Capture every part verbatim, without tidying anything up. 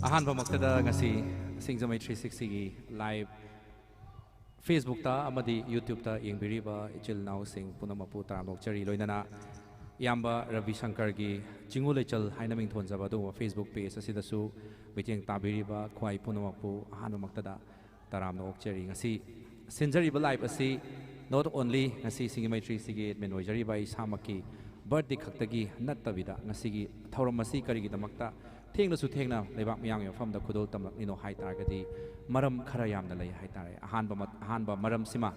ꯑꯍꯥꯟꯕꯃꯛꯇꯗ ꯉꯁꯤ ꯁꯤꯡꯖꯃꯩ three ꯁꯤꯛꯁꯇꯤꯒꯤ live ꯐꯦꯁꯕꯨꯛꯇ ꯑꯃꯗꯤ ꯌꯨꯇ꯭ꯌꯨꯕꯇ ꯌꯦꯡꯕꯤꯔꯤꯕ ꯏꯆꯤꯜ ꯏꯅꯥꯎꯁꯤꯡ ꯄꯨꯝꯅꯃꯛꯄꯨ ꯇꯔꯥꯝꯅ ꯑꯣꯛꯆꯔꯤ꯫ ꯂꯣꯏꯅꯅ ꯏꯌꯥꯝꯕ ꯔꯕꯤ ꯁꯪꯀꯔꯒꯤ ꯆꯤꯡꯉꯨ ꯂꯩꯆꯜ ꯍꯥꯏꯅ ꯃꯤꯡꯊꯣꯟꯖꯕ ꯑꯗꯨꯒꯨꯝꯕ ꯐꯦꯁꯕꯨꯛ ꯄꯦꯖ ꯑꯁꯤꯗꯁꯨ ꯃꯤꯠꯌꯦꯡ ꯇꯥꯕꯤꯔꯤꯕ ꯈ꯭ꯋꯥꯏ ꯄꯨꯝꯅꯃꯛꯄꯨ ꯑꯍꯥꯟꯕꯃꯛꯇꯗ ꯇꯔꯥꯝꯅ ꯑꯣꯛꯆꯔꯤ꯫ ꯉꯁꯤ ꯁꯤꯟꯖꯔꯤꯕ ꯂꯥꯏꯚ ꯑꯁꯤ not only ꯉꯁꯤ ꯁꯤꯡꯖꯃꯩ ꯊ꯭ꯔꯤ ꯁꯤꯛꯁꯇꯤꯒꯤ ꯑꯦꯗꯃꯤꯟ ꯑꯣꯏꯖꯔꯤꯕ ꯑꯩ ꯏꯁꯥꯃꯛꯀꯤ ꯕꯥꯔꯠꯗꯦ ꯈꯛꯇꯒꯤ ꯅꯠꯇꯕꯤꯗ, ꯉꯁꯤꯒꯤ ꯊꯧꯔꯝ ꯑꯁꯤ ꯀꯔꯤꯒꯤꯗꯃꯛꯇ ꯊꯦꯡꯂꯁꯨ ꯊꯦꯡꯅ ꯂꯩꯕꯥꯛ ꯃꯤꯌꯥꯝꯒꯤ ꯃꯐꯝꯗ ꯈꯨꯗꯣꯜ ꯇꯝꯂꯛꯂꯤꯅꯣ ꯍꯥꯏ ꯇꯥꯔꯒꯗꯤ, ꯃꯔꯝ ꯈꯔ ꯌꯥꯝꯅ ꯂꯩ ꯍꯥꯏ ꯇꯥꯔꯦ꯫ ꯑꯍꯥꯟꯕ ꯃ-, ꯑꯍꯥꯟꯕ ꯃꯔꯝꯁꯤꯃ,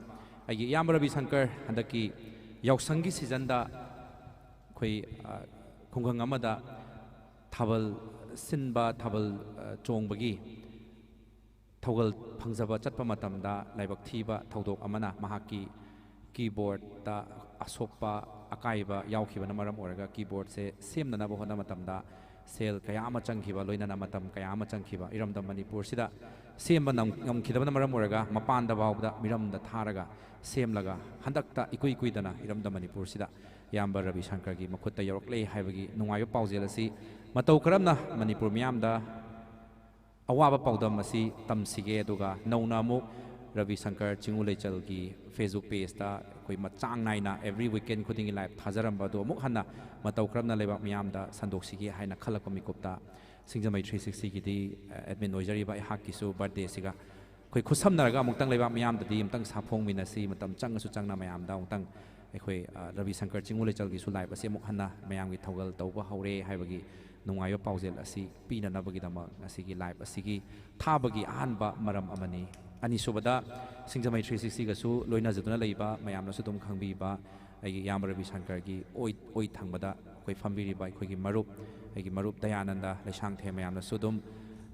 ꯑꯩꯒꯤ ꯏꯌꯥꯝꯕ ꯔꯕꯤ ꯁꯪꯀꯔ ꯍꯟꯗꯛꯀꯤ ꯌꯥꯎꯁꯪꯒꯤ ꯁꯤꯖꯟꯗ ꯑꯩꯈꯣꯏ, ꯑ, ꯈꯨꯡꯒꯪ ꯑꯃꯗ ꯊꯥꯕꯜ ꯁꯤꯟꯕ, ꯊꯥꯕꯜ, ꯑ, ꯆꯣꯡꯕꯒꯤ ꯊꯧꯒꯜ ꯐꯪꯖꯕ ꯆꯠꯄ ꯃꯇꯝꯗ ꯂꯥꯏꯕꯛ ꯊꯤꯕ ꯊꯧꯗꯣꯛ ꯑꯃꯅ ꯃꯍꯥꯛꯀꯤ ꯀꯤꯕꯣꯔꯗꯇ ꯑꯁꯣꯛꯄ, ꯑꯀꯥꯏꯕ ꯌꯥꯎꯈꯤꯕꯅ ꯃꯔꯝ ꯑꯣꯏꯔꯒ ꯀꯤꯕꯣꯔꯗꯁꯦ ꯁꯦꯝꯅꯅꯕ ꯍꯣꯠꯅꯕ ꯃꯇꯝꯗ ꯁꯦꯜ ꯀꯌꯥ ꯑꯃ ꯆꯪꯈꯤꯕ, ꯂꯣꯏꯅꯅ ꯃꯇꯝ ꯀꯌꯥ ꯑꯃ ꯆꯪꯈꯤꯕ, ꯏꯔꯝꯗꯝ ꯃꯅꯤꯄꯨꯔꯁꯤꯗ ꯁꯦꯝꯕ ꯅꯪ-, ꯉꯝꯈꯤꯗꯕꯅ ꯃꯔꯝ ꯑꯣꯏꯔꯒ ꯃꯄꯥꯟꯗ ꯐꯥꯎꯕꯗ ꯃꯤꯔꯝꯗ ꯊꯥꯔꯒ ꯁꯦꯝꯂꯒ ꯍꯟꯗꯛꯇ ꯏꯀꯨꯏ ꯀꯨꯏꯗꯅ ꯏꯔꯝꯗꯝ ꯃꯅꯤꯄꯨꯔꯁꯤꯗ ꯏꯌꯥꯝꯕ ꯔꯕꯤ ꯁꯪꯀꯔꯒꯤ ꯃꯈꯨꯠꯇ ꯌꯧꯔꯛꯂꯦ ꯍꯥꯏꯕꯒꯤ ꯅꯨꯡꯉꯥꯏꯕ ꯄꯥꯎꯖꯦꯜ ꯑꯁꯤ ꯃꯇꯧ ꯀꯔꯝꯅ ꯃꯅꯤꯄꯨꯔ ꯃꯤꯌꯥꯝꯗ ꯑꯋꯥꯕ ꯄꯥꯎꯗꯝ ꯑꯁꯤ ꯇꯝꯁꯤꯒꯦ, ꯑꯗꯨꯒ ꯅꯧꯅ ꯑꯃꯨꯛ ꯔꯕꯤ ꯁꯪꯀꯔ ꯆꯤꯡꯉꯨ ꯂꯩꯆꯜꯒꯤ ꯐꯦꯁꯕꯨꯛ ꯄꯦꯖꯇ ꯑꯩꯈꯣꯏ ꯃ-, ꯆꯥꯡ ꯅꯥꯏꯅ every weekend ꯈꯨꯗꯤꯡꯒꯤ ꯂꯥꯏꯚ ꯊꯥꯖꯔꯝꯕ ꯑꯗꯨ ꯑꯃꯨꯛ ꯍꯟꯅ ꯃꯇꯧ ꯀꯔꯝꯅ ꯂꯩꯕꯥꯛ ꯃꯤꯌꯥꯝꯗ ꯁꯟꯗꯣꯛꯁꯤꯒꯦ ꯍꯥꯏꯅ ꯈꯜꯂꯛꯄ ꯃꯤꯀꯨꯞꯇ ꯁꯤꯡꯖꯃꯩ ꯊ꯭ꯔꯤ ꯁꯤꯛꯁꯇꯤꯒꯤꯗꯤ, ꯑ, ꯑꯦꯗꯃꯤꯟ ꯑꯣꯏꯖꯔꯤꯕ ꯑꯩꯍꯥꯛꯀꯤꯁꯨ ꯕꯥꯔꯠꯗꯦꯁꯤꯒ ꯑꯩꯈꯣꯏ ꯈꯨꯠꯁꯝꯅꯔꯒ ꯑꯃꯨꯛꯇꯪ ꯂꯩꯕꯥꯛ ꯃꯤꯌꯥꯝꯗꯗꯤ ꯑꯃꯨꯛꯇꯪ ꯁꯥꯐꯣꯡꯃꯤꯟꯅꯁꯤ, ꯃꯇꯝ ꯆꯪꯉꯁꯨ ꯆꯪꯅ ꯃꯌꯥꯝꯗ ꯑꯃꯨꯛꯇꯪ ꯑꯩꯈꯣꯏ, ꯑ, ꯔꯕꯤ ꯁꯪꯀꯔ ꯆꯤꯡꯉꯨ ꯂꯩꯆꯜꯒꯤꯁꯨ ꯂꯥꯏꯚ ꯑꯁꯤ ꯑꯃꯨꯛ ꯍꯟꯅ ꯃꯌꯥꯝꯒꯤ ꯊꯧꯒꯜ ꯇꯧꯕ ꯍꯧꯔꯦ ꯍꯥꯏꯕꯒꯤ ꯅꯨꯡꯉꯥꯏꯕ ꯄꯥꯎꯖꯦꯜ ꯑꯁꯤ ꯄꯤꯅꯅꯕꯒꯤꯗꯃꯛ ꯉꯁꯤꯒꯤ ꯂꯥꯏꯚ ꯑꯁꯤꯒꯤ ꯊꯥꯕꯒꯤ ꯑꯍꯥꯟꯕ ꯃꯔꯝ ꯑꯃꯅꯤ꯫ ꯑꯅꯤꯁꯨꯕꯗ, ꯁꯤꯡꯖꯃꯩ ꯊ꯭ꯔꯤ ꯁꯤꯛꯁꯇꯤꯒꯁꯨ ꯂꯣꯏꯅꯖꯗꯨꯅ ꯂꯩꯕ, ꯃꯌꯥꯝꯅꯁꯨ ꯑꯗꯨꯝ ꯈꯪꯕꯤꯕ ꯑꯩꯒꯤ ꯏꯌꯥꯝꯕ ꯔꯕꯤ ꯁꯪꯀꯔꯒꯤ ꯑꯣꯏ, ꯑꯣꯏ ꯊꯪꯕꯗ ꯑꯩꯈꯣꯏ ꯐꯝꯕꯤꯔꯤꯕ ꯑꯩꯈꯣꯏꯒꯤ ꯃꯔꯨꯞ, ꯑꯩꯒꯤ ꯃꯔꯨꯞ ꯗꯌꯥꯅꯟꯗ ꯂꯩꯁꯥꯡꯊꯦꯝ ꯃꯌꯥꯝꯅꯁꯨ ꯑꯗꯨꯝ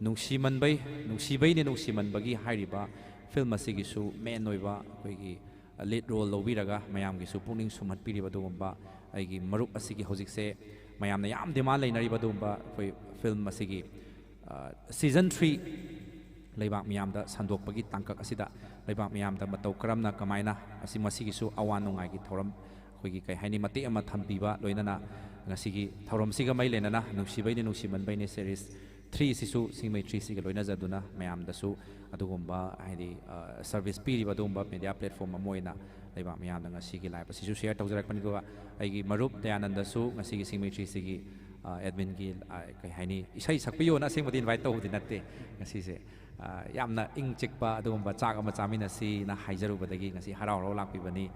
ꯅꯨꯡꯁꯤꯃꯟꯕꯩ, ꯅꯨꯡꯁꯤꯕꯩꯅꯦ ꯅꯨꯡꯁꯤꯃꯟꯕꯒꯤ ꯍꯥꯏꯔꯤꯕ ꯐꯤꯂꯝ ꯑꯁꯤꯒꯤꯁꯨ ꯃꯦꯟ ꯑꯣꯏꯕ ꯑꯩꯈꯣꯏꯒꯤ ꯂꯤꯗ ꯔꯣꯜ ꯂꯧꯕꯤꯔꯒ ꯃꯌꯥꯝꯒꯤꯁꯨ ꯄꯨꯛꯅꯤꯡ ꯁꯨꯝꯍꯠꯄꯤꯔꯤꯕ ꯑꯗꯨꯒꯨꯝꯕ ꯑꯩꯒꯤ ꯃꯔꯨꯞ ꯑꯁꯤꯒꯤ ꯍꯧꯖꯤꯛꯁꯦ ꯃꯌꯥꯝꯅ ꯌꯥꯝ ꯗꯤꯃꯥꯟ ꯂꯩꯅꯔꯤꯕ ꯑꯗꯨꯒꯨꯝꯕ ꯑꯩꯈꯣꯏ ꯐꯤꯂꯝ ꯑꯁꯤꯒꯤ, ꯑ, ꯁꯤꯖꯟ ꯊ꯭ꯔꯤ ꯂꯩꯕꯥꯛ ꯃꯤꯌꯥꯝꯗ ꯁꯟꯗꯣꯛꯄꯒꯤ ꯇꯥꯡꯀꯛ ꯑꯁꯤꯗ ꯂꯩꯕꯥꯛ ꯃꯤꯌꯥꯝꯗ ꯃꯇꯧ ꯀꯔꯝꯅ, ꯀꯃꯥꯏꯅ ꯑꯁꯤ ꯃꯁꯤꯒꯤꯁꯨ ꯑꯋꯥ ꯅꯨꯡꯉꯥꯏꯒꯤ ꯊꯧꯔꯝ ꯑꯩꯈꯣꯏꯒꯤ ꯀꯩ ꯍꯥꯏꯅꯤ, ꯃꯇꯦꯛ ꯑꯃ ꯊꯝꯕꯤꯕ, ꯂꯣꯏꯅꯅ ꯉꯁꯤꯒꯤ ꯊꯧꯔꯝꯁꯤꯒ ꯃꯔꯤ ꯂꯩꯅꯅ ꯅꯨꯡꯁꯤꯕꯩꯅꯦ ꯅꯨꯡꯁꯤꯃꯟꯕꯩꯅꯦ ꯁꯦꯔꯤꯁ ꯊ꯭ꯔꯤꯁꯤꯁꯨ, ꯁꯤꯡꯖꯃꯩ ꯊ꯭ꯔꯤꯁꯤꯒ ꯂꯣꯏꯅꯖꯗꯨꯅ ꯃꯌꯥꯝꯗꯁꯨ ꯑꯗꯨꯒꯨꯝꯕ, ꯍꯥꯏꯗꯤ, ꯁꯔꯚꯤꯁ ꯄꯤꯔꯤꯕ ꯑꯗꯨꯒꯨꯝꯕ ꯃꯦꯗꯤꯌꯥ ꯄ꯭ꯂꯦꯠꯐꯣꯝ ꯑꯃ ꯑꯣꯏꯅ ꯂꯩꯕꯥꯛ ꯃꯤꯌꯥꯝꯗ ꯉꯁꯤꯒꯤ ꯂꯥꯏꯞ ꯑꯁꯤꯁꯨ ꯁꯤꯌꯔ ꯇꯧꯖꯔꯛꯄꯅꯤ꯫ ꯑꯗꯨꯒ ꯑꯩꯒꯤ ꯃꯔꯨꯞ ꯗꯌꯥꯅꯟꯗꯁꯨ ꯉꯁꯤꯒꯤ ꯁꯤꯡꯖꯃꯩ ꯊ꯭ꯔꯤꯁꯤꯒꯤ ꯑꯦꯗꯃꯤꯟꯒꯤ, ꯀꯩ ꯍꯥꯏꯅꯤ, ꯏꯁꯩ ꯁꯛꯄꯤꯌꯣꯅ ꯑꯁꯦꯡꯕꯗꯤ ꯏꯟꯚꯥꯏꯠ ꯇꯧꯕꯗꯤ ꯅꯠꯇꯦ ꯉꯁꯤꯁꯦ꯫ ꯌꯥꯝꯅ ꯏꯪ ꯆꯤꯛꯄ ꯑꯗꯨꯒꯨꯝꯕ ꯆꯥꯛ ꯑꯃ ꯆꯥꯃꯤꯟꯅꯁꯤꯅ ꯍꯥꯏꯖꯔꯨꯕꯗꯒꯤ ꯉꯁꯤ ꯍꯔꯥꯎ ꯍꯔꯥꯎ ꯂꯥꯛꯄꯤꯕꯅꯤ꯫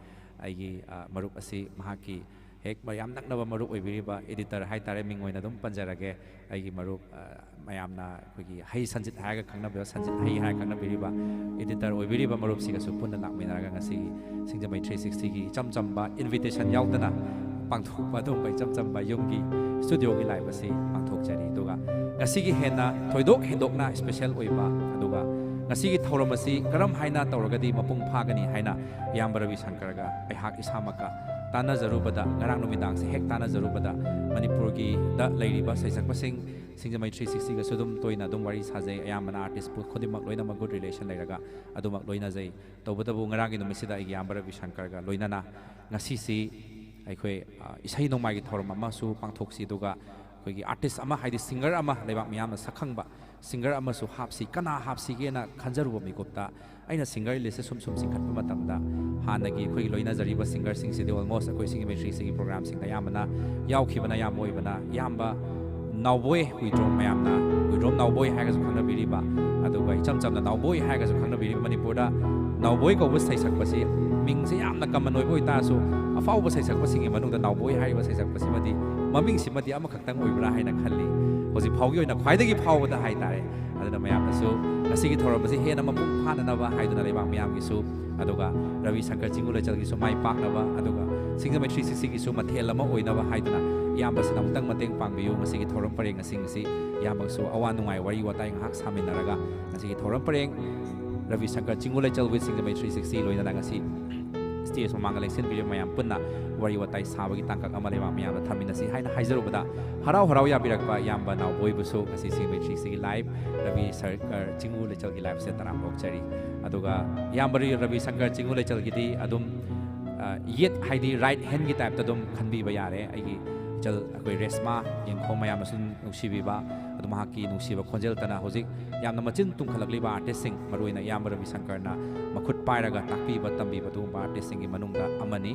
ꯑꯩꯒꯤ ꯃꯔꯨꯞ ꯑꯁꯤ ꯃꯍꯥꯛꯀꯤ ꯍꯦꯛ ꯌꯥꯝ ꯅꯛꯅꯕ ꯃꯔꯨꯞ ꯑꯣꯏꯕꯤꯔꯤꯕ, ꯏꯗꯤꯇꯔ ꯍꯥꯏꯇꯥꯔꯦ, ꯃꯤꯡ ꯑꯣꯏꯅ ꯑꯗꯨꯝ ꯄꯟꯖꯔꯒꯦ, ꯑꯩꯒꯤ ꯃꯔꯨꯞ, ꯃꯌꯥꯝꯅ ꯑꯩꯈꯣꯏꯒꯤ ꯍꯩ ꯁꯟꯖꯤꯠ ꯍꯥꯏꯔꯒ ꯈꯪꯅꯕꯤꯕ, ꯁꯟꯖꯤꯠ ꯍꯩ ꯍꯥꯏꯔꯒ ꯈꯪꯅꯕꯤꯔꯤꯕ ꯏꯗꯤꯇꯔ ꯑꯣꯏꯕꯤꯔꯤꯕ ꯃꯔꯨꯞꯁꯤꯒꯁꯨ ꯄꯨꯟꯅ ꯂꯥꯛꯃꯤꯟꯅꯔꯒ ꯉꯁꯤꯒꯤ ꯁꯤꯡꯖꯃꯩ ꯊ꯭ꯔꯤ ꯁꯤꯛꯁꯇꯤꯒꯤ ꯏꯆꯝ ꯆꯝꯕ ꯏꯟꯚꯤꯇꯦꯁꯟ ꯌꯥꯎꯗꯅ ꯄꯥꯡꯊꯣꯛꯄ ꯑꯗꯨꯒꯨꯝꯕ ꯏꯆꯝ ꯆꯝꯕ ꯌꯨꯝꯒꯤ ꯁ꯭ꯇꯨꯗꯤꯑꯣꯒꯤ ꯂꯥꯏꯞ ꯑꯁꯤ ꯄꯥꯡꯊꯣꯛꯆꯔꯤ꯫ ꯑꯗꯨꯒ ꯉꯁꯤꯒꯤ ꯍꯦꯟꯅ ꯊꯣꯏꯗꯣꯛ ꯍꯦꯟꯗꯣꯛꯅ ꯏꯁꯄꯦꯁꯦꯜ ꯑꯣꯏꯕ, ꯑꯗꯨꯒ ꯉꯁꯤꯒꯤ ꯊꯧꯔꯝ ꯑꯁꯤ ꯀꯔꯝ ꯍꯥꯏꯅ ꯇꯧꯔꯒꯗꯤ ꯃꯄꯨꯡ ꯐꯥꯒꯅꯤ ꯍꯥꯏꯅ ꯏꯌꯥꯝꯕ ꯔꯕꯤ ꯁꯪꯀꯔꯒ ꯑꯩꯍꯥꯛ ꯏꯁꯥꯃꯛꯀ ꯇꯥꯟꯅꯖꯔꯨꯕꯗ, ꯉꯔꯥꯡ ꯅꯨꯃꯤꯗꯥꯡꯁꯦ ꯍꯦꯛ ꯇꯥꯟꯅꯖꯔꯨꯕꯗ, ꯃꯅꯤꯄꯨꯔꯒꯤꯗ ꯂꯩꯔꯤꯕ ꯁꯩꯁꯛꯄꯁꯤꯡ, ꯁꯤꯡꯖꯃꯩ ꯊ꯭ꯔꯤ ꯁꯤꯛꯁꯇꯤꯒꯁꯨ ꯑꯗꯨꯝ ꯇꯣꯏꯅ ꯑꯗꯨꯝ ꯋꯥꯔꯤ ꯁꯥꯖꯩ꯫ ꯑꯌꯥꯝꯕꯅ ꯑꯥꯔꯇꯤꯁ ꯈꯨꯗꯤꯡꯃꯛ ꯂꯣꯏꯅꯃꯛ ꯒꯨꯗ ꯔꯤꯂꯦꯁꯟ ꯂꯩꯔꯒ ꯑꯗꯨꯃꯛ ꯂꯣꯏꯅꯖꯩ꯫ ꯇꯧꯕꯇꯕꯨ ꯉꯔꯥꯡꯒꯤ ꯅꯨꯃꯤꯠꯁꯤꯗ ꯑꯩꯒꯤ ꯏꯌꯥꯝꯕ ꯔꯕꯤ ꯁꯪꯀꯔꯒ ꯂꯣꯏꯅꯅ ꯉꯁꯤꯁꯤ ꯑꯩꯈꯣꯏ, ꯑ, ꯏꯁꯩ ꯅꯣꯡꯃꯥꯏꯒꯤ ꯊꯧꯔꯝ ꯑꯃꯁꯨ ꯄꯥꯡꯊꯣꯛꯁꯤ, ꯑꯗꯨꯒ ꯑꯩꯈꯣꯏꯒꯤ ꯑꯥꯔꯇꯤꯁ ꯑꯃ, ꯍꯥꯏꯗꯤ ꯁꯤꯡꯒꯔ ꯑꯃ, ꯂꯩꯕꯥꯛ ꯃꯤꯌꯥꯝꯅ ꯁꯛꯈꯪꯕ ꯁꯤꯡꯒꯔ ꯑꯃꯁꯨ ꯍꯥꯞꯁꯤ꯫ ꯀꯅꯥ ꯍꯥꯞꯁꯤꯒꯦꯅ ꯈꯟꯖꯔꯨꯕ ꯃꯤꯀꯨꯞꯇ ꯑꯩꯅ ꯁꯤꯡꯒꯔ ꯂꯤꯁꯁꯦ ꯁꯨꯝ ꯁꯨꯝ ꯆꯤꯡꯈꯠꯄ ꯃꯇꯝꯗ, ꯍꯥꯟꯅꯒꯤ ꯑꯩꯈꯣꯏꯒꯤ ꯂꯣꯏꯅꯖꯔꯤꯕ ꯁꯤꯡꯒꯔꯁꯤꯡꯁꯤꯗꯤ ꯑꯣꯜꯃꯣꯁ ꯑꯩꯈꯣꯏ ꯁꯤꯡꯖꯃꯩ ꯊ꯭ꯔꯤ ꯁꯤꯛꯁꯇꯤꯒꯤ ꯄ꯭ꯔꯣꯒ꯭ꯔꯥꯝꯁꯤꯡꯗ ꯑꯌꯥꯝꯕꯅ ꯌꯥꯎꯈꯤꯕꯅ ꯑꯌꯥꯝꯕ ꯑꯣꯏꯕꯅ, ꯏꯌꯥꯝꯕ ꯍꯨꯏꯗ꯭ꯔꯣꯝ ꯃꯌꯥꯝꯅ, ꯍꯨꯏꯗ꯭ꯔꯣꯝ ꯅꯥꯎꯕꯣꯏ ꯍꯥꯏꯔꯒꯁꯨ ꯈꯪꯅꯕꯤꯔꯤꯕ, ꯑꯗꯨꯒ ꯏꯆꯝ ꯆꯝꯅ ꯅꯥꯎꯕꯣꯏ ꯍꯥꯏꯔꯒꯁꯨ ꯈꯪꯅꯕꯤꯔꯤꯕ, ꯃꯅꯤꯄꯨꯔꯗ ꯅꯥꯎꯕꯣꯏ ꯀꯧꯕ ꯁꯩꯁꯛꯄꯁꯤ ꯃꯤꯡꯁꯦ ꯌꯥꯝꯅ ꯀꯃꯟ ꯑꯣꯏꯕ ꯑꯣꯏꯇꯥꯔꯁꯨ, ꯑꯐꯥꯎꯕ ꯁꯩꯁꯛꯄꯁꯤꯡꯒꯤ ꯃꯅꯨꯡꯗ ꯅꯥꯎꯕꯣꯏ ꯍꯥꯏꯔꯤꯕ ꯁꯩꯁꯛꯄꯁꯤꯃꯗꯤ ꯃꯃꯤꯡꯁꯤꯃꯗꯤ ꯑꯃꯈꯛꯇꯪ ꯑꯣꯏꯕ꯭ꯔꯥ ꯍꯥꯏꯅ ꯈꯜꯂꯤ, ꯍꯧꯖꯤꯛ ꯐꯥꯎꯒꯤ ꯑꯣꯏꯅ ꯈ꯭ꯋꯥꯏꯗꯒꯤ ꯐꯥꯎꯕꯗ ꯍꯥꯏꯇꯥꯔꯦ꯫ ꯑꯗꯨꯅ ꯃꯌꯥꯝꯅꯁꯨ ꯉꯁꯤꯒꯤ ꯊꯧꯔꯝ ꯑꯁꯤ ꯍꯦꯟꯅ ꯃꯄꯨꯡ ꯐꯥꯅꯅꯕ ꯍꯥꯏꯗꯨꯅ ꯂꯩꯕꯥꯛ ꯃꯤꯌꯥꯝꯒꯤꯁꯨ, ꯑꯗꯨꯒ ꯔꯕꯤ ꯁꯪꯀꯔ ꯆꯤꯡꯉꯨ ꯂꯩꯆꯜꯒꯤꯁꯨ ꯃꯥꯏ ꯄꯥꯛꯅꯕ, ꯑꯗꯨꯒ ꯁꯤꯡꯖꯃꯩ ꯊ꯭ꯔꯤ ꯁꯤꯛꯁꯇꯤꯒꯤꯁꯨ ꯃꯊꯦꯜ ꯑꯃ ꯑꯣꯏꯅꯕ ꯍꯥꯏꯗꯨꯅ ꯏꯌꯥꯝꯕꯁꯤꯅ ꯑꯃꯨꯛꯇꯪ ꯃꯇꯦꯡ ꯄꯥꯡꯕꯤꯌꯨ꯫ ꯉꯁꯤꯒꯤ ꯊꯧꯔꯝ ꯄꯔꯦꯡ ꯑꯁꯤꯡ ꯑꯁꯤ ꯏꯌꯥꯝꯕꯒꯁꯨ ꯑꯋꯥ ꯅꯨꯡꯉꯥꯏ ꯋꯥꯔꯤ ꯋꯥꯇꯥꯏ ꯉꯥꯏꯍꯥꯛ ꯁꯥꯃꯤꯟꯅꯔꯒ ꯉꯁꯤꯒꯤ ꯊꯧꯔꯝ ꯄꯔꯦꯡ ꯔꯕꯤ ꯁꯪꯀꯔ ꯆꯤꯡꯉꯨ ꯂꯩꯆꯜ with ꯁꯤꯡꯖꯃꯩ ꯊ꯭ꯔꯤ ꯁꯤꯛꯁꯇꯤ ꯂꯣꯏꯅꯅ ꯉꯁꯤ ꯁ꯭ꯇꯦꯖ ꯃꯃꯥꯡꯗ ꯂꯦꯡꯁꯤꯟꯕꯤꯔꯤꯕ ꯃꯌꯥꯝ ꯄꯨꯟꯅ ꯋꯥꯔꯤ ꯋꯥꯇꯥꯏ ꯁꯥꯕꯒꯤ ꯇꯥꯡꯀꯛ ꯑꯃ ꯂꯩꯕꯥꯛ ꯃꯤꯌꯥꯝꯗ ꯊꯝꯃꯤꯟꯅꯁꯤ ꯍꯥꯏꯅ ꯍꯥꯏꯖꯔꯨꯕꯗ, ꯍꯔꯥꯎ ꯍꯔꯥꯎ ꯌꯥꯕꯤꯔꯛꯄ ꯏꯌꯥꯝꯕ ꯅꯥꯎꯕꯣꯏꯕꯨꯁꯨ ꯉꯁꯤ ꯁꯤꯡꯖꯃꯩ ꯊ꯭ꯔꯤ ꯁꯤꯛꯁꯇꯤꯒꯤ ꯂꯥꯏꯚ ꯔꯕꯤ ꯁꯪꯀꯔ ꯆꯤꯡꯉꯨ ꯂꯩꯆꯜꯒꯤ ꯂꯥꯏꯚꯁꯦ ꯇꯔꯥꯝꯅ ꯑꯣꯛꯆꯔꯤ꯫ ꯑꯗꯨꯒ ꯏꯌꯥꯝꯕ ꯔꯕꯤ ꯁꯪꯀꯔ ꯆꯤꯡꯉꯨ ꯂꯩꯆꯜꯒꯤꯗꯤ ꯑꯗꯨꯝ, ꯑ, ꯌꯦꯠ, ꯍꯥꯏꯗꯤ ꯔꯥꯏꯠ ꯍꯦꯟꯒꯤ ꯇꯥꯏꯞꯇ ꯑꯗꯨꯝ ꯈꯟꯕꯤꯕ ꯌꯥꯔꯦ꯫ ꯑꯩꯒꯤ ꯏꯆꯜ ꯑꯩꯈꯣꯏ ꯔꯦꯁꯃꯥ ꯌꯦꯡꯈꯣ ꯃꯌꯥꯝꯅꯁꯨ ꯅꯨꯡꯁꯤꯕꯤꯕ, ꯑꯗꯨ ꯃꯍꯥꯛꯀꯤ ꯅꯨꯡꯁꯤꯕ ꯈꯣꯟꯖꯦꯜꯇꯅ ꯍꯧꯖꯤꯛ ꯌꯥꯝꯅ ꯃꯆꯤꯟ ꯇꯨꯝꯈꯠꯂꯛꯂꯤꯕ artistꯁꯤꯡ, ꯃꯔꯨꯑꯣꯏꯅ ꯏꯌꯥꯝꯕ ꯔꯕꯤ ꯁꯪꯀꯔꯅ ꯃꯈꯨꯠ ꯄꯥꯏꯔꯒ ꯇꯥꯛꯄꯤꯕ ꯇꯝꯕꯤꯕ ꯑꯗꯨꯒꯨꯝꯕ artistꯁꯤꯡꯒꯤ ꯃꯅꯨꯡꯗ ꯑꯃꯅꯤ꯫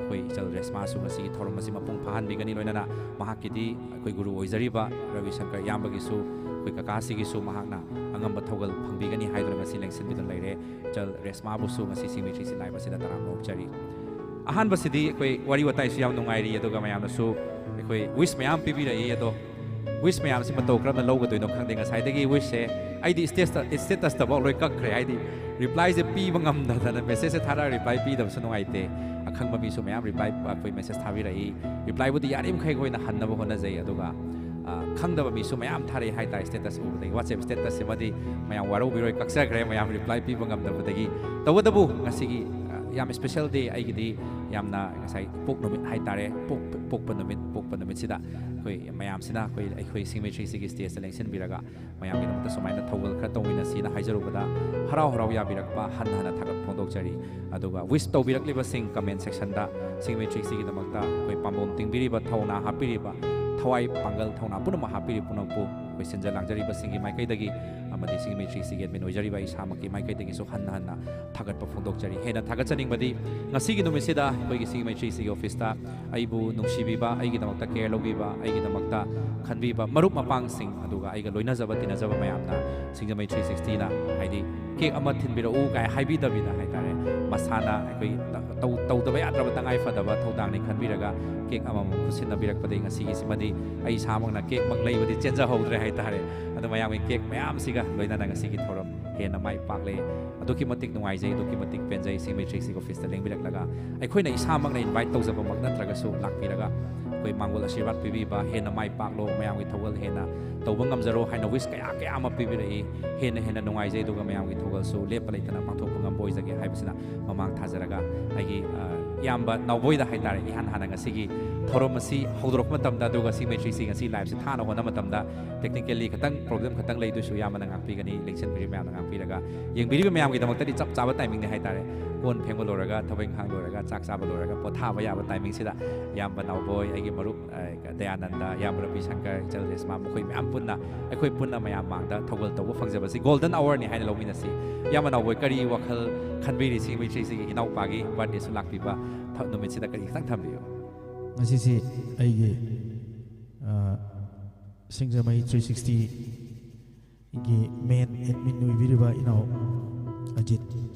ꯑꯩꯈꯣꯏ ꯏꯆꯜ ꯔꯦꯁꯃꯥꯁꯨ ꯉꯁꯤꯒꯤ ꯊꯧꯔꯝ ꯑꯁꯤ ꯃꯄꯨꯡ ꯐꯥꯍꯟꯕꯤꯒꯅꯤ꯫ ꯂꯣꯏꯅꯅ ꯃꯍꯥꯛꯀꯤꯗꯤ ꯑꯩꯈꯣꯏ ꯒꯨꯔꯨ ꯑꯣꯏꯖꯔꯤꯕ ꯔꯕꯤ ꯁꯪꯀꯔ ꯏꯌꯥꯝꯕꯒꯤꯁꯨ, ꯑꯩꯈꯣꯏ ꯀꯀꯥꯁꯤꯒꯤꯁꯨ ꯃꯍꯥꯛꯅ ꯑꯉꯝꯕ ꯊꯧꯒꯜ ꯐꯪꯕꯤꯒꯅꯤ ꯍꯥꯏꯗꯨꯅ ꯉꯁꯤ ꯂꯦꯡꯁꯤꯟꯕꯤꯗꯨꯅ ꯂꯩꯔꯦ꯫ ꯏꯆꯜ ꯔꯦꯁꯃꯥꯕꯨꯁꯨ ꯉꯁꯤ ꯁꯤꯡꯃꯩ ꯊ꯭ꯔꯤ ꯁꯤꯛꯁꯇꯤ live ꯑꯁꯤꯗ ꯇꯔꯥꯝꯅ ꯑꯣꯛꯆꯔꯤ꯫ ꯑꯍꯥꯟꯕꯁꯤꯗꯤ ꯑꯩꯈꯣꯏ ꯋꯥꯔꯤ ꯋꯥꯇꯥꯏꯁꯨ ꯌꯥꯝ ꯅꯨꯡꯉꯥꯏꯔꯤ, ꯑꯗꯨꯒ ꯃꯌꯥꯝꯅꯁꯨ ꯑꯩꯈꯣꯏ wish ꯃꯌꯥꯝ ꯄꯤꯕꯤꯔꯛꯏ꯫ ꯑꯗꯣ wish ꯃꯌꯥꯝꯁꯤ ꯃꯇꯧ ꯀꯔꯝꯅ ꯂꯧꯒꯗꯣꯏꯅꯣ ꯈꯪꯗꯦ꯫ ꯉꯁꯥꯏꯗꯒꯤ wishꯁꯦ ꯑꯩꯗꯤ status statusꯇꯐꯥꯎ ꯂꯣꯏ ꯀꯛꯈ꯭ꯔꯦ, ꯍꯥꯏꯗꯤ replyꯁꯦ ꯄꯤꯕ ꯉꯝꯗꯗꯅ, messageꯁꯦ ꯊꯥꯔꯒ reply ꯄꯤꯗꯕꯁꯨ ꯅꯨꯡꯉꯥꯏꯇꯦ꯫ ꯑꯈꯪꯕ ꯃꯤꯁꯨ ꯃꯌꯥꯝ reply, ꯑꯩꯈꯣꯏ message ꯊꯥꯕꯤꯔꯛꯏ꯫ Replyꯕꯨꯗꯤ ꯌꯥꯔꯤꯃꯈꯩ ꯑꯩꯈꯣꯏꯅ ꯍꯟꯅꯕ ꯍꯣꯠꯅꯖꯩ, ꯑꯗꯨꯒ ꯑ, ꯈꯪꯗꯕ ꯃꯤꯁꯨ ꯃꯌꯥꯝ ꯊꯥꯔꯛꯑꯦ ꯍꯥꯏꯇꯥꯔꯦ status ꯎꯕꯗꯒꯤ꯫ WhatsApp statusꯁꯤꯃꯗꯤ ꯃꯌꯥꯝ ꯋꯥꯔꯧꯕꯤꯔꯣꯏ, ꯀꯛꯆꯈ꯭ꯔꯦ ꯃꯌꯥꯝ reply ꯄꯤꯕ ꯉꯝꯗꯕꯗꯒꯤ꯫ ꯇꯧꯕꯇꯕꯨ ꯉꯁꯤꯒꯤ, ꯑ, ꯌꯥꯝ special day ꯑꯩꯒꯤꯗꯤ, ꯌꯥꯝꯅ ꯉꯁꯥꯏ ꯄꯣꯛ ꯅꯨꯃꯤꯠ ꯍꯥꯏꯇꯥꯔꯦ, ꯄꯣꯛ-, ꯄꯣꯛꯄ ꯅꯨꯃꯤꯠ, ꯄꯣꯛꯄ ꯅꯨꯃꯤꯠꯁꯤꯗ ꯑꯩꯈꯣꯏ ꯃꯌꯥꯝꯁꯤꯅ ꯑꯩꯈꯣꯏ, ꯑꯩꯈꯣꯏ ꯁꯤꯡꯃꯩ ꯊ꯭ꯔꯤ ꯁꯤꯛꯁꯇꯤꯒꯤ stageꯇ ꯂꯦꯡꯁꯤꯟꯕꯤꯔꯒ ꯃꯌꯥꯝꯒꯤꯗꯃꯛꯇ ꯁꯨꯃꯥꯏꯅ ꯊꯧꯒꯜ ꯈꯔ ꯇꯧꯃꯤꯟꯅꯁꯤꯅ ꯍꯥꯏꯖꯔꯨꯕꯗ ꯍꯔꯥꯎ ꯍꯔꯥꯎ ꯌꯥꯕꯤꯔꯛꯄ ꯍꯟꯅ ꯍꯟꯅ ꯊꯥꯒꯠꯄ ꯐꯣꯡꯗꯣꯛꯆꯔꯤ꯫ ꯑꯗꯨꯒ wish ꯇꯧꯕꯤꯔꯛꯂꯤꯕꯁꯤꯡ comment sectionꯗ ꯁꯤꯡꯃꯩ ꯊ꯭ꯔꯤ ꯁꯤꯛꯁꯇꯤꯒꯤꯗꯃꯛꯇ ꯑꯩꯈꯣꯏ ꯄꯥꯝꯕꯣꯝ ꯇꯤꯡꯕꯤꯔꯤꯕ, ꯊꯧꯅꯥ ꯍꯥꯞꯄꯤꯔꯤꯕ, ꯊꯋꯥꯏ ꯄꯥꯡꯒꯜ ꯊꯧꯅꯥ ꯄꯨꯝꯅꯃꯛ ꯍꯥꯞꯄꯤꯔꯤꯕ ꯄꯨꯝꯅꯃꯛꯄꯨ ꯑꯩꯈꯣꯏ ꯁꯤꯟꯖ ꯂꯥꯡꯖꯔꯤꯕꯁꯤꯡꯒꯤ ꯃꯥꯏꯀꯩꯗꯒꯤ ꯑꯃꯗꯤ ꯁꯤꯡꯃꯩ ꯊ꯭ꯔꯤ ꯁꯤꯛꯁꯇꯤꯒꯤ admin ꯑꯣꯏꯖꯔꯤꯕ ꯑꯩ ꯏꯁꯥꯃꯛꯀꯤ ꯃꯥꯏꯀꯩꯗꯒꯤꯁꯨ ꯍꯟꯅ ꯍꯟꯅ ꯊꯥꯒꯠꯄ ꯐꯣꯡꯗꯣꯛꯆꯔꯤ꯫ ꯍꯦꯟꯅ ꯊꯥꯒꯠꯆꯅꯤꯡꯕꯗ ꯉꯁꯤꯒꯤ ꯅꯨꯃꯤꯠꯁꯤꯗ ꯑꯩꯈꯣꯏꯒꯤ ꯁꯤꯡꯃꯩ ꯊ꯭ꯔꯤ ꯁꯤꯛꯁꯇꯤꯒꯤ officeꯇ ꯑꯩꯕꯨ ꯅꯨꯡꯁꯤꯕꯤꯕ, ꯑꯩꯒꯤꯗꯃꯛꯇ care ꯂꯧꯕꯤꯕ, ꯑꯩꯒꯤꯗꯃꯛꯇ ꯈꯟꯕꯤꯕ ꯃꯔꯨꯞ ꯃꯄꯥꯡꯁꯤꯡ, ꯑꯗꯨꯒ ꯑꯩꯒ ꯂꯣꯏꯅꯖꯕ ꯇꯤꯟꯅꯖꯕ ꯃꯌꯥꯝꯅ ꯁꯤꯡꯖꯃꯩ ꯊ꯭ꯔꯤ ꯁꯤꯛꯁꯇꯤꯅ, ꯍꯥꯏꯗꯤ cake ꯑꯃ ꯊꯤꯟꯕꯤꯔꯛꯎ ꯀꯥꯏ ꯍꯥꯏꯕꯤꯗꯕꯤꯗ ꯍꯥꯏꯇꯥꯔꯦ, ꯃꯁꯥꯅ ꯑꯩꯈꯣꯏ ꯇꯧ-, ꯇꯧꯗꯕ ꯌꯥꯗ꯭ꯔꯕ ꯇꯉꯥꯏ ꯐꯗꯕ ꯊꯧꯗꯥꯡꯅꯤ ꯈꯟꯕꯤꯔꯒ cake ꯑꯃꯃꯝ ꯈꯨꯠꯁꯤꯟꯅꯕꯤꯔꯛꯄꯗꯒꯤ ꯉꯁꯤꯒꯤꯁꯤꯃꯗꯤ ꯑꯩ ꯏꯁꯥꯃꯛꯅ cake ꯃꯛ ꯂꯩꯕꯗꯤ ꯆꯦꯟꯖꯍꯧꯗ꯭ꯔꯦ ꯍꯥꯏꯇꯥꯔꯦ꯫ ꯑꯗꯣ ꯃꯌꯥꯝꯒꯤ cake ꯃꯌꯥꯝꯁꯤꯒ ꯂꯣꯏꯅꯅ ꯉꯁꯤꯒꯤ ꯊꯧꯔꯝ ꯍꯦꯟꯅ ꯃꯥꯏ ꯄꯥꯛꯂꯦ꯫ ꯑꯗꯨꯛꯀꯤ ꯃꯇꯤꯛ ꯅꯨꯡꯉꯥꯏꯖꯩ, ꯑꯗꯨꯛꯀꯤ ꯃꯇꯤꯛ ꯄꯦꯟꯖꯩ꯫ ꯁꯤꯡꯃꯩ ꯊ꯭ꯔꯤ ꯁꯤꯛꯁꯇꯤꯒꯤ officeꯇ ꯂꯦꯡꯕꯤꯔꯛꯂꯒ ꯑꯩꯈꯣꯏꯅ ꯏꯁꯥꯃꯛꯅ invite ꯇꯧꯖꯕꯃꯛ ꯅꯠꯇ꯭ꯔꯒꯁꯨ ꯂꯥꯛꯄꯤꯔꯒ ꯑꯩꯈꯣꯏ ꯃꯥꯡꯒꯣꯜ ꯑꯁꯤꯔꯕꯥꯗ ꯄꯤꯕꯤꯕ, ꯍꯦꯟꯅ ꯃꯥꯏ ꯄꯥꯛꯂꯣ, ꯃꯌꯥꯝꯒꯤ ꯊꯧꯒꯜ ꯍꯦꯟꯅ ꯇꯧꯕ ꯉꯝꯖꯔꯣ ꯍꯥꯏꯅ wish ꯀꯌꯥ ꯀꯌꯥ ꯑꯃ ꯄꯤꯕꯤꯔꯛꯏ꯫ ꯍꯦꯟꯅ ꯍꯦꯟꯅ ꯅꯨꯡꯉꯥꯏꯖꯩ, ꯑꯗꯨꯒ ꯃꯌꯥꯝꯒꯤ ꯊꯧꯒꯜꯁꯨ ꯂꯦꯞꯄ ꯂꯩꯇꯅ ꯄꯥꯡꯊꯣꯛꯄ ꯉꯝꯕ ꯑꯣꯏꯖꯒꯦ ꯍꯥꯏꯕꯁꯤꯅ ꯃꯃꯥꯡ ꯊꯥꯖꯔꯒ ꯑꯩꯒꯤ, ꯑ, ꯏꯌꯥꯝꯕ ꯅꯥꯎꯕꯣꯏꯗ ꯍꯥꯏꯇꯥꯔꯦ, ꯏꯍꯥꯟ ꯍꯥꯟꯅ ꯉꯁꯤꯒꯤ ꯊꯧꯔꯝ ꯑꯁꯤ ꯍꯧꯗꯣꯔꯛꯄ ꯃꯇꯝꯗ, ꯑꯗꯨꯒ ꯁꯤ ꯃꯩꯇ꯭ꯔꯤꯁꯤ ꯉꯁꯤ live ꯁꯤ ꯊꯥꯅ ꯍꯣꯠꯅꯕ ꯃꯇꯝꯗ technically ꯈꯤꯇꯪ problem ꯈꯤꯇꯪ ꯂꯩꯗꯣꯏꯁꯨ ꯏꯌꯥꯝꯕꯅ ꯉꯥꯛꯄꯤꯒꯅꯤ, ꯂꯦꯡꯁꯟꯕꯤꯔꯤꯕ ꯃꯌꯥꯝꯅ ꯉꯥꯛꯄꯤꯔꯒ, ꯌꯦꯡꯕꯤꯔꯤꯕ ꯃꯌꯥꯝꯒꯤꯗꯃꯛꯇꯗꯤ ꯆꯞ ꯆꯥꯕ timing ꯅꯤ ꯍꯥꯏꯇꯥꯔꯦ꯫ ꯀꯣꯟ ꯐꯦꯡꯕ ꯂꯣꯏꯔꯒ, ꯊꯕꯛ ꯏꯪꯈꯥꯡ ꯂꯣꯏꯔꯒ, ꯆꯥꯛ ꯆꯥꯕ ꯂꯣꯏꯔꯒ ꯄꯣꯊꯥꯕ ꯌꯥꯕ timing ꯁꯤꯗ ꯏꯌꯥꯝꯕ ꯅꯥꯎꯕꯣꯏ, ꯑꯩꯒꯤ ꯃꯔꯨꯞ, ꯑ, ꯗꯌꯥꯅꯟꯗ, ꯏꯌꯥꯝꯕ ꯔꯕꯤ ꯁꯪꯀꯔ, ꯏꯆꯜ ꯔꯦꯁꯃꯥ, ꯃꯈꯣꯏ ꯃꯌꯥꯝ ꯄꯨꯟꯅ, ꯑꯩꯈꯣꯏ ꯄꯨꯟꯅ ꯃꯌꯥꯝ ꯃꯥꯡꯗ ꯊꯧꯒꯜ ꯇꯧꯕ ꯐꯪꯖꯕꯁꯤ golden hour ꯅꯤ ꯍꯥꯏꯅ ꯂꯧꯃꯤꯟꯅꯁꯤ꯫ ꯏꯌꯥꯝꯕ ꯅꯥꯎꯕꯣꯏ, ꯀꯔꯤ ꯋꯥꯈꯜ ꯈꯟꯕꯤꯔꯤ ꯁꯤ ꯃꯩꯇ꯭ꯔꯤꯁꯤꯒꯤ ꯏꯅꯥꯎꯄꯥꯒꯤ birthday ꯁꯨ ꯂꯥꯛꯄꯤꯕ ꯊ-, ꯅꯨꯃꯤꯠꯁꯤꯗ ꯀꯔꯤ ꯈꯤꯇꯪ ꯊꯝꯕꯤꯌꯨ? ꯉꯁꯤꯁꯤ ꯑꯩꯒꯤ, ꯑ, ꯁꯤꯡꯖꯃꯩ three sixty ꯒꯤ main admin ꯑꯣꯏꯕꯤꯔꯤꯕ ꯏꯅꯥꯎ ꯑꯖꯤꯠ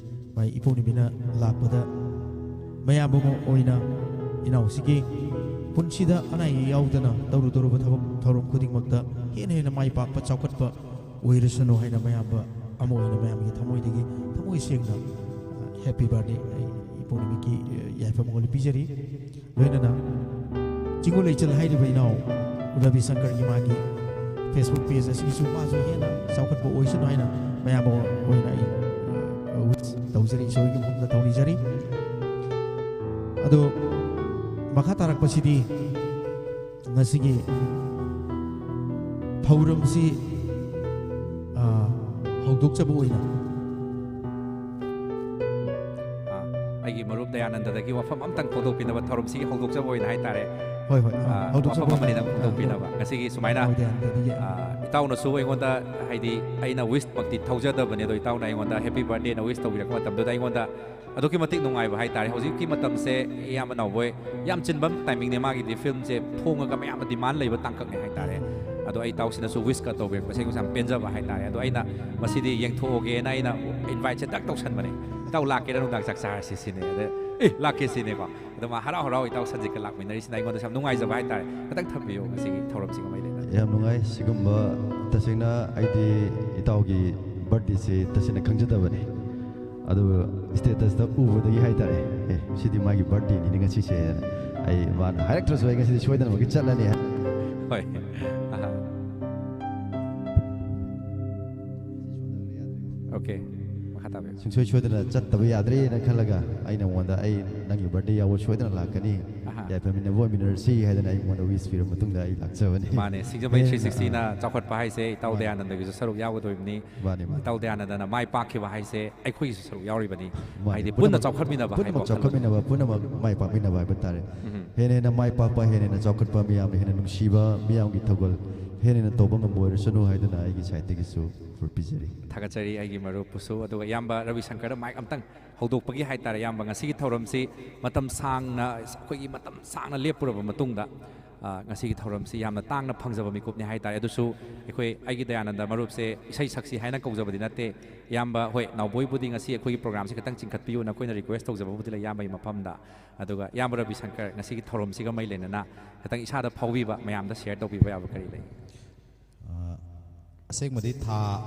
ꯃꯥꯏ ꯏꯄꯨ ꯅꯨꯃꯤꯠꯅ ꯂꯥꯛꯄꯗ ꯃꯌꯥꯝ ꯑꯃ ꯑꯣꯏꯅ ꯏꯅꯥꯎꯁꯤꯒꯤ ꯄꯨꯟꯁꯤꯗ ꯑꯅꯥ ꯑꯌꯦꯛ ꯌꯥꯎꯗꯅ ꯇꯧꯔꯨ ꯇꯧꯔꯨꯕ ꯊꯕꯛ ꯊꯧꯔꯝ ꯈꯨꯗꯤꯡꯃꯛꯇ ꯍꯦꯟꯅ ꯍꯦꯟꯅ ꯃꯥꯏ ꯄꯥꯛꯄ ꯆꯥꯎꯈꯠꯄ ꯑꯣꯏꯔꯁꯅꯨ ꯍꯥꯏꯅ ꯃꯌꯥꯝꯕ ꯑꯃ ꯑꯣꯏꯅ ꯃꯌꯥꯝꯒꯤ ꯊꯃꯣꯏꯗꯒꯤ ꯊꯃꯣꯏ ꯁꯦꯡꯅ, ꯑ, happy birthday ꯑꯩ ꯏꯄꯨ ꯅꯨꯃꯤꯠꯀꯤ, ꯑ, ꯌꯥꯏꯐ ꯃꯪꯒꯣꯜ ꯄꯤꯖꯔꯤ꯫ ꯂꯣꯏꯅꯅ ꯆꯤꯡꯒꯨ ꯂꯩꯆꯜ ꯍꯥꯏꯔꯤꯕ ꯏꯅꯥꯎ ꯔꯕꯤ ꯁꯪꯀꯔꯒꯤ ꯃꯥꯒꯤ Facebook page ꯑꯁꯤꯒꯤꯁꯨ ꯃꯥꯁꯨ ꯍꯦꯟꯅ ꯆꯥꯎꯈꯠꯄ ꯑꯣꯏꯁꯅꯨ ꯍꯥꯏꯅ ꯃꯌꯥꯝ ꯑꯣꯏꯅ ꯑꯩ, ꯑ, wish ꯇꯧꯖꯔꯤ, ꯏꯁꯣꯔꯒꯤ ꯃꯐꯝꯗ ꯊꯧꯅꯤꯖꯔꯤ꯫ ꯑꯗꯣ ꯃꯈꯥ ꯇꯥꯔꯛꯄꯁꯤꯗꯤ ꯉꯁꯤꯒꯤ ꯊꯧꯔꯝꯁꯤ, ꯑ, ꯍꯧꯗꯣꯛꯆꯕ ꯑꯣꯏꯅ ꯑꯥ, ꯑꯩꯒꯤ ꯃꯔꯨꯞ ꯗꯌꯥꯅꯟꯗꯗꯒꯤ ꯋꯥꯐꯝ ꯑꯝꯇꯪ ꯐꯣꯡꯗꯣꯛꯄꯤꯅꯕ ꯊꯧꯔꯝꯁꯤꯒꯤ ꯍꯧꯗꯣꯛꯆꯕ ꯑꯣꯏꯅ ꯍꯥꯏꯇꯥꯔꯦ꯫ ꯍꯣꯏ, ꯍꯣꯏ, ꯑꯥ, ꯑꯥ, ꯍꯧꯗꯣꯛꯆꯕ ꯋꯥꯐꯝ ꯑꯣꯏꯅ꯫ ꯑꯃꯅꯤꯗꯪ ꯐꯣꯡꯗꯣꯛꯄꯤꯅꯕ꯫ ꯑꯥ, ꯉꯁꯤꯒꯤ ꯁꯨꯃꯥꯏꯅ, ꯃꯔꯨꯞ ꯗꯌꯥꯅꯟꯗꯗꯒꯤ꯫ ꯑꯥ, ꯏꯇꯥꯎꯅꯁꯨ ꯑꯩꯉꯣꯟꯗ, ꯍꯥꯏꯗꯤ, ꯑꯩꯅ wish ꯃꯛꯇꯤ ꯊꯧꯖꯗꯕꯅꯦ, ꯑꯗꯣ ꯏꯇꯥꯎꯅ ꯑꯩꯉꯣꯟꯗ happy birthday ꯅ wish ꯇꯧꯕꯤꯔꯛꯄ ꯃꯇꯝꯗꯨꯗ ꯑꯩꯉꯣꯟꯗ ꯑꯗꯨꯛꯀꯤ ꯃꯇꯤꯛ ꯅꯨꯡꯉꯥꯏꯕ ꯍꯥꯏꯇꯥꯔꯦ꯫ ꯍꯧꯖꯤꯛꯀꯤ ꯃꯇꯝꯁꯦ ꯏꯌꯥꯝꯕ ꯅꯥꯎꯕꯣꯏ ꯌꯥꯝ ꯆꯤꯟꯕ timing ꯅꯦ, ꯃꯥꯒꯤꯗꯤ film ꯁꯦ ꯐꯣꯡꯉꯒ ꯃꯌꯥꯝꯅ demand ꯂꯩꯕ ꯇꯥꯡꯀꯛꯅꯦ ꯍꯥꯏꯇꯥꯔꯦ꯫ ꯑꯗꯣ ꯑꯩ ꯏꯇꯥꯎꯁꯤꯅꯁꯨ wish ꯀ ꯇꯧꯕꯤꯔꯛꯄꯁꯦ ꯑꯩꯉꯣꯟꯗ ꯌꯥꯝ ꯄꯦꯟꯖꯕ ꯍꯥꯏꯇꯥꯔꯦ꯫ ꯑꯗꯣ ꯑꯩꯅ ꯃꯁꯤꯗꯤ ꯌꯦꯡꯊꯣꯛꯑꯒꯦꯅ ꯑꯩꯅ invite ꯁꯦ ꯗꯛ ꯇꯧꯁꯟꯕꯅꯦ꯫ "ꯏꯇꯥꯎ ꯂꯥꯛꯀꯦꯔꯥ, ꯅꯨꯡꯗꯥꯡ ꯆꯥꯛ ꯆꯥꯔꯁꯤ?" ꯁꯤꯅꯦ꯫ ꯑꯗ, "ꯑꯦ, ꯂꯥꯛꯀꯦ" ꯁꯤꯅꯦꯀꯣ꯫ ꯑꯗꯣ ꯃꯥ ꯍꯔꯥꯎ ꯍꯔꯥꯎ ꯏꯇꯥꯎ ꯁꯟꯖꯤꯠꯀ ꯂꯥꯛꯃꯤꯟꯅꯔꯤꯁꯤꯅ ꯑꯩꯉꯣꯟꯗꯁꯨ ꯌꯥꯝ ꯅꯨꯡꯉꯥꯏꯖꯕ ꯍꯥꯏꯇꯥꯔꯦ꯫ ꯈꯤꯇꯪ ꯊꯝꯕꯤꯌꯨ ꯉꯁꯤꯒꯤ ꯊꯧꯔꯝꯁꯤꯒ ꯃꯔꯤ ꯂꯩꯅꯅ꯫ ꯌꯥꯝ ꯅꯨꯡꯉꯥꯏ꯫ ꯁꯤꯒꯨꯝꯕ, ꯇꯁꯦꯡꯅ ꯑꯩꯗꯤ ꯏꯇꯥꯎꯒꯤ birthday ꯁꯦ ꯇꯁꯦꯡꯅ ꯈꯪꯖꯗꯕꯅꯤ꯫ ꯑꯗꯨ status ꯇ ꯎꯕꯗꯒꯤ ꯍꯥꯏꯇꯥꯔꯦ, "ꯑꯦ, ꯁꯤꯗꯤ ꯃꯥꯒꯤ birthday ꯅꯤꯅꯦ ꯉꯁꯤꯁꯦ" ꯍꯥꯏꯅ꯫ ꯑꯩ, ꯃꯥꯅ ꯍꯥꯏꯔꯛꯇ꯭ꯔꯁꯨ ꯑꯩ ꯉꯁꯤꯗꯤ ꯁꯣꯏꯗꯅꯃꯛꯀꯤ ꯆꯠꯂꯅꯤ ꯍꯥꯏ꯫ ꯍꯣꯏ꯫ ꯑꯍꯥ꯫ Okay꯫ ꯃꯈꯥ ꯇꯥꯕꯤꯌꯨ꯫ ꯁꯨꯡꯁꯣꯏ ꯁꯣꯏꯗꯅ ꯆꯠꯇꯕ ꯌꯥꯗ꯭ꯔꯦꯅ ꯈꯜꯂꯒ ꯑꯩ ꯅꯉꯣꯟꯗ, "ꯑꯩ ꯅꯪꯒꯤ birthday ꯌꯥꯎꯕ ꯁꯣꯏꯗꯅ ꯂꯥꯛꯀꯅꯤ꯫ ꯑꯍꯥ꯫ ꯌꯥꯏꯐꯃꯤꯟꯅꯕ ꯑꯣꯏꯃꯤꯟꯅꯔꯁꯤ ꯍꯥꯏꯗꯅ ꯑꯩꯉꯣꯟꯗ wish ꯄꯤꯔꯕ ꯃꯇꯨꯡꯗ ꯑꯩ ꯂꯥꯛꯆꯕꯅꯤ꯫ ꯃꯥꯅꯦ, ꯁꯤꯡꯖꯃꯩ ꯍꯦꯟꯅ- ꯊ꯭ꯔꯤ ꯁꯤꯛꯁꯇꯤꯅ ꯆꯥꯎꯈꯠꯄ ꯍꯥꯏꯁꯦ ꯏꯇꯥꯎ ꯃꯥꯅꯦ꯫ ꯗꯌꯥꯅꯟꯗꯒꯤꯁꯨ ꯁꯔꯨꯛ ꯌꯥꯎꯒꯗꯣꯔꯤꯕꯅꯤ꯫ ꯃꯥꯅꯦ, ꯃꯥꯅꯦ꯫ ꯏꯇꯥꯎ ꯗꯌꯥꯅꯟꯗꯅ ꯃꯥꯏ ꯄꯥꯛꯈꯤꯕ ꯍꯥꯏꯁꯦ ꯑꯩꯈꯣꯏꯒꯤꯁꯨ ꯁꯔꯨꯛ ꯌꯥꯎꯔꯤꯕꯅꯤ꯫ ꯃꯥꯅꯦ, ꯍꯥꯏꯗꯤ ꯄꯨꯟꯅ ꯄꯨꯝꯅꯃꯛ- ꯆꯥꯎꯈꯠꯃꯤꯟꯅꯕ ꯄꯨꯝꯅꯃꯛ ꯍꯥꯏꯕ ꯋꯥꯈꯜꯂꯣꯟ꯫ ꯆꯥꯎꯈꯠꯃꯤꯟꯅꯕ, ꯄꯨꯝꯅꯃꯛ ꯃꯥꯏ ꯄꯥꯛꯃꯤꯟꯅꯕ ꯍꯥꯏꯕ ꯇꯥꯔꯦ꯫ ꯎꯝ꯫ ꯍꯦꯟꯅ ꯍꯦꯟꯅ ꯃꯥꯏ ꯄꯥꯛꯄ, ꯍꯦꯟꯅ ꯍꯦꯟꯅ ꯆꯥꯎꯈꯠꯄ, ꯃꯤꯌꯥꯝꯅ ꯍꯦꯟꯅ ꯅꯨꯡꯁꯤꯕ, ꯃꯤꯌꯥꯝꯒꯤ ꯊꯧꯒꯜ ꯍꯦꯟꯅ ꯍꯦꯟꯅ ꯇꯧꯕ ꯉꯝꯕ ꯑꯣꯏꯔꯁꯅꯨ ꯍꯥꯏꯗꯨꯅ ꯑꯩꯒꯤ sideꯇꯒꯤꯁꯨ ꯄꯤꯖꯔꯤ꯫ ꯊꯥꯒꯠꯆꯔꯤ ꯑꯩꯒꯤ ꯃꯔꯨꯞꯄꯨꯁꯨ꯫ ꯑꯗꯨꯒ ꯏꯌꯥꯝꯕ ꯔꯕꯤ ꯁꯪꯀꯔꯗ mic ꯑꯝꯇꯪ ꯍꯧꯗꯣꯛꯄꯒꯤ ꯍꯥꯏꯇꯥꯔꯦ, ꯏꯌꯥꯝꯕ, ꯉꯁꯤꯒꯤ ꯊꯧꯔꯝꯁꯤ ꯃꯇꯝ ꯁꯥꯡꯅ, ꯑꯩꯈꯣꯏꯒꯤ ꯃꯇꯝ ꯁꯥꯡꯅ ꯂꯦꯞꯄꯨꯔꯕ ꯃꯇꯨꯡꯗ, ꯑ, ꯉꯁꯤꯒꯤ ꯊꯧꯔꯝꯁꯤ ꯌꯥꯝꯅ ꯇꯥꯡꯅ ꯐꯪꯖꯕ ꯃꯤꯀꯨꯞꯅꯤ ꯍꯥꯏꯇꯥꯔꯦ꯫ ꯑꯗꯨꯁꯨ ꯑꯩꯈꯣꯏ, ꯑꯩꯒꯤ ꯗꯌꯥꯅꯟꯗ ꯃꯔꯨꯞꯁꯦ ꯏꯁꯩ ꯁꯛꯁꯤ ꯍꯥꯏꯅ ꯀꯧꯖꯕꯗꯤ ꯅꯠꯇꯦ꯫ ꯏꯌꯥꯝꯕ, ꯍꯣꯏ, ꯅꯥꯎꯕꯣꯏꯕꯨꯗꯤ ꯉꯁꯤ ꯑꯩꯈꯣꯏꯒꯤ programꯁꯤ ꯈꯤꯇꯪ ꯆꯤꯡꯈꯠꯄꯤꯌꯨꯅ ꯑꯩꯈꯣꯏꯅ request ꯇꯧꯖꯕꯕꯨꯗꯤ ꯂꯩ ꯏꯌꯥꯝꯕꯒꯤ ꯃꯐꯝꯗ꯫ ꯑꯗꯨꯒ ꯏꯌꯥꯝꯕ ꯔꯕꯤ ꯁꯪꯀꯔ, ꯉꯁꯤꯒꯤ ꯊꯧꯔꯝꯁꯤꯒ ꯃꯔꯤ ꯂꯩꯅꯅ ꯈꯤꯇꯪ ꯏꯁꯥꯗ ꯐꯥꯎꯕꯤꯕ, ꯃꯌꯥꯝꯗ share ꯇꯧꯕꯤꯕ ꯌꯥꯕ ꯀꯔꯤ ꯂꯩ? ꯑ, ꯑꯁꯦꯡꯕꯗꯤ ꯊꯥ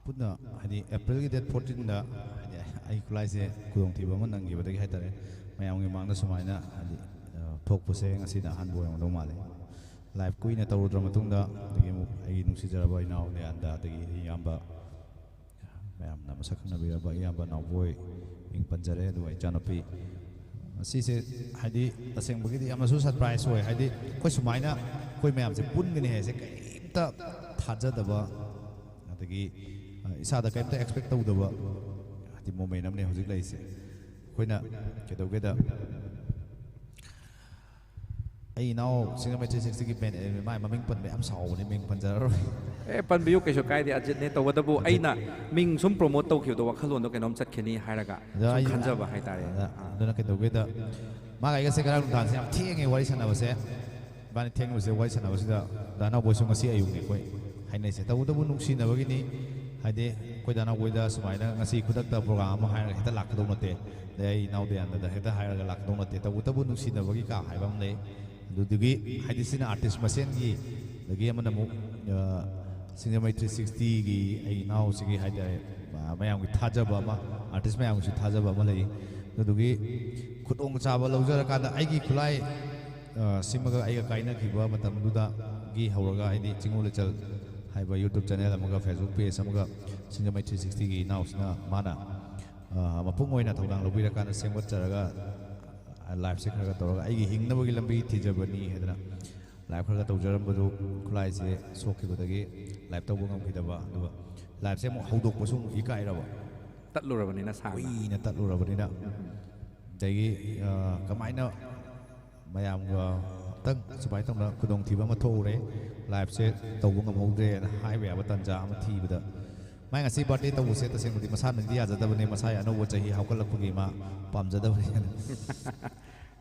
ꯄꯨꯟꯅ, ꯍꯥꯏꯗꯤ Aprilꯒꯤ date fourteenꯗ, ꯍꯥꯏꯗꯤ ꯑꯩ ꯈꯨꯠꯂꯥꯏꯁꯦ ꯈꯨꯗꯣꯡꯊꯤꯕ ꯑꯃ ꯅꯪꯈꯤꯕꯗꯒꯤ ꯍꯥꯏꯇꯥꯔꯦ, ꯃꯌꯥꯝꯒꯤ ꯃꯥꯡꯗ ꯁꯨꯃꯥꯏꯅ, ꯍꯥꯏꯗꯤ, ꯑ, ꯊꯣꯛꯄꯁꯦ ꯉꯁꯤꯅ ꯑꯍꯥꯟꯕ ꯑꯣꯏꯔꯝꯒꯗꯧ ꯃꯥꯜꯂꯦ꯫ Live ꯀꯨꯏꯅ ꯇꯧꯔꯨꯗ꯭ꯔ ꯃꯇꯨꯡꯗ, ꯑꯗꯒꯤ ꯑꯃꯨꯛ ꯑꯩꯒꯤ ꯅꯨꯡꯁꯤꯖꯔꯕ ꯏꯅꯥꯎ ꯂꯤꯌꯥꯟꯗ, ꯑꯗꯒꯤ ꯑꯩ ꯏꯌꯥꯝꯕ, ꯃꯌꯥꯝꯅ ꯃꯁꯛ ꯈꯪꯅꯕꯤꯔꯕ ꯏꯌꯥꯝꯕ ꯅꯥꯎꯕꯣꯏ ꯃꯤꯡ ꯄꯟꯖꯔꯦ, ꯑꯗꯨꯒ ꯏꯆꯥꯅꯨꯄꯤ꯫ ꯁꯤꯁꯦ, ꯍꯥꯏꯗꯤ, ꯇꯁꯦꯡꯕꯒꯤꯗꯤ ꯌꯥꯝꯅꯁꯨ surprise ꯑꯣꯏ꯫ ꯍꯥꯏꯗꯤ, ꯑꯩꯈꯣꯏ ꯁꯨꯃꯥꯏꯅ ꯑꯩꯈꯣꯏ ꯃꯌꯥꯝꯁꯦ ꯄꯨꯟꯒꯅꯤ ꯍꯥꯏꯁꯦ ꯀꯔꯤꯝꯇ ꯊꯥꯖꯗꯕ, ꯑꯗꯒꯤ, ꯑ, ꯏꯁꯥꯗ ꯀꯔꯤꯝꯇ expect ꯇꯧꯗꯕ, ꯍꯥꯏꯗꯤ, moment ꯑꯃꯅꯦ ꯍꯧꯖꯤꯛ ꯂꯩꯔꯤꯁꯦ꯫ ꯑꯩꯈꯣꯏꯅ ꯀꯩꯗꯧꯒꯦꯗ, ꯑꯩ ꯏꯅꯥꯎ ꯁꯤꯡꯖꯃꯩ three sixtyꯒꯤ band, ꯑꯦ, ꯃꯥꯏ ꯃꯃꯤꯡ ꯄꯟꯕ ꯌꯥꯝ ꯁꯥꯎꯕꯅꯦ, ꯃꯤꯡ ꯄꯟꯖꯔꯔꯣꯏ꯫ ꯑꯦ, ꯄꯟꯕꯤꯌꯨ, ꯀꯩꯁꯨ ꯀꯥꯏꯗꯦ꯫ ꯑꯖꯤꯠꯅꯦ꯫ ꯇꯧꯕꯇꯕꯨ ꯑꯖꯤꯠ꯫ ꯑꯩꯅ ꯃꯤꯡ ꯁꯨꯝ promote ꯇꯧꯈꯤꯕꯗꯣ ꯋꯥꯈꯜꯂꯣꯟꯗꯣ ꯀꯩꯅꯣꯝ ꯆꯠꯈꯤꯅꯤ ꯍꯥꯏꯔꯒ ꯑꯗ ꯁꯨꯝ ꯑꯩ, ꯈꯟꯖꯕ ꯍꯥꯏꯇꯥꯔꯦ꯫ ꯑꯗ, ꯑꯥ꯫ ꯑꯗꯨꯅ ꯀꯩꯗꯧꯒꯦꯗ, ꯃꯥꯒ ꯑꯩꯒꯁꯦ ꯉꯔꯥꯡ ꯅꯨꯡꯗꯥꯡꯁꯦ ꯌꯥꯝ ꯊꯦꯡꯉꯦ ꯋꯥꯔꯤ ꯁꯥꯟꯅꯕꯁꯦ꯫ ꯏꯕꯥꯅꯤ ꯊꯦꯡꯕꯁꯦ ꯋꯥꯔꯤ ꯁꯥꯟꯅꯕꯁꯤꯗ ꯗꯥ ꯅꯥꯎꯕꯣꯏꯁꯨ ꯉꯁꯤ ꯑꯌꯨꯛꯅꯦ ꯑꯩꯈꯣꯏ ꯍꯥꯏꯅꯩꯁꯦ꯫ ꯇꯧꯕꯇꯕꯨ ꯅꯨꯡꯁꯤꯅꯕꯒꯤꯅꯤ꯫ ꯍꯥꯏꯗꯤ ꯑꯩꯈꯣꯏ ꯗꯥ ꯅꯥꯎꯕꯣꯏꯗ ꯁꯨꯃꯥꯏꯅ ꯉꯁꯤ ꯈꯨꯗꯛꯇ program ꯑꯃ ꯍꯥꯏꯔꯒ ꯍꯦꯛꯇ ꯂꯥꯛꯀꯗꯧ ꯅꯠꯇꯦ꯫ ꯑꯗꯩ ꯑꯩ ꯏꯅꯥꯎ ꯗꯌꯥꯅꯟꯗꯗ ꯍꯦꯛꯇ ꯍꯥꯏꯔꯒ ꯂꯥꯛꯀꯗꯧ ꯅꯠꯇꯦ꯫ ꯇꯧꯕꯇꯕꯨ ꯅꯨꯡꯁꯤꯅꯕꯒꯤ ꯀꯥ ꯍꯥꯏꯕ ꯑꯃ ꯂꯩ꯫ ꯑꯗꯨꯗꯨꯒꯤ, ꯍꯥꯏꯗꯤ, ꯁꯤꯅ artist ꯃꯁꯦꯟꯒꯤ, ꯑꯗꯒꯤ ꯑꯃꯅ ꯑꯃꯨꯛ, ꯑ, ꯁꯤꯡꯖꯃꯩ three sixtyꯒꯤ ꯑꯩ ꯏꯅꯥꯎꯁꯤꯒꯤ ꯍꯥꯏꯇꯥꯔꯦ, ꯑ, ꯃꯌꯥꯝꯒꯤ ꯊꯥꯖꯕ ꯑꯃ, artist ꯃꯌꯥꯝꯒꯤꯁꯨ ꯊꯥꯖꯕ ꯑꯃ ꯂꯩ꯫ ꯑꯗꯨꯗꯨꯒꯤ ꯈꯨꯗꯣꯡꯆꯥꯕ ꯂꯧꯖꯔꯀꯥꯟꯗ ꯑꯩꯒꯤ ꯈꯨꯠꯂꯥꯏ, ꯑ, ꯁꯤꯃꯒ ꯑꯩꯒ ꯀꯥꯏꯅꯈꯤꯕ ꯃꯇꯝꯗꯨꯗꯒꯤ ꯍꯧꯔꯒ, ꯍꯥꯏꯗꯤ, ꯆꯤꯡꯉꯨ ꯂꯩꯆꯜ ꯍꯥꯏꯕ YouTube channel ꯑꯃꯒ, Facebook page ꯑꯃꯒ, ꯁꯤꯡꯖꯃꯩ three sixtyꯒꯤ ꯏꯅꯥꯎꯁꯤꯅ ꯃꯥꯅ, ꯑ, ꯃꯄꯨꯡ ꯑꯣꯏꯅ ꯊꯧꯗꯥꯡ ꯂꯧꯕꯤꯔꯀꯥꯟꯗ ꯁꯦꯝꯒꯠꯆꯔꯒ, ꯂꯥꯏꯐꯁꯦ ꯈꯔ ꯈꯔ ꯇꯧꯔꯒ ꯑꯩꯒꯤ ꯍꯤꯡꯅꯕꯒꯤ ꯂꯝꯕꯤ ꯊꯤꯖꯕꯅꯤ ꯍꯥꯏꯗꯅ ꯂꯥꯏꯐ ꯈꯔ ꯈꯔ ꯇꯧꯖꯔꯝꯕꯗꯨ ꯈꯨꯠꯂꯥꯏꯁꯦ ꯁꯣꯛꯈꯤꯕꯗꯒꯤ ꯂꯥꯏꯐ ꯇꯧꯕ ꯉꯝꯈꯤꯗꯕ, ꯑꯗꯨꯒ ꯂꯥꯏꯐꯁꯦ ꯑꯃꯨꯛ ꯍꯧꯗꯣꯛꯄꯁꯨ ꯑꯃꯨꯛ ꯏꯀꯥꯏꯔꯕ꯫ ꯇꯠꯂꯨꯔꯕꯅꯤꯅ ꯁꯥꯡꯅ꯫ ꯀꯨꯏꯅ ꯇꯠꯂꯨꯔꯕꯅꯤꯅ꯫ ꯑꯗꯒꯤ ꯑ, ꯀꯃꯥꯏꯅ ꯃꯌꯥꯝꯒ ꯑꯝꯇꯪ ꯁꯨꯃꯥꯏꯅ ꯇꯧꯅ ꯈꯨꯗꯣꯡꯊꯤꯕ ꯑꯃ ꯊꯣꯛꯎꯔꯦ, ꯂꯥꯏꯐꯁꯦ ꯇꯧꯕ ꯉꯝꯍꯧꯗ꯭ꯔꯦꯅ ꯍꯥꯏꯕ ꯌꯥꯕ ꯇꯥꯟꯖꯥ ꯑꯃ ꯊꯤꯕꯗ, ꯃꯥꯏ ꯉꯁꯤ ꯕꯥꯔꯗꯦ ꯇꯧꯕꯁꯦ ꯇꯁꯦꯡꯕꯗꯤ ꯃꯁꯥꯅꯗꯤ ꯌꯥꯖꯗꯕꯅꯦ, ꯃꯁꯥꯒꯤ ꯑꯅꯧꯕ ꯆꯍꯤ ꯍꯧꯒꯠꯂꯛꯄꯒꯤ ꯃꯥ ꯄꯥꯝꯖꯗꯕꯅꯦꯅ꯫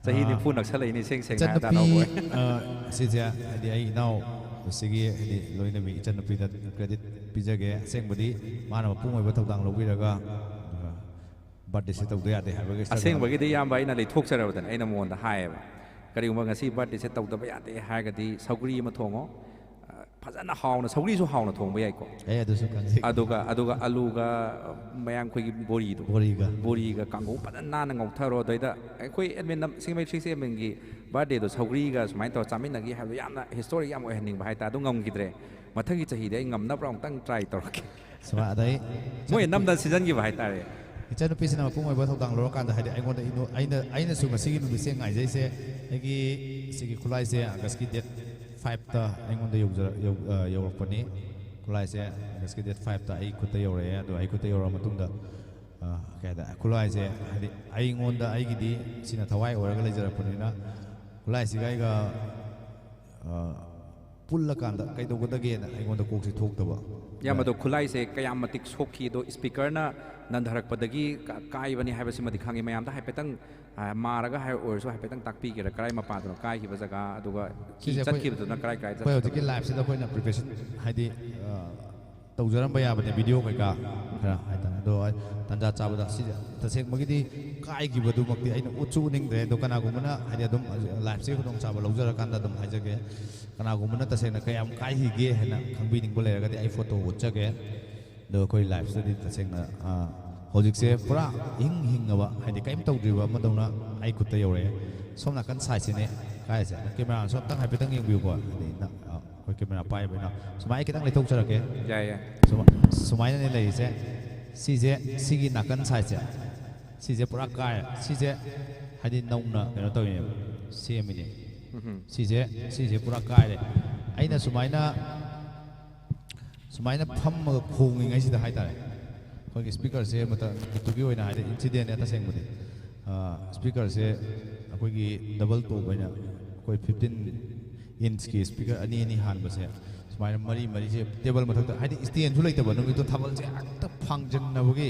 ꯆꯍꯤ ꯑꯥ, ꯅꯤꯐꯨ ꯅꯛꯁꯜꯂꯛꯏꯅꯦ ꯏꯁꯦꯡ ꯁꯦꯡꯅ ꯍꯥꯏꯔꯗꯤ ꯏꯆꯟꯅꯨꯄꯤ, ꯑꯅꯧꯕ ꯑꯣꯏ꯫ ꯑ, ꯁꯤꯁꯦ ꯍꯥꯏꯗꯤ ꯑꯩ ꯏꯅꯥꯎ ꯁꯤꯒꯤ ꯍꯥꯏꯗꯤ ꯂꯣꯏꯅꯕꯤ ꯏꯆꯟꯅꯨꯄꯤꯗ ꯀ꯭ꯔꯦꯗꯤꯠ ꯄꯤꯖꯒꯦ꯫ ꯑꯁꯦꯡꯕꯗꯤ ꯃꯥꯅ ꯃꯄꯨꯡ ꯑꯣꯏꯕ ꯊꯧꯗꯥꯡ ꯂꯧꯕꯤꯔꯒ, ꯑꯗꯨꯒ ꯕꯥꯔꯗꯦꯁꯦ ꯇꯧꯗ ꯌꯥꯗꯦ ꯍꯥꯏꯕꯒꯤ struggle ꯑꯃ꯫ ꯑꯁꯦꯡꯕꯒꯤꯗꯤ ꯏꯌꯥꯝꯕ ꯑꯩꯅ ꯂꯩꯊꯣꯛꯆꯔꯕꯗꯅ ꯑꯩꯅ ꯃꯉꯣꯟꯗ ꯍꯥꯏꯌꯦꯕ, ꯀꯔꯤꯒꯨꯝꯕ ꯉꯁꯤ ꯕꯥꯔꯗꯦꯁꯦ ꯇꯧꯗꯕ ꯌꯥꯗꯦ ꯍꯥꯏꯔꯒꯗꯤ ꯁꯧꯒ꯭ꯔꯤ ꯑꯃ ꯊꯣꯡꯉꯣ, ꯑ, ꯐꯖꯅ ꯍꯥꯎꯅ, ꯁꯧꯒ꯭ꯔꯤꯁꯨ ꯍꯥꯎꯅ ꯊꯣꯡꯕ ꯌꯥꯏꯀꯣ꯫ ꯑꯩ ꯑꯗꯨꯁꯨ ꯈꯪꯖꯩ꯫ ꯑꯗꯨꯒ ꯑꯗꯨꯒ ꯑꯂꯨꯒ ꯃꯌꯥꯝ ꯑꯩꯈꯣꯏꯒꯤ ꯕꯣꯔꯤꯗꯣ, ꯕꯣꯔꯤꯒ꯫ ꯕꯣꯔꯤꯒ ꯀꯥꯡꯉꯧ ꯐꯖꯅ ꯅꯥꯟꯅ ꯉꯧꯊꯔꯣ꯫ ꯑꯗꯩꯗ ꯑꯩꯈꯣꯏ ꯑꯦꯗꯃꯤꯟ ꯁꯤꯡꯃꯩ ꯊ꯭ꯔꯤ ꯁꯤ ꯑꯦꯗꯃꯤꯟꯒꯤ ꯕꯥꯔꯗꯦꯗꯣ ꯁꯧꯒ꯭ꯔꯤꯒ ꯁꯨꯃꯥꯏꯅ ꯇꯧꯔ ꯆꯥꯃꯤꯟꯅꯒꯤ ꯍꯥꯏꯕꯗꯣ ꯌꯥꯝꯅ ꯍꯤꯁꯇꯣꯔꯤꯛ ꯌꯥꯝ ꯑꯣꯏꯍꯟꯅꯤꯡꯕ ꯍꯥꯏꯇꯥꯔꯦ꯫ ꯑꯗꯨ ꯉꯝꯈꯤꯗ꯭ꯔꯦ꯫ ꯃꯊꯪꯒꯤ ꯆꯍꯤꯗꯤ ꯑꯩ ꯉꯝꯅꯕ ꯑꯃꯨꯛꯇꯪ ꯇ꯭ꯔꯥꯏ ꯇꯧꯔꯛꯀꯦ꯫ ꯁꯨꯃꯥꯏ ꯑꯗꯩ ꯃꯣꯏ ꯅꯝꯗꯅ ꯁꯤꯖꯟꯈꯤꯕ ꯍꯥꯏꯇꯥꯔꯦ꯫ ꯏꯆꯟꯅꯨꯄꯤꯁꯤꯅ ꯃꯄꯨꯡ ꯑꯣꯏꯕ ꯊꯧꯗꯥꯡ ꯂꯧꯔꯀꯥꯟꯗ ꯍꯥꯏꯗꯤ ꯑꯩꯉꯣꯟꯗ ꯏꯅꯣ-, ꯑꯩꯅ, ꯑꯩꯅꯁꯨ ꯉꯁꯤꯒꯤ ꯅꯨꯃꯤꯠꯁꯦ ꯉꯥꯏꯖꯩꯁꯦ꯫ ꯑꯩꯒꯤ ꯁꯤꯒꯤ ꯈꯨꯠꯂꯥꯏꯁꯦ ꯑꯥꯒꯁꯀꯤ ꯗꯦꯠ ꯐꯥꯏꯚꯇ ꯑꯩꯉꯣꯟꯗ ꯌꯧꯖꯔ-, ꯌꯧ-, ꯑ, ꯌꯧꯔꯛꯄꯅꯤ꯫ ꯈꯨꯠꯂꯥꯏꯁꯦ ꯑꯥꯒꯁꯀꯤ ꯗꯦꯠ ꯐꯥꯏꯚꯇ ꯑꯩ ꯈꯨꯠꯇ ꯌꯧꯔꯛꯑꯦ꯫ ꯑꯗꯣ ꯑꯩ ꯈꯨꯠꯇ ꯌꯧꯔꯛꯑ ꯃꯇꯨꯡꯗ, ꯑ, ꯀꯩ ꯍꯥꯏꯇꯥꯔꯦ, ꯈꯨꯠꯂꯥꯏꯁꯦ ꯍꯥꯏꯗꯤ ꯑꯩꯉꯣꯟꯗ ꯑꯩꯒꯤꯗꯤ ꯁꯤꯅ ꯊꯋꯥꯏ ꯑꯣꯏꯔꯒ ꯂꯩꯖꯔꯛꯄꯅꯤꯅ ꯈꯨꯠꯂꯥꯏꯁꯤꯒ ꯑꯩꯒ, ꯑ, ꯄꯨꯜꯂꯀꯥꯟꯗ ꯀꯩꯗꯧꯒꯗꯒꯦꯅ ꯑꯩꯉꯣꯟꯗ ꯀꯣꯛꯁꯦ ꯊꯣꯛꯇꯕ꯫ ꯏꯌꯥꯝꯕꯗꯣ ꯈꯨꯠꯂꯥꯏꯁꯦ ꯀꯌꯥꯝ ꯃꯇꯤꯛ ꯁꯣꯛꯈꯤ, ꯑꯗꯣ ꯏꯁꯄꯤꯀꯔꯅ ꯅꯟꯊꯔꯛꯄꯗꯒꯤ ꯀ-, ꯀꯥꯏꯕꯅꯤ ꯍꯥꯏꯕꯁꯤꯃꯗꯤ ꯈꯪꯉꯤ꯫ ꯃꯌꯥꯝꯗ ꯍꯥꯏꯐꯦꯠꯇꯪ, ꯑ, ꯃꯥꯔꯒ ꯍꯥꯏ ꯑꯣꯏꯔꯁꯨ ꯍꯥꯏꯐꯦꯠꯇꯪ ꯇꯥꯛꯄꯤꯒꯦꯔꯥ, ꯀꯔꯥꯏ ꯃꯄꯥꯗꯅꯣ ꯀꯥꯏꯈꯤꯕ ꯖꯒꯥ, ꯑꯗꯨꯒ ꯀꯤ ꯁꯤꯁꯦ ꯑꯩꯈꯣꯏ, ꯆꯠꯈꯤꯕꯗꯨꯅ ꯀꯔꯥꯏ ꯀꯔꯥꯏ ꯑꯩꯈꯣꯏ ꯆꯠꯈꯤꯕꯗꯣ? ꯍꯧꯖꯤꯛꯀꯤ ꯂꯥꯏꯐꯁꯤꯗ ꯑꯩꯈꯣꯏꯅ ꯄ꯭ꯔꯤꯄꯦꯔꯦꯁꯟ ꯍꯥꯏꯗꯤ, ꯑ, ꯇꯧꯖꯔꯝꯕ ꯌꯥꯕꯅꯦ, ꯚꯤꯗꯤꯑꯣ ꯀꯩꯀꯥ ꯈꯔ ꯍꯥꯏꯇꯥꯔꯦ꯫ ꯑꯗꯣ ꯑꯩ ꯇꯥꯟꯖꯥ ꯆꯥꯕꯗ ꯁꯤꯁꯦ ꯇꯁꯦꯡꯕꯒꯤꯗꯤ ꯀꯥꯏꯈꯤꯕꯗꯨꯃꯛꯇꯤ ꯑꯩꯅ ꯎꯠꯁꯨ ꯎꯠꯅꯤꯡꯗ꯭ꯔꯦ꯫ ꯑꯗꯣ ꯀꯅꯥꯒꯨꯝꯕꯅ ꯍꯥꯏꯗꯤ ꯑꯗꯨꯝ ꯂꯥꯏꯐꯁꯤꯒꯤ ꯈꯨꯗꯣꯡꯆꯥꯕ ꯂꯧꯖꯔꯀꯥꯟꯗ ꯑꯗꯨꯝ ꯍꯥꯏꯖꯒꯦ꯫ ꯀꯅꯥꯒꯨꯝꯕꯅ ꯇꯁꯦꯡꯅ ꯀꯌꯥꯝ ꯀꯥꯏꯈꯤꯒꯦ ꯍꯥꯏꯅ ꯈꯪꯕꯤꯅꯤꯡꯕ ꯂꯩꯔꯒꯗꯤ ꯑꯩ ꯐꯣꯇꯣ ꯎꯠꯆꯒꯦ꯫ ꯑꯗꯣ ꯑꯩꯈꯣꯏ ꯂꯥꯏꯐꯁꯤꯗꯗꯤ ꯇꯁꯦꯡꯅ, ꯑ, ꯍꯧꯖꯤꯛꯁꯦ ꯄꯨꯔꯥ ꯏꯍꯤꯡ ꯍꯤꯡꯉꯕ, ꯍꯥꯏꯗꯤ ꯀꯔꯤꯝ ꯇꯧꯗ꯭ꯔꯤꯕ ꯑꯃꯗꯧꯅ ꯑꯩ ꯈꯨꯠꯇ ꯌꯧꯔꯛꯑꯦ꯫ ꯁꯣꯝ ꯅꯥꯀꯟ ꯁꯥꯏꯠꯁꯤꯅꯦ ꯀꯥꯏꯁꯦ꯫ ꯀꯦꯃꯦꯔꯥꯁꯨ ꯑꯝꯇꯪ ꯍꯥꯏꯐꯦꯠꯇꯪ ꯌꯦꯡꯕꯤꯌꯨꯀꯣ꯫ ꯍꯥꯏꯗꯤ ꯅ-, ꯑ, ꯑꯩꯈꯣꯏ ꯀꯦꯃꯦꯔꯥ ꯄꯥꯏꯕꯅꯤꯅ ꯁꯨꯃꯥꯏꯅ ꯈꯤꯇꯪ ꯂꯩꯊꯣꯛꯆꯔꯛꯀꯦ꯫ ꯌꯥꯏ, ꯌꯥꯏ꯫ ꯁꯨꯃ-, ꯁꯨꯃꯥꯏꯅꯅꯦ ꯂꯩꯔꯤꯁꯦ꯫ ꯁꯤꯁꯦ, ꯁꯤꯒꯤ ꯅꯥꯀꯟ ꯁꯥꯏꯠꯁꯦ, ꯁꯤꯁꯦ ꯄꯨꯔꯥ ꯀꯥꯏꯔꯦ꯫ ꯁꯤꯁꯦ ꯍꯥꯏꯗꯤ ꯅꯧꯅ ꯀꯩꯅꯣ ꯇꯧꯔꯤꯅꯦꯕ, ꯁꯦꯝꯃꯤꯅꯦ꯫ ꯁꯤꯁꯦ ꯁꯤꯁꯦ ꯄꯨꯔꯥ ꯀꯥꯏꯔꯦ꯫ ꯑꯩꯅ ꯁꯨꯃꯥꯏꯅ ꯁꯨꯃꯥꯏꯅ ꯐꯝꯃꯒ ꯈꯣꯡꯉꯤꯉꯩꯁꯤꯗ ꯍꯥꯏꯇꯥꯔꯦ, ꯑꯩꯈꯣꯏꯒꯤ ꯁ꯭ꯄꯤꯀꯔꯁꯦ ꯃꯇꯝꯗꯨꯒꯤ ꯑꯣꯏꯅ ꯍꯥꯏꯗꯤ ꯏꯟꯁꯤꯗꯦꯟꯅꯦ ꯇꯁꯦꯡꯕꯗꯤ꯫ ꯁ꯭ꯄꯤꯀꯔꯁꯦ ꯑꯩꯈꯣꯏꯒꯤ ꯗꯕꯜ ꯇꯣꯞ ꯑꯣꯏꯅ ꯑꯩꯈꯣꯏ ꯐꯤꯐꯇꯤꯟ ꯏꯟꯁꯀꯤ ꯁ꯭ꯄꯤꯀꯔ ꯑꯅꯤ ꯑꯅꯤ ꯍꯥꯟꯕꯁꯦ, ꯁꯨꯃꯥꯏꯅ ꯃꯔꯤ ꯃꯔꯤꯁꯦ ꯇꯦꯕꯜ ꯃꯊꯛꯇ, ꯍꯥꯏꯗꯤ ꯁ꯭ꯇꯦꯟꯁꯨ ꯂꯩꯇꯕ ꯅꯨꯃꯤꯠꯇꯣ, ꯊꯥꯕꯜꯁꯦ ꯍꯦꯛꯇ ꯐꯥꯡꯖꯟꯅꯕꯒꯤ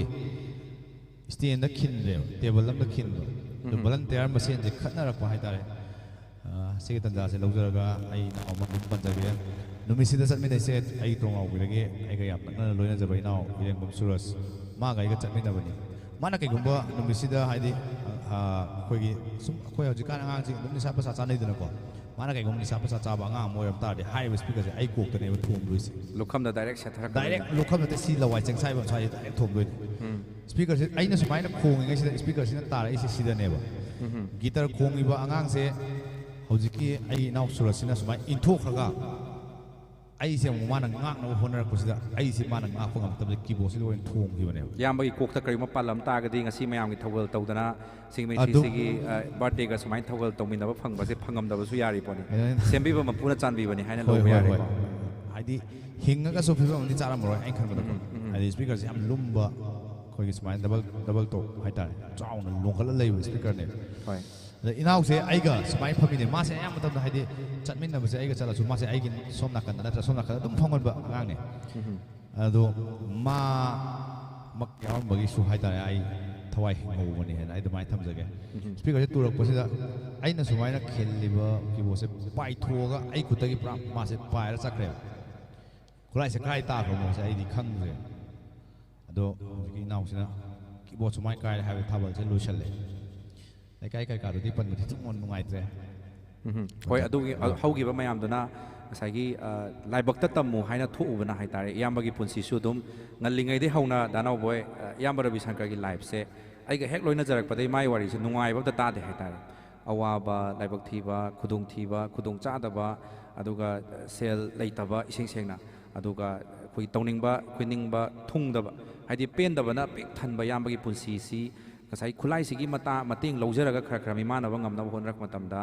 ꯁ꯭ꯇꯦꯟꯗ ꯈꯤꯟꯗ꯭ꯔꯦꯕ, ꯇꯦꯕꯜ ꯑꯝꯗ ꯈꯤꯟꯕ꯫ ꯑꯗꯨ ꯚꯣꯂꯟꯇꯤꯌꯔ ꯃꯁꯦꯟꯁꯦ ꯈꯠꯅꯔꯛꯄ ꯍꯥꯏꯇꯥꯔꯦ꯫ ꯑ, ꯁꯤꯒꯤ ꯇꯥꯟꯖꯥꯁꯦ ꯂꯧꯖꯔꯒ ꯑꯩ ꯏꯅꯥꯎ ꯑꯃ ꯑꯗꯨꯝ ꯄꯟꯖꯒꯦ꯫ ꯅꯨꯃꯤꯠꯁꯤꯗ ꯆꯠꯃꯤꯟꯅꯩꯁꯦ ꯑꯩ ꯇꯣꯡꯉꯥꯎꯕꯤꯗꯒꯤ ꯑꯩꯒ ꯌꯥꯝ ꯅꯛꯅꯅ ꯂꯣꯏꯅꯖꯕ ꯏꯅꯥꯎ ꯏꯔꯦꯡꯕꯝ ꯁꯨꯔꯖ, ꯃꯥꯒ ꯑꯩꯒ ꯆꯠꯃꯤꯟꯅꯕꯅꯤ꯫ ꯃꯥꯅ ꯀꯩꯒꯨꯝꯕ ꯅꯨꯃꯤꯠꯁꯤꯗ ꯍꯥꯏꯗꯤ, ꯑ, ꯑꯩꯈꯣꯏꯒꯤ ꯁꯨꯝ ꯑꯩꯈꯣꯏ ꯍꯧꯖꯤꯛꯀꯥꯟ ꯑꯉꯥꯡꯁꯤꯡ ꯑꯗꯨꯝ ꯅꯤꯁꯥ ꯄꯁꯥ ꯆꯥꯅꯩꯗꯅꯀꯣ, ꯃꯥꯅ ꯀꯩꯒꯨꯝꯕ ꯅꯤꯁꯥ ꯄꯁꯥ ꯆꯥꯕ ꯑꯉꯥꯡ ꯑꯃ ꯑꯣꯏꯔꯝ ꯇꯥꯔꯗꯤ ꯍꯥꯏꯔꯤꯕ ꯁ꯭ꯄꯤꯀꯔꯁꯦ ꯑꯩ ꯀꯣꯛꯇꯅꯦꯕ ꯊꯣꯝꯗꯣꯏꯁꯦ꯫ ꯂꯨꯈꯝꯗ ꯗꯥꯏꯔꯦꯛ ꯁꯦꯠꯊꯔꯛꯀꯗꯣꯏꯅꯦ꯫ ꯗꯥꯏꯔꯦꯛ ꯂꯨꯈꯝ ꯅꯠꯇꯦ, ꯁꯤ ꯂꯋꯥꯏ ꯆꯦꯡꯁꯥꯏꯕ ꯁ꯭ꯋꯥꯏꯁꯦ ꯗꯥꯏꯔꯦꯛ ꯊꯣꯝꯗꯣꯏꯅꯦ꯫ ꯁ꯭ꯄꯤꯀꯔꯁꯦ ꯑꯩꯅ ꯁꯨꯃꯥꯏꯅ ꯈꯣꯡꯉꯤꯉꯩꯁꯤꯗ ꯁ꯭ꯄꯤꯀꯔꯁꯤꯅ ꯇꯥꯔꯛꯏꯁꯦ ꯁꯤꯗꯅꯦꯕ꯫ ꯒꯤꯇꯔ ꯈꯣꯡꯉꯤꯕ ꯑꯉꯥꯡꯁꯦ ꯍꯧꯖꯤꯛꯀꯤ ꯑꯩꯒꯤ ꯏꯅꯥꯎ ꯁꯨꯔꯖꯁꯤꯅ ꯁꯨꯃꯥꯏꯅ ꯏꯟꯊꯣꯛꯈ꯭ꯔꯒ ꯑꯩꯁꯦ ꯑꯃꯨꯛ ꯃꯥꯅ ꯉꯥꯛꯅꯕ ꯍꯣꯠꯅꯔꯛꯄꯁꯤꯗ ꯑꯩꯁꯦ ꯃꯥꯅ ꯉꯥꯛꯄ ꯉꯝꯃꯛꯇꯕꯗ ꯀꯤꯕꯣꯔꯗꯁꯤꯗ ꯑꯣꯏꯅ ꯊꯣꯝꯈꯤꯕꯅꯦꯕ꯫ ꯏꯌꯥꯝꯕꯒꯤ ꯀꯣꯛꯇ ꯀꯔꯤꯒꯨꯝꯕ ꯄꯥꯜꯂꯝ ꯇꯥꯔꯒꯗꯤ ꯉꯁꯤ ꯃꯌꯥꯝꯒꯤ ꯊꯧꯒꯜ ꯇꯧꯗꯅ ꯁꯤꯡꯃꯩ ꯑꯗꯨ ꯁꯤꯁꯤꯒꯤ, ꯑ, ꯕꯥꯔꯗꯦꯒ ꯁꯨꯃꯥꯏꯅ ꯊꯧꯒꯜ ꯇꯧꯃꯤꯟꯅꯕ ꯐꯪꯕꯁꯦ ꯐꯪꯉꯝꯗꯕꯁꯨ ꯌꯥꯔꯤ ꯄꯣꯠꯅꯤ꯫ ꯑꯗꯨꯅ ꯁꯦꯝꯕꯤꯕ ꯃꯄꯨꯅ ꯆꯥꯟꯕꯤꯕꯅꯤ ꯍꯥꯏꯅ ꯍꯣꯏ, ꯂꯧꯕ ꯍꯣꯏ, ꯌꯥꯔꯦꯀꯣ꯫ ꯍꯣꯏ꯫ ꯍꯥꯏꯗꯤ ꯍꯤꯡꯉꯒꯁꯨ ꯐꯤꯕꯝ ꯑꯃꯗꯤ ꯆꯥꯔꯝꯃꯔꯣꯏ ꯑꯩꯅ ꯈꯟꯕꯗꯀꯣ꯫ ꯎꯝ, ꯎꯝ, ꯎꯝ꯫ ꯍꯥꯏꯗꯤ ꯁ꯭ꯄꯤꯀꯔꯁꯦ ꯌꯥꯝ ꯂꯨꯝꯕ, ꯑꯩꯈꯣꯏꯒꯤ ꯁꯨꯃꯥꯏꯅ ꯗꯕꯜ, ꯗꯕꯜ ꯇꯣꯞ ꯍꯥꯏꯇꯥꯔꯦ, ꯆꯥꯎꯅ ꯂꯣꯡꯈꯠꯂ ꯂꯩꯕ ꯁ꯭ꯄꯤꯀꯔꯅꯦꯕ꯫ ꯍꯣꯏ꯫ ꯑꯗ ꯏꯅꯥꯎꯁꯦ ꯑꯩꯒ ꯁꯨꯃꯥꯏꯅ ꯐꯝꯃꯤꯟꯅꯩ꯫ ꯃꯥꯁꯦ ꯑꯌꯥꯝꯕ ꯃꯇꯝꯗ ꯍꯥꯏꯗꯤ ꯆꯠꯃꯤꯟꯅꯕꯁꯦ ꯑꯩꯒ ꯆꯠꯂꯁꯨ ꯃꯥꯁꯦ ꯑꯩꯒꯤ ꯁꯣꯝ ꯅꯥꯀꯟꯗ ꯅꯠꯇ꯭ꯔ ꯁꯣꯝ ꯅꯥꯀꯟꯗ ꯑꯗꯨꯝ ꯐꯝꯒꯟꯕ ꯑꯉꯥꯡꯅꯦ꯫ ꯎꯝ꯫ ꯑꯗꯣ ꯃꯥ ꯃꯛ ꯌꯥꯎꯔꯝꯕꯒꯤꯁꯨ ꯍꯥꯏꯇꯥꯔꯦ ꯑꯩ ꯊꯋꯥꯏ ꯍꯤꯡꯍꯧꯕꯅꯤ ꯍꯥꯏꯅ ꯑꯩ ꯑꯗꯨꯃꯥꯏꯅ ꯊꯝꯖꯒꯦ꯫ ꯎꯝ꯫ ꯁ꯭ꯄꯤꯀꯔꯁꯦ ꯇꯨꯔꯛꯄꯁꯤꯗ ꯑꯩꯅ ꯁꯨꯃꯥꯏꯅ ꯈꯤꯜꯂꯤꯕ ꯀꯤꯕꯣꯔꯗꯁꯦ ꯄꯥꯏꯊꯣꯛꯑꯒ ꯑꯩ ꯈꯨꯠꯇꯒꯤ ꯄꯨꯔꯥ ꯃꯥꯁꯦ ꯄꯥꯏꯔ ꯆꯠꯈ꯭ꯔꯦꯕ꯫ ꯈꯨꯠꯂꯥꯏꯁꯦ ꯀꯥꯏ ꯇꯥꯈ꯭ꯔꯕꯅꯣꯁꯦ ꯑꯩꯗꯤ ꯈꯪꯗ꯭ꯔꯦ꯫ ꯑꯗꯣ ꯍꯧꯖꯤꯛꯀꯤ ꯏꯅꯥꯎꯁꯤꯅ ꯀꯤꯕꯣꯔꯗ ꯁꯨꯃꯥꯏꯅ ꯀꯥꯏꯔꯦ ꯍꯥꯏꯕ ꯊꯥꯕꯜꯁꯦ ꯂꯣꯏꯁꯜꯂꯦ꯫ ꯂꯩꯀꯥꯏ ꯀꯩꯀꯥꯗꯨꯗꯤ ꯄꯟꯕꯗꯤ ꯑꯗꯨꯝ ꯅꯨꯡꯉꯥꯏꯇ꯭ꯔꯦ꯫ ꯎꯝ꯫ ꯍꯣꯏ, ꯑꯗꯨꯒꯤ, ꯑ, ꯍꯧꯈꯤꯕ ꯃꯌꯥꯝꯗꯨꯅ ꯉꯁꯥꯏꯒꯤ, ꯑ, ꯂꯥꯏꯕꯛꯇ ꯇꯝꯃꯨ ꯍꯥꯏꯅ ꯊꯣꯛꯎꯕꯅ ꯍꯥꯏꯇꯥꯔꯦ, ꯏꯌꯥꯝꯕꯒꯤ ꯄꯨꯟꯁꯤꯁꯨ ꯑꯗꯨꯝ ꯉꯜꯂꯤꯉꯩꯗꯒꯤ ꯍꯧꯅ ꯗꯥ ꯅꯥꯎꯕꯣꯏ, ꯑ, ꯏꯌꯥꯝꯕ ꯔꯕꯤꯁꯪꯀꯔꯒꯤ ꯂꯥꯏꯐꯁꯦ ꯑꯩꯒ ꯍꯦꯛ ꯂꯣꯏꯅꯖꯔꯛꯄꯗꯒꯤ ꯃꯥꯏ ꯋꯥꯔꯤꯁꯦ ꯅꯨꯡꯉꯥꯏꯕ ꯑꯝꯇ ꯇꯥꯗꯦ ꯍꯥꯏꯇꯥꯔꯦ꯫ ꯑꯋꯥꯕ, ꯂꯥꯏꯕꯛ ꯊꯤꯕ, ꯈꯨꯗꯣꯡꯊꯤꯕ, ꯈꯨꯗꯣꯡ ꯆꯥꯗꯕ, ꯑꯗꯨꯒ ꯁꯦꯜ ꯂꯩꯇꯕ, ꯏꯁꯦꯡ ꯁꯦꯡꯅ, ꯑꯗꯨꯒ ꯑꯩꯈꯣꯏ ꯇꯧꯅꯤꯡꯕ, ꯑꯩꯈꯣꯏ ꯅꯤꯡꯕ ꯊꯨꯡꯗꯕ, ꯍꯥꯏꯗꯤ ꯄꯦꯟꯗꯕꯅ ꯄꯤꯛ ꯊꯟꯕ ꯏꯌꯥꯝꯕꯒꯤ ꯄꯨꯟꯁꯤꯁꯤ ꯉꯁꯥꯏ ꯈꯨꯠꯂꯥꯏꯁꯤꯒꯤ ꯃꯇꯥ ꯃꯇꯦꯡ ꯂꯧꯖꯔꯒ ꯈꯔ ꯈꯔ ꯃꯤꯃꯥꯟꯅꯕ ꯉꯝꯅꯕ ꯍꯣꯠꯅꯔꯛꯄ ꯃꯇꯝꯗ,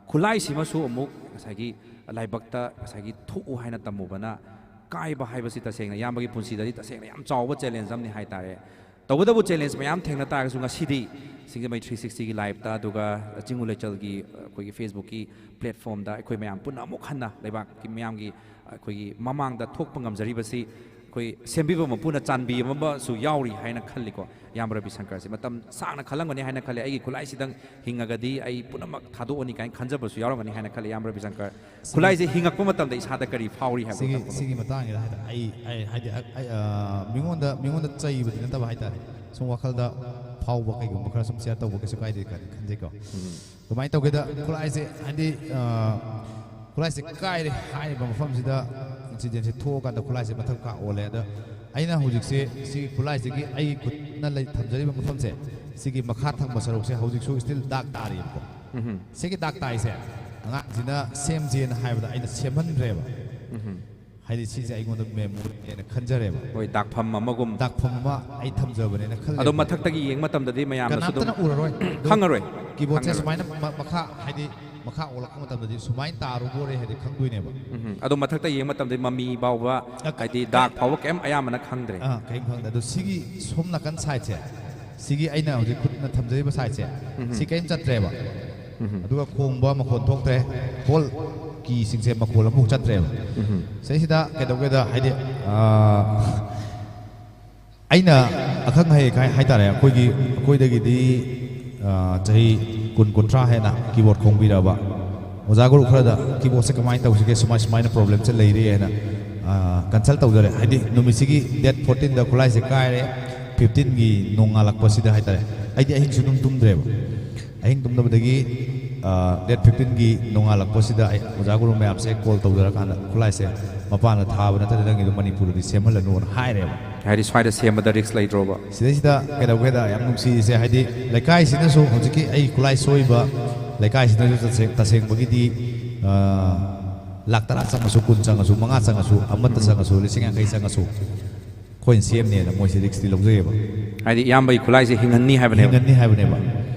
ꯈꯨꯠꯂꯥꯏꯁꯤꯃꯁꯨ ꯑꯃꯨꯛ ꯉꯁꯥꯏꯒꯤ ꯂꯥꯏꯕꯛꯇ ꯉꯁꯥꯏꯒꯤ ꯊꯣꯛꯎ ꯍꯥꯏꯅ ꯇꯝꯃꯨꯕꯅ ꯀꯥꯏꯕ ꯍꯥꯏꯕꯁꯤ ꯇꯁꯦꯡꯅ ꯏꯌꯥꯝꯕꯒꯤ ꯄꯨꯟꯁꯤꯗꯗꯤ ꯇꯁꯦꯡꯅ ꯌꯥꯝ ꯆꯥꯎꯕ ꯆꯦꯂꯦꯟꯖ ꯑꯃꯅꯤ ꯍꯥꯏꯇꯥꯔꯦ꯫ ꯇꯧꯕꯇꯕꯨ ꯆꯦꯂꯦꯟꯖ ꯃꯌꯥꯝ ꯊꯦꯡꯅ ꯇꯥꯔꯒꯁꯨ ꯉꯁꯤꯗꯤ ꯁꯤꯡꯖꯃꯩ ꯊ꯭ꯔꯤ ꯁꯤꯛꯁꯇꯤꯒꯤ ꯂꯥꯏꯞꯇ, ꯑꯗꯨꯒ ꯆꯤꯡꯉꯨ ꯂꯩꯆꯜꯒꯤ ꯑꯩꯈꯣꯏꯒꯤ ꯐꯦꯁꯕꯨꯛꯀꯤ ꯄ꯭ꯂꯦꯠꯐꯣꯝꯗ ꯑꯩꯈꯣꯏ ꯃꯌꯥꯝ ꯄꯨꯟꯅ ꯑꯃꯨꯛ ꯍꯟꯅ ꯂꯩꯕꯥꯛꯀꯤ ꯃꯤꯌꯥꯝꯒꯤ ꯑꯩꯈꯣꯏꯒꯤ ꯃꯃꯥꯡꯗ ꯊꯣꯛꯄ ꯉꯝꯖꯔꯤꯕꯁꯤ ꯑꯩꯈꯣꯏ ꯁꯦꯝꯕꯤꯕ ꯃꯄꯨꯅ ꯆꯥꯟꯕꯤꯕ ꯑꯃꯁꯨ ꯌꯥꯎꯔꯤ ꯍꯥꯏꯅ ꯈꯜꯂꯤꯀꯣ꯫ ꯏꯌꯥꯝꯕ ꯔꯕꯤ ꯁꯪꯀꯔꯁꯦ ꯃꯇꯝ ꯁꯥꯡꯅ ꯈꯜꯂꯝꯒꯅꯤ ꯍꯥꯏꯅ ꯈꯜꯂꯤ꯫ "ꯑꯩꯒꯤ ꯈꯨꯠꯂꯥꯏꯁꯤꯗꯪ ꯍꯤꯡꯉꯒꯗꯤ ꯑꯩ ꯄꯨꯝꯅꯃꯛ ꯊꯥꯗꯣꯛꯑꯅꯤ" ꯀꯥꯏꯅ ꯈꯟꯖꯕꯁꯨ ꯌꯥꯎꯔꯝꯒꯅꯤ ꯍꯥꯏꯅ ꯈꯜꯂꯤ꯫ ꯏꯌꯥꯝꯕ ꯔꯕꯤ ꯁꯪꯀꯔ, ꯈꯨꯠꯂꯥꯏꯁꯦ ꯍꯤꯡꯉꯛꯄ ꯃꯇꯝꯗ ꯏꯁꯥꯗ ꯀꯔꯤ ꯐꯥꯎꯔꯤ ꯍꯥꯏꯕꯗꯨ ꯁꯤꯒꯤ ꯇꯝꯕꯤꯌꯨ꯫ ꯁꯤꯒꯤ ꯃꯇꯥꯡꯁꯤꯗ ꯍꯥꯏꯇꯥꯔꯦ, ꯑꯩ ꯑꯩ ꯍꯥꯏꯗꯤ ꯑ- ꯑꯩ, ꯑ, ꯃꯤꯉꯣꯟꯗ ꯃꯤꯉꯣꯟꯗ ꯆꯩꯕꯗꯤ ꯅꯠꯇꯕ ꯍꯥꯏꯇꯥꯔꯦ, ꯁꯨꯝ ꯋꯥꯈꯜꯗ ꯐꯥꯎꯕ ꯀꯩꯒꯨꯝꯕ ꯈꯔ ꯁꯨꯝ ꯁꯤꯌꯥꯔ ꯇꯧꯕ ꯀꯩꯁꯨ ꯀꯥꯏꯗꯦ ꯈꯟ- ꯈꯟꯖꯩꯀꯣ꯫ ꯎꯝ꯫ ꯀꯃꯥꯏꯅ ꯇꯧꯒꯦꯗ, ꯈꯨꯠꯂꯥꯏꯁꯦ ꯍꯥꯏꯗꯤ, ꯑ, ꯈꯨꯠꯂꯥꯏꯁꯦ ꯀꯥꯏꯔꯦ ꯍꯥꯏꯔꯤꯕ ꯃꯐꯝꯁꯤꯗ ꯏꯟꯁꯤꯗꯦꯟꯁꯦ ꯊꯣꯛꯑꯀꯥꯟꯗ ꯈꯨꯠꯂꯥꯏꯁꯦ ꯃꯊꯛ ꯀꯥ ꯑꯣꯜꯂꯦ꯫ ꯑꯗ ꯑꯩꯅ ꯍꯧꯖꯤꯛꯁꯦ ꯁꯤ ꯈꯨꯠꯂꯥꯏꯁꯤꯒꯤ ꯑꯩꯒꯤ ꯈꯨꯠꯅ ꯂꯩ ꯊꯝꯖꯔꯤꯕ ꯃꯐꯝꯁꯦ, ꯁꯤꯒꯤ ꯃꯈꯥ ꯊꯪꯕ ꯁꯔꯨꯛꯁꯦ ꯍꯧꯖꯤꯛꯁꯨ ꯁ꯭ꯇꯤꯜ ꯗꯥꯛ ꯇꯥꯔꯤꯕꯀꯣ꯫ ꯎꯝ꯫ ꯁꯤꯒꯤ ꯗꯥꯛ ꯇꯥꯏꯁꯦ ꯑꯉꯥꯡꯁꯤꯅ ꯁꯦꯝꯁꯦꯅ ꯍꯥꯏꯕꯗ ꯑꯩꯅ ꯁꯦꯝꯍꯟꯗ꯭ꯔꯦꯕ꯫ ꯎꯝ꯫ ꯍꯥꯏꯗꯤ ꯁꯤꯁꯦ ꯑꯩꯉꯣꯟꯗ ꯃꯦꯃꯣꯔꯤꯅꯦꯅ ꯈꯟꯖꯔꯦꯕ꯫ ꯍꯣꯏ, ꯗꯥꯛꯐꯝ ꯑꯃꯒꯨꯝ꯫ ꯗꯥꯛꯐꯝ ꯑꯃ ꯑꯩ ꯊꯝꯖꯕꯅꯦꯅ ꯈꯜꯂꯦ꯫ ꯑꯗꯣ ꯃꯊꯛꯇꯒꯤ ꯌꯦꯡꯕ ꯃꯇꯝꯗꯗꯤ ꯃꯌꯥꯝꯅꯁꯨ ꯑꯗꯨꯝ ꯀꯅꯥꯝꯇꯅ ꯎꯔꯔꯣꯏ꯫ ꯑꯗꯣ ꯈꯪꯉꯔꯣꯏ꯫ ꯀꯤꯕꯣꯔꯗꯁꯦ ꯈꯪꯉꯔꯣꯏ꯫ ꯁꯨꯃꯥꯏꯅ ꯃ- ꯃꯈꯥ ꯍꯥꯏꯗꯤ ꯃꯈꯥ ꯑꯣꯜꯂꯛꯄ ꯃꯇꯝꯗꯗꯤ ꯁꯨꯃꯥꯏꯅ ꯇꯥꯔꯨꯕꯣꯔꯦ ꯍꯥꯏꯗꯤ ꯈꯪꯗꯣꯏꯅꯦꯕ꯫ ꯎꯝ꯫ ꯑꯗꯣ ꯃꯊꯛꯇ ꯌꯦꯡꯕ ꯃꯇꯝꯗꯗꯤ ꯃꯃꯤ ꯐꯥꯎꯕ, ꯑ, ꯍꯥꯏꯗꯤ ꯑ, ꯗꯥꯛ ꯐꯥꯎꯕ ꯀꯩꯝ ꯑꯌꯥꯝꯕꯅ ꯈꯪꯗ꯭ꯔꯦ꯫ ꯑꯥ, ꯀꯩꯝ ꯈꯪꯗꯦ꯫ ꯑꯗꯣ ꯁꯤꯒꯤ ꯁꯣꯝ ꯅꯥꯀꯟ ꯁꯥꯏꯠꯁꯦ, ꯁꯤꯒꯤ ꯑꯩꯅ ꯍꯧꯖꯤꯛ ꯈꯨꯠꯅ ꯊꯝꯖꯔꯤꯕ ꯁꯥꯏꯠꯁꯦ, ꯎꯝ꯫ ꯁꯤ ꯀꯩꯝ ꯆꯠꯇ꯭ꯔꯦꯕ꯫ ꯎꯝ꯫ ꯑꯗꯨꯒ ꯈꯣꯡꯕ ꯃꯈꯣꯟ ꯊꯣꯛꯇ꯭ꯔꯦ꯫ ꯍꯣꯜ ꯀꯤꯁꯤꯡꯁꯦ ꯃꯈꯣꯜ ꯑꯃꯐꯥꯎ ꯆꯠꯇ꯭ꯔꯦꯕ꯫ ꯎꯝ꯫ ꯁꯤꯁꯤꯗ ꯀꯩꯗꯧꯒꯦꯗ ꯍꯥꯏꯗꯤ, ꯑꯥ, ꯑꯩꯅ ꯑꯈꯪ ꯑꯍꯩ ꯍꯥꯏ- ꯍꯥꯏꯇꯥꯔꯦ, ꯑꯩꯈꯣꯏꯒꯤ, ꯑꯩꯈꯣꯏꯗꯒꯤꯗꯤ, ꯑ, ꯆꯍꯤ ꯀꯨꯟ, ꯀꯨꯟꯊ꯭ꯔꯥ ꯍꯦꯟꯅ ꯀꯤꯕꯣꯔꯗ ꯈꯣꯡꯕꯤꯔꯛꯑꯕ ꯑꯣꯖꯥ ꯒꯨꯔꯨ ꯈꯔꯗ ꯀꯤꯕꯣꯔꯗꯁꯦ ꯀꯃꯥꯏꯅ ꯇꯧꯁꯤꯒꯦ, ꯁꯨꯃꯥꯏ ꯁꯨꯃꯥꯏꯅ ꯄ꯭ꯔꯣꯕ꯭ꯂꯦꯝꯁꯦ ꯂꯩꯔꯦ ꯍꯥꯏꯅ, ꯑ, ꯀꯟꯁꯜ ꯇꯧꯖꯔꯦ꯫ ꯍꯥꯏꯗꯤ ꯅꯨꯃꯤꯠꯁꯤꯒꯤ ꯗꯦꯠ ꯐꯣꯔꯇꯤꯟꯗ ꯈꯨꯠꯂꯥꯏꯁꯦ ꯀꯥꯏꯔꯦ, ꯐꯤꯐꯇꯤꯟꯒꯤ ꯅꯣꯡꯉꯥꯜꯂꯛꯄꯁꯤꯗ ꯍꯥꯏꯇꯥꯔꯦ, ꯑꯩꯗꯤ ꯑꯍꯤꯡꯁꯨ ꯑꯗꯨꯝ ꯇꯨꯝꯗ꯭ꯔꯦꯕ꯫ ꯑꯍꯤꯡ ꯇꯨꯝꯗꯕꯗꯒꯤ, ꯑ, ꯗꯦꯠ ꯐꯤꯐꯇꯤꯟꯒꯤ ꯅꯣꯡꯉꯥꯜꯂꯛꯄꯁꯤꯗ ꯑꯩ ꯑꯣꯖꯥ ꯒꯨꯔꯨ ꯃꯌꯥꯝꯁꯦ ꯀꯣꯜ ꯇꯧꯖꯔꯀꯥꯟꯗ, "ꯈꯨꯠꯂꯥꯏꯁꯦ ꯃꯄꯥꯟꯗ ꯊꯥꯕ ꯅꯠꯇ꯭ꯔꯗꯤ ꯅꯪꯒꯤꯗꯣ ꯃꯅꯤꯄꯨꯔꯗꯗꯤ ꯁꯦꯝꯍꯜꯂꯅꯨꯅ" ꯍꯥꯏꯔꯦꯕ꯫ ꯍꯥꯏꯗꯤ ꯁ꯭ꯋꯥꯏꯗ ꯁꯦꯝꯕꯗ ꯔꯤꯛꯁ ꯂꯩꯇ꯭ꯔꯣꯕ? ꯁꯤꯗꯩꯁꯤꯗ ꯀꯩꯗꯧꯒꯦꯗ, ꯌꯥꯝ ꯅꯨꯡꯁꯤꯔꯤꯁꯦ, ꯍꯥꯏꯗꯤ ꯂꯩꯀꯥꯏꯁꯤꯅꯁꯨ, ꯍꯧꯖꯤꯛꯀꯤ ꯑꯩ ꯈꯨꯠꯂꯥꯏ ꯁꯣꯏꯕ ꯂꯩꯀꯥꯏꯁꯤꯅꯁꯨ ꯇꯁꯦꯡ- ꯇꯁꯦꯡꯕꯒꯤꯗꯤ, ꯑ, ꯂꯥꯛ ꯇꯔꯥ ꯆꯪꯉꯁꯨ, ꯀꯨꯟ ꯆꯪꯉꯁꯨ, ꯃꯉꯥ ꯆꯪꯉꯁꯨ, ꯑꯃꯠꯇ ꯆꯪꯉꯁꯨ, ꯂꯤꯁꯤꯡ ꯌꯥꯡꯈꯩ ꯆꯪꯉꯁꯨ, ꯑꯩꯈꯣꯏꯅ ꯁꯦꯝꯅꯦꯅ ꯃꯣꯏꯁꯦ ꯔꯤꯛꯁꯇꯤ ꯂꯧꯖꯩꯌꯦꯕ꯫ ꯍꯥꯏꯗꯤ ꯏꯌꯥꯝꯕꯒꯤ ꯈꯨꯠꯂꯥꯏꯁꯦ ꯍꯤꯡꯍꯟꯅꯤ ꯍꯥꯏꯕꯅꯦꯕ꯫ ꯍꯤꯡꯍꯟꯅꯤ ꯍꯥꯏꯕꯅꯦꯕ꯫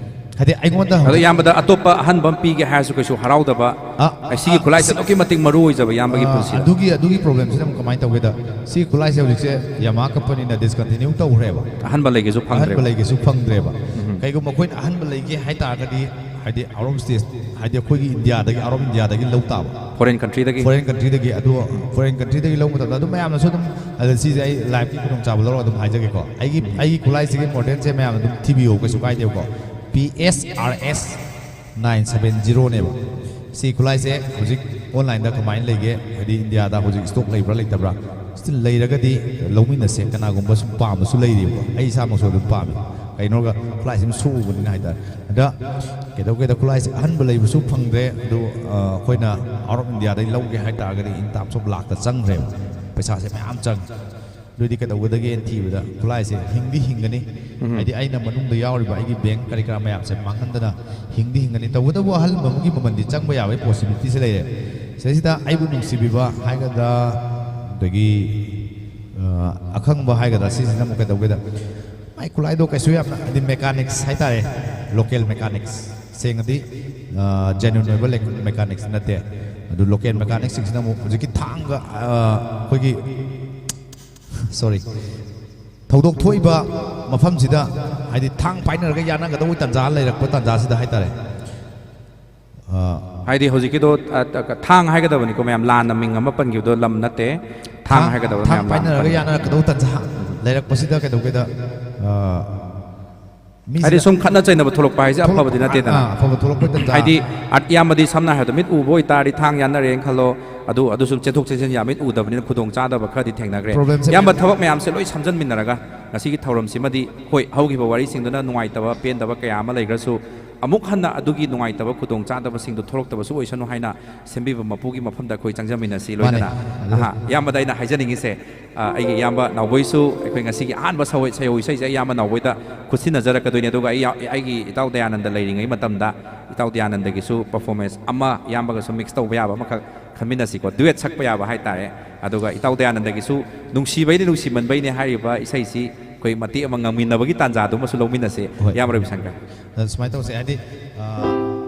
ꯍꯥꯏꯗꯤ ꯑꯩꯉꯣꯟꯗ ꯑꯗꯣ ꯍꯧꯖꯤꯛ ꯏꯌꯥꯝꯕꯗ ꯑꯇꯣꯞꯄ ꯑꯍꯟꯕ ꯑꯃ ꯄꯤꯒꯦ ꯍꯥꯏꯔꯁꯨ ꯀꯩꯁꯨ ꯍꯔꯥꯎꯗꯕ꯫ ꯑ, ꯑꯩ ꯁꯤꯒꯤ ꯑ, ꯈꯨꯠꯂꯥꯏꯁꯦ ꯑꯗꯨꯛꯀꯤ ꯃꯇꯤꯛ ꯃꯔꯨ ꯑꯣꯏꯖꯕ ꯏꯌꯥꯝꯕꯒꯤ ꯑ, ꯄꯨꯟꯁꯤꯗ꯫ ꯑꯗꯨꯒꯤ ꯑꯗꯨꯒꯤ ꯄ꯭ꯔꯣꯕ꯭ꯂꯦꯝꯁꯤꯅ ꯑꯃꯨꯛ ꯀꯃꯥꯏꯅ ꯇꯧꯒꯦꯗ, ꯁꯤꯒꯤ ꯈꯨꯠꯂꯥꯏꯁꯦ ꯍꯧꯖꯤꯛꯁꯦ ꯌꯥꯃꯥ ꯀꯝꯄꯅꯤꯅ ꯗꯤꯁꯀꯟꯇꯤꯅ꯭ꯌꯨ ꯇꯧꯈ꯭ꯔꯦꯕ꯫ ꯑꯍꯟꯕ ꯂꯩꯒꯦꯁꯨ ꯑꯍꯟꯕ ꯐꯪꯗ꯭ꯔꯦꯕ꯫ ꯂꯩꯒꯦꯁꯨ ꯐꯪꯗ꯭ꯔꯦꯕ꯫ ꯀꯩꯒꯨꯝꯕ ꯑꯩꯈꯣꯏꯅ ꯑꯍꯟꯕ ꯂꯩꯒꯦ ꯍꯥꯏꯇꯥꯔꯒꯗꯤ, ꯍꯥꯏꯗꯤ ꯑꯥꯎꯠ ꯑꯣꯐ ꯁ꯭ꯇꯦꯠ, ꯍꯥꯏꯗꯤ ꯑꯩꯈꯣꯏꯒꯤ ꯏꯟꯗꯤꯌꯥꯗꯒꯤ, ꯑꯥꯎꯠ ꯑꯣꯐ ꯏꯟꯗꯤꯌꯥꯗꯒꯤ ꯂꯧ ꯇꯥꯕ꯫ ꯐꯣꯔꯦꯟ ꯀꯟꯇ꯭ꯔꯤꯗꯒꯤ꯫ ꯐꯣꯔꯦꯟ ꯀꯟꯇ꯭ꯔꯤꯗꯒꯤ꯫ ꯑꯗꯣ ꯐꯣꯔꯦꯟ ꯀꯟꯇ꯭ꯔꯤꯗꯒꯤ ꯂꯧꯕ ꯃꯇꯝꯗ ꯑꯗꯨꯝ ꯃꯌꯥꯝꯅꯁꯨ ꯑꯗꯨꯝ, ꯑꯗ ꯁꯤꯁꯦ ꯑꯩ ꯂꯥꯏꯚꯀꯤ ꯈꯨꯗꯣꯡꯆꯥꯕ ꯂꯧꯔꯒ ꯑꯗꯨꯝ ꯍꯥꯏꯖꯒꯦꯀꯣ꯫ ꯑꯩꯒꯤ ꯑꯩꯒꯤ ꯈꯨꯠꯂꯥꯏꯁꯤꯒꯤ ꯃꯣꯗꯦꯜꯁꯦ ꯃꯌꯥꯝꯅ ꯑꯗꯨꯝ ꯊꯤꯕꯤꯌꯣ, ꯀꯩꯁꯨ ꯀꯥꯏꯗꯦꯕꯀꯣ꯫ ꯄꯤ ꯑꯦꯁ ꯑꯥꯔ ꯑꯦꯁ ꯅꯥꯏꯟ ꯁꯕꯦꯟ ꯖꯤꯔꯣꯅꯦꯕ꯫ ꯁꯤ ꯈꯨꯠꯂꯥꯏꯁꯦ ꯍꯧꯖꯤꯛ ꯑꯣꯟꯂꯥꯏꯟꯗ ꯀꯃꯥꯏꯅ ꯂꯩꯒꯦ, ꯍꯥꯏꯗꯤ ꯏꯟꯗꯤꯌꯥꯗ ꯍꯧꯖꯤꯛ ꯁ꯭ꯇꯣꯛ ꯂꯩꯕ꯭ꯔꯥ ꯂꯩꯇꯕ꯭ꯔꯥ, ꯁꯤ ꯂꯩꯔꯒꯗꯤ ꯂꯧꯃꯤꯟꯅꯁꯦ꯫ ꯀꯅꯥꯒꯨꯝꯕ ꯁꯨꯝ ꯄꯥꯝꯕꯁꯨ ꯂꯩꯔꯤꯕꯀꯣ꯫ ꯑꯩ ꯏꯁꯥꯃꯛꯁꯨ ꯑꯗꯨꯝ ꯄꯥꯝꯃꯤ, ꯀꯩꯅꯣꯒ ꯈꯨꯠꯂꯥꯏꯁꯤ ꯑꯗꯨꯝ ꯁꯣꯛꯎꯕꯅꯤꯅ ꯍꯥꯏꯇꯥꯔꯦ꯫ ꯑꯗ ꯀꯩꯗꯧꯒꯦꯗ, ꯈꯨꯠꯂꯥꯏꯁꯦ ꯑꯍꯟꯕ ꯂꯩꯕꯁꯨ ꯐꯪꯗ꯭ꯔꯦ꯫ ꯑꯗꯨ ꯑ, ꯑꯩꯈꯣꯏꯅ ꯑꯥꯎꯠ ꯑꯣꯐ ꯏꯟꯗꯤꯌꯥꯗꯒꯤ ꯂꯧꯒꯦ ꯍꯥꯏꯇꯥꯔꯒꯗꯤ in terms of ꯂꯥꯛꯇ ꯆꯪꯈ꯭ꯔꯦꯕ, ꯄꯩꯁꯥꯁꯦ ꯃꯌꯥꯝ ꯆꯪꯉꯦ꯫ ꯑꯗꯨꯗꯤ ꯀꯩꯗꯧꯒꯗꯒꯦꯅ ꯊꯤꯕꯗ ꯈꯨꯠꯂꯥꯏꯁꯦ ꯍꯤꯡꯗꯤ ꯍꯤꯡꯒꯅꯤ꯫ ꯍꯥꯏꯗꯤ ꯑꯩꯅ ꯃꯅꯨꯡꯗ ꯌꯥꯎꯔꯤꯕ ꯑꯩꯒꯤ ꯕꯦꯡ ꯀꯔꯤ ꯀꯔꯥ ꯃꯌꯥꯝꯁꯦ ꯃꯥꯡꯍꯟꯗꯅ ꯍꯤꯡꯗꯤ ꯍꯤꯡꯒꯅꯤ꯫ ꯇꯧꯕꯇꯕꯨ ꯑꯍꯜ ꯑꯃꯒꯤ ꯃꯃꯜꯗꯤ ꯆꯪꯕ ꯌꯥꯕꯒꯤ ꯄꯣꯁꯤꯕꯤꯂꯤꯇꯤꯁꯦ ꯂꯩꯔꯦ꯫ ꯁꯤꯗꯩꯁꯤꯗ ꯑꯩꯕꯨ ꯅꯨꯡꯁꯤꯕꯤꯕ ꯍꯥꯏꯒꯗ꯭ꯔꯥ, ꯑꯗꯒꯤ ꯑ, ꯑꯈꯪꯕ ꯍꯥꯏꯒꯗ꯭ꯔꯥ, ꯁꯤꯁꯤꯅ ꯑꯃꯨꯛ ꯀꯩꯗꯧꯒꯦꯗ, ꯃꯥꯏ ꯈꯨꯠꯂꯥꯏꯗꯣ ꯀꯩꯁꯨ ꯌꯥꯝꯅ, ꯍꯥꯏꯗꯤ ꯃꯦꯀꯥꯅꯤꯛꯁ ꯍꯥꯏꯇꯥꯔꯦ, ꯂꯣꯀꯦꯜ ꯃꯦꯀꯥꯅꯤꯛꯁ, ꯁꯦꯡꯅꯗꯤ ꯖꯦꯅ꯭ꯌꯨꯟ ꯑꯣꯏꯕ ꯃꯦꯀꯥꯅꯤꯛꯁ ꯅꯠꯇꯦ꯫ ꯑꯗꯨ ꯂꯣꯀꯦꯜ ꯃꯦꯀꯥꯅꯤꯛꯁꯤꯡꯁꯤꯅ ꯑꯃꯨꯛ ꯍꯧꯖꯤꯛꯀꯤ ꯊꯥꯡꯒ, ꯑ, ꯑꯩꯈꯣꯏꯒꯤ ꯁꯣꯔꯤ, ꯊꯧꯗꯣꯛ ꯊꯣꯛꯏꯕ ꯃꯐꯝꯁꯤꯗ, ꯍꯥꯏꯗꯤ ꯊꯥꯡ ꯄꯥꯏꯅꯔꯒ ꯌꯥꯅꯒꯗꯧꯕ ꯇꯥꯟꯖꯥ ꯂꯩꯔꯛꯄ ꯇꯥꯟꯖꯥꯁꯤꯗ ꯍꯥꯏꯇꯥꯔꯦ꯫ ꯑ, ꯍꯥꯏꯗꯤ ꯍꯧꯖꯤꯛꯀꯤꯗꯣ, ꯑ, ꯇ-, ꯊꯥꯡ ꯍꯥꯏꯒꯗꯕꯅꯤꯀꯣ ꯃꯌꯥꯝ, ꯂꯥꯟꯅ ꯃꯤꯡ ꯑꯃ ꯄꯟꯈꯤꯕꯗꯣ ꯂꯝ ꯅꯠꯇꯦ꯫ ꯊꯥꯡ ꯍꯥꯏꯒꯗꯕ ꯊꯥꯡ ꯃꯌꯥꯝ ꯂꯥꯟꯅ ꯄꯥꯏꯅꯔꯒ ꯄꯟꯈꯤꯕ꯫ ꯌꯥꯅꯔꯛꯀꯗꯧꯕ ꯇꯥꯟꯖꯥ ꯂꯩꯔꯛꯄꯁꯤꯗ ꯀꯩꯗꯧꯒꯦꯗ, ꯑ, ꯃꯤꯁꯤꯅ ꯍꯥꯏꯗꯤ ꯁꯨꯝ ꯈꯠꯅ ꯆꯩꯅꯕ ꯊꯣꯛꯂꯛꯄ ꯍꯥꯏꯁꯦ ꯑꯐꯕꯗꯤ ꯅꯠꯇꯦꯗꯅ꯫ ꯑꯥ, ꯑꯐꯕ ꯊꯣꯛꯂꯛꯄ ꯇꯥꯟꯖꯥ꯫ ꯍꯥꯏꯗꯤ ꯑꯥꯔꯠ ꯏꯌꯥꯝꯕꯗꯤ ꯁꯝꯅ ꯍꯥꯏꯔꯕꯗ ꯃꯤꯠ ꯎꯕ ꯑꯣꯏꯇꯥꯔꯗꯤ ꯊꯥꯡ ꯌꯥꯅꯔꯦꯅ ꯈꯜꯂꯣ, ꯑꯗꯨ ꯑꯗꯨ ꯁꯨꯝ ꯆꯦꯟꯊꯣꯛ ꯆꯦꯟꯁꯤꯟ ꯌꯥꯝ ꯃꯤꯠ ꯎꯗꯕꯅꯤꯅ ꯈꯨꯗꯣꯡ ꯆꯥꯗꯕ ꯈꯔꯗꯤ ꯊꯦꯡꯅꯈ꯭ꯔꯦ꯫ ꯄ꯭ꯔꯣꯕ꯭ꯂꯦꯝꯁꯦ ꯏꯌꯥꯝꯕ ꯃꯌꯥꯝ ꯊꯕꯛ ꯃꯌꯥꯝꯁꯦ ꯂꯣꯏ ꯁꯝꯖꯟꯃꯤꯟꯅꯔꯒ ꯉꯁꯤꯒꯤ ꯊꯧꯔꯝꯁꯤꯃꯗꯤ, ꯍꯣꯏ, ꯍꯧꯈꯤꯕ ꯋꯥꯔꯤꯁꯤꯡꯗꯨꯅ ꯅꯨꯡꯉꯥꯏꯇꯕ ꯄꯦꯟꯗꯕ ꯀꯌꯥ ꯑꯃ ꯂꯩꯈ꯭ꯔꯁꯨ, ꯑꯃꯨꯛ ꯍꯟꯅ ꯑꯗꯨꯒꯤ ꯅꯨꯡꯉꯥꯏꯇꯕ ꯈꯨꯗꯣꯡ ꯆꯥꯗꯕꯁꯤꯡꯗꯨ ꯊꯣꯛꯂꯛꯇꯕꯁꯨ ꯑꯣꯏꯁꯅꯨ ꯍꯥꯏꯅ ꯁꯦꯝꯕꯤꯕ ꯃꯄꯨꯒꯤ ꯃꯐꯝꯗ ꯑꯩꯈꯣꯏ ꯆꯪꯖꯃꯤꯟꯅꯁꯤ꯫ ꯃꯥꯅꯦ꯫ ꯂꯣꯏꯅꯅ ꯑꯗꯨ ꯑꯍꯥ, ꯏꯌꯥꯝꯕꯗ ꯑꯩꯅ ꯍꯥꯏꯖꯅꯤꯡꯉꯤꯁꯦ, ꯑ, ꯑꯩꯒꯤ ꯏꯌꯥꯝꯕ ꯅꯥꯎꯕꯣꯏꯁꯨ ꯑꯩꯈꯣꯏ ꯉꯁꯤꯒꯤ ꯑꯍꯥꯟꯕ ꯁꯧ-, ꯁꯩꯍꯧ ꯏꯁꯩꯁꯦ ꯑꯩ ꯏꯌꯥꯝꯕ ꯅꯥꯎꯕꯣꯏꯗ ꯈꯨꯠꯁꯤꯟꯅꯖꯔꯛꯀꯗꯣꯏꯅꯦ꯫ ꯑꯗꯨꯒ ꯑꯩ ꯌꯥ-, ꯑꯩꯒꯤ ꯏꯇꯥꯎ ꯗꯌꯥꯅꯟꯗ ꯂꯩꯔꯤꯉꯩ ꯃꯇꯝꯗ ꯏꯇꯥꯎ ꯗꯌꯥꯅꯟꯗꯒꯤꯁꯨ ꯄꯔꯐꯣꯔꯃꯦꯟꯁ ꯑꯃ ꯏꯌꯥꯝꯕꯒꯁꯨ ꯃꯤꯛꯁ ꯇꯧꯕ ꯌꯥꯕ ꯑꯃꯈꯛ ꯈꯟꯃꯤꯟꯅꯁꯤꯀꯣ, ꯗꯨꯋꯦꯠ ꯁꯛꯄ ꯌꯥꯕ ꯍꯥꯏꯇꯥꯔꯦ꯫ ꯑꯗꯨꯒ ꯏꯇꯥꯎ ꯗꯌꯥꯅꯟꯗꯒꯤꯁꯨ "ꯅꯨꯡꯁꯤꯕꯩꯅꯦ ꯅꯨꯡꯁꯤꯃꯟꯕꯩꯅꯦ" ꯍꯥꯏꯔꯤꯕ ꯏꯁꯩꯁꯤ ꯑꯩꯈꯣꯏ ꯃꯇꯦꯛ ꯑꯃ ꯉꯪꯃꯤꯟꯅꯕꯒꯤ ꯇꯥꯟꯖꯥꯗꯨꯃꯁꯨ ꯂꯧꯃꯤꯟꯅꯁꯦ꯫ ꯍꯣꯏ꯫ ꯏꯌꯥꯝꯕ ꯔꯕꯤꯁꯪꯀꯔ꯫ ꯑ, ꯁꯨꯃꯥꯏꯅ ꯇꯧꯁꯦ, ꯍꯥꯏꯗꯤ, ꯑ,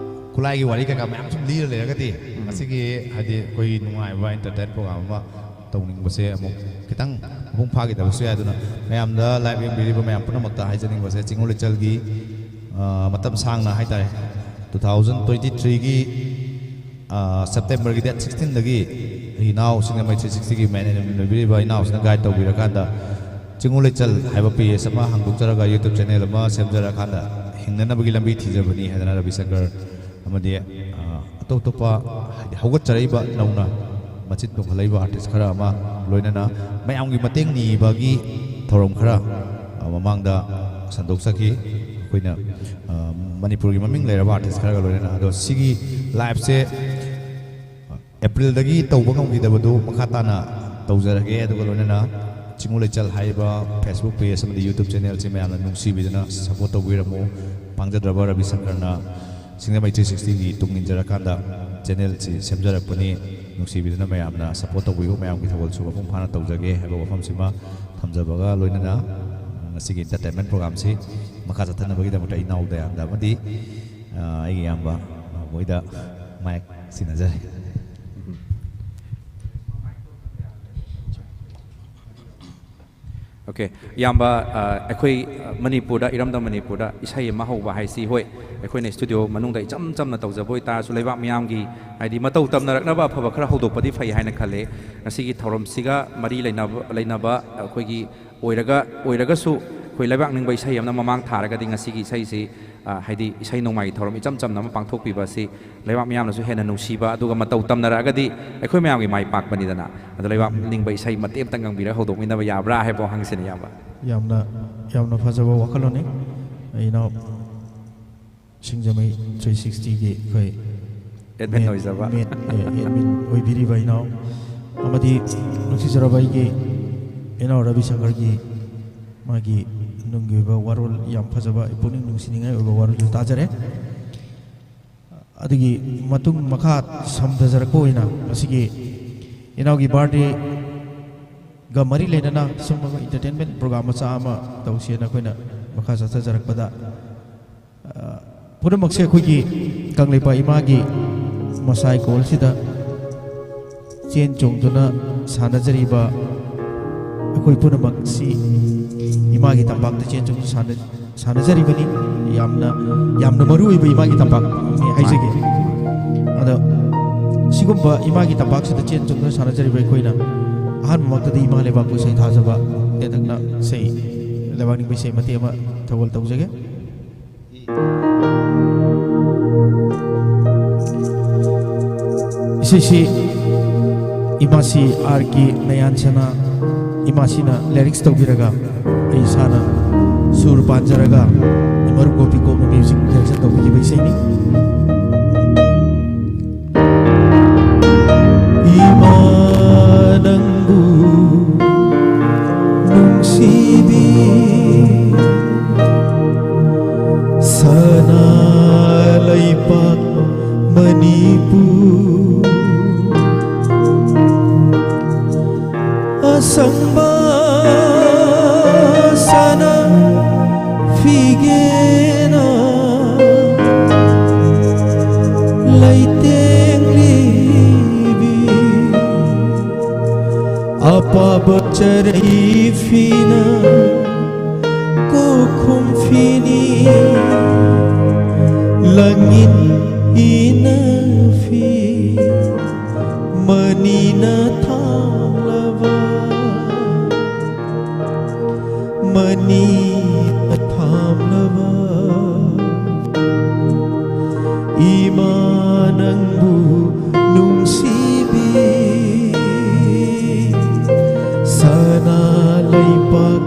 ꯈꯨꯠꯂꯥꯏꯒꯤ ꯋꯥꯔꯤ ꯀꯩꯀꯥ ꯃꯌꯥꯝ ꯁꯨꯝ ꯂꯤꯔ ꯂꯩꯔꯒꯗꯤ, ꯎꯝ꯫ ꯉꯁꯤꯒꯤ, ꯍꯥꯏꯗꯤ, ꯑꯩꯈꯣꯏꯒꯤ ꯅꯨꯡꯉꯥꯏꯕ entertain program ꯑꯃ ꯇꯧꯅꯤꯡꯕꯁꯦ ꯑꯃꯨꯛ ꯈꯤꯇꯪ ꯃꯄꯨꯡ ꯐꯥꯈꯤꯗꯕꯁꯨ ꯌꯥꯏ꯫ ꯑꯗꯨꯅ ꯃꯌꯥꯝꯗ live ꯌꯦꯡꯕꯤꯔꯤꯕ ꯃꯌꯥꯝ ꯄꯨꯝꯅꯃꯛꯇ ꯍꯥꯏꯖꯅꯤꯡꯕꯁꯦ, ꯆꯤꯡꯉꯨ ꯂꯩꯆꯜꯒꯤ, ꯑ, ꯃꯇꯝ ꯁꯥꯡꯅ ꯍꯥꯏꯇꯥꯔꯦ, two thousand twenty-three-ꯒꯤ, ꯑ, September-ꯒꯤ date sixteen-ꯗꯒꯤ ꯏꯅꯥꯎ ꯁꯤꯡꯖꯃꯩ three sixty-ꯒꯤ manager ꯑꯣꯏꯕꯤꯔꯤꯕ ꯏꯅꯥꯎꯁꯤꯅ guide ꯇꯧꯕꯤꯔꯀꯥꯟꯗ, ꯆꯤꯡꯉꯨ ꯂꯩꯆꯜ ꯍꯥꯏꯕ page ꯑꯃ ꯍꯥꯡꯗꯣꯛꯆꯔꯒ, YouTube channel ꯑꯃ ꯁꯦꯝꯖꯔꯀꯥꯟꯗ, ꯍꯤꯡꯅꯅꯕꯒꯤ ꯂꯝꯕꯤ ꯊꯤꯖꯕꯅꯤ ꯍꯥꯏꯗꯅ ꯔꯕꯤ ꯁꯪꯀꯔ ꯑꯃꯗꯤ, ꯑ, ꯑꯇꯣꯞ ꯑꯇꯣꯞꯄ, ꯍꯥꯏꯗꯤ, ꯍꯧꯒꯠꯆꯔꯛꯏꯕ ꯅꯧꯅ ꯃꯆꯤꯟ ꯇꯣꯡꯈꯠꯂꯛꯏꯕ artist ꯈꯔ ꯑꯃ, ꯂꯣꯏꯅꯅ ꯃꯌꯥꯝꯒꯤ ꯃꯇꯦꯡ ꯅꯤꯕꯒꯤ ꯊꯧꯔꯝ ꯈꯔ, ꯑ, ꯃꯃꯥꯡꯗ ꯁꯟꯗꯣꯛꯆꯈꯤ꯫ ꯑꯩꯈꯣꯏꯅ, ꯑ, ꯃꯅꯤꯄꯨꯔꯒꯤ ꯃꯃꯤꯡ ꯂꯩꯔꯕ artist ꯈꯔꯒ ꯂꯣꯏꯅꯅ꯫ ꯑꯗꯣ ꯁꯤꯒꯤ live-ꯁꯦ April-ꯗꯒꯤ ꯇꯧꯕ ꯉꯝꯈꯤꯗꯕꯗꯨ ꯃꯈꯥ ꯇꯥꯅ ꯇꯧꯖꯔꯒꯦ꯫ ꯑꯗꯨꯒ ꯂꯣꯏꯅꯅ ꯆꯤꯡꯉꯨ ꯂꯩꯆꯜ ꯍꯥꯏꯔꯤꯕ Facebook page ꯑꯃꯗꯤ YouTube channel-ꯁꯤ ꯃꯌꯥꯝꯅ ꯅꯨꯡꯁꯤꯕꯤꯗꯨꯅ support ꯇꯧꯕꯤꯔꯝꯃꯨ꯫ ꯄꯥꯡꯖꯗ꯭ꯔꯕ ꯔꯕꯤ ꯁꯪꯀꯔꯅ ꯁꯤꯡꯖꯃꯩ three sixty-ꯒꯤ ꯇꯨꯡ ꯏꯟꯖꯔꯀꯥꯟꯗ channel-ꯁꯤ ꯁꯦꯝꯖꯔꯛꯄꯅꯤ꯫ ꯅꯨꯡꯁꯤꯕꯤꯗꯨꯅ ꯃꯌꯥꯝꯅ support ꯇꯧꯕꯤꯌꯨ, ꯃꯌꯥꯝꯒꯤ ꯊꯧꯒꯜꯁꯨ ꯃꯄꯨꯡ ꯐꯥꯅ ꯇꯧꯖꯒꯦ ꯍꯥꯏꯕ ꯋꯥꯐꯝꯁꯤꯃ ꯊꯝꯖꯕꯒ ꯂꯣꯏꯅꯅ, ꯉꯁꯤꯒꯤ entertainment program-ꯁꯤ ꯃꯈꯥ ꯆꯠꯊꯅꯕꯒꯤꯗꯃꯛꯇ ꯑꯩ ꯏꯅꯥꯎ ꯗꯌꯥꯅꯟꯗ ꯑꯃꯗꯤ, ꯑ, ꯑꯩꯒꯤ ꯏꯌꯥꯝꯕ ꯃꯣꯏꯗ mic ꯁꯤꯟꯅꯖꯔꯤ꯫ OK, ꯏꯌꯥꯝꯕ, ꯑ, ꯑꯩꯈꯣꯏ, ꯑ, ꯃꯅꯤꯄꯨꯔꯗ, ꯏꯔꯝꯗꯝ ꯃꯅꯤꯄꯨꯔꯗ ꯏꯁꯩ ꯑꯃ ꯍꯧꯕ ꯍꯥꯏꯁꯤ, ꯍꯣꯏ, ꯑꯩꯈꯣꯏꯅ studio ꯃꯅꯨꯡꯗ ꯏꯆꯝ ꯆꯝꯅ ꯇꯧꯖꯕ ꯑꯣꯏꯇꯥꯔꯁꯨ, ꯂꯩꯕꯥꯛ ꯃꯤꯌꯥꯝꯒꯤ, ꯍꯥꯏꯗꯤ, ꯃꯇꯧ ꯇꯝꯅꯔꯛꯅꯕ ꯑꯐꯕ ꯈꯔ ꯍꯧꯗꯣꯛꯄꯗꯤ ꯐꯩ ꯍꯥꯏꯅ ꯈꯜꯂꯦ꯫ ꯉꯁꯤꯒꯤ ꯊꯧꯔꯝꯁꯤꯒ ꯃꯔꯤ ꯂꯩꯅꯕ, ꯂꯩꯅꯕ ꯑꯩꯈꯣꯏꯒꯤ ꯑꯣꯏꯔꯒ, ꯑꯣꯏꯔꯒꯁꯨ, ꯑꯩꯈꯣꯏ ꯂꯩꯕꯥꯛ ꯅꯤꯡꯕ ꯏꯁꯩ ꯑꯃꯅ ꯃꯃꯥꯡ ꯊꯥꯔꯒꯗꯤ ꯉꯁꯤꯒꯤ ꯏꯁꯩꯁꯤ, ꯑ, ꯍꯥꯏꯗꯤ, ꯏꯁꯩ ꯅꯣꯡꯃꯥꯏꯒꯤ ꯊꯧꯔꯝ ꯏꯆꯝ ꯆꯝꯅ ꯑꯃ ꯄꯥꯡꯊꯣꯛꯄꯤꯕ ꯑꯁꯤ ꯂꯩꯕꯥꯛ ꯃꯤꯌꯥꯝꯅꯁꯨ ꯍꯦꯟꯅ ꯅꯨꯡꯁꯤꯕ, ꯑꯗꯨꯒ ꯃꯇꯧ ꯇꯝꯅꯔꯛꯑꯒꯗꯤ ꯑꯩꯈꯣꯏ ꯃꯌꯥꯝꯒꯤ ꯃꯥꯏ ꯄꯥꯛꯄꯅꯤꯗꯅ꯫ ꯑꯗꯣ ꯂꯩꯕꯥꯛ ꯅꯤꯡꯕ ꯏꯁꯩ ꯃꯇꯦꯛ ꯑꯝꯇꯪ ꯉꯪꯕꯤꯔꯒ ꯍꯧꯗꯣꯛꯃꯤꯟꯅꯕ ꯌꯥꯕ꯭ꯔꯥ ꯍꯥꯏꯕ ꯋꯥꯍꯪꯁꯤꯅꯤ, ꯏꯌꯥꯝꯕ꯫ ꯌꯥꯝꯅ, ꯌꯥꯝꯅ ꯐꯖꯕ ꯋꯥꯈꯜꯂꯣꯟꯅꯤ꯫ ꯑꯩꯅ ꯁꯤꯡꯖꯃꯩ three sixty-ꯒꯤ ꯑꯩꯈꯣꯏ admin main, ꯑꯣꯏꯖꯕ꯫ Main, ꯑꯦ, admin ꯑꯣꯏꯕꯤꯔꯤꯕ ꯏꯅꯥꯎ ꯑꯃꯗꯤ ꯅꯨꯡꯁꯤꯖꯔꯕ ꯑꯩꯒꯤ ꯏꯅꯥꯎ ꯔꯕꯤ ꯁꯪꯀꯔꯒꯤ ꯃꯥꯒꯤ ꯅꯨꯡꯒꯤ ꯑꯣꯏꯕ ꯋꯥꯔꯣꯜ, ꯌꯥꯝ ꯐꯖꯕ, ꯄꯨꯛꯅꯤꯡ ꯅꯨꯡꯁꯤꯅꯤꯡꯉꯥꯏ ꯑꯣꯏꯕ ꯋꯥꯔꯣꯜꯁꯨ ꯇꯥꯖꯔꯦ꯫ ꯑꯗꯨꯒꯤ ꯃꯇꯨꯡ ꯃꯈꯥ ꯁꯝꯊꯖꯔꯛꯄ ꯑꯣꯏꯅ ꯉꯁꯤꯒꯤ ꯏꯅꯥꯎꯒꯤ ꯕꯥꯔꯗꯦꯒ ꯃꯔꯤ ꯂꯩꯅꯅ ꯁꯨꯝꯕ ꯑꯦꯟꯇꯔꯇꯦꯟꯃꯦꯟ ꯄ꯭ꯔꯣꯒ꯭ꯔꯥꯝ ꯃꯆꯥ ꯑꯃ ꯇꯧꯁꯦꯅ ꯑꯩꯈꯣꯏꯅ ꯃꯈꯥ ꯆꯠꯊꯖꯔꯛꯄꯗ, ꯑ, ꯄꯨꯝꯅꯃꯛꯁꯦ ꯑꯩꯈꯣꯏꯒꯤ ꯀꯪꯂꯩꯄꯥꯛ ꯏꯃꯥꯒꯤ ꯃꯁꯥꯏ ꯀꯣꯜꯁꯤꯗ ꯆꯦꯟ ꯆꯣꯡꯗꯨꯅ ꯁꯥꯟꯅꯖꯔꯤꯕ ꯑꯩꯈꯣꯏ ꯄꯨꯝꯅꯃꯛꯁꯤ ꯏꯃꯥꯒꯤ ꯇꯝꯄꯥꯛꯇ ꯆꯦꯟ ꯆꯣꯡꯗꯨꯅ ꯁꯥꯟꯅ-, ꯁꯥꯟꯅꯖꯔꯤꯕꯅꯤ꯫ ꯌꯥꯝꯅ, ꯌꯥꯝꯅ ꯃꯔꯨ ꯑꯣꯏꯕ ꯏꯃꯥꯒꯤ ꯇꯝꯄꯥꯛꯅꯤ ꯍꯥꯏꯖꯒꯦ꯫ ꯑꯗꯣ ꯁꯤꯒꯨꯝꯕ ꯏꯃꯥꯒꯤ ꯇꯝꯄꯥꯛꯁꯤꯗ ꯆꯦꯟ ꯆꯣꯡꯗꯨꯅ ꯁꯥꯟꯅꯖꯔꯤꯕ ꯑꯩꯈꯣꯏꯅ ꯑꯍꯥꯟꯕꯃꯛꯇꯗꯤ ꯏꯃꯥ ꯂꯩꯕꯥꯛꯄꯨ ꯏꯁꯩ ꯊꯥꯖꯕ ꯇꯦꯟꯇꯛꯅ ꯏꯁꯩ, ꯂꯩꯕꯥꯛ ꯅꯤꯡꯕ ꯏꯁꯩ ꯃꯇꯦꯛ ꯑꯃ ꯊꯧꯒꯜ ꯇꯧꯖꯒꯦ꯫ ꯏꯁꯩꯁꯤ ꯏꯃꯥꯁꯤ ꯑꯥꯔ ꯀꯦ ꯅꯌꯥꯟꯁꯅꯥ ꯏꯃꯥꯁꯤꯅ ꯂꯤꯔꯤꯛꯁ ꯇꯧꯕꯤꯔꯒ, ꯑꯩ ꯏꯁꯥꯅ ꯁꯨꯔ ꯄꯥꯟꯖꯔꯒ, ꯃꯔꯨꯞ ꯒꯣꯄꯤ ꯀꯣꯛꯅ ꯃ꯭ꯌꯨꯖꯤꯛ ꯗꯥꯏꯔꯦꯛꯁꯟ ꯇꯧꯕꯤꯈꯤꯕ ꯏꯁꯩꯅꯤ꯫ ꯏꯃꯥ ꯅꯪꯕꯨ ꯅꯨꯡꯁꯤꯕꯤ ꯁꯅꯥ ꯂꯩꯄꯥꯛ ꯃꯅꯤꯄꯨꯔ, ꯑꯁꯪꯕ ꯁꯅꯥ ꯐꯤꯒꯦꯅ ꯂꯩꯇꯦꯡꯂꯤꯕꯤ, ꯑꯄꯥꯕ ꯆꯔꯩ ꯐꯤꯅ ꯀꯣꯛꯈꯨꯝ ꯐꯤꯅꯤ, ꯂꯪꯏꯟ ꯏꯅ ꯐꯤ, ꯃꯅꯤꯅ ꯊꯥꯡꯂꯕ, ꯃꯅꯤꯅ ꯊꯥꯡꯂꯕ, ꯏꯃꯥ ꯅꯪꯕꯨ ꯅꯨꯡꯁꯤꯕꯤ ꯁꯅꯥ ꯂꯩꯄꯥꯛ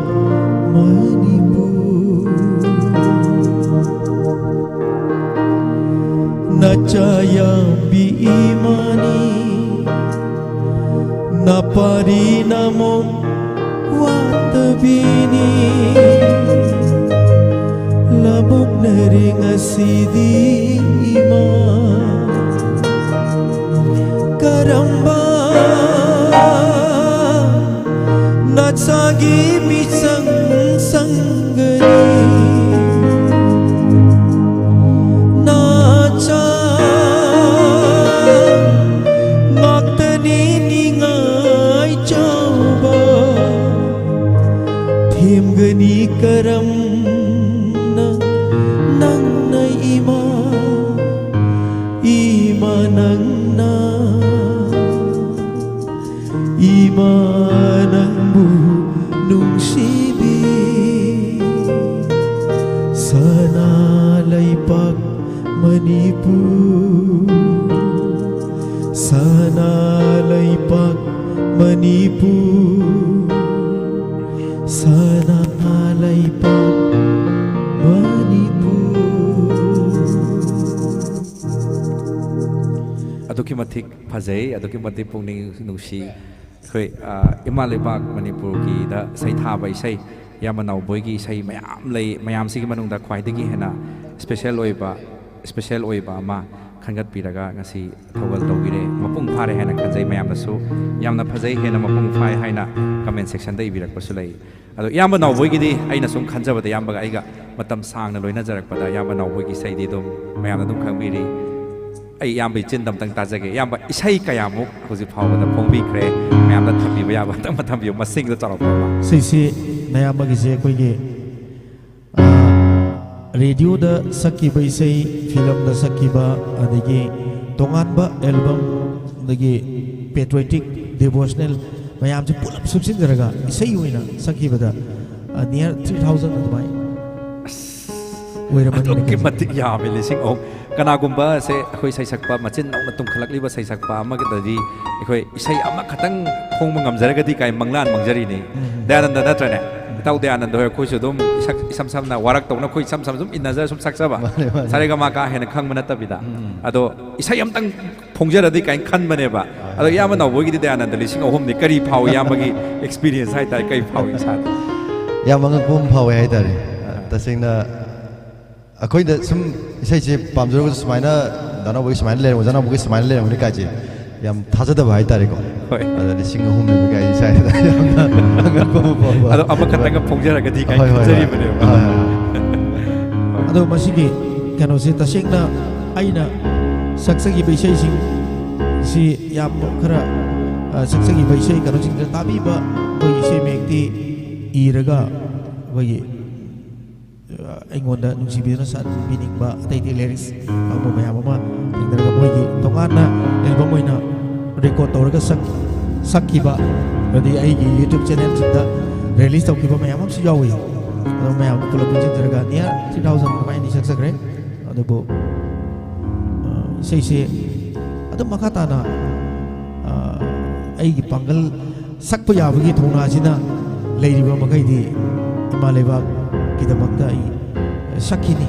ꯃꯅꯤꯄꯨꯔ꯫ ꯅꯆꯥ ꯌꯥꯝꯕꯤ ꯏꯃꯥꯅꯤ, ꯅꯄꯥꯔꯤ ꯅꯃꯣꯝ ꯋꯥꯠꯇꯕꯤꯅꯤ, ꯂꯝ ꯄꯣꯛꯅꯔꯦ ꯉꯁꯤꯗꯤ ꯏꯃꯥ꯫ ꯀꯔꯝꯕ ꯅꯆꯥꯒꯤ ꯃꯤꯆꯪ ꯆꯪꯒꯅꯤ? ꯅꯆꯥ ꯉꯥꯛꯇꯅꯤ ꯅꯤꯡꯉꯥꯏ ꯆꯥꯎꯕ꯫ ꯊꯦꯝꯒꯅꯤ ꯀꯔꯝꯅ ꯅꯪꯅ ꯏꯃꯥ, ꯏꯃꯥ ꯅꯪꯅ, ꯏꯃꯥ ꯅꯪꯕꯨ ꯅꯨꯡꯁꯤꯕꯤ꯫ ꯁꯅꯥ ꯂꯩꯄꯥꯛ ꯃꯅꯤꯄꯨꯔ, ꯁꯅꯥ ꯂꯩꯄꯥꯛ ꯃꯅꯤꯄꯨꯔ, ꯁꯅꯥ ꯂꯩꯄꯥꯛ ꯃꯅꯤꯄꯨꯔ꯫ ꯑꯗꯨꯛꯀꯤ ꯃꯇꯤꯛ ꯐꯖꯩ, ꯑꯗꯨꯛꯀꯤ ꯃꯇꯤꯛ ꯄꯨꯛꯅꯤꯡ ꯅꯨꯡꯁꯤ꯫ ꯑꯩꯈꯣꯏ, ꯑ, ꯏꯃꯥ ꯂꯩꯕꯥꯛ ꯃꯅꯤꯄꯨꯔꯒꯤꯗ ꯁꯩꯊꯥꯕ ꯏꯁꯩ, ꯏꯌꯥꯝꯕ ꯅꯥꯎꯕꯣꯏꯒꯤ ꯏꯁꯩ ꯃꯌꯥꯝ ꯂꯩ꯫ ꯃꯌꯥꯝꯁꯤꯒꯤ ꯃꯅꯨꯡꯗ ꯈ꯭ꯋꯥꯏꯗꯒꯤ ꯍꯦꯟꯅ special ꯑꯣꯏꯕ, special ꯑꯣꯏꯕ ꯑꯃ ꯈꯟꯒꯠꯄꯤꯔꯒ ꯉꯁꯤ ꯊꯧꯒꯜ ꯇꯧꯕꯤꯔꯦ꯫ ꯃꯄꯨꯡ ꯐꯥꯔꯦ ꯍꯥꯏꯅ ꯈꯟꯖꯩ꯫ ꯃꯌꯥꯝꯅꯁꯨ ꯌꯥꯝꯅ ꯐꯖꯩ, ꯍꯦꯟꯅ ꯃꯄꯨꯡ ꯐꯥꯏ ꯍꯥꯏꯅ comment sectionꯗ ꯏꯕꯤꯔꯛꯄꯁꯨ ꯂꯩ꯫ ꯑꯗꯣ ꯏꯌꯥꯝꯕ ꯅꯥꯎꯕꯣꯏꯒꯤꯗꯤ ꯑꯩꯅ ꯁꯨꯝ ꯈꯟꯖꯕꯗ, ꯏꯌꯥꯝꯕꯒ ꯑꯩꯒ ꯃꯇꯝ ꯁꯥꯡꯅ ꯂꯣꯏꯅꯖꯔꯛꯄꯗ, ꯏꯌꯥꯝꯕ ꯅꯥꯎꯕꯣꯏꯒꯤ ꯏꯁꯩꯗꯤ ꯑꯗꯨꯝ ꯃꯌꯥꯝꯅ ꯑꯗꯨꯝ ꯈꯪꯕꯤꯔꯤ꯫ ꯑꯩ ꯏꯌꯥꯝꯕ ꯏꯆꯤꯟꯗ ꯑꯝꯇꯪ ꯇꯥꯖꯒꯦ꯫ ꯏꯌꯥꯝꯕ, ꯏꯁꯩ ꯀꯌꯥꯃꯨꯛ ꯍꯧꯖꯤꯛ ꯐꯥꯎꯕꯗ ꯐꯣꯡꯕꯤꯈ꯭ꯔꯦ? ꯃꯌꯥꯝꯗ ꯊꯝꯕꯤꯕ ꯌꯥꯕ ꯑꯝꯇꯪ ꯊꯝꯕꯤꯌꯨ, ꯃꯁꯤꯡꯗꯣ ꯆꯥꯎꯔꯥꯛꯄ ꯑꯃ꯫ ꯁꯤꯁꯤ ꯅꯌꯥꯝꯕꯒꯤꯁꯦ ꯑꯩꯈꯣꯏꯒꯤ, ꯑ, radioꯗ ꯁꯛꯈꯤꯕ ꯏꯁꯩ, filmꯗ ꯁꯛꯈꯤꯕ, ꯑꯗꯒꯤ ꯇꯣꯉꯥꯟꯕ album, ꯑꯗꯒꯤ patriotic, devotional ꯃꯌꯥꯝꯁꯦ ꯄꯨꯂꯞ ꯁꯨꯞꯆꯤꯟꯖꯔꯒ ꯏꯁꯩ ꯑꯣꯏꯅ ꯁꯛꯈꯤꯕꯗ, ꯑ, near three thousand ꯑꯗꯨꯃꯥꯏꯅ ꯑꯣꯏꯔꯝꯃꯅꯤ ꯑꯗꯨꯛꯀꯤ ꯈꯟꯖꯩ꯫ ꯃꯇꯤꯛ ꯌꯥꯝꯃꯤ, ꯂꯤꯁꯤꯡ ꯑꯍꯨꯝ꯫ ꯀꯅꯥꯒꯨꯝꯕ ꯁꯦ ꯑꯩꯈꯣꯏ ꯁꯩꯁꯛꯄ, ꯃꯆꯤꯟ ꯅꯧꯅ ꯇꯨꯝꯈꯠꯂꯛꯂꯤꯕ ꯁꯩꯁꯛꯄ ꯑꯃꯒꯗꯗꯤ ꯑꯩꯈꯣꯏ ꯏꯁꯩ ꯑꯃꯈꯛꯇꯪ ꯐꯣꯡꯕ ꯉꯝꯖꯔꯒꯗꯤ ꯀꯥꯏ ꯃꯪꯂꯥꯟ ꯃꯪꯖꯔꯤꯅꯤ꯫ ꯎꯝ꯫ ꯗꯌꯥꯅꯟꯗ ꯅꯠꯇ꯭ꯔꯅꯦ? ꯏꯇꯥꯎ ꯗꯌꯥꯅꯟꯗ ꯍꯣꯏ ꯑꯩꯈꯣꯏꯁꯨ ꯑꯗꯨꯝ ꯏꯁꯛ-, ꯏꯁꯝ ꯁꯝꯅ ꯋꯥꯔꯛ ꯇꯧꯅ ꯑꯩꯈꯣꯏ ꯏꯁꯝ ꯁꯝꯅ ꯑꯗꯨꯝ ꯏꯟꯅꯖꯔ ꯁꯨꯝ ꯁꯛꯆꯕ꯫ ꯃꯥꯅꯦ, ꯃꯥꯅꯦ꯫ ꯁꯥꯔꯦꯒꯃꯥ ꯀꯥ ꯍꯦꯟꯅ ꯈꯪꯕ ꯅꯠꯇꯕꯤꯗ꯫ ꯎꯝ꯫ ꯑꯗꯣ ꯏꯁꯩ ꯑꯝꯇꯪ ꯐꯣꯡꯖꯔꯗꯤ ꯀꯥꯏꯅ ꯈꯟꯕꯅꯦꯕ꯫ ꯑꯗꯣ ꯏꯌꯥꯝꯕ ꯅꯥꯎꯕꯣꯏꯒꯤꯗꯤ ꯗꯌꯥꯅꯟꯗ ꯂꯤꯁꯤꯡ ꯑꯍꯨꯝꯅꯤ꯫ ꯀꯔꯤ ꯐꯥꯎꯏ ꯏꯌꯥꯝꯕꯒꯤ experience ꯍꯥꯏꯇꯥꯔꯦ? ꯀꯔꯤ ꯐꯥꯎꯏ ꯏꯁꯥꯗ? ꯌꯥꯝ ꯑꯉꯛꯄ ꯑꯃ ꯐꯥꯎꯋꯦ ꯍꯥꯏꯇꯥꯔꯦ꯫ ꯇꯁꯦꯡꯅ ꯑꯩꯈꯣꯏꯗ ꯁꯨꯝ ꯏꯁꯩꯁꯦ ꯄꯥꯝꯖꯔꯒꯁꯨ ꯁꯨꯃꯥꯏꯅ ꯗꯥꯅꯥꯎꯕꯒꯤ ꯁꯨꯃꯥꯏꯅ ꯂꯩꯔꯝꯒꯅꯤ, ꯗꯥꯅꯥꯎꯕꯒꯤ ꯁꯨꯃꯥꯏꯅ ꯂꯩꯔꯝꯒꯅꯤ ꯀꯥꯏꯁꯦ ꯌꯥꯝ ꯊꯥꯖꯗꯕ ꯍꯥꯏꯇꯥꯔꯦꯀꯣ꯫ ꯍꯣꯏ꯫ ꯑꯗ ꯂꯤꯁꯤꯡ ꯑꯍꯨꯝ ꯂꯩꯕ ꯀꯥꯏꯁꯦ ꯏꯁꯥꯗ ꯌꯥꯝꯅ ꯑꯉꯛꯄ ꯑꯃ ꯐꯥꯎꯕ꯫ ꯑꯗꯣ ꯑꯃꯈꯛꯇꯪꯒ ꯐꯣꯡꯖꯔꯒꯗꯤ ꯀꯥꯏ ꯍꯣꯏ, ꯍꯣꯏ, ꯍꯣꯏ꯫ ꯈꯟꯖꯔꯤꯕꯅꯦꯕ꯫ ꯍꯣꯏ, ꯍꯣꯏ, ꯍꯣꯏ꯫ ꯑꯗꯣ ꯃꯁꯤꯒꯤ ꯀꯩꯅꯣꯁꯦ ꯇꯁꯦꯡꯅ ꯑꯩꯅ ꯁꯛꯆꯈꯤꯕ ꯏꯁꯩꯁꯤꯡꯁꯤ ꯌꯥꯝ ꯈꯔ, ꯑ, ꯁꯛꯆꯈꯤꯕ ꯏꯁꯩ ꯀꯩꯅꯣꯁꯤꯡꯗ ꯇꯥꯕꯤꯕ ꯑꯩꯈꯣꯏꯒꯤ ꯏꯁꯩ ꯃꯌꯦꯛꯇꯤ ꯏꯔꯒ ꯑꯩꯈꯣꯏꯒꯤ, ꯑ, ꯑꯩꯉꯣꯟꯗ ꯅꯨꯡꯁꯤꯕꯤꯗꯨꯅ ꯁꯛꯍꯟꯕꯤꯅꯤꯡꯕ ꯑꯇꯩ ꯑꯇꯩ ꯂꯤꯔꯤꯛꯁ ꯈꯪꯕ ꯃꯌꯥꯝ ꯑꯃ ꯊꯦꯡꯅꯔꯒ ꯃꯣꯏꯒꯤ ꯇꯣꯉꯥꯟꯅ ꯑꯦꯜꯕꯝ ꯑꯣꯏꯅ ꯔꯦꯀꯣꯔꯠ ꯇꯧꯔꯒ ꯁꯛ-, ꯁꯛꯈꯤꯕ, ꯑꯗꯩ ꯑꯩꯒꯤ ꯌꯨꯇ꯭ꯌꯨꯕ ꯆꯦꯅꯦꯜꯁꯤꯡꯗ ꯔꯤꯂꯤꯁ ꯇꯧꯈꯤꯕ ꯃꯌꯥꯝ ꯑꯃꯁꯨ ꯌꯥꯎꯏ꯫ ꯑꯗꯣ ꯃꯌꯥꯝ ꯄꯨꯂꯞ ꯄꯨꯟꯁꯤꯟꯖꯔꯒ near three thousand ꯑꯗꯨꯃꯥꯏꯅꯗꯤ ꯁꯛꯆꯈ꯭ꯔꯦ꯫ ꯑꯗꯨꯕꯨ, ꯑ, ꯏꯁꯩꯁꯦ ꯑꯗꯨꯝ ꯃꯈꯥ ꯇꯥꯅ, ꯑ, ꯑꯩꯒꯤ ꯄꯥꯡꯒꯜ ꯁꯛꯄ ꯌꯥꯕꯒꯤ ꯊꯧꯅꯥꯁꯤꯅ ꯂꯩꯔꯤꯕ ꯃꯈꯩꯗꯤ ꯏꯃꯥ ꯂꯩꯕꯥꯛꯀꯤꯗꯃꯛꯇ ꯑꯩ ꯁꯛꯈꯤꯅꯤ꯫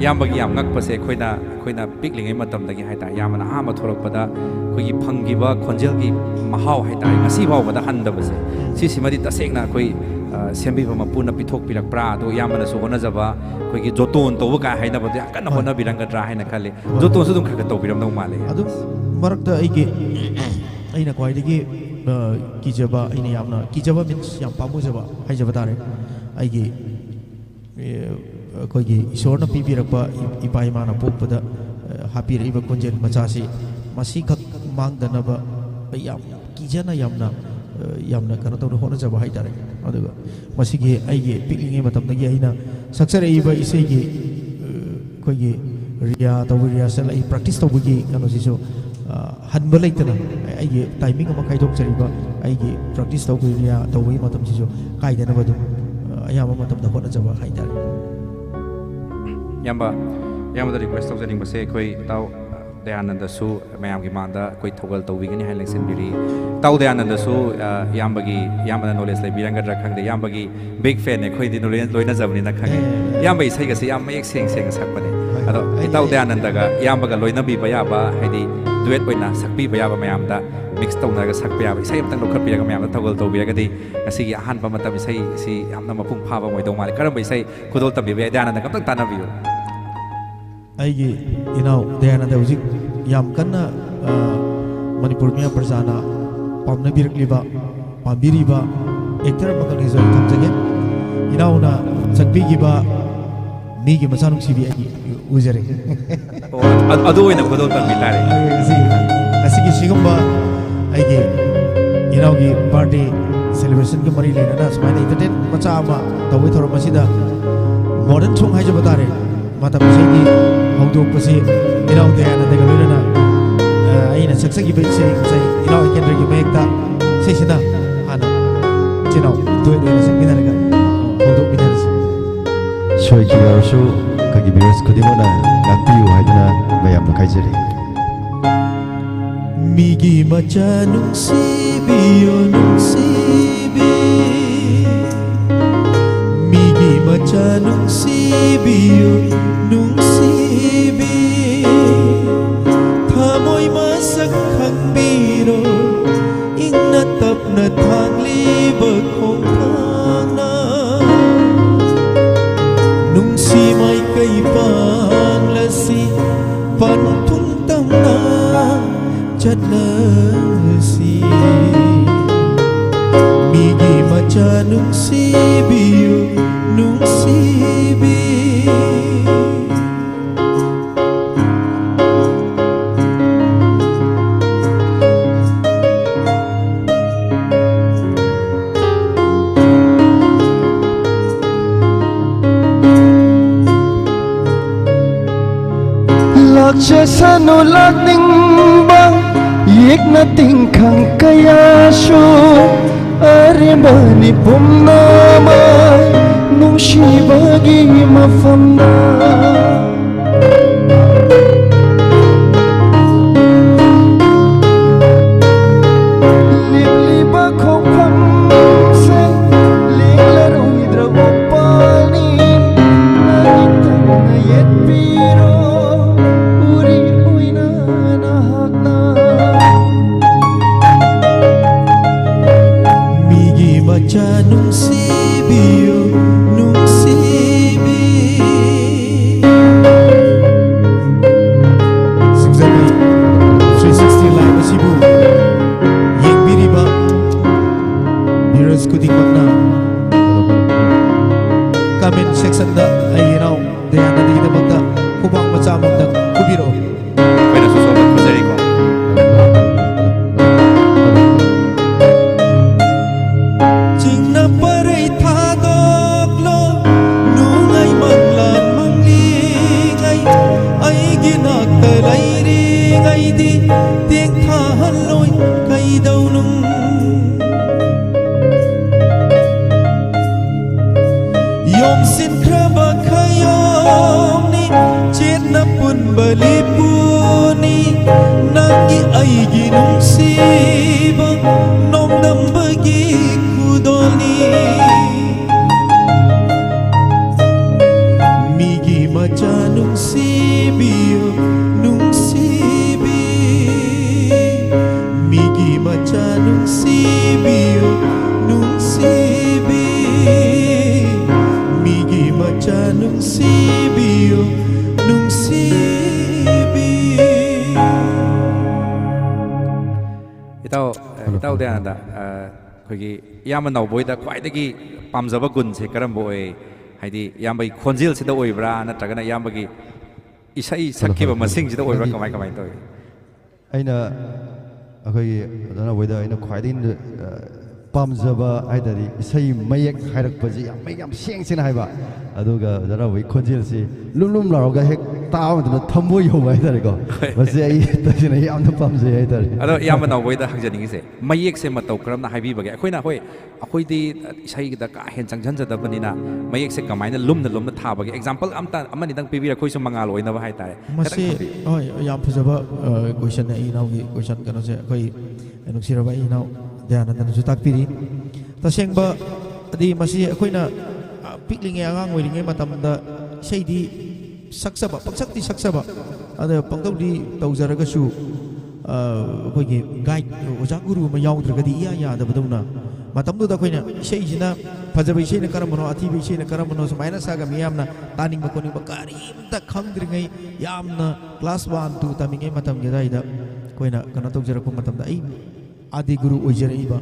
ꯏꯌꯥꯝꯕꯒꯤ ꯌꯥꯝ ꯉꯛꯄꯁꯦ, ꯑꯩꯈꯣꯏꯅ ꯑꯩꯈꯣꯏꯅ ꯄꯤꯛꯂꯤꯉꯩ ꯃꯇꯝꯗꯒꯤ ꯍꯥꯏꯇꯥꯔꯦ, ꯏꯌꯥꯝꯕꯅ ꯑꯍꯥꯟꯕ ꯊꯣꯛꯂꯛꯄꯗ ꯑꯩꯈꯣꯏꯒꯤ ꯐꯪꯈꯤꯕ ꯈꯣꯟꯖꯦꯜꯒꯤ ꯃꯍꯥꯎ ꯍꯥꯏꯇꯥꯔꯦ, ꯉꯁꯤ ꯐꯥꯎꯕꯗ ꯍꯟꯗꯕꯁꯦ, ꯁꯤꯁꯤꯃꯗꯤ ꯇꯁꯦꯡꯅ ꯑꯩꯈꯣꯏ, ꯑ, ꯁꯦꯝꯕꯤꯕ ꯃꯄꯨꯅ ꯄꯤꯊꯣꯛꯄꯤꯔꯛꯄ꯭ꯔꯥ? ꯑꯗꯣ ꯏꯌꯥꯝꯕꯅ ꯍꯣꯠꯅꯖꯕ, ꯑꯩꯈꯣꯏꯒꯤ ꯖꯣꯇꯣꯟ ꯇꯧꯕ ꯀꯥꯏ ꯍꯥꯏꯅꯕꯗꯣ ꯌꯥꯝ ꯀꯟꯅ ꯍꯣꯏ꯫ ꯍꯣꯠꯅꯕꯤꯔꯝꯒꯗ꯭ꯔꯥ ꯍꯥꯏꯅ ꯈꯜꯂꯤ꯫ ꯍꯣꯏ꯫ ꯖꯣꯇꯣꯟꯁꯨ ꯑꯗꯨꯝ ꯈꯔ ꯈꯔ ꯇꯧꯕꯤꯔꯝꯗꯧ ꯃꯥꯜꯂꯦ꯫ ꯑꯗꯨꯝ ꯃꯔꯛꯇ ꯑꯩꯒꯤ, ꯑꯩꯅ ꯈ꯭ꯋꯥꯏꯗꯒꯤ, ꯑ, ꯀꯤꯖꯕ, ꯑꯩꯅ ꯌꯥꯝꯅ ꯀꯤꯖꯕ means ꯌꯥꯝ ꯄꯥꯝꯃꯨꯖꯕ ꯍꯥꯏꯖꯕ ꯇꯥꯔꯦ꯫ ꯑꯩꯒꯤ, ꯑꯦ, ꯑꯩꯈꯣꯏꯒꯤ ꯏꯁꯣꯔꯅ ꯄꯤꯕꯤꯔꯛꯄ ꯏ-, ꯏꯄꯥ ꯏꯃꯥꯅ ꯄꯣꯛꯄꯗ, ꯑ, ꯍꯥꯞꯄꯤꯔꯛꯏꯕ ꯈꯣꯟꯖꯦꯜ ꯃꯆꯥꯁꯤ ꯃꯁꯤꯈꯛ ꯃꯥꯡꯗꯅꯕ ꯑꯩ ꯌꯥꯝ ꯀꯤꯖꯅ ꯌꯥꯝꯅ, ꯑ, ꯌꯥꯝꯅ ꯀꯩꯅꯣ ꯇꯧꯅ ꯍꯣꯠꯅꯖꯕ ꯍꯥꯏꯇꯥꯔꯦ꯫ ꯑꯗꯨꯒ ꯃꯁꯤꯒꯤ ꯑꯩꯒꯤ ꯄꯤꯛꯂꯤꯉꯩ ꯃꯇꯝꯗꯒꯤ ꯑꯩꯅ ꯁꯛꯆꯔꯛꯏꯕ ꯏꯁꯩꯒꯤ, ꯑ, ꯑꯩꯈꯣꯏꯒꯤ ꯔꯤꯌꯥ ꯇꯧꯕ, ꯔꯤꯍꯥꯔꯁꯦꯜ ꯑꯩ ꯄ꯭ꯔꯦꯛꯇꯤꯁ ꯇꯧꯕꯒꯤ ꯀꯩꯅꯣꯁꯤꯁꯨ, ꯑ, ꯍꯟꯕ ꯂꯩꯇꯅ ꯑꯩꯒꯤ ꯇꯥꯏꯃꯤꯡ ꯑꯃ ꯈꯥꯏꯗꯣꯛꯆꯔꯤꯕ ꯑꯩꯒꯤ ꯄ꯭ꯔꯦꯛꯇꯤꯁ ꯇꯧꯕꯒꯤ ꯔꯤꯌꯥ ꯇꯧꯕꯒꯤ ꯃꯇꯝꯁꯤꯁꯨ ꯀꯥꯏꯗꯅꯕ ꯑꯗꯨꯝ, ꯑ, ꯑꯌꯥꯝꯕ ꯃꯇꯝꯗ ꯍꯣꯠꯅꯖꯕ ꯍꯥꯏꯇꯥꯔꯦ꯫ ꯏꯌꯥꯝꯕ, ꯏꯌꯥꯝꯕꯗ ꯔꯤꯀ꯭ꯋꯦꯁ ꯇꯧꯖꯅꯤꯡꯕꯁꯦ, ꯑꯩꯈꯣꯏ ꯏꯇꯥꯎ ꯗꯌꯥꯅꯟꯗꯁꯨ ꯃꯌꯥꯝꯒꯤ ꯃꯥꯡꯗ ꯑꯩꯈꯣꯏ ꯊꯧꯒꯜ ꯇꯧꯕꯤꯒꯅꯤ ꯍꯥꯏꯅ ꯂꯦꯡꯁꯤꯟꯕꯤꯔꯤ꯫ ꯏꯇꯥꯎ ꯗꯌꯥꯅꯟꯗꯁꯨ, ꯑ, ꯏꯌꯥꯝꯕꯒꯤ, ꯏꯌꯥꯝꯕꯅ ꯅꯣꯂꯦꯖ ꯂꯩꯕꯤꯔꯝꯒꯗ꯭ꯔꯥ ꯈꯪꯗꯦ, ꯏꯌꯥꯝꯕꯒꯤ ꯕꯤꯒ ꯐꯦꯟꯅꯦ, ꯑꯩꯈꯣꯏꯗꯤ ꯂꯣꯏꯅ-, ꯂꯣꯏꯅꯖꯕꯅꯤꯅ ꯈꯪꯉꯤ꯫ ꯑꯦ, ꯑꯦ, ꯑꯦ꯫ ꯏꯌꯥꯝꯕ ꯏꯁꯩꯒꯁꯦ ꯌꯥꯝ ꯃꯌꯦꯛ ꯁꯦꯡ ꯁꯦꯡꯅ ꯁꯛꯄꯅꯦ꯫ ꯍꯣꯏ, ꯑꯗꯣ ꯑꯩ-, ꯏꯇꯥꯎ ꯑꯩ- ꯗꯌꯥꯅꯟꯗꯒ ꯏꯌꯥꯝꯕꯒ ꯂꯣꯏꯅꯕꯤꯕ ꯌꯥꯕ, ꯍꯥꯏꯗꯤ ꯗꯨꯋꯦꯠ ꯑꯣꯏꯅ ꯁꯛꯄꯤꯕ ꯌꯥꯕ ꯃꯌꯥꯝꯗ ꯃꯤꯛꯁ ꯇꯧꯅꯔꯒ ꯁꯛꯄ ꯌꯥꯕ ꯏꯁꯩ ꯑꯃꯇꯪ ꯂꯧꯈꯠꯄꯤꯔꯒ ꯃꯌꯥꯝꯅ ꯊꯧꯒꯜ ꯇꯧꯕꯤꯔꯒꯗꯤ ꯉꯁꯤꯒꯤ ꯑꯍꯥꯟꯕ ꯃꯇꯝ ꯏꯁꯩ ꯑꯁꯤ ꯌꯥꯝꯅ ꯃꯄꯨꯡ ꯐꯥꯕ ꯑꯃ ꯑꯣꯏꯗꯧ ꯃꯥꯜꯂꯤ꯫ ꯀꯔꯝꯕ ꯏꯁꯩ ꯈꯨꯗꯣꯜ ꯇꯝꯕꯤꯕ ꯌꯥꯏ? ꯗꯌꯥꯅꯟꯗ ꯑꯝꯇꯪ ꯇꯥꯟꯅꯕꯤꯌꯨ꯫ ꯑꯩꯒꯤ ꯏꯅꯥꯎ ꯗꯌꯥꯅꯟꯗ ꯍꯧꯖꯤꯛ ꯌꯥꯝ ꯀꯟꯅ, ꯑ, ꯃꯅꯤꯄꯨꯔ ꯃꯤꯌꯥꯝ ꯄ꯭ꯔꯖꯥꯅ ꯄꯥꯝꯅꯕꯤꯔꯛꯂꯤꯕ, ꯄꯥꯝꯕꯤꯔꯤꯕ ꯑꯦꯛꯇꯔ ꯑꯃꯈꯛꯅꯤꯁꯨ ꯑꯩ ꯊꯝꯖꯒꯦ꯫ ꯏꯅꯥꯎꯅ ꯁꯛꯄꯤꯈꯤꯕ ꯃꯤꯒꯤ ꯃꯆꯥꯅꯨꯡꯁꯤꯕꯤ ꯑꯩ ꯎꯖꯔꯦ꯫ ꯑꯣ, ꯑꯗꯨ, ꯑꯗꯨ ꯑꯣꯏꯅ ꯈꯨꯗꯣꯜ ꯇꯝꯕꯤ ꯇꯥꯔꯦ꯫ ꯉꯁꯤ, ꯉꯁꯤꯒꯤ ꯁꯤꯒꯨꯝꯕ ꯑꯩꯒꯤ ꯏꯅꯥꯎꯒꯤ ꯕꯥꯔꯗꯦ ꯁꯦꯂꯦꯕ꯭ꯔꯦꯁꯟꯒ ꯃꯔꯤ ꯂꯩꯅꯅ ꯁꯨꯃꯥꯏꯅ ꯏꯟꯇꯔꯇꯦꯟ ꯃꯆꯥ ꯑꯃ ꯇꯧꯕꯒꯤ ꯊꯧꯔꯝ ꯑꯁꯤꯗ ꯃꯣꯗꯔꯟ ꯁꯣꯡ ꯍꯥꯏꯖꯕ ꯇꯥꯔꯦ꯫ ꯃꯇꯝ ꯏꯁꯩꯒꯤ ꯍꯧꯗꯣꯛꯄꯁꯤ ꯏꯅꯥꯎ ꯗꯌꯥꯅꯟꯗꯒ ꯂꯣꯏꯅꯅ, ꯑ, ꯑꯩꯅ ꯁꯛꯆꯈꯤꯕ ꯏꯁꯩ ꯉꯁꯥꯏ ꯏꯅꯥꯎ ꯏꯀꯦꯟꯗ꯭ꯔꯒꯤ ꯃꯌꯦꯛꯇ ꯏꯁꯩꯁꯤꯅ ꯍꯥꯟꯅ ꯏꯆꯤꯟ ꯏꯅꯥꯎ ꯗꯨꯋꯦꯠ ꯑꯣꯏꯅ ꯁꯛꯃꯤꯟꯅꯔꯒ ꯍꯧꯗꯣꯛꯃꯤꯟꯅꯔꯁꯤ꯫ ꯁꯣꯏꯈꯤꯕ ꯌꯥꯎꯔꯁꯨ ꯑꯩꯈꯣꯏꯒꯤ ꯚꯤꯌꯨꯋꯔꯁ ꯈꯨꯗꯤꯡꯃꯛꯅ ꯉꯥꯛꯄꯤꯌꯨ ꯍꯥꯏꯗꯨꯅ ꯃꯌꯥꯝꯗ ꯍꯥꯏꯖꯔꯤ꯫ ꯃꯤꯒꯤ ꯃꯆꯥ ꯅꯨꯡꯁꯤꯕꯤꯌꯨ, ꯅꯨꯡꯁꯤꯕꯤ꯫ ꯃꯤꯒꯤ ꯃꯆꯥ ꯅꯨꯡꯁꯤꯕꯤꯌꯨ, ꯅꯨꯡꯁꯤꯕꯤ꯫ ꯊꯃꯣꯏ ꯃꯁꯛ ꯈꯪꯕꯤꯔꯣ, ꯏꯪꯅ ꯇꯞꯅ ꯊꯥꯡꯂꯤꯕ ꯈꯣꯡꯊꯥꯡꯅ꯫ ꯅꯨꯡꯁꯤ ꯃꯥꯏꯀꯩ ꯄꯥꯡꯂꯁꯤ, ꯄꯟꯊꯨꯡ ꯇꯝꯅ ꯆꯠꯂꯁꯤ꯫ ꯃꯤꯒꯤ ꯃꯆꯥ ꯅꯨꯡꯁꯤꯕꯤꯌꯨ, ꯅꯨꯡꯁꯤꯕꯤ꯫ ꯂꯥꯛꯆꯁꯅꯨ ꯂꯥꯛꯅꯤꯡꯕ ꯌꯦꯛꯅ ꯇꯤꯡꯈꯪ ꯀꯌꯥꯁꯨ, ꯑꯔꯦꯝꯕꯅꯤ ꯄꯨꯝꯅꯃꯛ ꯅꯨꯡꯁꯤꯕꯒꯤ ꯃꯐꯝꯗ꯫ ꯂꯦꯞꯂꯤꯕ ꯈꯣꯡꯐꯝꯁꯦ ꯂꯦꯡꯂꯔꯣꯏꯗ꯭ꯔ ꯎꯄꯥꯜꯅꯤ, ꯅꯥꯔꯤꯛ ꯇꯝꯅ ꯌꯦꯠꯄꯤꯔꯣ, ꯎꯔꯤ ꯑꯣꯏꯅ ꯅꯍꯥꯛꯅ꯫ ꯅꯨꯡꯁꯤꯕꯤꯌꯨ, ꯅꯨꯡꯁꯤꯕꯤ꯫ ꯁꯤꯡꯖꯃꯩ three sixty Live ꯑꯁꯤꯕꯨ ꯌꯦꯡꯕꯤꯔꯤꯕ viewers ꯈꯨꯗꯤꯡꯃꯛꯅ comment section ꯗ ꯑꯩꯒꯤ ꯏꯅꯥꯎ ꯗꯌꯥꯅꯟꯗꯒꯤꯗꯃꯛꯇ ꯈꯨꯕꯥꯛ ꯃꯆꯥ ꯑꯃꯃꯝꯇꯪ ꯈꯨꯕꯤꯔꯛꯑꯣ꯫ ꯑꯩꯈꯣꯏꯅꯁꯨ ꯁꯣꯝꯗ ꯈꯨꯖꯔꯤꯀꯣ꯫ ꯆꯤꯡꯅ ꯄꯔꯩ ꯊꯥꯗꯣꯛꯂꯣ, ꯅꯨꯡꯉꯥꯏ ꯃꯪꯂꯥꯟ ꯃꯪꯂꯤꯉꯩ, ꯑꯩꯒꯤ ꯅꯥꯛꯇ ꯂꯩꯔꯤꯉꯩꯗꯤ ꯇꯦꯡꯊꯥꯍꯜꯂꯣꯏ ꯀꯩꯗꯧꯅꯨꯡ꯫ ꯌꯣꯝꯁꯤꯟꯈ꯭ꯔꯕ ꯈꯌꯣꯝꯅꯤ, ꯆꯦꯠꯅ ꯄꯨꯟꯕ ꯂꯤꯄꯨꯅꯤ, ꯅꯪꯒꯤ ꯑꯩꯒꯤ ꯅꯨꯡꯁꯤꯕ ꯅꯣꯡꯗꯝꯕꯒꯤ ꯈꯨꯗꯣꯜꯅꯤ꯫ ꯃꯤꯒꯤ ꯃꯆꯥ ꯅꯨꯡꯁꯤꯕꯤꯌꯨ, ꯅꯨꯡꯁꯤꯕꯤ꯫ ꯃꯤꯒꯤ ꯃꯆꯥ ꯅꯨꯡꯁꯤꯕꯤꯌꯨ, ꯅꯨꯡꯁꯤꯕꯤ꯫ ꯃꯤꯒꯤ ꯃꯆꯥ ꯅꯨꯡꯁꯤꯕꯤꯌꯨ, ꯅꯨꯡꯁꯤꯕꯤ꯫ ꯏꯇꯥꯎ, ꯏꯇꯥꯎ ꯗꯌꯥꯅꯟꯗ, ꯑ, ꯑꯩꯈꯣꯏꯒꯤ ꯏꯌꯥꯝꯕ ꯅꯥꯎꯕꯣꯏꯗ ꯈ꯭ꯋꯥꯏꯗꯒꯤ ꯄꯥꯝꯖꯕ ꯒꯨꯟꯁꯦ ꯀꯔꯝꯕ ꯑꯣꯏ? ꯍꯥꯏꯗꯤ ꯏꯌꯥꯝꯕꯒꯤ ꯈꯣꯟꯖꯦꯜꯁꯤꯗ ꯑꯣꯏꯕ꯭ꯔꯥ, ꯅꯠꯇ꯭ꯔꯒꯅ ꯏꯌꯥꯝꯕꯒꯤ ꯏꯁꯩ ꯁꯛꯈꯤꯕ ꯃꯁꯤꯡꯁꯤꯗ ꯑꯣꯏꯕ꯭ꯔꯥ? ꯍꯥꯏꯗꯤ ꯀꯃꯥꯏ, ꯀꯃꯥꯏꯅ ꯇꯧꯏ? ꯑꯩꯅ, ꯑꯩꯈꯣꯏꯒꯤ ꯑꯣꯖꯥ ꯅꯥꯎꯕꯣꯏꯗ ꯑꯩꯅ ꯈ꯭ꯋꯥꯏꯗꯒꯤ, ꯑ, ꯄꯥꯝꯖꯕ ꯍꯥꯏ ꯇꯥꯔꯗꯤ ꯏꯁꯩ ꯃꯌꯦꯛ ꯍꯥꯏꯔꯛꯄꯁꯤ ꯌꯥꯝ ꯃꯌꯦꯛ ꯌꯥꯝ ꯁꯦꯡ ꯁꯦꯡꯅ ꯍꯥꯏꯕ, ꯑꯗꯨꯒ ꯑꯣꯖꯥ ꯅꯥꯎꯕꯣꯏꯒꯤ ꯈꯣꯟꯖꯦꯜꯁꯤ ꯂꯨꯝ ꯂꯨꯝ ꯂꯥꯎꯔꯒ ꯍꯦꯛ ꯇꯥꯕ ꯃꯇꯝꯗ ꯊꯃꯣꯏ ꯌꯧꯕ ꯍꯥꯏ ꯇꯥꯔꯦꯀꯣ꯫ ꯍꯣꯏ꯫ ꯃꯁꯤ ꯑꯩ ꯇꯁꯦꯡꯅ ꯌꯥꯝꯅ ꯄꯥꯝꯖꯩ ꯍꯥꯏ ꯇꯥꯔꯦ꯫ ꯑꯗꯣ ꯏꯌꯥꯝꯕ ꯅꯥꯎꯕꯣꯏꯗ ꯍꯪꯖꯅꯤꯡꯉꯤꯁꯦ, ꯃꯌꯦꯛꯁꯦ ꯃꯇꯧ ꯀꯔꯝꯅ ꯍꯥꯏꯕꯤꯕꯒꯦ? ꯑꯩꯈꯣꯏꯅ, ꯍꯣꯏ, ꯑꯩꯈꯣꯏꯗꯤ ꯏꯁꯩꯗ ꯀꯥ ꯍꯦꯟꯅ ꯆꯪꯁꯤꯟꯖꯗꯕꯅꯤꯅ ꯃꯌꯦꯛꯁꯦ ꯀꯃꯥꯏꯅ ꯂꯨꯝꯅ ꯂꯨꯝꯅ ꯊꯥꯕꯒꯦ? Example ꯑꯝꯇ, ꯑꯃꯅꯤꯗꯪ ꯄꯤꯕꯤꯔ ꯑꯩꯈꯣꯏꯁꯨ ꯃꯉꯥꯜ ꯑꯣꯏꯅꯕ ꯍꯥꯏ ꯇꯥꯔꯦ꯫ ꯃꯁꯤ, ꯈꯤꯇꯪ ꯊꯝꯕꯤꯌꯨ꯫ ꯍꯣꯏ, ꯌꯥꯝ ꯐꯖꯕ, ꯑ, question ꯅꯦ, ꯑꯩ ꯏꯅꯥꯎꯒꯤ question ꯀꯩꯅꯣꯁꯦ꯫ ꯑꯩꯈꯣꯏ ꯅꯨꯡꯁꯤꯔꯕ ꯑꯩ ꯏꯅꯥꯎ ꯗꯌꯥꯅꯟꯗꯅꯁꯨ ꯇꯥꯛꯄꯤꯔꯤ꯫ ꯇꯁꯦꯡꯕ, ꯑꯗꯤ ꯃꯁꯤ ꯑꯩꯈꯣꯏꯅ, ꯑ, ꯄꯤꯛꯂꯤꯉꯩ, ꯑꯉꯥꯡ ꯑꯣꯏꯔꯤꯉꯩ ꯃꯇꯝꯗ ꯏꯁꯩꯗꯤ ꯁꯛꯆꯕ, ꯄꯪꯁꯛꯇꯤ ꯁꯛꯆꯕ, ꯑꯗ ꯄꯪꯇꯧꯗꯤ ꯇꯧꯖꯔꯒꯁꯨ, ꯑ, ꯑꯩꯈꯣꯏꯒꯤ guide, ꯑꯣꯖꯥ ꯒꯨꯔꯨ ꯑꯃ ꯌꯥꯎꯗ꯭ꯔꯒꯗꯤ ꯏꯌꯥ ꯌꯥꯗꯕꯗꯧꯅ ꯃꯇꯝꯗꯨꯗ ꯑꯩꯈꯣꯏꯅ ꯏꯁꯩꯁꯤꯅ, ꯐꯖꯕ ꯏꯁꯩꯅ ꯀꯔꯝꯕꯅꯣ, ꯑꯊꯤꯕ ꯏꯁꯩꯅ ꯀꯔꯝꯕꯅꯣ, ꯁꯨꯃꯥꯏꯅ ꯁꯥꯒ ꯃꯤꯌꯥꯝꯅ ꯇꯥꯅꯤꯡꯕ ꯈꯣꯠꯅꯤꯡꯕ ꯀꯔꯤꯝꯇ ꯈꯪꯗ꯭ꯔꯤꯉꯩ, ꯌꯥꯝꯅ class one two ꯇꯝꯃꯤꯉꯩ ꯃꯇꯝꯒꯤ ꯑꯗꯨꯋꯥꯏꯗ ꯑꯩꯈꯣꯏꯅ ꯀꯩꯅꯣ ꯇꯧꯖꯔꯛꯄ ꯃꯇꯝꯗ, ꯑꯩ ꯑꯥꯗꯤ ꯒꯨꯔꯨ ꯑꯣꯏꯖꯔꯛꯏꯕ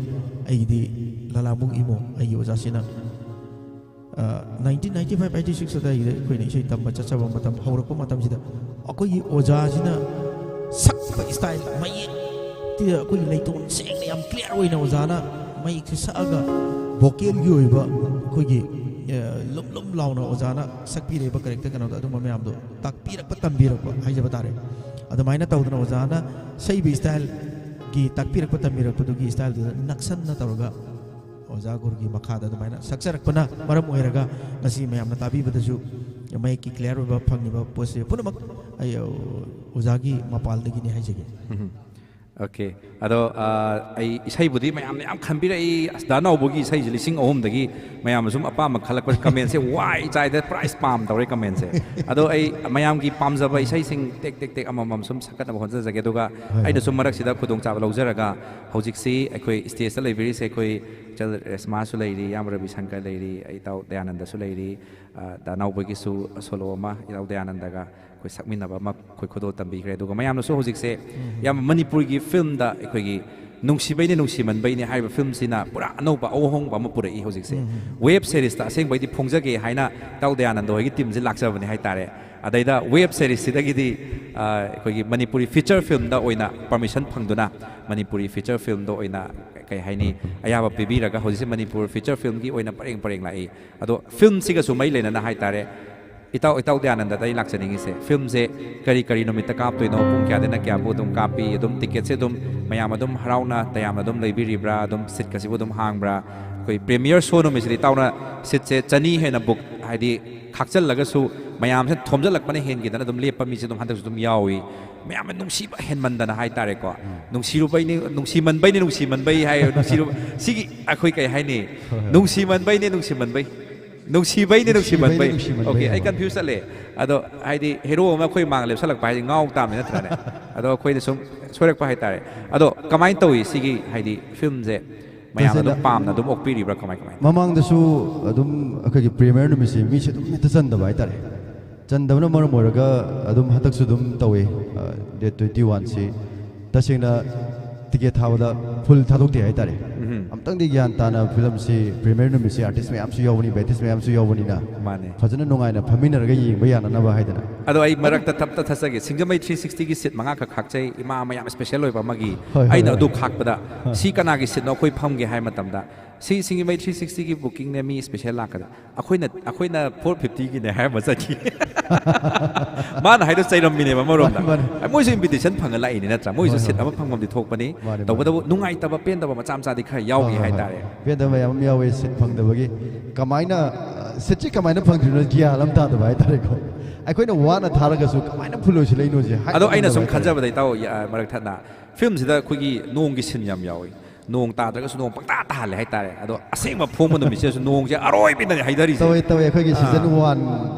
ꯑꯩꯒꯤꯗꯤ ꯂꯂꯥꯃꯨꯛ ꯏꯃꯣ, ꯑꯩꯒꯤ ꯑꯣꯖꯥꯁꯤꯅ ꯑ, nineteen ninety five ninety six ꯑꯗꯨꯋꯥꯏꯒꯤꯗ ꯑꯩꯈꯣꯏꯅ ꯏꯁꯩ ꯇꯝꯕ ꯆꯠꯆꯕ ꯃꯇꯝ, ꯍꯧꯔꯛꯄ ꯃꯇꯝꯁꯤꯗ ꯑꯩꯈꯣꯏꯒꯤ ꯑꯣꯖꯥꯁꯤꯅ ꯁꯛꯄ style, ꯃꯌꯦꯛꯇꯨꯗ ꯑꯩꯈꯣꯏꯒꯤ ꯂꯩꯇꯣꯟ ꯁꯦꯡꯅ, ꯌꯥꯝ clear ꯑꯣꯏꯅ ꯑꯣꯖꯥꯅ ꯃꯌꯦꯛꯁꯦ ꯁꯛꯑꯒ vocalꯒꯤ ꯑꯣꯏꯕ ꯑꯩꯈꯣꯏꯒꯤ, ꯑ, ꯂꯨꯝ ꯂꯨꯝ ꯂꯥꯎꯅ ꯑꯣꯖꯥꯅ ꯁꯛꯄꯤꯔꯛꯏꯕ character ꯀꯩꯅꯣꯗꯣ, ꯑꯗꯨꯝꯕ ꯃꯌꯥꯝꯗꯣ ꯇꯥꯛꯄꯤꯔꯛꯄ, ꯇꯝꯕꯤꯔꯛꯄ ꯍꯥꯏꯖꯕ ꯇꯥꯔꯦ꯫ ꯑꯗꯨꯃꯥꯏꯅ ꯇꯧꯗꯅ ꯑꯣꯖꯥꯅ ꯁꯛꯏꯕ styleꯒꯤ ꯇꯥꯛꯄꯤꯔꯛꯄ, ꯇꯝꯕꯤꯔꯛꯄꯗꯨꯒꯤ styleꯗꯨꯗ ꯅꯛꯁꯟꯅ ꯇꯧꯔꯒ ꯑꯣꯖꯥ ꯒꯨꯔꯨꯒꯤ ꯃꯈꯥꯗ ꯑꯗꯨꯃꯥꯏꯅ ꯁꯛꯆꯔꯛꯄꯅ ꯃꯔꯝ ꯑꯣꯏꯔꯒ ꯉꯁꯤ ꯃꯌꯥꯝꯅ ꯇꯥꯕꯤꯕꯗꯁꯨ ꯃꯌꯦꯛꯀꯤ clear ꯑꯣꯏꯕ ꯐꯪꯉꯤꯕ ꯄꯣꯠꯁꯦ ꯄꯨꯝꯅꯃꯛ ꯑꯩ, ꯑ, ꯑꯣꯖꯥꯒꯤ ꯃꯄꯥꯜꯗꯒꯤꯅꯤ ꯍꯥꯏꯖꯒꯦ꯫ OK꯫ ꯑꯗꯣ, ꯑ, ꯑꯩ ꯏꯁꯩꯕꯨꯗꯤ ꯃꯌꯥꯝꯅ ꯌꯥꯝ ꯈꯟꯕꯤꯔꯛꯏ, "ꯑꯁ, ꯗꯥ ꯅꯥꯎꯕꯒꯤ ꯏꯁꯩꯁꯦ ꯂꯤꯁꯤꯡ ꯑꯍꯨꯝꯗꯒꯤ ꯃꯌꯥꯝꯅ ꯁꯨꯝ ꯑꯄꯥꯝꯕ ꯈꯜꯂꯛꯄ commentꯁꯦ ꯋꯥꯏ ꯆꯥꯏꯗ, prize ꯄꯥꯝ ꯇꯧꯔꯦ commentꯁꯦ"꯫ ꯑꯗꯣ ꯑꯩ ꯃꯌꯥꯝꯒꯤ ꯄꯥꯝꯖꯕ ꯏꯁꯩꯁꯤꯡ ꯇꯦꯛ ꯇꯦꯛ ꯇꯦꯛ ꯑꯃꯃꯝ ꯁꯨꯝ ꯁꯛꯀꯠꯅꯕ ꯍꯣꯠꯅꯖꯒꯦ꯫ ꯑꯗꯨꯒ ꯑꯩꯅ ꯁꯨꯝ ꯃꯔꯛꯁꯤꯗ ꯈꯨꯗꯣꯡꯆꯥꯕ ꯂꯧꯖꯔꯒ, ꯍꯧꯖꯤꯛꯁꯤ ꯑꯩꯈꯣꯏ stageꯇ ꯂꯩꯕꯤꯔꯤꯁꯦ, ꯑꯩꯈꯣꯏ ꯏꯆꯜ ꯔꯦꯁꯃꯥꯁꯨ ꯂꯩꯔꯤ, ꯏꯌꯥꯝꯕ ꯔꯕꯤ ꯁꯪꯀꯔ ꯂꯩꯔꯤ, ꯑꯩ ꯏꯇꯥꯎ ꯗꯌꯥꯅꯟꯗꯁꯨ ꯂꯩꯔꯤ, ꯑ, ꯗꯥ ꯅꯥꯎꯕꯒꯤꯁꯨ solo ꯑꯃ ꯏꯇꯥꯎ ꯗꯌꯥꯅꯟꯗꯒ ꯑꯩꯈꯣꯏ ꯁꯛꯃꯤꯟꯅꯕ ꯑꯃ ꯑꯩꯈꯣꯏ ꯈꯨꯗꯣꯜ ꯇꯝꯕꯤꯈ꯭ꯔꯦ꯫ ꯑꯗꯨꯒ ꯃꯌꯥꯝꯅꯁꯨ ꯍꯧꯖꯤꯛꯁꯦ ꯌꯥꯝ ꯃꯅꯤꯄꯨꯔꯒꯤ filmꯗ ꯑꯩꯈꯣꯏꯒꯤ ꯅꯨꯡꯁꯤꯕꯩꯅꯦ ꯅꯨꯡꯁꯤꯃꯟꯕꯩꯅꯦ ꯍꯥꯏꯔꯤꯕ filmꯁꯤꯅ ꯄꯨꯔꯥ ꯑꯅꯧꯕ ꯑꯍꯣꯡꯕ ꯑꯃ ꯄꯨꯔꯛꯏ ꯍꯧꯖꯤꯛꯁꯦ꯫ Web seriesꯇ ꯑꯁꯦꯡꯕꯩꯗꯤ ꯐꯣꯡꯖꯒꯦ ꯍꯥꯏꯅ ꯏꯇꯥꯎ ꯗꯌꯥꯅꯟꯗ ꯍꯣꯏꯒꯤ teamꯁꯦ ꯂꯥꯛꯆꯕꯅꯦ ꯍꯥꯏꯇꯥꯔꯦ꯫ ꯑꯗꯩꯗ web seriesꯁꯤꯗꯒꯤꯗꯤ, ꯑ, ꯑꯩꯈꯣꯏꯒꯤ ꯃꯅꯤꯄꯨꯔꯤ feature filmꯗ ꯑꯣꯏꯅ permission ꯐꯪꯗꯨꯅ ꯃꯅꯤꯄꯨꯔꯤ feature filmꯗ ꯑꯣꯏꯅ, ꯀꯩ ꯍꯥꯏꯅꯤ, ꯑꯌꯥꯕ ꯄꯤꯕꯤꯔꯒ ꯍꯧꯖꯤꯛꯁꯦ ꯃꯅꯤꯄꯨꯔ feature filmꯒꯤ ꯑꯣꯏꯅ ꯄꯔꯦꯡ ꯄꯔꯦꯡ ꯂꯥꯛꯏ꯫ ꯑꯗꯣ filmꯁꯤꯒꯁꯨ ꯃꯔꯤ ꯂꯩꯅꯅ ꯍꯥꯏꯇꯥꯔꯦ, ꯏꯇꯥꯎ, ꯏꯇꯥꯎ ꯗꯌꯥꯅꯟꯗꯗ ꯑꯩ ꯂꯥꯛꯆꯅꯤꯡꯉꯤꯁꯦ, filmꯁꯦ ꯀꯔꯤ ꯀꯔꯤ ꯅꯨꯃꯤꯠꯇ ꯀꯥꯞꯇꯣꯏꯅꯣ, ꯄꯨꯡ ꯀꯌꯥꯗꯩꯅ ꯀꯌꯥꯕꯨ ꯑꯗꯨꯝ ꯀꯥꯞꯄꯤ, ꯑꯗꯨꯝ ticketꯁꯦ ꯑꯗꯨꯝ ꯃꯌꯥꯝ ꯑꯗꯨꯝ ꯍꯔꯥꯎꯅ ꯇꯌꯥꯝꯅ ꯑꯗꯨꯝ ꯂꯩꯕꯤꯔꯤꯕ꯭ꯔꯥ, ꯑꯗꯨꯝ seatꯀꯁꯤꯕꯨ ꯑꯗꯨꯝ ꯍꯥꯡꯕ꯭ꯔꯥ? ꯑꯩꯈꯣꯏ premiere show ꯅꯨꯃꯤꯠꯁꯤꯗꯤ ꯏꯇꯥꯎꯅ seatꯁꯦ ꯆꯅꯤ ꯍꯦꯟꯅ book, ꯍꯥꯏꯗꯤ ꯈꯥꯛꯆꯜꯂꯒꯁꯨ ꯃꯌꯥꯝꯁꯦ ꯊꯣꯝꯖꯤꯜꯂꯛꯄꯅ ꯍꯦꯟꯈꯤꯗꯅ ꯑꯗꯨꯝ ꯂꯦꯞꯄ ꯃꯤꯁꯦ ꯑꯗꯨꯝ ꯍꯟꯗꯛꯁꯨ ꯑꯗꯨꯝ ꯌꯥꯎꯏ꯫ ꯃꯌꯥꯝꯅ ꯅꯨꯡꯁꯤꯕ ꯍꯦꯟꯃꯟꯗꯅ ꯍꯥꯏꯇꯥꯔꯦꯀꯣ꯫ ꯅꯨꯡꯁꯤꯔꯨꯕꯩꯅꯦ, ꯅꯨꯡꯁꯤꯃꯟꯕꯩꯅꯦ, ꯅꯨꯡꯁꯤꯃꯟꯕꯩ ꯍꯥꯏ, ꯅꯨꯡꯁꯤꯔꯨ-, ꯁꯤꯒꯤ ꯑꯩꯈꯣꯏ ꯀꯩ ꯍꯥꯏꯅꯤ? ꯅꯨꯡꯁꯤꯃꯟꯕꯩꯅꯦ, ꯅꯨꯡꯁꯤꯃꯟꯕꯩ꯫ ꯅꯨꯡꯁꯤꯕꯩꯅꯦ, ꯅꯨꯡꯁꯤꯃꯟꯕꯩ꯫ OK, ꯑꯩ confuse ꯆꯠꯂꯦ꯫ ꯑꯗꯣ ꯍꯥꯏꯗꯤ hero ꯑꯃ ꯑꯩꯈꯣꯏ ꯃꯥꯡ ꯂꯦꯞꯁꯜꯂꯛꯄ ꯍꯥꯏꯗꯤ ꯉꯥꯎ ꯇꯥꯕꯅꯤ ꯅꯠꯇ꯭ꯔꯅꯦ? ꯑꯗꯣ ꯑꯩꯈꯣꯏꯗ ꯁꯨꯝ ꯁꯣꯏꯔꯛꯄ ꯍꯥꯏꯇꯥꯔꯦ꯫ ꯑꯗꯣ ꯀꯃꯥꯏꯅ ꯇꯧꯏ ꯁꯤꯒꯤ, ꯍꯥꯏꯗꯤ filmꯁꯦ? ꯃꯌꯥꯝꯅ ꯑꯗꯨꯝ ꯄꯥꯝꯅ ꯑꯗꯨꯝ ꯑꯣꯛꯄꯤꯔꯤꯕ꯭ꯔꯥ, ꯀꯃꯥꯏ ꯀꯃꯥꯏ? ꯃꯃꯥꯡꯗꯁꯨ ꯑꯗꯨꯝ ꯑꯩꯈꯣꯏꯒꯤ ꯄ꯭ꯔꯤꯃꯤꯌꯔ ꯅꯨꯃꯤꯠꯁꯦ ꯃꯤꯁꯦ ꯑꯗꯨꯝ ꯍꯦꯛꯇ ꯆꯟꯗꯕ ꯍꯥꯏꯇꯥꯔꯦ꯫ ꯆꯟꯗꯕꯅ ꯃꯔꯝ ꯑꯣꯏꯔꯒ ꯑꯗꯨꯝ ꯍꯟꯗꯛꯁꯨ ꯑꯗꯨꯝ ꯇꯧꯋꯦ꯫ ꯗꯦꯠ ꯇ꯭ꯋꯦꯟꯇꯤ ꯋꯥꯟꯁꯤ ꯇꯁꯦꯡꯅ ꯇꯤꯀꯦꯠ ꯊꯥꯕꯗ ꯐꯨꯜ ꯊꯥꯗꯣꯛꯇꯦ ꯍꯥꯏꯇꯥꯔꯦ꯫ ꯑꯝꯇꯪꯗꯤ ꯒ꯭ꯌꯥꯟ ꯇꯥꯅ ꯐꯤꯂꯝꯁꯤ ꯄ꯭ꯔꯤꯃꯤꯌꯔ ꯅꯨꯃꯤꯠꯁꯤ ꯑꯥꯔꯇꯤꯁ ꯃꯌꯥꯝꯁꯨ ꯌꯥꯎꯕꯅꯤ, ꯕꯦꯇꯤꯁ ꯃꯌꯥꯝꯁꯨ ꯌꯥꯎꯕꯅꯤꯅ ꯃꯥꯅꯦ꯫ ꯐꯖꯅ ꯅꯨꯡꯉꯥꯏꯅ ꯐꯝꯃꯤꯟꯅꯔꯒ ꯌꯦꯡꯕ ꯌꯥꯅꯅꯕ ꯍꯥꯏꯗꯅ꯫ ꯑꯗꯣ ꯑꯩ ꯃꯔꯛꯇ ꯇꯞꯇ ꯊꯠꯆꯒꯦ, ꯁꯤꯡꯖꯃꯩ ꯊ꯭ꯔꯤ ꯁꯤꯛꯁꯇꯤꯒꯤ ꯁꯤꯠ ꯃꯉꯥꯈꯛ ꯈꯥꯛꯆꯩ, ꯏꯃꯥ ꯑꯃ ꯌꯥꯝ ꯏꯁꯄꯦꯁꯦꯜ ꯑꯣꯏꯕ ꯑꯃꯒꯤ꯫ ꯍꯣꯏ, ꯍꯣꯏ, ꯑꯩꯅ ꯍꯣꯏ꯫ ꯑꯗꯨ ꯈꯥꯛꯄꯗ ꯁꯤ ꯀꯅꯥꯒꯤ ꯁꯤꯠꯅꯣ, ꯑꯩꯈꯣꯏ ꯐꯝꯒꯦ ꯍꯥꯏ ꯃꯇꯝꯗ, "ꯁꯤ ꯁꯤꯡꯖꯃꯩ ꯊ꯭ꯔꯤ ꯁꯤꯛꯁꯇꯤꯒꯤ ꯕꯨꯀꯤꯡꯅꯦ, ꯃꯤ ꯏꯁꯄꯦꯁꯦꯜ ꯂꯥꯛꯀꯗ"꯫ ꯑꯩꯈꯣꯏꯅ, ꯑꯩꯈꯣꯏꯅ ꯐꯣꯔ ꯐꯤꯐꯇꯤꯒꯤꯅꯦ ꯍꯥꯏꯔꯝꯕ ꯆꯠꯈꯤ꯫ ꯃꯥꯅ ꯍꯥꯏꯗꯣ ꯆꯩꯔꯝꯃꯤꯅꯦꯕ ꯑꯃꯔꯣꯝꯗ꯫ ꯃꯥꯅꯤ, ꯃꯥꯅꯤ꯫ ꯃꯣꯏꯁꯨ ꯏꯟꯚꯤꯇꯦꯁꯟ ꯐꯪꯉ ꯂꯥꯛꯏꯅꯤ ꯅꯠꯇ꯭ꯔꯥ? ꯃꯣꯏꯁꯨ ꯍꯣꯏ, ꯁꯤꯠ ꯍꯣꯏ, ꯑꯃ ꯍꯣꯏ꯫ ꯐꯪꯐꯝꯗꯤ ꯊꯣꯛꯄꯅꯤ꯫ ꯃꯥꯅꯤ, ꯃꯥꯅꯤ꯫ ꯇꯧꯕꯇꯕꯨ ꯅꯨꯡꯉꯥꯏꯇꯕ, ꯄꯦꯟꯗꯕ ꯃꯆꯥ ꯃꯆꯥꯗꯤ ꯈꯔ ꯌꯥꯎꯈꯤ ꯍꯣꯏ, ꯍꯣꯏ, ꯍꯥꯏꯇꯥꯔꯦ꯫ ꯍꯣꯏ꯫ ꯄꯦꯟꯗꯕ ꯃꯌꯥꯝ ꯑꯃ ꯌꯥꯎꯋꯦ ꯁꯤꯠ ꯐꯪꯗꯕꯒꯤ꯫ ꯀꯃꯥꯏꯅ, ꯑ, ꯁꯤꯠꯁꯤ ꯀꯃꯥꯏꯅ ꯐꯪꯗ꯭ꯔꯤꯅꯣ ꯒ꯭ꯌꯥꯟ ꯑꯃ ꯇꯥꯗꯕ ꯍꯥꯏꯇꯥꯔꯦꯀꯣ꯫ ꯑꯩꯈꯣꯏꯅ ꯋꯥꯅ ꯊꯥꯔꯒꯁꯨ ꯀꯃꯥꯏꯅ ꯐꯨꯜ ꯑꯣꯏꯁꯤꯜꯂꯛꯏꯅꯣꯁꯦ ꯍꯥꯏ ꯑꯗꯣ ꯑꯩꯅ ꯉꯝꯗꯕ ꯁꯨꯝ ꯍꯥꯏꯇꯥꯔꯦ꯫ ꯈꯟꯖꯕꯗ, ꯏꯇꯥꯎ, ꯑ, ꯃꯔꯛ ꯊꯠꯅ, ꯐꯤꯂꯝꯁꯤꯗ ꯑꯩꯈꯣꯏꯒꯤ ꯅꯣꯡꯒꯤ ꯁꯤꯟ ꯌꯥꯝ ꯌꯥꯎꯋꯤ꯫ ꯅꯣꯡ ꯇꯥꯗ꯭ꯔꯒꯁꯨ ꯅꯣꯡ ꯄꯪꯇꯥ ꯇꯥꯍꯜꯂꯦ ꯍꯥꯏꯇꯥꯔꯦ꯫ ꯑꯗꯣ ꯑꯁꯦꯡꯕ ꯐꯣꯡꯕ ꯅꯨꯃꯤꯠꯁꯤꯗꯁꯨ ꯅꯣꯡꯁꯦ ꯑꯔꯣꯏꯕꯤꯗꯅꯦ ꯍꯩꯊꯔꯤꯁꯦ꯫ ꯇꯧꯋꯦ, ꯇꯧꯋꯦ꯫ ꯑꯩꯈꯣꯏꯒꯤ ꯑꯥ꯫ ꯁꯤꯖꯟ ꯋꯥꯟ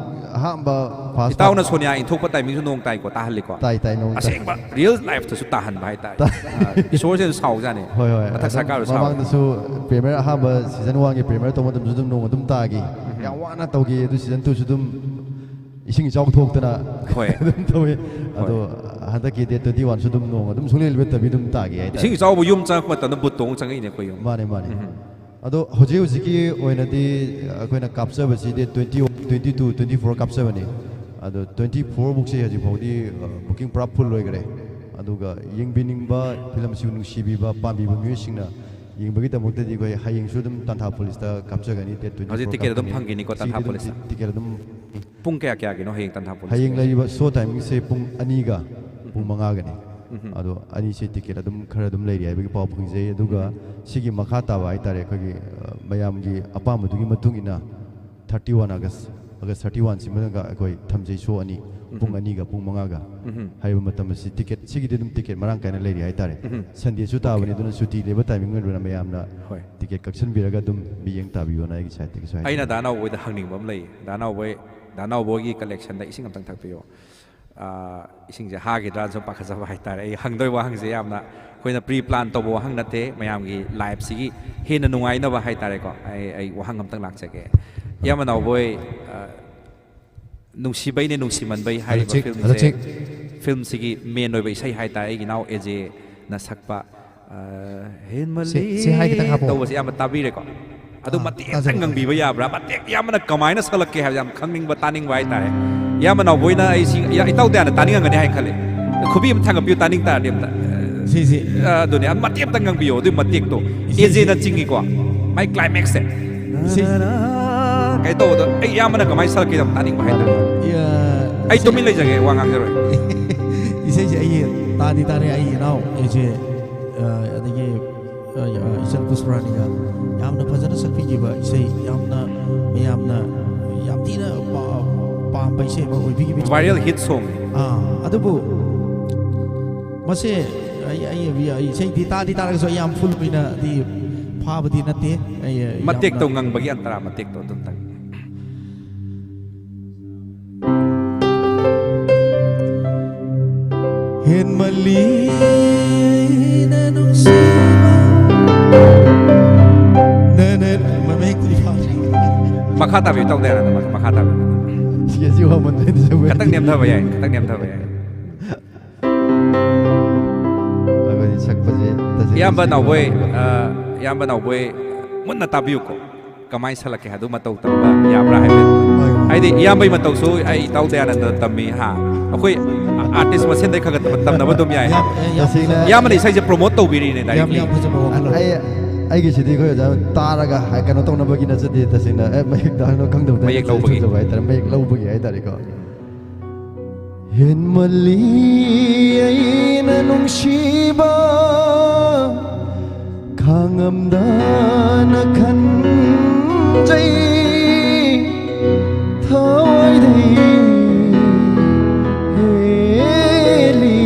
ꯑꯍꯥꯟꯕ ꯐꯥꯔꯁ ꯏꯇꯥꯎꯅ ꯁꯣꯅꯤꯌꯥ ꯏꯟꯊꯣꯛꯄ ꯇꯥꯏꯃꯤꯡꯁꯨ ꯅꯣꯡ ꯇꯥꯏꯀꯣ, ꯇꯥꯍꯜꯂꯤꯀꯣ? ꯇꯥꯏ, ꯇꯥꯏ, ꯅꯣꯡ ꯇꯥꯏ꯫ ꯑꯁꯦꯡꯕ ꯔꯤꯌꯦꯜ ꯂꯥꯏꯐꯇꯁꯨ ꯇꯥꯍꯟꯕ ꯍꯥꯏꯇꯥꯔꯦ꯫ ꯇꯥꯏ꯫ ꯑꯥ, ꯏꯁꯣꯔꯁꯤꯅ ꯁꯥꯎꯖꯥꯠꯅꯤ꯫ ꯍꯣꯏ, ꯍꯣꯏ꯫ ꯃꯊꯛ ꯑꯗꯨꯝ ꯁꯔꯀꯥꯔꯁꯨ ꯁꯥꯎ꯫ ꯃꯃꯥꯡꯗꯁꯨ ꯄ꯭ꯔꯤꯃꯤꯌꯔ ꯑꯍꯥꯟꯕ ꯁꯤꯖꯟ ꯋꯥꯟꯒꯤ ꯄ꯭ꯔꯤꯃꯤꯌꯔ ꯇꯧꯕ ꯃꯇꯝꯗꯁꯨ ꯑꯗꯨꯝ ꯅꯣꯡ ꯑꯗꯨꯝ ꯇꯥꯈꯤ꯫ ꯌꯥꯝ ꯋꯥꯅ ꯇꯧꯈꯤ ꯑꯗꯨ ꯁꯤꯖꯟ ꯇꯨꯁꯨ ꯑꯗꯨꯝ ꯏꯁꯤꯡ ꯏꯆꯥꯎ ꯊꯣꯛꯇꯅ ꯍꯣꯏ꯫ ꯑꯗꯨꯝ ꯇꯧꯋꯤ꯫ ꯍꯣꯏ꯫ ꯑꯗꯣ ꯍꯟꯗꯛꯀꯤ ꯗꯦꯠ ꯇ꯭ꯋꯦꯟꯇꯤ ꯋꯥꯟꯁꯨ ꯑꯗꯨꯝ ꯅꯣꯡ ꯑꯗꯨꯝ ꯁꯨꯡꯂꯦꯞ ꯂꯦꯞꯇꯕꯤ ꯑꯗꯨꯝ ꯇꯥꯈꯤ ꯍꯥꯏꯇꯥꯔꯦ꯫ ꯏꯁꯤꯡ ꯏꯆꯥꯎꯕ ꯌꯨꯝ ꯆꯪꯉꯛꯄ ꯃꯇꯝꯗ ꯕꯨꯠ ꯇꯣꯡ ꯆꯪꯉꯛꯏꯅꯦ ꯑꯩꯈꯣꯏ ꯌꯨꯝ꯫ ꯃꯥꯅꯦ, ꯃꯥꯅꯦ꯫ ꯑꯗꯣ ꯍꯧꯖꯤꯛ ꯍꯧꯖꯤꯛꯀꯤ ꯑꯣꯏꯅꯗꯤ ꯑꯩꯈꯣꯏꯅ ꯀꯥꯞꯆꯕꯁꯤ date twenty one, twenty two, twenty four ꯀꯥꯞꯆꯕꯅꯤ꯫ ꯑꯗꯣ ꯇ꯭ꯋꯦꯟꯇꯤ ꯐꯣꯔ ꯕꯨꯛꯁꯦ ꯍꯧꯖꯤꯛ ꯐꯥꯎꯗꯤ, ꯑ, ꯕꯨꯀꯤꯡ ꯄꯨꯔꯥ ꯐꯨꯜ ꯑꯣꯏꯈ꯭ꯔꯦ꯫ ꯑꯗꯨꯒ ꯌꯦꯡꯕꯤꯅꯤꯡꯕ, ꯐꯤꯂꯝꯁꯤꯕꯨ ꯅꯨꯡꯁꯤꯕꯤꯕ, ꯄꯥꯝꯕꯤꯕ ꯃꯤꯑꯣꯏꯁꯤꯡꯅ ꯌꯦꯡꯕꯒꯤꯗꯃꯛꯇꯗꯤ ꯑꯩꯈꯣꯏ ꯍꯌꯦꯡꯁꯨ ꯑꯗꯨꯝ ꯇꯥꯟꯊꯥ ꯄꯨꯂꯤꯁꯇ ꯀꯥꯞꯆꯒꯅꯤ꯫ ꯗꯦꯠ ꯇ꯭ꯋꯦꯟꯇꯤ ꯐꯣꯔ ꯍꯧꯖꯤꯛ ꯇꯤꯀꯦꯠ ꯑꯗꯨꯝ ꯀꯥꯞꯀꯅꯤ꯫ ꯐꯪꯈꯤꯅꯤꯀꯣ, ꯁꯤꯒꯤꯗꯤ ꯇꯥꯟꯊꯥ ꯑꯗꯨꯝ ꯄꯨꯂꯤꯁꯇ꯫ ꯇꯤꯀꯦꯠ ꯑꯗꯨꯝ ꯄꯨꯡ ꯀꯌꯥ ꯀꯌꯥꯒꯤꯅꯣ ꯍꯌꯦꯡ ꯇꯥꯟꯊꯥ ꯄꯨꯂꯤꯁ? ꯍꯌꯦꯡ ꯂꯩꯔꯤꯕ ꯁꯣ ꯇꯥꯏꯃꯤꯡꯁꯦ ꯄꯨꯡ ꯑꯅꯤꯒ ꯄꯨꯡ ꯃꯉꯥꯒꯅꯤ꯫ ꯑꯗꯣ ꯑꯅꯤꯁꯦ ꯇꯤꯀꯦꯠ ꯑꯗꯨꯝ ꯈꯔ ꯑꯗꯨꯝ ꯂꯩꯔꯤ ꯍꯥꯏꯕꯒꯤ ꯄꯥꯎ ꯐꯪꯖꯩ꯫ ꯑꯗꯨꯒ ꯁꯤꯒꯤ ꯃꯈꯥ ꯇꯥꯕ ꯍꯥꯏꯇꯥꯔꯦ, ꯑꯩꯈꯣꯏꯒꯤ, ꯑ, ꯃꯌꯥꯝꯒꯤ ꯑꯄꯥꯝꯕꯗꯨꯒꯤ ꯃꯇꯨꯡ ꯏꯟꯅ ꯊꯥꯔꯇꯤ ꯋꯥꯟ ꯑꯥꯒꯁ, ꯑꯥꯒꯁ ꯊꯥꯔꯇꯤ ꯋꯥꯟꯁꯤ ꯃꯅꯨꯡꯗ ꯑꯩꯈꯣꯏ ꯊꯝꯖꯩ ꯁꯣ ꯑꯅꯤ, ꯄꯨꯡ ꯑꯅꯤꯒ ꯄꯨꯡ ꯃꯉꯥꯒ ꯍꯥꯏꯔꯤꯕ ꯃꯇꯝ ꯑꯁꯤ ꯇꯤꯀꯦꯠ, ꯁꯤꯒꯤꯗꯤ ꯑꯗꯨꯝ ꯇꯤꯀꯦꯠ ꯃꯔꯥꯡ ꯀꯥꯏꯅ ꯂꯩꯔꯤ ꯍꯥꯏꯇꯥꯔꯦ꯫ ꯁꯟꯗꯦꯁꯨ ꯇꯥꯕꯅꯤ, ꯑꯗꯨꯅ ꯁꯨꯇꯤ ꯂꯩꯕ ꯇꯥꯏꯃꯤꯡ ꯑꯣꯏꯕꯅ ꯃꯌꯥꯝꯅ ꯍꯣꯏ꯫ ꯇꯤꯀꯦꯠ ꯀꯛꯁꯟꯕꯤꯔꯒ ꯑꯗꯨꯝ ꯃꯤꯠꯌꯦꯡ ꯇꯥꯕꯤꯌꯣꯅ ꯑꯩꯒꯤ ꯁꯥꯏꯠꯇꯒꯤꯁꯨ ꯍꯥꯏꯖꯒꯦ꯫ ꯑꯩꯅ ꯗꯥ ꯅꯥꯎꯕꯣꯏꯗ ꯍꯪꯅꯤꯡꯕ ꯑꯃ ꯂꯩꯌꯦ꯫ ꯗꯥ ꯅꯥꯎꯕꯣꯏ, ꯗꯥ ꯅꯥꯎꯕꯣꯏꯒꯤ ꯀꯂꯦꯛꯁꯟꯗ ꯏꯁꯤꯡ ꯑꯝꯇꯪ ꯊꯛꯄꯤꯌꯣ꯫ ꯑ, ꯏꯁꯤꯡꯁꯦ ꯍꯥꯈꯤꯗ꯭ꯔꯥꯅ ꯁꯨꯝ ꯄꯥꯈꯠꯆꯕ ꯍꯥꯏꯇꯥꯔꯦ꯫ ꯑꯩ ꯍꯪꯗꯣꯏ ꯋꯥꯍꯪꯁꯦ ꯌꯥꯝꯅ ꯑꯩꯈꯣꯏꯅ ꯄ꯭ꯔꯤ ꯄ꯭ꯂꯥꯟ ꯇꯧꯕ ꯋꯥꯍꯪ ꯅꯠꯇꯦ, ꯃꯌꯥꯝꯒꯤ ꯂꯥꯏꯐꯁꯤꯒꯤ ꯍꯦꯟꯅ ꯅꯨꯡꯉꯥꯏꯅꯕ ꯍꯥꯏꯇꯥꯔꯦꯀꯣ꯫ ꯑꯩ ꯑꯩ ꯋꯥꯍꯪ ꯑꯝꯇꯪ ꯂꯥꯛꯆꯒꯦ꯫ ꯏꯌꯥꯝꯕ ꯅꯥꯎꯕꯣꯏ, ꯑ, ꯅꯨꯡꯁꯤꯕꯩꯅꯦ ꯅꯨꯡꯁꯤꯃꯟꯕꯩ ꯍꯥꯏꯔꯤꯕ ꯐꯤꯂꯝꯁꯦ, ꯐꯤꯂꯝꯁꯤꯒꯤ ꯃꯦꯟ ꯑꯣꯏꯕ ꯏꯁꯩ ꯍꯥꯏꯇꯥꯔꯦ, ꯑꯩꯒꯤ ꯏꯅꯥꯎ ꯑꯦꯖꯦꯅ ꯁꯛꯄ, ꯑ, ꯍꯦꯟꯃꯜꯂꯤ ꯁꯤ, ꯁꯤ ꯍꯥꯏ ꯈꯤꯇꯪ ꯍꯥꯞꯄꯛꯑꯣ꯫ ꯇꯧꯕꯁꯦ ꯌꯥꯝꯅ ꯇꯥꯕꯤꯔꯦꯀꯣ꯫ ꯑꯗꯨ ꯑꯥ, ꯃꯇꯦꯛ ꯑꯝꯇꯪ ꯇꯥꯖꯔꯦ, ꯉꯪꯕꯤꯕ ꯌꯥꯕ꯭ꯔꯥ? ꯃꯇꯦꯛ ꯏꯌꯥꯝꯕꯅ ꯀꯃꯥꯏꯅ ꯁꯛꯂꯛꯀꯦ ꯍꯥꯏꯕꯁꯦ ꯌꯥꯝ ꯈꯪꯅꯤꯡꯕ, ꯇꯥꯅꯤꯡꯕ ꯍꯥꯏꯇꯥꯔꯦ꯫ ꯏꯌꯥꯝꯕ ꯅꯥꯎꯕꯣꯏꯅ ꯑꯩꯁꯤ, ꯏꯌꯥ-, ꯏꯇꯥꯎ ꯗꯌꯥꯅ ꯇꯥꯅꯤꯡꯉꯝꯒꯅꯤ ꯍꯥꯏꯅ ꯈꯜꯂꯦ꯫ ꯈꯨꯕꯤ ꯑꯝ ꯊꯥꯡꯒꯠꯄꯤꯌꯨ, ꯇꯥꯅꯤꯡ ꯇꯥꯔꯗꯤ ꯑꯝꯇ꯫ ꯁꯤ, ꯁꯤ꯫ ꯑ, ꯑꯗꯨꯅꯦ, ꯑꯗꯨ ꯃꯇꯦꯛ ꯑꯝꯇꯪ ꯉꯪꯕꯤꯌꯣ, ꯑꯗꯨꯏ ꯃꯇꯦꯛꯇꯣ꯫ ꯁꯤ, ꯁꯤ꯫ ꯑꯦꯖꯦꯅ ꯆꯤꯡꯉꯤꯀꯣ, ꯃꯥꯏ ꯀ꯭ꯂꯥꯏꯃꯦꯛꯁꯁꯦ꯫ ꯁꯤ꯫ ꯀꯩ ꯇꯧꯕꯗꯣ, ꯑꯩ ꯏꯌꯥꯝꯕꯅ ꯀꯃꯥꯏꯅ ꯁꯛꯂꯛꯀꯦ ꯌꯥꯝ ꯇꯥꯅꯤꯡꯕ ꯍꯥꯏꯇꯥꯔꯦ꯫ ꯌꯥ, ꯑꯩ ꯏꯁꯩ ꯇꯨꯃꯤꯟ ꯂꯩꯖꯒꯦ, ꯋꯥ ꯉꯥꯡꯖꯔꯣꯏ꯫ ꯏꯁꯩꯁꯦ ꯑꯩ ꯇꯥꯗꯤ ꯇꯥꯔꯦ, ꯑꯩ ꯏꯅꯥꯎ ꯑꯦꯖꯦ, ꯑ, ꯑꯗꯒꯤ, ꯑ, ꯑ, ꯏꯆꯜ ꯄꯨꯁꯄꯔꯥꯅꯤꯒ ꯌꯥꯝꯅ ꯐꯖꯅ ꯁꯛꯄꯤꯈꯤꯕ ꯏꯁꯩ, ꯌꯥꯝꯅ ꯃꯌꯥꯝꯅ ꯌꯥꯝ ꯊꯤꯅ ꯄꯥ-, ꯄꯥꯝꯕ ꯏꯁꯩ ꯑꯃ ꯑꯣꯏꯕꯤꯈꯤꯕ꯫ Viral hit song꯫ ꯑꯥ, ꯑꯗꯨꯕꯨ ꯃꯁꯦ ꯑꯩ, ꯑꯩ, ꯑꯩ, ꯑꯩ ꯏꯁꯩꯗꯤ ꯇꯥꯗꯤ ꯇꯥꯔꯒꯁꯨ ꯑꯩ ꯌꯥꯝ ꯐꯨꯜ ꯑꯣꯏꯅꯗꯤ ꯐꯥꯕꯗꯤ ꯅꯠꯇꯦ꯫ ꯑꯩ, ꯑ, ꯃꯇꯦꯛꯇꯣ ꯌꯥꯝꯅ ꯉꯪꯕꯒꯤ ꯑꯟꯇꯔꯥ ꯃꯇꯦꯛꯇꯣ ꯑꯗꯨꯝꯇꯪ꯫ ꯍꯦꯟꯃꯜꯂꯤꯅ ꯅꯨꯡꯁꯤꯕ ꯅꯅ-, ꯃꯃꯤꯡ ꯃꯈꯥ ꯇꯥꯕꯤꯌꯨ, ꯇꯧꯗꯦ ꯍꯥꯏꯔꯅ ꯃꯈꯥ ꯇꯥꯕꯤꯌꯨ꯫ ꯁꯤ ꯑꯁꯤ ꯋꯥꯃꯟꯗ꯭ꯔꯗꯤ ꯖꯒꯣꯏ ꯈꯤꯇꯪ ꯅꯦꯝꯊꯕ ꯌꯥꯏ, ꯈꯤꯇꯪ ꯅꯦꯝꯊꯕ ꯌꯥꯏ꯫ ꯑꯩꯈꯣꯏꯗꯤ ꯁꯛꯄꯁꯦ ꯇꯁꯦꯡꯅ ꯏꯌꯥꯝꯕ ꯁꯛꯄ ꯅꯥꯎꯕꯣꯏ, ꯉꯝꯗꯕ꯫ ꯑ, ꯏꯌꯥꯝꯕ ꯅꯥꯎꯕꯣꯏ, ꯃꯨꯟꯅ ꯇꯥꯕꯤꯌꯨꯀꯣ꯫ ꯀꯃꯥꯏꯅ ꯁꯛꯂꯛꯀꯦ ꯍꯥꯏꯗꯨ ꯃꯇꯧ ꯇꯝꯕ ꯌꯥꯕ꯭ꯔꯥ ꯍꯥꯏꯕꯗꯤ? ꯍꯣꯏ, ꯍꯣꯏ꯫ ꯍꯥꯏꯗꯤ ꯏꯌꯥꯝꯕꯒꯤ ꯃꯇꯧꯁꯨ ꯑꯩ ꯏꯇꯥꯎ ꯗꯌꯥꯅꯟꯗ ꯇꯝꯃꯤ ꯍꯥ꯫ ꯑꯩꯈꯣꯏ ꯑꯥꯔꯇꯤꯁ ꯃꯁꯦꯟꯗꯩ ꯈꯔ ꯈꯔ ꯇꯝꯅꯕ ꯑꯗꯨꯝ ꯌꯥꯏ꯫ ꯌꯥꯝ, ꯌꯥꯝ ꯇꯁꯦꯡꯅ ꯏꯌꯥꯝꯕꯅ ꯏꯁꯩꯁꯦ ꯄ꯭ꯔꯣꯃꯣꯠ ꯇꯧꯕꯤꯔꯤꯅꯦ ꯌꯥꯝ, directly꯫ ꯌꯥꯝ ꯐꯖꯕ ꯋꯥꯈꯜꯂꯣꯟ꯫ ꯑꯩ, ꯑꯩꯒꯤꯁꯤꯗꯤ ꯑꯩꯈꯣꯏ ꯑꯣꯖꯥ ꯇꯥꯔꯒ ꯍꯥꯏ-, ꯀꯩꯅꯣ ꯇꯧꯅꯕꯒꯤ ꯅꯠꯆꯗꯦ, ꯇꯁꯦꯡꯅ, ꯑꯦ, ꯃꯌꯦꯛ ꯇꯥꯔꯒ ꯈꯪꯗꯕꯗ ꯃꯌꯦꯛ ꯂꯧꯕꯒꯤ꯫ ꯁꯣꯏꯖꯕ ꯍꯥꯏꯇꯥꯔꯦ, ꯃꯌꯦꯛ ꯂꯧꯕꯒꯤ ꯍꯥꯏꯇꯥꯔꯦꯀꯣ꯫ ꯍꯦꯟꯃꯜꯂꯤ ꯑꯩꯅ ꯅꯨꯡꯁꯤꯕ, ꯈꯥꯡꯉꯝꯗꯅ ꯈꯟꯖꯩ, ꯊꯋꯥꯏꯗꯩ ꯍꯦꯜꯂꯤ,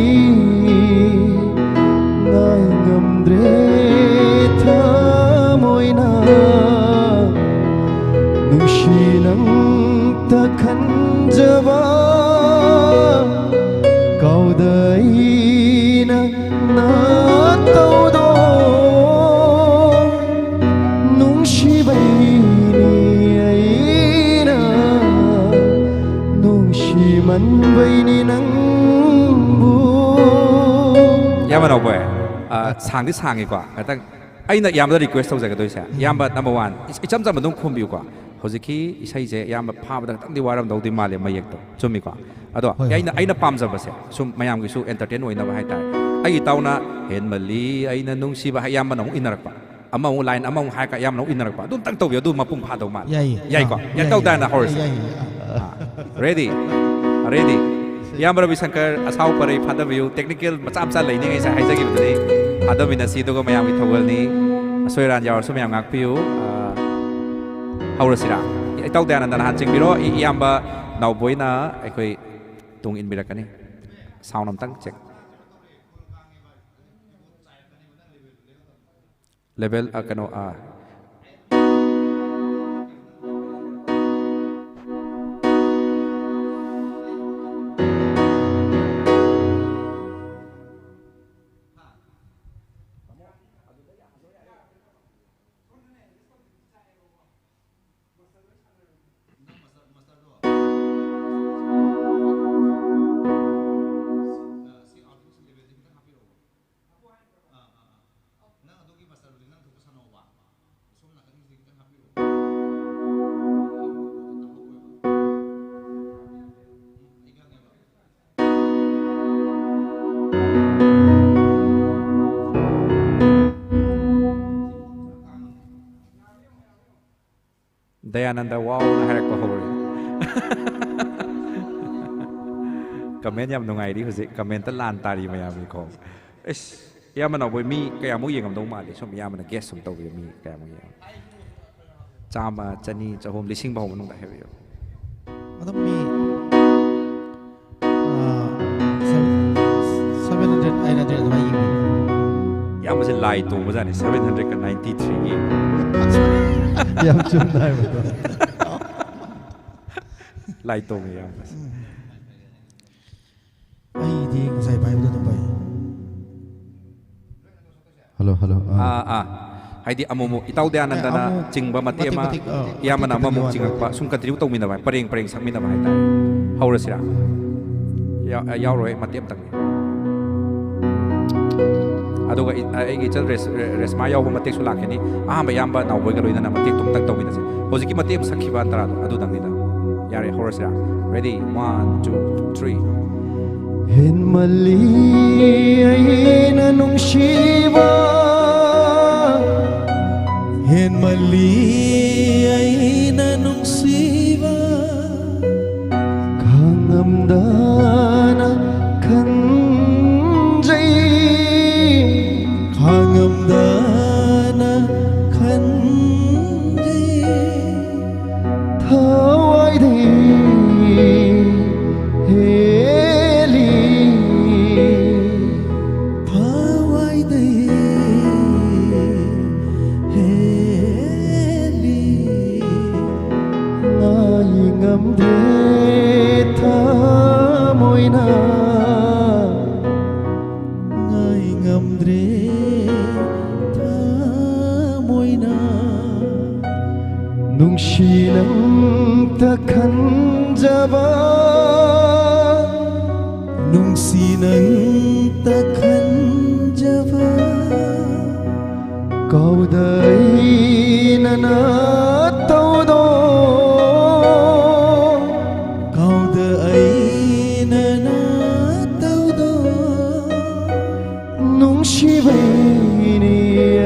ꯉꯥꯏ ꯉꯝꯗ꯭ꯔꯦ ꯊꯃꯣꯏꯅ ꯅꯨꯡꯁꯤ ꯅꯪꯇ ꯈꯟꯖꯕ꯫ ꯅꯨꯡꯕꯩꯅꯤ ꯅꯪꯕꯨ꯫ ꯏꯌꯥꯝꯕ ꯅꯥꯎꯕꯣꯏ, ꯑ, ꯁꯥꯡꯗꯤ ꯁꯥꯡꯉꯤꯀꯣ꯫ ꯈꯤꯇꯪ ꯑꯩꯅ ꯏꯌꯥꯝꯕꯗ ꯔꯤꯀ꯭ꯋꯦꯁ ꯇꯧꯖꯒꯗꯣꯏꯁꯦ, ꯏꯌꯥꯝꯕ, ꯅꯝꯕꯔ ꯋꯥꯟ, ꯏꯆꯝ ꯆꯝꯕ ꯑꯗꯨꯝ ꯈꯨꯝꯕꯤꯌꯨꯀꯣ꯫ ꯍꯧꯖꯤꯛꯀꯤ ꯏꯁꯩꯁꯦ ꯏꯌꯥꯝꯕ ꯐꯥꯕꯗ ꯈꯤꯇꯪꯗꯤ ꯋꯥꯔꯝꯗꯧꯗꯤ ꯃꯥꯜꯂꯦ, ꯃꯌꯦꯛꯇꯣ ꯆꯨꯝꯃꯤꯀꯣ? ꯑꯗꯣ ꯍꯣꯏ, ꯍꯣꯏ꯫ ꯑꯩꯅ ꯑꯩꯅ ꯄꯥꯝꯖꯕꯁꯦ ꯁꯨꯝ ꯃꯌꯥꯝꯒꯤꯁꯨ ꯑꯦꯟꯇꯔꯇꯦꯟ ꯑꯣꯏꯅꯕ ꯍꯥꯏꯇꯥꯔꯦ꯫ ꯑꯩ ꯏꯇꯥꯎꯅ "ꯍꯦꯟꯃꯜꯂꯤ ꯑꯩꯅ ꯅꯨꯡꯁꯤꯕ" ꯍꯥꯏ, ꯏꯌꯥꯝꯕꯅ ꯑꯃꯨꯛ ꯏꯟꯅꯔꯛꯄ, ꯑꯃ ꯑꯃꯨꯛ ꯂꯥꯏꯟ ꯑꯃꯃꯨꯛ ꯍꯥꯏꯔꯒ ꯏꯌꯥꯝꯕꯅ ꯑꯃꯨꯛ ꯏꯟꯅꯔꯛꯄ, ꯑꯗꯨꯝꯇꯪ ꯇꯧꯕꯤꯌꯨ, ꯑꯗꯨ ꯃꯄꯨꯡ ꯐꯥꯗꯧ ꯃꯥꯜꯂꯦ꯫ ꯌꯥꯏꯌꯦ꯫ ꯌꯥꯏꯀꯣ? ꯌꯥꯏꯌꯦ, ꯏꯇꯥꯎ ꯗꯥꯅ ꯍꯧꯔꯁꯤ꯫ ꯌꯥꯏꯌꯦ꯫ ꯔꯦꯗꯤ? ꯔꯦꯗꯤ? ꯏꯌꯥꯝꯕ ꯔꯕꯤꯁꯪꯀꯔ, ꯑꯁꯥꯎ ꯄꯔꯩ ꯐꯥꯗꯕꯤꯌꯨ꯫ ꯇꯦꯛꯅꯤꯀꯦꯜ ꯃꯆꯥ ꯃꯆꯥ ꯂꯩꯅꯤ, ꯉꯁꯥꯏ ꯍꯥꯏꯖꯈꯤꯕꯗꯨꯅꯤ꯫ ꯐꯥꯗꯃꯤꯟꯅꯁꯤ, ꯑꯗꯨꯒ ꯃꯌꯥꯝꯒꯤ ꯊꯧꯒꯜꯅꯤ꯫ ꯑꯁꯣꯏ ꯑꯔꯥꯟ ꯌꯥꯎꯔꯁꯨ ꯃꯌꯥꯝ ꯉꯥꯛꯄꯤꯌꯨ꯫ ꯑ, ꯍꯧꯔꯁꯤꯔꯥ? ꯏꯇꯥꯎ ꯗꯌꯥꯅꯟꯗꯅ ꯍꯥꯟ ꯆꯤꯡꯕꯤꯔꯣ꯫ ꯏ-, ꯏꯌꯥꯝꯕ ꯅꯥꯎꯕꯣꯏꯅ ꯑꯩꯈꯣꯏ ꯇꯨꯡ ꯏꯟꯕꯤꯔꯛꯀꯅꯤ꯫ ꯁꯥꯎꯟ ꯑꯝꯇꯪ ꯆꯦꯛ꯫ ꯂꯦꯚꯦꯜ, ꯑ, ꯀꯩꯅꯣ, ꯑ, ꯗꯌꯥꯅꯟꯗ ꯋꯥꯎꯅ ꯍꯥꯏꯔꯛꯄ ꯍꯧꯔꯦ꯫ ꯀꯃꯦꯟ ꯌꯥꯝ ꯅꯨꯡꯉꯥꯏꯔꯤ ꯍꯧꯖꯤꯛ꯫ ꯀꯃꯦꯟꯇ ꯂꯥꯟ ꯇꯥꯔꯤ ꯃꯌꯥꯝꯒꯤꯀꯣ꯫ ꯑꯩꯁ, ꯏꯌꯥꯝꯕ ꯅꯥꯎꯕꯣꯏ, ꯃꯤ ꯀꯌꯥꯃꯨꯛ ꯌꯦꯡꯉꯝꯗꯧ ꯃꯥꯜꯂꯤ? ꯁꯨꯝ ꯏꯌꯥꯝꯕꯅ ꯒꯦꯁ ꯁꯨꯝ ꯇꯧꯕꯤꯌꯨ, ꯃꯤ ꯀꯌꯥꯃꯨꯛ ꯌꯦꯡꯉꯝ-, ꯆꯥꯝꯃ, ꯆꯅꯤ, ꯆꯍꯨꯝ, ꯂꯤꯁꯤꯡ ꯐꯥꯎ ꯃꯅꯨꯡꯗ ꯍꯥꯏꯕꯤꯌꯨ꯫ ꯑꯗꯨꯝ ꯃꯤ seven hundred, eight hundred ꯑꯗꯨꯃꯥꯏꯅ ꯌꯦꯡꯉꯤ꯫ ꯏꯌꯥꯝꯕꯁꯦ ꯂꯥꯏ ꯇꯣꯡꯕꯖꯥꯠꯅꯤ, ꯁꯚꯦꯟ ꯍꯟꯗ꯭ꯔꯦꯠꯀ ꯅꯥꯏꯟꯇꯤ ꯊ꯭ꯔꯤꯒꯤ꯫ ꯌꯥꯝ ꯆꯨꯝꯅ ꯍꯥꯏꯕꯗꯣ꯫ ꯂꯥꯏ ꯇꯣꯡꯉꯦ ꯏꯌꯥꯝꯕꯁꯦ꯫ ꯑꯩꯗꯤ ꯉꯁꯥꯏ ꯄꯥꯏꯕꯗꯣ ꯑꯗꯨꯝ ꯄꯥꯏ꯫ Hello, hello. ꯑꯥ꯫ ꯑꯥ, ꯑꯥ꯫ ꯍꯥꯏꯗꯤ ꯑꯃꯨꯛ ꯑꯃꯨꯛ ꯏꯇꯥꯎ ꯗꯌꯥꯅꯟꯗꯅ ꯑꯃꯨꯛ ꯆꯤꯡꯕ ꯃꯇꯦꯛ ꯃꯇꯦꯛ ꯑꯃ, ꯃꯇꯦꯛ, ꯑꯥ, ꯏꯌꯥꯝꯕꯅ ꯃꯇꯦꯛ ꯑꯃꯃꯨꯛ ꯃꯇꯦꯛ ꯆꯤꯡꯉꯛꯄ, ꯁꯨꯝ ꯀꯟꯇꯤꯅ꯭ꯌꯨ ꯇꯧꯃꯤꯟꯅꯕ ꯍꯥꯏ, ꯄꯔꯦꯡ ꯄꯔꯦꯡ ꯁꯛꯃꯤꯟꯅꯕ ꯍꯥꯏꯇꯥꯔꯦ꯫ ꯍꯧꯔꯁꯤꯔꯥ? ꯌꯥ- ꯌꯥꯎꯔꯣꯏ, ꯃꯇꯦꯛ ꯑꯃꯇꯪꯅꯤ꯫ ꯑꯗꯨꯒ ꯏ- ꯑꯩꯒꯤ ꯏꯆꯜ ꯔꯦꯁ- ꯔꯦ- ꯔꯦꯁꯃꯥ ꯌꯥꯎꯕ ꯃꯇꯦꯛꯁꯨ ꯂꯥꯛꯀꯅꯤ꯫ ꯑꯍꯥꯟꯕ ꯏꯌꯥꯝꯕ ꯅꯥꯎꯕꯣꯏꯒ ꯂꯣꯏꯅꯅ ꯃꯇꯦꯛꯇꯨ ꯑꯃꯇꯪ ꯇꯧꯃꯤꯟꯅꯁꯦ꯫ ꯍꯧꯖꯤꯛꯀꯤ ꯃꯇꯦꯛ ꯑꯃ ꯁꯛꯈꯤꯕ ꯑꯟꯇꯔꯥꯗꯣ ꯑꯗꯨꯗꯪꯅꯤꯗ꯫ ꯌꯥꯔꯦ, ꯍꯧꯔꯁꯤꯔꯥ? Ready? One, two, three. ꯍꯦꯟꯃꯜꯂꯤ ꯑꯩꯅ ꯅꯨꯡꯁꯤꯕ, ꯍꯦꯟꯃꯜꯂꯤ ꯑꯩꯅ ꯅꯨꯡꯁꯤꯕ, ꯈꯥꯡꯉꯝꯗꯅ ꯈꯟꯖꯩ, ꯈꯥꯡꯉꯝꯗꯅ ꯈꯟꯖꯩ꯫ ꯊꯋꯥꯏꯗꯩ ꯍꯦꯜꯂꯤ, ꯊꯋꯥꯏꯗꯩ ꯍꯦꯜꯂꯤ꯫ ꯉꯥꯏ ꯉꯝꯗ꯭ꯔꯦ ꯊꯃꯣꯏꯅ, ꯉꯥꯏ ꯉꯝꯗ꯭ꯔꯦ ꯊꯃꯣꯏꯅ꯫ ꯅꯨꯡꯁꯤ ꯅꯪꯇ ꯈꯟꯖꯕ, ꯅꯨꯡꯁꯤ ꯅꯪꯇ ꯈꯟꯖꯕ꯫ ꯀꯥꯎꯗ ꯑꯩꯅ ꯅꯥꯇꯧꯗꯣ, ꯀꯥꯎꯗ ꯑꯩꯅ ꯅꯥꯇꯧꯗꯣ꯫ ꯅꯨꯡꯁꯤꯕꯩꯅꯤ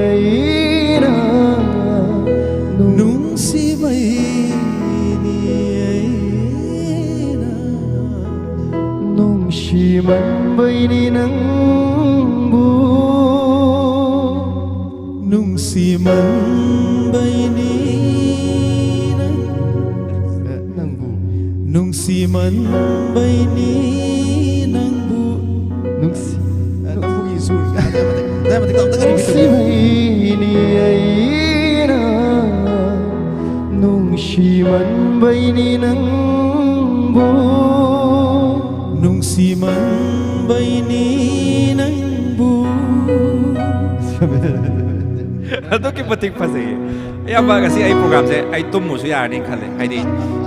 ꯑꯩꯅ, ꯅꯨꯡꯁꯤꯕꯩꯅꯤ ꯑꯩꯅ, ꯅꯨꯡꯁꯤꯃꯟꯕꯩꯅꯤ ꯅꯪꯕꯨ, ꯅꯨꯡꯁꯤꯃꯟꯕꯩꯅꯤ ꯅꯪ- ꯅꯪꯕꯨ, ꯅꯨꯡꯁꯤꯃꯟꯕꯩꯅꯤ ꯅꯪꯕꯨ, ꯅꯨꯡꯁꯤ- ꯅꯪꯕꯨꯒꯤ ꯁꯨꯔ ꯅꯨꯡꯁꯤꯕꯩꯅꯤ ꯑꯩꯅ, ꯅꯨꯡꯁꯤꯃꯟꯕꯩꯅꯤ ꯅꯪꯕꯨ, ꯅꯨꯡꯁꯤꯃꯟꯕꯩꯅꯤ ꯅꯪꯕꯨ꯫ ꯑꯗꯨꯛꯀꯤ ꯃꯇꯤꯛ ꯐꯖꯩꯌꯦ꯫ ꯑꯌꯥꯝꯕ ꯉꯁꯤ ꯑꯩ ꯄ꯭ꯔꯣꯒ꯭ꯔꯥꯝꯁꯦ ꯑꯩ ꯇꯨꯝꯃꯨꯁꯨ ꯌꯥꯔꯅꯤ ꯈꯜꯂꯦ꯫ ꯍꯥꯏꯗꯤ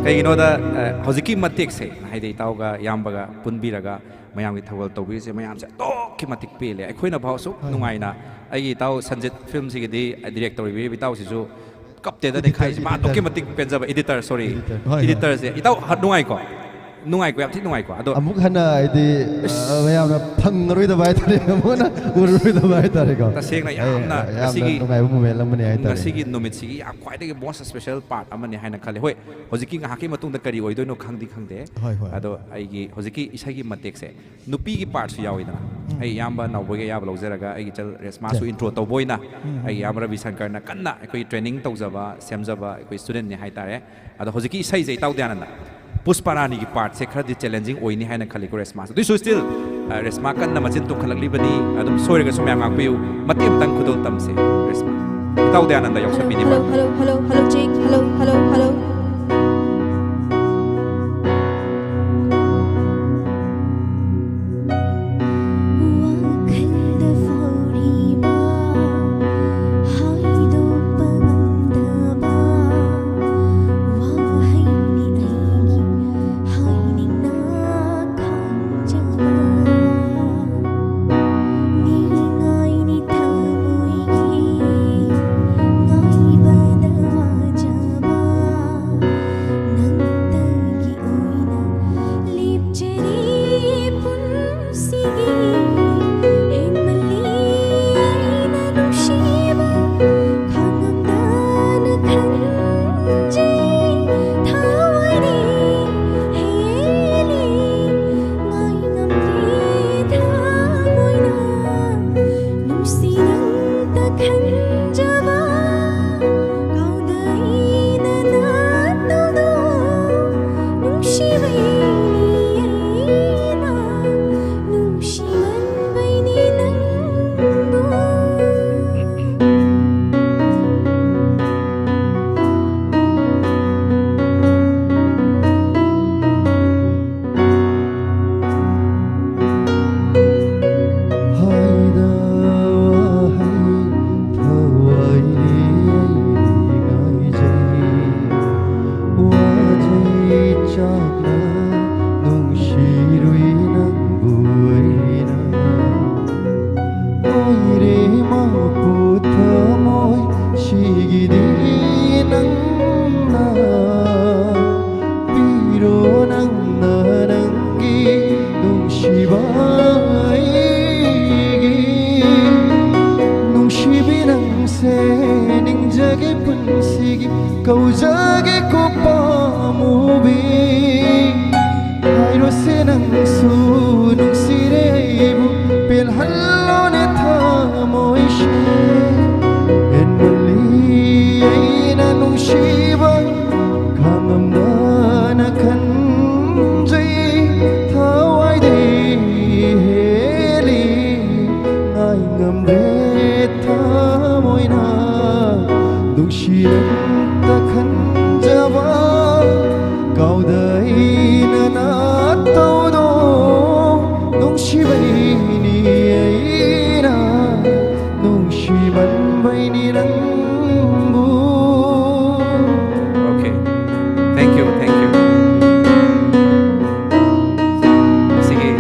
ꯀꯩꯒꯤꯅꯣꯗ, ꯑ, ꯍꯧꯖꯤꯛꯀꯤ ꯃꯇꯦꯛꯁꯦ, ꯍꯥꯏꯗꯤ ꯏꯇꯥꯎꯒ ꯏꯌꯥꯝꯕꯒ ꯄꯨꯟꯕꯤꯔꯒ ꯃꯌꯥꯝꯒꯤ ꯊꯧꯒꯜ ꯇꯧꯕꯤꯔꯤꯁꯦ ꯃꯌꯥꯝꯁꯦ ꯑꯗꯨꯛꯀꯤ ꯃꯇꯤꯛ ꯄꯦꯜꯂꯦ꯫ ꯑꯩꯈꯣꯏꯅ ꯐꯥꯎ ꯑꯁꯨꯛ ꯍꯣꯏ꯫ ꯅꯨꯡꯉꯥꯏꯅ, ꯑꯩꯒꯤ ꯏꯇꯥꯎ ꯁꯟꯖꯤꯠ ꯐꯤꯂꯝꯁꯤꯒꯤꯗꯤ ꯗꯥꯏꯔꯦꯛ ꯇꯧꯕꯤꯔꯤꯕ ꯏꯇꯥꯎꯁꯤꯁꯨ ꯀꯞꯇꯦꯗ editor, ꯅꯩꯈꯥꯏꯁꯦ꯫ ꯃꯥ ꯑꯗꯨꯛꯀꯤ editor꯫ ꯃꯇꯤꯛ ꯄꯦꯟꯖꯕ, editor, sorry, Editor, ꯍꯣꯏ, ꯍꯣꯏ꯫ Editorꯁꯦ꯫ ꯏꯇꯥꯎ, ꯍ-, ꯅꯨꯡꯉꯥꯏꯀꯣ? ꯅꯨꯡꯉꯥꯏꯀꯣ? ꯌꯥꯝ ꯊꯤ ꯅꯨꯡꯉꯥꯏꯀꯣ? ꯑꯗꯣ ꯑꯃꯨꯛ ꯍꯟꯅ ꯍꯥꯏꯗꯤ, ꯑ, ꯃꯌꯥꯝꯅ ꯐꯪꯉꯔꯣꯏꯗꯕ ꯍꯥꯏꯇꯥꯔꯦ, ꯑꯃꯨꯛ ꯍꯟꯅ ꯎꯔꯔꯣꯏꯗꯕ ꯍꯥꯏꯇꯥꯔꯦꯀꯣ꯫ ꯇꯁꯦꯡꯅ ꯑꯩ, ꯌꯥꯝꯅ ꯌꯥꯝꯅ ꯉꯁꯤꯒꯤ, ꯅꯨꯡꯉꯥꯏꯕ moment ꯑꯃꯅꯤ ꯍꯥꯏꯇꯥꯔꯦ꯫ ꯉꯁꯤꯒꯤ ꯅꯨꯃꯤꯠꯁꯤꯒꯤ ꯌꯥꯝ ꯈ꯭ꯋꯥꯏꯗꯒꯤ most special part ꯑꯃꯅꯤ ꯍꯥꯏꯅ ꯈꯜꯂꯦ꯫ ꯍꯣꯏ, ꯍꯧꯖꯤꯛꯀꯤ ꯉꯥꯏꯍꯥꯛꯀꯤ ꯃꯇꯨꯡꯗ ꯀꯔꯤ ꯑꯣꯏꯗꯣꯏꯅꯣ ꯈꯪꯗꯤ ꯈꯪꯗꯦ꯫ ꯍꯣꯏ, ꯍꯣꯏ꯫ ꯑꯗꯣ ꯑꯩꯒꯤ ꯍꯧꯖꯤꯛꯀꯤ ꯏꯁꯩꯒꯤ ꯃꯇꯦꯛꯁꯦ ꯅꯨꯄꯤꯒꯤ partꯁꯨ ꯌꯥꯎꯋꯤꯗꯅ꯫ ꯎꯝ꯫ ꯑꯩ ꯏꯌꯥꯝꯕ ꯅꯥꯎꯕꯣꯏꯒꯤ ꯑꯌꯥꯕ ꯂꯧꯖꯔꯒ ꯑꯩꯒꯤ ꯏꯆꯜ ꯔꯦꯁꯃꯥꯁꯨ ꯖꯦ꯫ Intro ꯇꯧꯕ ꯑꯣꯏꯅ ꯎꯝ, ꯎꯝ, ꯑꯩꯒꯤ ꯎꯝ꯫ ꯏꯌꯥꯝꯕ ꯔꯕꯤ ꯁꯪꯀꯔꯅ ꯀꯟꯅ ꯑꯩꯈꯣꯏ training ꯇꯧꯖꯕ, ꯁꯦꯝꯖꯕ ꯑꯩꯈꯣꯏ studentꯅꯤ ꯍꯥꯏꯇꯥꯔꯦ꯫ ꯑꯗꯣ ꯍꯧꯖꯤꯛꯀꯤ ꯏꯁꯩꯁꯦ ꯏꯇꯥꯎ ꯗꯌꯥꯅꯟꯗ, ꯄꯨꯁꯄꯥꯔꯥꯅꯤꯒꯤ partꯁꯦ ꯈꯔꯗꯤ challenging ꯑꯣꯏꯅꯤ ꯍꯥꯏꯅ ꯈꯜꯂꯤꯀꯣ ꯔꯦꯁꯃꯥꯁ꯫ ꯑꯗꯨꯏꯁꯨ still, ꯑ, ꯔꯦꯁꯃꯥ ꯀꯟꯅ ꯃꯆꯤꯟ ꯇꯨꯝꯈꯠꯂꯛꯂꯤꯕꯅꯤ꯫ ꯑꯗꯨꯝ ꯁꯣꯏꯔꯒꯁꯨ ꯃꯌꯥꯝ ꯉꯥꯛꯄꯤꯌꯨ꯫ ꯃꯇꯦꯛ ꯑꯃꯇꯪ ꯈꯨꯗꯣꯜ ꯇꯝꯁꯦ ꯔꯦꯁꯃꯥ꯫ ꯏꯇꯥꯎ Dayananda ꯌꯥꯎꯁꯟꯕꯤꯅꯤꯡꯕ꯫ Hello, hello, hello, hello, check. Hello, hello, hello. ꯋꯥꯈꯜꯗ ꯐꯥꯎꯔꯤꯕ ꯍꯥꯏꯗꯣꯛꯄ ꯉꯝꯗꯕ ꯋꯥꯍꯩꯅꯤ ꯑꯩꯒꯤ ꯍꯥꯏꯅꯤꯡꯅ ꯈꯟꯖꯕ꯫ ꯅꯤꯡꯉꯥꯏꯅꯤ ꯊꯃꯣꯏꯒꯤ ꯉꯥꯏꯕꯗ ꯋꯥꯖꯕ꯫ ꯅꯪꯇꯒꯤ ꯑꯣꯏꯅ ꯂꯦꯞꯆꯔꯦ ꯄꯨꯟꯁꯤꯒꯤ꯫ ꯍꯦꯟꯃꯜꯂꯤ ꯑꯩꯅ ꯅꯨꯡꯁꯤꯕ ꯈꯥꯡꯉꯝꯗꯅ ꯈꯟꯖꯩ꯫ ꯊꯋꯥꯏꯅꯤ ꯍꯦꯜꯂꯤ ꯉꯥꯏ ꯉꯝꯗꯦ ꯊꯃꯣꯏꯅ ꯅꯨꯡꯁꯤ ꯅꯪꯇ ꯈꯟꯖꯕ꯫ ꯀꯥꯎꯗ ꯑꯩꯅ ꯅꯠꯇꯧꯗꯣ ꯅꯨꯡꯁꯤꯕꯩꯅꯤ ꯑꯩꯅ ꯅꯨꯡꯁꯤꯃꯟꯕꯩꯅꯤ ꯅꯪꯕꯨ꯫ ꯆꯒꯦꯀꯣ ꯄꯥꯝꯃꯨꯕꯤ, ꯍꯥꯏꯔꯣꯁꯦ ꯅꯪꯁꯨ ꯅꯨꯡꯁꯤꯔꯦ ꯑꯩꯕꯨ, ꯄꯦꯜꯍꯜꯂꯣꯅꯦ ꯊꯃꯣꯏꯁꯦ꯫ ꯍꯦꯟꯃꯜꯂꯤ ꯑꯩꯅ ꯅꯨꯡꯁꯤꯕ, ꯈꯥꯡꯉꯝꯗꯅ ꯈꯟꯖꯩ, ꯊꯋꯥꯏꯗꯩ ꯍꯦꯜꯂꯤ ꯉꯥꯏ ꯉꯝꯗ꯭ꯔꯦ ꯊꯃꯣꯏꯅ꯫ ꯅꯨꯡꯁꯤ ꯑꯝꯇ ꯈꯟꯖꯕ, ꯀꯥꯎꯗ ꯑꯩꯅ ꯅꯥꯇꯧꯗꯣ꯫ ꯅꯨꯡꯁꯤꯕꯩꯅꯤ ꯑꯩꯅ, ꯅꯨꯡꯁꯤꯃꯟꯕꯩꯅꯤ ꯅꯪꯕꯨ꯫ Okay. Thank you, thank you. ꯁꯤꯒꯤ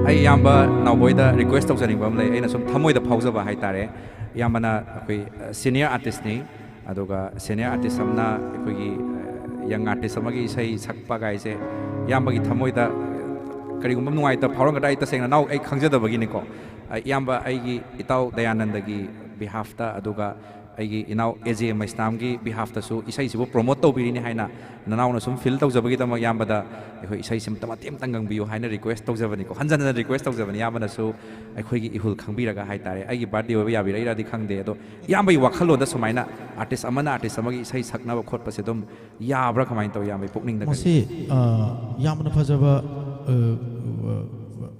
ꯑꯩ ꯏꯌꯥꯝꯕ ꯅꯥꯎꯕꯣꯏꯗ request ꯇꯧꯖꯅꯤꯡꯕ ꯑꯃ ꯂꯩ, ꯑꯩꯅ ꯁꯨꯝ ꯊꯃꯣꯏꯗ ꯐꯥꯎꯖꯕ ꯍꯥꯏꯇꯥꯔꯦ꯫ ꯏꯌꯥꯝꯕꯅ ꯑꯩꯈꯣꯏ, ꯑ, senior artistꯅꯤ, ꯑꯗꯨꯒ senior artist ꯑꯃꯅ ꯑꯩꯈꯣꯏꯒꯤ, ꯑ, young artist ꯑꯃꯒꯤ ꯏꯁꯩ ꯁꯛꯄ ꯀꯥꯏꯁꯦ ꯏꯌꯥꯝꯕꯒꯤ ꯊꯃꯣꯏꯗ, ꯑ, ꯀꯔꯤꯒꯨꯝꯕ ꯅꯨꯡꯉꯥꯏꯇ ꯐꯥꯎꯔꯝꯒꯗ꯭ꯔꯥ, ꯑꯩ ꯇꯁꯦꯡꯅ ꯅꯥꯎ ꯑꯩ ꯈꯪꯖꯗꯕꯒꯤꯅꯤꯀꯣ꯫ ꯑ, ꯏꯌꯥꯝꯕ ꯑꯩꯒꯤ ꯏꯇꯥꯎ ꯗꯌꯥꯅꯟꯗꯒꯤ behalfꯇ, ꯑꯗꯨꯒ ꯑꯩꯒꯤ ꯏꯅꯥꯎ ꯑꯦ ꯖꯦ ꯃꯩꯁꯅꯥꯝꯒꯤ behalfꯇꯁꯨ ꯏꯁꯩꯁꯤꯕꯨ promote ꯇꯧꯕꯤꯔꯤꯅꯤ ꯍꯥꯏꯅ ꯅꯅꯥꯎꯅ ꯁꯨꯝ feel ꯇꯧꯖꯕꯒꯤꯗꯃꯛ ꯏꯌꯥꯝꯕꯗ ꯑꯩꯈꯣꯏ ꯏꯁꯩꯁꯤ ꯑꯝꯇ ꯃꯇꯦꯛ ꯑꯃꯇꯪ ꯉꯪꯕꯤꯌꯨ ꯍꯥꯏꯅ request ꯇꯧꯖꯕꯅꯤꯀꯣ꯫ ꯍꯟꯖꯟ ꯍꯟꯖꯟ request ꯇꯧꯖꯕꯅꯤ꯫ ꯏꯌꯥꯝꯕꯅꯁꯨ ꯑꯩꯈꯣꯏꯒꯤ ꯏꯍꯨꯜ ꯈꯪꯕꯤꯔꯒ ꯍꯥꯏꯇꯥꯔꯦ꯫ ꯑꯩꯒꯤ birthday ꯑꯣꯏꯕ ꯌꯥꯕꯤꯔꯛꯏꯔꯗꯤ ꯈꯪꯗꯦ, ꯑꯗꯣ ꯏꯌꯥꯝꯕꯒꯤ ꯋꯥꯈꯜꯂꯣꯟꯗ ꯁꯨꯃꯥꯏꯅ artist ꯑꯃꯅ artist ꯑꯃꯒꯤ ꯏꯁꯩ ꯁꯛꯅꯕ ꯈꯣꯠꯄꯁꯦ ꯑꯗꯨꯝ ꯌꯥꯕ꯭ꯔꯥ, ꯀꯃꯥꯏꯅ ꯇꯧꯏ ꯏꯌꯥꯝꯕꯒꯤ ꯄꯨꯛꯅꯤꯡꯗ ꯀꯔꯤ? ꯃꯁꯤ, ꯑ, ꯌꯥꯝꯅ ꯐꯖꯕ, ꯑ,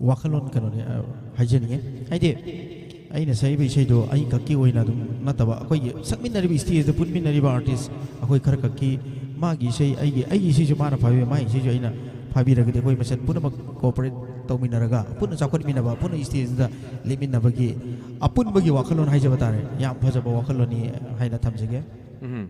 ꯋꯥꯈꯜꯂꯣꯟ ꯀꯩꯅꯣꯅꯦ, ꯑ, ꯍꯥꯏꯖꯅꯤꯡꯉꯦ꯫ ꯍꯥꯏꯗꯤ, ꯑꯩꯅ ꯁꯛꯏꯕ ꯏꯁꯩꯗꯣ ꯑꯩ ꯈꯛꯀꯤ ꯑꯣꯏꯅ ꯑꯗꯨꯝ ꯅꯠꯇꯕ, ꯑꯩꯈꯣꯏꯒꯤ ꯁꯛꯃꯤꯟꯅꯔꯤꯕ stageꯇ ꯄꯨꯟꯃꯤꯟꯅꯔꯤꯕ artist ꯑꯩꯈꯣꯏ ꯈꯔ ꯈꯛꯀꯤ, ꯃꯥꯒꯤ ꯏꯁꯩ, ꯑꯩꯒꯤ, ꯑꯩꯒꯤ ꯏꯁꯩꯁꯨ ꯃꯥꯅ ꯐꯥꯕꯤꯕ, ꯃꯥꯒꯤ ꯏꯁꯩꯁꯨ ꯑꯩꯅ ꯐꯥꯕꯤꯔꯒꯗꯤ, ꯑꯩꯈꯣꯏ ꯃꯁꯦꯟ ꯄꯨꯝꯅꯃꯛ cooperate ꯇꯧꯃꯤꯟꯅꯔꯒ, ꯄꯨꯟꯅ ꯆꯥꯎꯈꯠꯃꯤꯟꯅꯕ, ꯄꯨꯟꯅ stageꯗ ꯂꯦꯞꯃꯤꯟꯅꯕꯒꯤ ꯑꯄꯨꯟꯕꯒꯤ ꯋꯥꯈꯜꯂꯣꯟ ꯍꯥꯏꯖꯕ ꯇꯥꯔꯦ꯫ ꯌꯥꯝ ꯐꯖꯕ ꯋꯥꯈꯜꯂꯣꯟꯅꯤ ꯍꯥꯏꯅ ꯊꯝꯖꯒꯦ꯫ ꯎꯝ꯫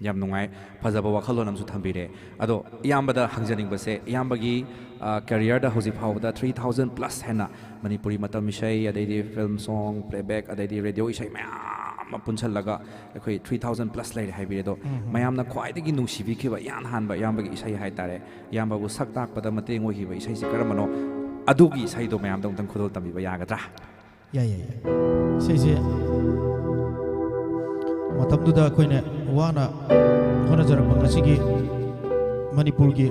ꯌꯥꯝ ꯅꯨꯡꯉꯥꯏ, ꯐꯖꯕ ꯋꯥꯈꯜꯂꯣꯟ ꯑꯃꯁꯨ ꯊꯝꯕꯤꯔꯦ꯫ ꯑꯗꯣ ꯏꯌꯥꯝꯕꯗ ꯍꯪꯖꯅꯤꯡꯕꯁꯦ, ꯏꯌꯥꯝꯕꯒꯤ, ꯑ, careerꯗ ꯍꯧꯖꯤꯛ ꯐꯥꯎꯕꯗ three thousand plus ꯍꯦꯟꯅ ꯃꯅꯤꯄꯨꯔꯤ ꯃꯇꯝ ꯏꯁꯩ, ꯑꯗꯩꯗꯤ film song, playback, ꯑꯗꯩꯗꯤ radio ꯏꯁꯩ ꯃꯌꯥꯝ ꯑꯃ ꯄꯨꯟꯁꯤꯜꯂꯒ ꯑꯩꯈꯣꯏ three thousand plus ꯂꯩꯔꯦ ꯍꯥꯏꯕꯤꯔꯦ꯫ ꯑꯗꯣ ꯎꯝ꯫ ꯃꯌꯥꯝꯅ ꯈ꯭ꯋꯥꯏꯗꯒꯤ ꯅꯨꯡꯁꯤꯕꯤꯈꯤꯕ, ꯏꯍꯥꯟ ꯍꯥꯟꯕ ꯏꯌꯥꯝꯕꯒꯤ ꯏꯁꯩ ꯍꯥꯏꯇꯥꯔꯦ, ꯏꯌꯥꯝꯕꯕꯨ ꯁꯛ ꯇꯥꯛꯄꯗ ꯃꯇꯦꯡ ꯑꯣꯏꯈꯤꯕ ꯏꯁꯩꯁꯤ ꯀꯔꯝꯕꯅꯣ? ꯑꯗꯨꯒꯤ ꯏꯁꯩꯗꯣ ꯃꯌꯥꯝꯗ ꯑꯃꯨꯛꯇꯪ ꯈꯨꯗꯣꯜ ꯇꯝꯕꯤꯕ ꯌꯥꯒꯗ꯭ꯔꯥ? ꯌꯥꯏ, ꯌꯥꯏ, ꯌꯥꯏ꯫ ꯏꯁꯩꯁꯦ ꯃꯇꯝꯗꯨꯗ ꯑꯩꯈꯣꯏꯅ ꯋꯥꯅ ꯍꯣꯠꯅꯖꯔꯛꯄ ꯉꯁꯤꯒꯤ ꯃꯅꯤꯄꯨꯔꯒꯤ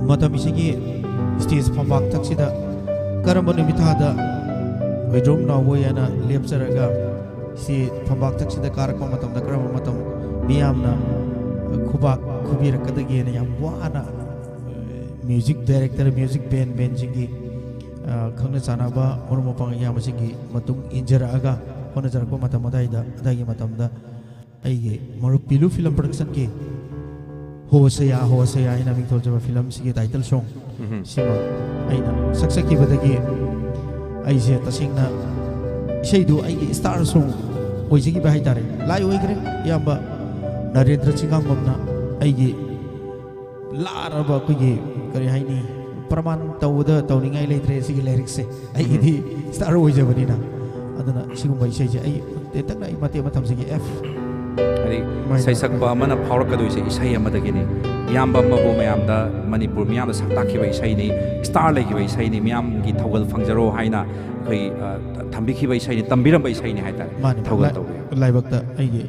ꯃꯇꯝ ꯑꯁꯤꯒꯤ stage ꯐꯝꯕꯥꯛ ꯊꯛꯁꯤꯗ ꯀꯔꯝꯕ ꯅꯨꯃꯤꯠ ꯊꯥꯗ ꯍꯨꯏꯗ꯭ꯔꯣꯝ ꯅꯥꯎꯕꯣꯏ ꯍꯥꯏꯅ ꯂꯦꯞꯆꯔꯒ stage ꯐꯝꯕꯥꯛ ꯊꯛꯁꯤꯗ ꯀꯥꯔꯛꯄ ꯃꯇꯝꯗ ꯀꯔꯝꯕ ꯃꯇꯝ ꯃꯤꯌꯥꯝꯅ ꯈꯨꯕꯥꯛ ꯈꯨꯕꯤꯔꯛꯀꯗꯒꯦꯅ ꯌꯥꯝ ꯋꯥꯅ music director, music band, bandꯁꯤꯡꯒꯤ, ꯑ, ꯈꯪꯅ ꯆꯥꯟꯅꯕ ꯃꯔꯨꯞ ꯃꯄꯥꯡ ꯏꯌꯥꯝꯕꯁꯤꯡꯒꯤ ꯃꯇꯨꯡ ꯏꯟꯖꯔꯛꯑꯒ ꯍꯣꯠꯅꯖꯔꯛꯄ ꯃꯇꯝ ꯑꯗꯥꯏꯗ, ꯑꯗꯥꯏꯒꯤ ꯃꯇꯝꯗ ꯑꯩꯒꯤ ꯃꯔꯨꯞ ꯄꯤꯂꯨ Film Productionꯒꯤ ꯍꯣ ꯁꯌꯥ ꯍꯣ ꯁꯌꯥ ꯍꯥꯏꯅ ꯃꯤꯡꯊꯣꯜꯖꯕ filmꯁꯤꯒꯤ title song ꯎꯝꯍꯨꯝ꯫ ꯁꯤꯃ ꯑꯩꯅ ꯁꯛꯆꯈꯤꯕꯗꯒꯤ ꯑꯩꯁꯦ ꯇꯁꯦꯡꯅ ꯏꯁꯩꯗꯨ ꯑꯩꯒꯤ star song ꯑꯣꯏꯖꯈꯤꯕ ꯍꯥꯏꯇꯥꯔꯦ꯫ ꯂꯥꯏ ꯑꯣꯏꯈ꯭ꯔꯦ ꯏꯌꯥꯝꯕ ꯅꯔꯦꯟꯗ꯭ꯔ ꯆꯤꯡꯉꯥꯡꯕꯝꯅ ꯑꯩꯒꯤ ꯂꯥꯔꯕ ꯑꯩꯈꯣꯏꯒꯤ ꯀꯔꯤ ꯍꯥꯏꯅꯤ ꯄ꯭ꯔꯃꯥꯟ ꯇꯧꯕꯗ ꯇꯧꯅꯤꯡꯉꯥꯏ ꯂꯩꯇ꯭ꯔꯦ ꯁꯤꯒꯤ ꯂꯥꯏꯔꯤꯛꯁꯦ꯫ ꯑꯩꯒꯤꯗꯤ ꯎꯝ꯫ Star ꯑꯣꯏꯖꯕꯅꯤꯅ꯫ ꯑꯗꯨꯅ ꯁꯤꯒꯨꯝꯕ ꯏꯁꯩꯁꯦ ꯑꯩ ꯇꯦꯟꯇꯛꯅ ꯑꯩ ꯃꯇꯦꯛ ꯑꯃ ꯊꯝꯖꯒꯦ꯫ F꯫ ꯍꯥꯏꯗꯤ ꯃꯥꯏ ꯁꯩꯁꯛꯄ ꯑꯃꯅ ꯐꯥꯎꯔꯛꯀꯗꯣꯏꯁꯦ ꯏꯁꯩ ꯑꯃꯗꯒꯤꯅꯤ꯫ ꯏꯌꯥꯝꯕ ꯑꯃꯕꯨ ꯃꯌꯥꯝꯗ ꯃꯅꯤꯄꯨꯔ ꯃꯤꯌꯥꯝꯅ ꯁꯛ ꯇꯥꯛꯈꯤꯕ ꯏꯁꯩꯅꯤ, star ꯂꯩꯈꯤꯕ ꯏꯁꯩꯅꯤ, ꯃꯤꯌꯥꯝꯒꯤ ꯊꯧꯒꯜ ꯐꯪꯖꯔꯣ ꯍꯥꯏꯅ ꯑꯩꯈꯣꯏ, ꯑ, ꯊꯝꯕꯤꯈꯤꯕ ꯏꯁꯩꯅꯤ, ꯇꯝꯕꯤꯔꯝꯕ ꯏꯁꯩꯅꯤ ꯍꯥꯏꯇꯥꯔꯦ꯫ ꯃꯥꯅꯤ, ꯊꯧꯒꯜ ꯂꯥꯏ-, ꯇꯧꯕꯤꯌꯨ꯫ ꯂꯥꯏꯕꯛꯇ ꯑꯩꯒꯤ,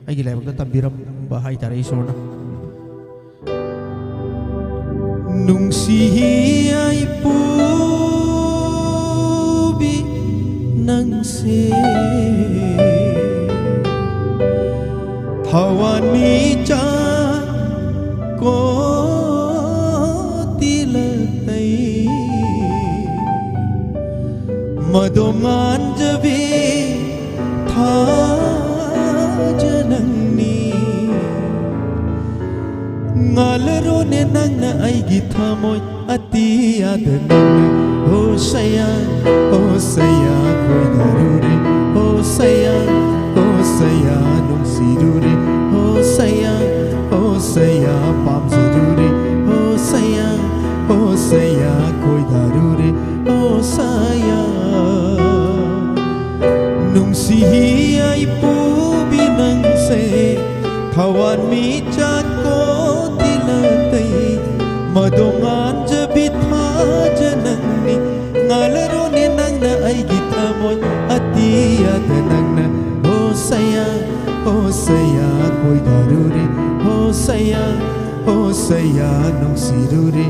ꯑꯩꯒꯤ ꯂꯥꯏꯕꯛꯇ ꯇꯝꯕꯤꯔꯝꯕ ꯍꯥꯏꯇꯥꯔꯦ ꯏꯁꯣꯔꯅ꯫ ꯅꯨꯡꯁꯤ ꯏꯄꯨꯕꯤ ꯅꯪꯁꯦ ꯊꯋꯥꯟꯃꯤꯆꯥꯛ ꯀꯣ ꯇꯤꯂꯛꯇꯩ ꯃꯗꯣ ꯉꯥꯟꯖꯕꯤ ꯊꯥꯖ ꯅꯪꯅꯤ꯫ ꯉꯥꯜꯂꯔꯣꯅꯦ ꯅꯪꯅ ꯑꯩꯒꯤ ꯊꯃꯣꯏ ꯑꯇꯤꯌꯥꯗ ꯅꯪꯅ꯫ ꯍꯣ ꯁꯌꯥ, ꯍꯣ ꯁꯌꯥ ꯈꯣꯏꯗꯥꯔꯨꯔꯦ꯫ ꯍꯣ ꯁꯌꯥ, ꯍꯣ ꯁꯌꯥ ꯅꯨꯡꯁꯤꯔꯨꯔꯦ꯫ ꯍꯣ ꯁꯌꯥ, ꯍꯣ ꯁꯌꯥ ꯄꯥꯝꯖꯔꯨꯔꯦ꯫ ꯍꯣ ꯁꯌꯥ, ꯍꯣ ꯁꯌꯥ ꯈꯣꯏꯗꯥꯔꯨꯔꯦ꯫ ꯍꯣ ꯁꯌꯥ ꯅꯨꯡꯁꯤ ꯏꯄꯨꯕꯤ ꯅꯪꯁꯦ ꯊꯋꯥꯟꯃꯤꯆꯥꯛ ꯀꯣ ꯇꯤꯂꯛꯇꯩ ꯃꯗꯣ ꯉꯥꯟꯖꯕꯤ ꯊꯥꯖ ꯅꯪꯅꯤ꯫ ꯉꯥꯜꯂꯔꯣꯅꯦ ꯅꯪꯅ ꯑꯩꯒꯤ ꯊꯃꯣꯏ ꯑꯇꯤꯌꯥꯗ ꯅꯪꯅ꯫ ꯍꯣ ꯁꯌꯥ, ꯍꯣꯁꯩꯌꯥ ꯀꯣꯏꯗꯔꯨꯔꯦ, ꯍꯣꯁꯩꯌꯥ, ꯍꯣꯁꯩꯌꯥ ꯅꯨꯡꯁꯤꯔꯨꯔꯦ,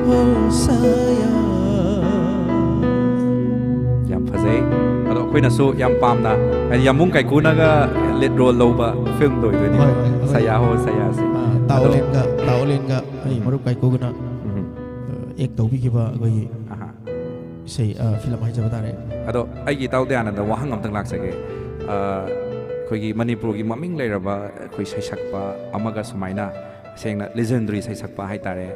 ꯍꯣꯁꯩꯌꯥ꯫ ꯌꯥꯝ ꯐꯖꯩ꯫ ꯑꯗꯣ ꯑꯩꯈꯣꯏꯅꯁꯨ ꯌꯥꯝ ꯄꯥꯝꯅ, ꯍꯥꯏꯗꯤ ꯌꯥꯝꯕꯨꯡ ꯀꯥꯏꯀꯨꯅꯒ ꯂꯤꯗ ꯔꯣꯜ ꯂꯧꯕ ꯐꯤꯂꯝꯗꯣ ꯑꯣꯏꯗꯣꯏꯅꯤ꯫ ꯍꯣꯏ, ꯍꯣꯏ, ꯍꯣꯏ꯫ ꯁꯌꯥ ꯍꯣ ꯁꯌꯥꯁꯦ꯫ ꯑꯥ, ꯇꯥ ꯑꯗꯣ ꯑꯣꯂꯦꯟꯒ ꯇꯥ ꯑꯣꯂꯦꯟꯒ ꯑꯩ ꯃꯔꯨꯞ ꯀꯥꯏꯀꯨꯒꯅ ꯎꯝ꯫ ꯑꯦꯛ ꯇꯧꯕꯤꯈꯤꯕ ꯑꯩꯈꯣꯏꯒꯤ ꯑꯍꯥ꯫ ꯏꯁꯩ, ꯑ, ꯐꯤꯂꯝ ꯍꯥꯏꯖꯕ ꯇꯥꯔꯦ꯫ ꯑꯗꯣ ꯑꯩꯒꯤ ꯏꯇꯥꯎ ꯗꯌꯥꯅꯟꯗ ꯋꯥꯍꯪ ꯑꯝꯇꯪ ꯂꯥꯛꯆꯒꯦ꯫ ꯑ, ꯑꯩꯈꯣꯏꯒꯤ ꯃꯅꯤꯄꯨꯔꯒꯤ ꯃꯃꯤꯡ ꯂꯩꯔꯕ ꯑꯩꯈꯣꯏ ꯁꯩꯁꯛꯄ ꯑꯃꯒ ꯁꯨꯃꯥꯏꯅ ꯁꯦꯡꯅ ꯂꯤꯖꯦꯟꯗꯔꯤ ꯁꯩꯁꯛꯄ ꯍꯥꯏꯇꯥꯔꯦ,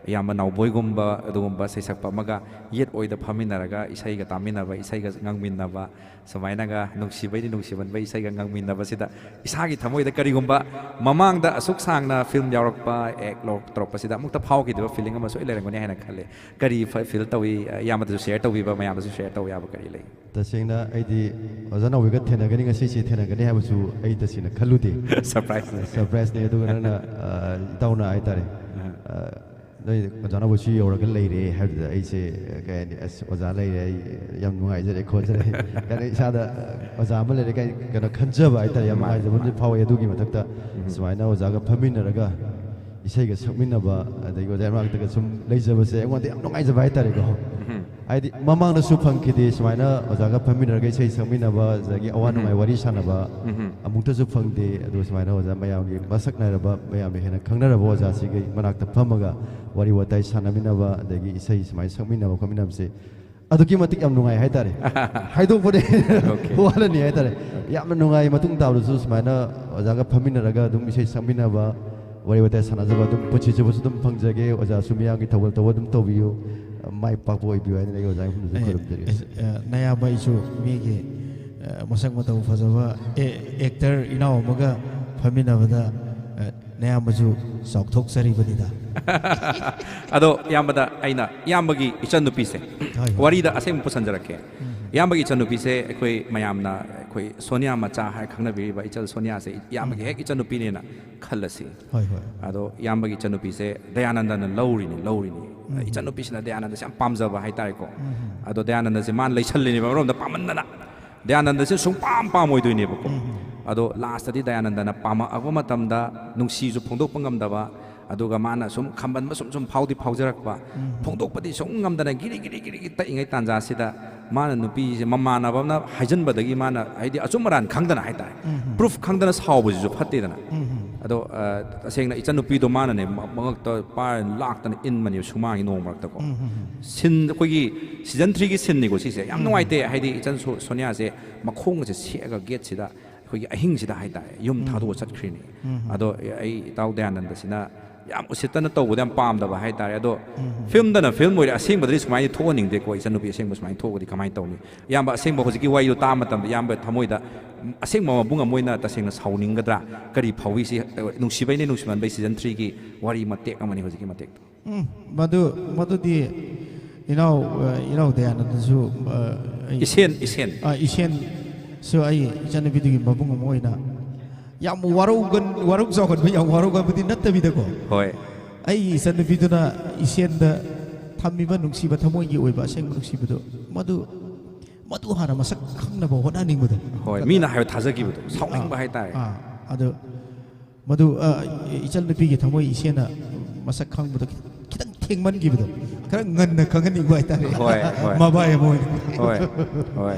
ꯏꯌꯥꯝꯕ ꯅꯥꯎꯕꯣꯏꯒꯨꯝꯕ ꯑꯗꯨꯒꯨꯝꯕ ꯁꯩꯁꯛꯄ ꯑꯃꯒ ꯌꯦꯠ ꯑꯣꯏꯗ ꯐꯝꯃꯤꯟꯅꯔꯒ ꯏꯁꯩꯒ ꯇꯥꯃꯤꯟꯅꯕ, ꯏꯁꯩꯒ ꯉꯪꯃꯤꯟꯅꯕ, ꯁꯨꯃꯥꯏꯅꯒ ꯅꯨꯡꯁꯤꯕꯩꯗꯤ ꯅꯨꯡꯁꯤꯃꯟꯕ ꯏꯁꯩꯒ ꯉꯪꯃꯤꯟꯅꯕꯁꯤꯗ ꯏꯁꯥꯒꯤ ꯊꯃꯣꯏꯗ ꯀꯔꯤꯒꯨꯝꯕ ꯃꯃꯥꯡꯗ ꯑꯁꯨꯛ ꯁꯥꯡꯅ ꯐꯤꯂꯝ ꯌꯥꯎꯔꯛꯄ, ꯑꯦꯛ ꯂꯣꯛ ꯇꯧꯔꯛꯄꯁꯤꯗ ꯑꯃꯨꯛꯇ ꯐꯥꯎꯈꯤꯗꯕ ꯐꯤꯂꯤꯡ ꯑꯃ ꯁꯣꯏ ꯂꯩꯔꯝꯒꯅꯤ ꯍꯥꯏꯅ ꯈꯜꯂꯦ꯫ ꯀꯔꯤ ꯐꯤꯜ ꯇꯧꯏ? ꯏꯌꯥꯝꯕꯗꯁꯨ ꯁꯦꯌꯔ ꯇꯧꯕꯤꯕ, ꯃꯌꯥꯝꯗꯁꯨ ꯁꯦꯌꯔ ꯇꯧꯕ ꯌꯥꯕ ꯀꯔꯤ ꯂꯩ? ꯇꯁꯦꯡꯅ ꯑꯩꯗꯤ ꯑꯣꯖꯥ ꯅꯥꯎꯕꯤꯒ ꯊꯦꯡꯅꯒꯅꯤ, ꯉꯁꯤꯁꯦ ꯊꯦꯡꯅꯒꯅꯤ ꯍꯥꯏꯕꯁꯨ ꯑꯩ ꯇꯁꯦꯡꯅ ꯈꯜꯂꯨꯗꯦ꯫ ꯁꯔꯄ꯭ꯔꯥꯏꯁꯅꯦ꯫ ꯁꯔꯄ꯭ꯔꯥꯏꯁꯅꯦ꯫ ꯑꯗꯨꯒ ꯅꯪꯅ, ꯑ, ꯏꯇꯥꯎꯅ ꯍꯥꯏꯇꯥꯔꯦ, ꯑ, ꯅꯣꯏ ꯑꯣꯖꯥ ꯅꯥꯎꯕꯣꯏꯁꯨ ꯌꯧꯔꯒ ꯂꯩꯔꯦ ꯍꯥꯏꯕꯗꯨꯗ ꯑꯩꯁꯦ, ꯑ, ꯀꯩ ꯍꯥꯏꯅꯤ, ꯑꯁ, ꯑꯣꯖꯥ ꯂꯩꯔꯦ, ꯑꯩ ꯌꯥꯝ ꯅꯨꯡꯉꯥꯏꯖꯔꯦ ꯈꯣꯠꯆꯔꯦ ꯀꯥꯏꯅ ꯏꯁꯥꯗ, ꯑ, ꯑꯣꯖꯥ ꯑꯃ ꯂꯩꯔꯦ ꯀꯥꯏꯅ ꯀꯩꯅꯣ ꯈꯟꯖꯕ ꯍꯥꯏꯇꯥꯔꯦ, ꯌꯥꯝ ꯃꯥꯅꯦ, ꯅꯨꯡꯉꯥꯏꯖꯕ ꯑꯃꯁꯨ ꯃꯥꯅꯦ꯫ ꯐꯥꯎꯋꯦ꯫ ꯑꯗꯨꯒꯤ ꯃꯊꯛꯇ ꯁꯨꯃꯥꯏꯅ ꯑꯣꯖꯥꯒ ꯐꯝꯃꯤꯟꯅꯔꯒ ꯏꯁꯩꯒ ꯁꯛꯃꯤꯟꯅꯕ, ꯑꯗꯒꯤ ꯑꯣꯖꯥ ꯃꯅꯥꯛꯇꯒ ꯁꯨꯝ ꯂꯩꯖꯕꯁꯦ ꯑꯩꯉꯣꯟꯗ ꯌꯥꯝ ꯅꯨꯡꯉꯥꯏꯖꯕ ꯍꯥꯏꯇꯥꯔꯦꯀꯣ꯫ ꯍꯥꯏꯗꯤ ꯃꯃꯥꯡꯗꯁꯨ ꯐꯪꯈꯤꯗꯦ ꯁꯨꯃꯥꯏꯅ ꯑꯣꯖꯥꯒ ꯐꯝꯃꯤꯟꯅꯔꯒ ꯏꯁꯩ ꯁꯛꯃꯤꯟꯅꯕ, ꯑꯗꯒꯤ ꯑꯋꯥ ꯅꯨꯡꯉꯥꯏ ꯋꯥꯔꯤ ꯁꯥꯟꯅꯕ ꯑꯃꯨꯛꯇꯁꯨ ꯐꯪꯗꯦ꯫ ꯑꯗꯨ ꯁꯨꯃꯥꯏꯅ ꯑꯣꯖꯥ ꯃꯌꯥꯝꯒꯤ ꯃꯁꯛ ꯅꯥꯏꯔꯕ, ꯃꯌꯥꯝꯅ ꯍꯦꯟꯅ ꯈꯪꯅꯔꯕ ꯑꯣꯖꯥꯁꯤꯒꯤ ꯃꯅꯥꯛꯇ ꯐꯝꯃꯒ ꯋꯥꯔꯤ ꯋꯥꯇꯥꯏ ꯁꯥꯟꯅꯃꯤꯟꯅꯕ, ꯑꯗꯒꯤ ꯏꯁꯩ ꯁꯨꯃꯥꯏꯅ ꯁꯛꯃꯤꯟꯅꯕ ꯈꯣꯠꯃꯤꯟꯅꯕꯁꯦ ꯑꯗꯨꯛꯀꯤ ꯃꯇꯤꯛ ꯌꯥꯝ ꯅꯨꯡꯉꯥꯏ ꯍꯥꯏꯇꯥꯔꯦ꯫ ꯍꯥꯏꯗꯣꯛꯄꯗꯤ ꯋꯥꯠꯂꯅꯤ ꯍꯥꯏꯇꯥꯔꯦ꯫ ꯌꯥꯝꯅ ꯅꯨꯡꯉꯥꯏ꯫ ꯃꯇꯨꯡ ꯇꯥꯕꯗꯁꯨ ꯁꯨꯃꯥꯏꯅ ꯑꯣꯖꯥꯒ ꯐꯝꯃꯤꯟꯅꯔꯒ ꯑꯗꯨꯝ ꯏꯁꯩ ꯁꯛꯃꯤꯟꯅꯕ, ꯋꯥꯔꯤ ꯋꯥꯇꯥꯏ ꯁꯥꯟꯅꯖꯕ ꯑꯗꯨꯝ ꯄꯨꯟꯁꯤ ꯆꯨꯞꯄꯁꯨ ꯑꯗꯨꯝ ꯐꯪꯖꯒꯦ꯫ ꯑꯣꯖꯥꯁꯨ ꯃꯤꯌꯥꯝꯒꯤ ꯊꯧꯒꯜ ꯇꯧꯕ ꯑꯗꯨꯝ ꯇꯧꯕꯤꯌꯨ, ꯃꯥꯏ ꯄꯥꯛꯄ ꯑꯣꯏꯕꯤꯌꯨ ꯍꯥꯏꯗꯅ ꯑꯩ ꯑꯣꯖꯥꯒꯤ ꯃꯐꯝꯗꯁꯨ ꯈꯨꯔꯨꯝꯖꯔꯤ꯫ ꯑꯦ, ꯅꯌꯥꯝꯕ ꯑꯩꯁꯨ ꯃꯤꯒꯤ, ꯑ, ꯃꯁꯛ ꯃꯇꯧ ꯐꯖꯕ ꯑꯦ-, ꯑꯦꯛꯇꯔ ꯏꯅꯥꯎ ꯑꯃꯒ ꯐꯝꯃꯤꯟꯅꯕꯗ, ꯑ, ꯅꯌꯥꯝꯕꯁꯨ ꯆꯥꯎꯊꯣꯛꯆꯔꯤꯕꯅꯤꯗ꯫ ꯑꯗꯣ ꯏꯌꯥꯝꯕꯗ ꯑꯩꯅ ꯏꯌꯥꯝꯕꯒꯤ ꯏꯆꯟꯅꯨꯄꯤꯁꯦ ꯍꯣꯏ, ꯍꯣꯏ꯫ ꯋꯥꯔꯤꯗ ꯑꯁꯦꯡꯕ ꯄꯨꯁꯟꯖꯔꯛꯀꯦ꯫ ꯏꯌꯥꯝꯕꯒꯤ ꯏꯆꯟꯅꯨꯄꯤꯁꯦ ꯑꯩꯈꯣꯏ ꯃꯌꯥꯝꯅ ꯑꯩꯈꯣꯏ ꯁꯣꯅꯤꯌꯥ ꯃꯆꯥ ꯍꯥꯏꯔ ꯈꯪꯅꯕꯤꯔꯤꯕ ꯏꯆꯜ ꯁꯣꯅꯤꯌꯥꯁꯦ ꯏꯌꯥꯝꯕꯒꯤ ꯍꯦꯛ ꯏꯆꯟꯅꯨꯄꯤꯅꯦꯅ ꯈꯜꯂꯁꯤ꯫ ꯍꯣꯏ, ꯍꯣꯏ꯫ ꯑꯗꯣ ꯏꯌꯥꯝꯕꯒꯤ ꯏꯆꯟꯅꯨꯄꯤꯁꯦ ꯗꯌꯥꯅꯟꯗꯅ ꯂꯧꯔꯤꯅꯤ, ꯂꯧꯔꯤꯅꯤ꯫ ꯏꯆꯟꯅꯨꯄꯤꯁꯤꯅ ꯗꯌꯥꯅꯟꯗꯁꯦ ꯌꯥꯝ ꯄꯥꯝꯖꯕ ꯍꯥꯏꯇꯥꯔꯦꯀꯣ꯫ ꯑꯗꯣ ꯗꯌꯥꯅꯟꯗꯁꯦ ꯃꯥꯅ ꯂꯩꯁꯜꯂꯤꯅꯦꯕ ꯑꯃꯔꯣꯝꯗ ꯄꯥꯝꯃꯟꯗꯅ꯫ ꯗꯌꯥꯅꯟꯗꯁꯦ ꯁꯨꯡꯄꯥꯝ ꯄꯥꯝꯃꯣꯏꯗꯣꯏꯅꯦꯕꯀꯣ꯫ ꯑꯗꯣ ꯂꯥꯁꯇꯗꯤ ꯗꯌꯥꯅꯟꯗꯅ ꯄꯥꯝꯃꯛꯑꯕ ꯃꯇꯝꯗ ꯅꯨꯡꯁꯤꯁꯨ ꯐꯣꯡꯗꯣꯛꯄ ꯉꯝꯗꯕ, ꯑꯗꯨꯒ ꯃꯥꯅ ꯁꯨꯝ ꯈꯝꯕꯟꯕ ꯁꯨꯝ ꯁꯨꯝ ꯐꯥꯎꯗꯤ ꯐꯥꯎꯖꯔꯛꯄ, ꯐꯣꯡꯗꯣꯛꯄꯗꯤ ꯁꯨꯝ ꯉꯝꯗꯅ ꯒꯤꯔꯤ ꯒꯤꯔꯤ ꯒꯤꯔꯤ ꯒꯤꯔꯤ ꯇꯛꯏꯉꯩ ꯇꯥꯟꯖꯥꯁꯤꯗ ꯃꯥꯅ ꯅꯨꯄꯤꯁꯦ ꯃꯃꯥꯟꯅꯕ ꯑꯃꯅ ꯍꯥꯏꯖꯤꯟꯕꯗꯒꯤ ꯃꯥꯅ, ꯍꯥꯏꯗꯤ, ꯑꯆꯨꯝ ꯑꯔꯥꯟ ꯈꯪꯗꯅ ꯍꯥꯏꯇꯥꯔꯦ, ꯄ꯭ꯔꯨꯐ ꯈꯪꯗꯅ ꯁꯥꯎꯕꯁꯤꯁꯨ ꯐꯠꯇꯦꯗꯅ꯫ ꯑꯗꯣ ꯑ, ꯇꯁꯦꯡꯅ ꯏꯆꯟꯅꯨꯄꯤꯗꯣ ꯃꯥꯅꯅꯦ ꯃ- ꯃꯉꯛꯇ ꯄꯥꯏꯔ ꯂꯥꯛꯇꯅ ꯏꯟꯕꯅꯦꯕ ꯁꯨꯃꯥꯡꯒꯤ ꯅꯣꯡ ꯃꯔꯛꯇꯀꯣ꯫ ꯁꯤꯟ ꯑꯩꯈꯣꯏꯒꯤ ꯁꯤꯖꯟ ꯊ꯭ꯔꯤꯒꯤ ꯁꯤꯟꯅꯤꯀꯣ ꯁꯤꯁꯦ꯫ ꯌꯥꯝ ꯅꯨꯡꯉꯥꯏꯇꯦ, ꯍꯥꯏꯗꯤ ꯏꯆꯟ ꯁꯣ- ꯁꯣꯅꯤꯌꯥꯁꯦ ꯃꯈꯣꯡꯒꯁꯦ ꯁꯦꯛꯑꯒ ꯒꯦꯠꯁꯤꯗ ꯑꯩꯈꯣꯏꯒꯤ ꯑꯍꯤꯡꯁꯤꯗ ꯍꯥꯏꯇꯥꯔꯦ ꯌꯨꯝ ꯊꯥꯗꯣꯛꯑ ꯆꯠꯈ꯭ꯔꯤꯅꯤ꯫ ꯑꯗꯣ ꯑꯩ ꯏꯇꯥꯎ ꯗꯌꯥꯅꯟꯗꯁꯤꯅ ꯌꯥꯝ ꯎꯁꯤꯠꯇꯅ ꯇꯧꯕꯗ ꯌꯥꯝ ꯄꯥꯝꯗꯕ ꯍꯥꯏꯇꯥꯔꯦ꯫ ꯑꯗꯣ ꯐꯤꯂꯝꯗꯅ ꯐꯤꯂꯝ ꯑꯣꯏꯔꯦ, ꯑꯁꯦꯡꯕꯗꯗꯤ ꯁꯨꯃꯥꯏꯅ ꯊꯣꯛꯍꯟꯅꯤꯡꯗꯦꯀꯣ, ꯏꯆꯟꯅꯨꯄꯤ ꯑꯁꯦꯡꯕ ꯁꯨꯃꯥꯏꯅ ꯊꯣꯛꯑꯒꯗꯤ ꯀꯃꯥꯏꯅ ꯇꯧꯅꯤ? ꯏꯌꯥꯝꯕ, ꯑꯁꯦꯡꯕ ꯍꯧꯖꯤꯛꯀꯤ ꯋꯥꯔꯤꯗꯣ ꯇꯥꯕ ꯃꯇꯝꯗ ꯏꯌꯥꯝꯕ ꯊꯃꯣꯏꯗ ꯑꯁꯦꯡꯕ ꯃꯕꯨꯡ ꯑꯃ ꯑꯣꯏꯅ ꯇꯁꯦꯡꯅ ꯁꯥꯎꯅꯤꯡꯒꯗ꯭ꯔꯥ? ꯀꯔꯤ ꯐꯥꯎꯏ? ꯁꯤ, ꯑ, ꯅꯨꯡꯁꯤꯕꯩꯅꯦ ꯅꯨꯡꯁꯤꯃꯟꯕꯩ ꯁꯤꯖꯟ ꯊ꯭ꯔꯤꯒꯤ ꯋꯥꯔꯤ ꯃꯇꯦꯛ ꯑꯃꯅꯤ ꯍꯧꯖꯤꯛꯀꯤ ꯃꯇꯦꯛꯇꯣ꯫ ꯎꯝ, ꯃꯗꯨ, ꯃꯗꯨꯗꯤ ꯏꯅꯥꯎ, ꯑ, ꯏꯅꯥꯎ ꯗꯌꯥꯅꯟꯗꯁꯨ, ꯑ, ꯑꯩ, ꯏꯁꯦꯟ, ꯏꯁꯦꯟ꯫ ꯑ, ꯏꯁꯦꯟꯁꯨ ꯑꯩ ꯏꯆꯟꯅꯨꯄꯤꯗꯨꯒꯤ ꯃꯕꯨꯡ ꯑꯃ ꯑꯣꯏꯅ ꯌꯥꯝ ꯋꯥꯔꯧꯒꯟ-, ꯋꯥꯔꯧ ꯆꯥꯎꯒꯟꯕ, ꯌꯥꯝ ꯋꯥꯔꯧꯒꯟꯕꯗꯤ ꯅꯠꯇꯕꯤꯗꯀꯣ꯫ ꯍꯣꯏ꯫ ꯑꯩꯒꯤ ꯏꯆꯟꯅꯨꯄꯤꯗꯨꯅ ꯏꯁꯦꯟꯗ ꯊꯝꯃꯤꯕ ꯅꯨꯡꯁꯤꯕ, ꯊꯃꯣꯏꯒꯤ ꯑꯣꯏꯕ ꯑꯁꯦꯡꯕ ꯅꯨꯡꯁꯤꯕꯗꯣ, ꯃꯗꯨ, ꯃꯗꯨ ꯍꯥꯟꯅ ꯃꯁꯛ ꯈꯪꯅꯕ ꯍꯣꯠꯅꯅꯤꯡꯕꯗꯣ꯫ ꯍꯣꯏ, ꯃꯤꯅ ꯍꯥꯏꯕ ꯊꯥꯖꯈꯤꯕꯗꯣ, ꯁꯥꯎꯅꯤꯡꯕ ꯑꯥ, ꯍꯥꯏꯇꯥꯔꯦ꯫ ꯑꯥ, ꯑꯗꯨ ꯃꯗꯨ, ꯑ, ꯏꯆꯟꯅꯨꯄꯤꯒꯤ ꯊꯃꯣꯏ ꯏꯆꯦꯅ ꯃꯁꯛ ꯈꯪꯕꯗꯣ ꯈꯤ-, ꯈꯤꯇꯪ ꯊꯦꯡꯃꯟꯈꯤꯕꯗꯣ, ꯈꯔ ꯉꯟꯅ ꯈꯪꯍꯟꯅꯤꯡꯕ ꯍꯥꯏꯇꯥꯔꯦ꯫ ꯍꯣꯏ, ꯍꯣꯏ꯫ ꯃꯕꯥꯏ ꯑꯃ ꯑꯣꯏꯅ꯫ ꯍꯣꯏ, ꯍꯣꯏ꯫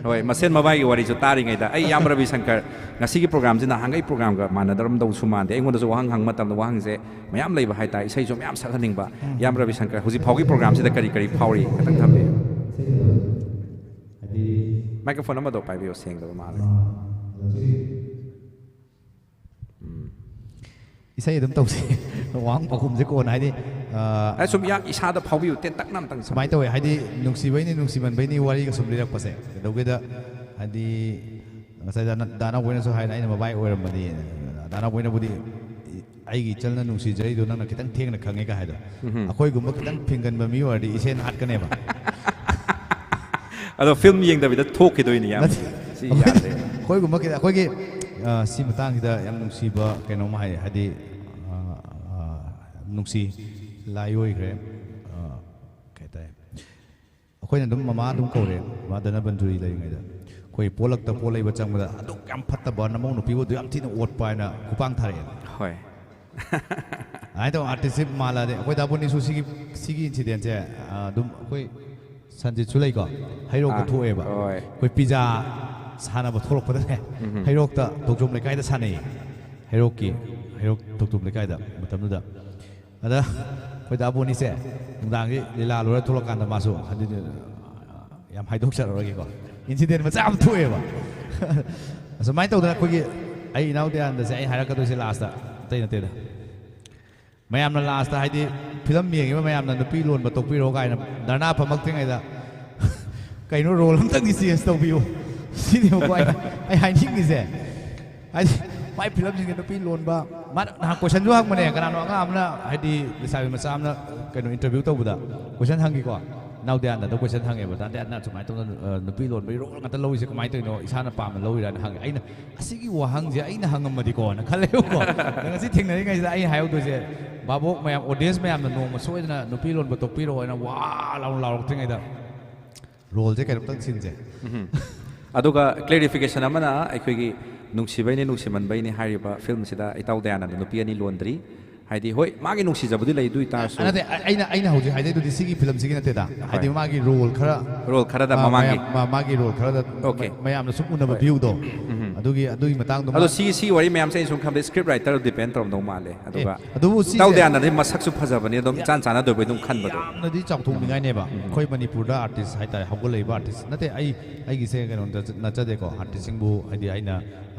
ꯍꯣꯏ, ꯃꯁꯦꯟ ꯃꯕꯥꯏꯒꯤ ꯋꯥꯔꯤꯁꯨ ꯇꯥꯔꯤꯉꯩꯗ, ꯑꯩ ꯏꯌꯥꯝꯕ ꯔꯕꯤ ꯁꯪꯀꯔ, ꯉꯁꯤꯒꯤ ꯄ꯭ꯔꯣꯒ꯭ꯔꯥꯝꯁꯤ ꯅꯍꯥꯟꯈꯩ ꯄ꯭ꯔꯣꯒ꯭ꯔꯥꯝꯒ ꯃꯥꯟꯅꯗꯔꯝꯗꯧꯁꯨ ꯃꯥꯟꯗꯦ꯫ ꯑꯩꯉꯣꯟꯗꯁꯨ ꯋꯥꯍꯪ ꯍꯪꯕ ꯃꯇꯝꯗ ꯋꯥꯍꯪꯁꯦ ꯃꯌꯥꯝ ꯂꯩꯕ ꯍꯥꯏꯇꯥꯔꯦ, ꯏꯁꯩꯁꯨ ꯃꯌꯥꯝ ꯁꯛꯍꯟꯅꯤꯡꯕ꯫ ꯏꯌꯥꯝꯕ ꯔꯕꯤ ꯁꯪꯀꯔ, ꯍꯧꯖꯤꯛ ꯐꯥꯎꯒꯤ ꯄ꯭ꯔꯣꯒ꯭ꯔꯥꯝꯁꯤꯗ ꯀꯔꯤ ꯀꯔꯤ ꯐꯥꯎꯔꯤ? ꯈꯤꯇꯪ ꯊꯝꯕꯤꯌꯨ꯫ ꯍꯥꯏꯗꯤ ꯃꯥꯏꯀ꯭ꯔꯣꯐꯣꯟ ꯑꯃꯗꯣ ꯄꯥꯏꯕꯤꯌꯨ, ꯁꯦꯡꯗꯕ ꯃꯥꯜꯂꯦ꯫ ꯑꯥ, ꯍꯧꯖꯤꯛ ꯎꯝ꯫ ꯏꯁꯩ ꯑꯗꯨꯝ ꯇꯧꯁꯤ꯫ ꯋꯥꯍꯪ ꯄꯥꯎꯈꯨꯝꯁꯦ ꯀꯣꯟꯅ, ꯍꯥꯏꯗꯤ, ꯑ, ꯑꯩ ꯁꯨꯝ ꯌꯥ-, ꯏꯁꯥꯗ ꯐꯥꯎꯕꯤꯌꯨ, ꯇꯦꯟꯇꯛꯅ ꯑꯝꯇꯪ ꯁꯨꯃꯥꯏꯅ ꯇꯧꯋꯦ, ꯍꯥꯏꯗꯤ, ꯅꯨꯡꯁꯤꯕꯩꯅꯤ ꯅꯨꯡꯁꯤꯃꯟꯕꯩꯅꯤ ꯋꯥꯔꯤꯒ ꯁꯨꯝ ꯂꯤꯔꯛꯄꯁꯦ꯫ ꯀꯩꯗꯧꯒꯦꯗ, ꯍꯥꯏꯗꯤ, ꯉꯁꯥꯏ ꯗꯥ ꯅ-, ꯗꯥ ꯅꯥꯎꯕꯣꯏꯅꯁꯨ ꯍꯥꯏꯅ ꯑꯩꯅ ꯃꯕꯥꯏ ꯑꯣꯏꯔꯝꯕꯅꯤ꯫ ꯗꯥ ꯅꯥꯎꯕꯣꯏꯅꯕꯨꯗꯤ, "ꯑꯩꯒꯤ ꯏꯆꯜꯅ ꯅꯨꯡꯁꯤꯖꯔꯤꯗꯣ ꯅꯪꯅ ꯈꯤꯇꯪ ꯊꯦꯡꯅ ꯈꯪꯉꯦꯒ" ꯍꯥꯏꯗꯣ꯫ ꯎꯝ꯫ ꯑꯩꯈꯣꯏꯒꯨꯝꯕ ꯈꯤꯇꯪ ꯐꯤꯡꯒꯟꯕ ꯃꯤ ꯑꯣꯏꯔꯗꯤ ꯏꯁꯦꯟ ꯍꯥꯠꯀꯅꯦꯕ꯫ ꯑꯗꯣ ꯐꯤꯂꯝ ꯌꯦꯡꯗꯕꯤꯗ ꯊꯣꯛꯈꯤꯗꯣꯏꯅꯤ, ꯌꯥꯝ꯫ ꯅꯠꯇꯦ꯫ ꯁꯤ ꯌꯥꯗꯦ꯫ ꯑꯩꯈꯣꯏꯒꯨꯝꯕ ꯈꯤꯇꯪ, ꯑꯩꯈꯣꯏꯒꯤ, ꯑ, ꯁꯤ ꯃꯇꯥꯡꯁꯤꯗ ꯌꯥꯝ ꯅꯨꯡꯁꯤꯕ ꯀꯩꯅꯣꯝ ꯍꯥꯏ, ꯍꯥꯏꯗꯤ, ꯑ, ꯑ, ꯅꯨꯡꯁꯤ ꯂꯥꯏ ꯑꯣꯏꯈ꯭ꯔꯦ꯫ ꯑ, ꯀꯩ ꯍꯥꯏꯇꯥꯔꯦ? ꯑꯩꯈꯣꯏꯅ ꯑꯗꯨꯝ ꯃꯃꯥ ꯑꯗꯨꯝ ꯀꯧꯔꯦ, ꯃꯃꯥ ꯙꯅꯕꯟꯖꯨꯔꯤ ꯂꯩꯔꯤꯉꯩꯗ꯫ ꯑꯩꯈꯣꯏ ꯄꯣꯂꯛꯇ ꯄꯣꯠ ꯂꯩꯕ ꯆꯪꯕꯗ ꯑꯗꯨꯛ ꯌꯥꯝ ꯐꯠꯇꯕ ꯅꯃꯧ ꯅꯨꯄꯤꯕꯨ ꯑꯗꯨ ꯌꯥꯝ ꯊꯤꯅ ꯑꯣꯠꯄ ꯍꯥꯏꯅ ꯈꯨꯄꯥꯡ ꯊꯥꯔꯛꯑꯦ꯫ ꯍꯣꯏ꯫ ꯑꯗꯨꯃꯥꯏꯅ ꯇꯧꯕ ꯑꯥꯔꯇꯤꯁꯁꯤ ꯃꯥꯜꯂꯗꯤ ꯑꯩꯈꯣꯏ ꯗꯥꯕꯨꯅꯤꯁꯨ ꯁꯤꯒꯤ ꯁꯤꯒꯤ ꯏꯟꯁꯤꯗꯦꯟꯁꯦ ꯑꯗꯨꯝ ꯑꯩꯈꯣꯏ ꯁꯟꯖꯤꯠꯁꯨ ꯂꯩꯀꯣ, ꯍꯩꯔꯣꯛꯇ ꯑꯥ, ꯊꯣꯛꯑꯦꯕ꯫ ꯍꯣꯏ꯫ ꯑꯩꯈꯣꯏ ꯄꯤꯖꯥ ꯁꯥꯟꯅꯕ ꯊꯣꯛꯂꯛꯄꯗꯅꯦ, ꯍꯩꯔꯣꯛꯇ ꯇꯣꯡꯖꯣꯝ ꯂꯩꯀꯥꯏꯗ ꯁꯥꯟꯅꯩꯌꯦ꯫ ꯍꯩꯔꯣꯛꯀꯤ ꯍꯩꯔꯣꯛ ꯇꯣꯡꯖꯣꯝ ꯂꯩꯀꯥꯏꯗ ꯃꯇꯝꯗꯨꯗ ꯑꯗ ꯑꯩꯈꯣꯏ ꯗꯥꯕꯨꯅꯤꯁꯦ ꯅꯨꯡꯗꯥꯡꯒꯤ ꯂꯤꯂꯥ ꯂꯣꯏꯔ ꯊꯣꯛꯂꯛꯀꯥꯟꯗ ꯃꯥꯁꯨ ꯑꯗꯨꯗꯤ ꯌꯥꯝ ꯍꯥꯏꯗꯣꯛꯆꯔꯔꯣꯏꯒꯦꯀꯣ, ꯏꯟꯁꯤꯗꯦꯟ ꯃꯆꯥ ꯑꯃ ꯊꯣꯛꯑꯦꯕ꯫ ꯑꯁꯨꯃꯥꯏꯅ ꯇꯧꯗꯅ ꯑꯩꯈꯣꯏꯒꯤ ꯑꯩ ꯏꯅꯥꯎ ꯗꯌꯥꯅꯟꯗꯁꯦ ꯑꯩ ꯍꯥꯏꯔꯛꯀꯗꯣꯏꯁꯦ ꯂꯥꯁꯇ ꯑꯇꯩ ꯅꯠꯇꯦꯗ꯫ ꯃꯌꯥꯝꯅ ꯂꯥꯁꯇ ꯍꯥꯏꯗꯤ ꯐꯤꯂꯝ ꯌꯦꯡꯉꯤꯕ ꯃꯌꯥꯝꯅ ꯅꯨꯄꯤ ꯂꯣꯟꯕ ꯇꯣꯛꯄꯤꯔꯣ ꯀꯥꯏꯅ ꯙꯔꯅꯥ ꯐꯝꯃꯛꯇ꯭ꯔꯤꯉꯩꯗ ꯀꯩꯅꯣ ꯔꯣꯜ ꯑꯝꯇꯪꯗꯤ ꯆꯦꯟꯖ ꯇꯧꯕꯤꯌꯨ ꯁꯤꯅꯦꯕꯀꯣ ꯑꯩꯅ ꯑꯩ ꯍꯥꯏꯅꯤꯡꯉꯤꯁꯦ꯫ ꯍꯥꯏꯗꯤ ꯃꯥꯏ ꯐꯤꯂꯝꯁꯤꯡꯁꯦ ꯅꯨꯄꯤ ꯂꯣꯟꯕ ꯃꯥꯅ ꯅꯍꯥꯟ ꯀꯣꯏꯁꯟꯁꯨ ꯍꯪꯕꯅꯦ꯫ ꯀꯅꯥꯅꯣ ꯑꯉꯥꯡ ꯑꯃꯅ ꯍꯥꯏꯗꯤ ꯂꯩꯁꯥꯕꯤ ꯃꯆꯥ ꯑꯃꯅ ꯀꯩꯅꯣ ꯏꯟꯇꯔꯚꯤꯌꯨ ꯇꯧꯕꯗ ꯀꯣꯏꯁꯟ ꯍꯪꯈꯤꯀꯣ꯫ ꯏꯅꯥꯎ ꯗꯌꯥꯅꯟꯗꯗ ꯀꯣꯏꯁꯟ ꯍꯪꯉꯦꯕ, "ꯗꯥ ꯗꯌꯥꯅꯟꯗ ꯁꯨꯃꯥꯏꯅ ꯇꯧꯗꯅ ꯅꯨꯄꯤ ꯂꯣꯟꯕꯒꯤ ꯔꯣꯜ ꯉꯥꯛꯇ ꯂꯧꯔꯤꯁꯦ ꯀꯃꯥꯏꯅ ꯇꯧꯔꯤꯅꯣ? ꯏꯁꯥꯅ ꯄꯥꯝꯅ ꯂꯧꯔꯤꯔꯥꯅ?" ꯍꯪꯉꯦ꯫ ꯑꯩꯅ ꯑꯁꯤꯒꯤ ꯋꯥꯍꯪꯁꯦ ꯑꯩꯅ ꯍꯪꯉꯝꯃꯗꯤꯀꯣꯅ ꯈꯜꯂꯦꯕꯀꯣ꯫ ꯑꯗ ꯉꯁꯤ ꯊꯦꯡꯅꯔꯤꯉꯩꯁꯤꯗ ꯑꯩ ꯍꯥꯏꯍꯧꯗꯣꯏꯁꯦ, ꯚꯥꯕꯣꯛ ꯃꯌꯥꯝ, ꯑꯣꯗꯤꯌꯦꯟꯁ ꯃꯌꯥꯝꯅ ꯅꯣꯡꯃ ꯁꯣꯏꯗꯅ ꯅꯨꯄꯤ ꯂꯣꯟꯕ ꯇꯣꯛꯄꯤꯔꯣ ꯍꯥꯏꯅ ꯋꯥ ꯂꯥꯎꯅ ꯂꯥꯎꯔꯛꯇ꯭ꯔꯤꯉꯩꯗ ꯔꯣꯜꯁꯦ ꯀꯩꯅꯣꯝꯇꯪ ꯁꯤꯟꯁꯦ꯫ ꯑꯗꯨꯒ ꯀ꯭ꯂꯦꯔꯤꯐꯤꯀꯦꯁꯟ ꯑꯃꯅ, ꯑꯩꯈꯣꯏꯒꯤ ꯅꯨꯡꯁꯤꯕꯩꯅꯦ ꯅꯨꯡꯁꯤꯃꯟꯕꯩꯅꯦ ꯍꯥꯏꯔꯤꯕ ꯐꯤꯂꯝꯁꯤꯗ ꯏꯇꯥꯎ ꯗꯌꯥꯅꯟꯗ ꯅꯨꯄꯤ ꯑꯅꯤ ꯂꯣꯟꯗ꯭ꯔꯤ꯫ ꯍꯥꯏꯗꯤ ꯍꯣꯏ, ꯃꯥꯒꯤ ꯅꯨꯡꯁꯤꯖꯕꯗꯤ ꯂꯩ, ꯑꯗꯨ ꯑꯣꯏꯇꯥꯔꯁꯨ ꯅꯠꯇꯦ, ꯑ- ꯑꯩꯅ ꯑꯩꯅ ꯍꯧꯖꯤꯛ ꯍꯥꯏꯖꯩꯗꯨꯗꯤ ꯁꯤꯒꯤ ꯐꯤꯂꯝꯁꯤꯒꯤ ꯅꯠꯇꯦꯗ꯫ ꯍꯥꯏꯗꯤ ꯍꯣꯏ꯫ ꯃꯥꯒꯤ ꯔꯣꯜ ꯈꯔ ꯔꯣꯜ ꯈꯔꯗ ꯑ, ꯃꯃꯥꯡꯒꯤ ꯃꯌꯥꯝ- ꯃꯥ- ꯃꯥꯒꯤ ꯔꯣꯜ ꯈꯔꯗ Okay. ꯃ- ꯃꯌꯥꯝꯅ ꯁꯨꯝ ꯎꯅꯕ ꯍꯣꯏ꯫ ꯚ꯭ꯌꯨꯗꯣ ꯑꯗꯨꯒꯤ ꯑꯗꯨꯒꯤ ꯃꯇꯥꯡꯗꯣ ꯑꯗꯣ ꯃꯥ- ꯁꯤ ꯁꯤ ꯋꯥꯔꯤ ꯃꯌꯥꯝꯁꯦ ꯑꯩꯅ ꯁꯨꯝ ꯈꯟꯕꯗ ꯁ꯭ꯀ꯭ꯔꯤꯞ ꯔꯥꯏꯇꯔ ꯗꯤꯄꯦꯟ ꯇꯧꯔꯝꯗꯧ ꯃꯥꯜꯂꯦ꯫ ꯑꯗꯨꯒ ꯑꯦ, ꯑꯗꯨꯕꯨ ꯁꯤꯁꯦ ꯏꯇꯥꯎ ꯗꯌꯥꯅꯟꯗꯗꯤ ꯃꯁꯛꯁꯨ ꯐꯖꯕꯅꯤ, ꯑꯗꯨꯝ ꯏꯆꯥꯟ ꯆꯥꯟꯅꯗꯣꯏꯕ ꯑꯗꯨꯝ ꯈꯟꯕꯗꯣ꯫ ꯌꯥꯝꯅꯗꯤ ꯆꯥꯎꯊꯣꯛꯅꯤꯡꯉꯥꯏꯅꯦꯕ꯫ ꯑꯩꯈꯣꯏ ꯃꯅꯤꯄꯨꯔꯗ ꯑꯥꯔꯇꯤꯁ ꯍꯥꯏꯇꯥꯔꯦ, ꯍꯧꯒꯠꯂꯛꯏꯕ ꯑꯥꯔꯇꯤꯁ ꯅꯠꯇꯦ, ꯑꯩ ꯑꯩꯒꯤꯁꯦ ꯀꯩꯅꯣꯝꯇ ꯅꯠꯆꯗꯦꯀꯣ, ꯑꯥꯔꯇꯤꯁꯁꯤꯡꯕꯨ ꯍꯥꯏꯗꯤ ꯑꯩꯅ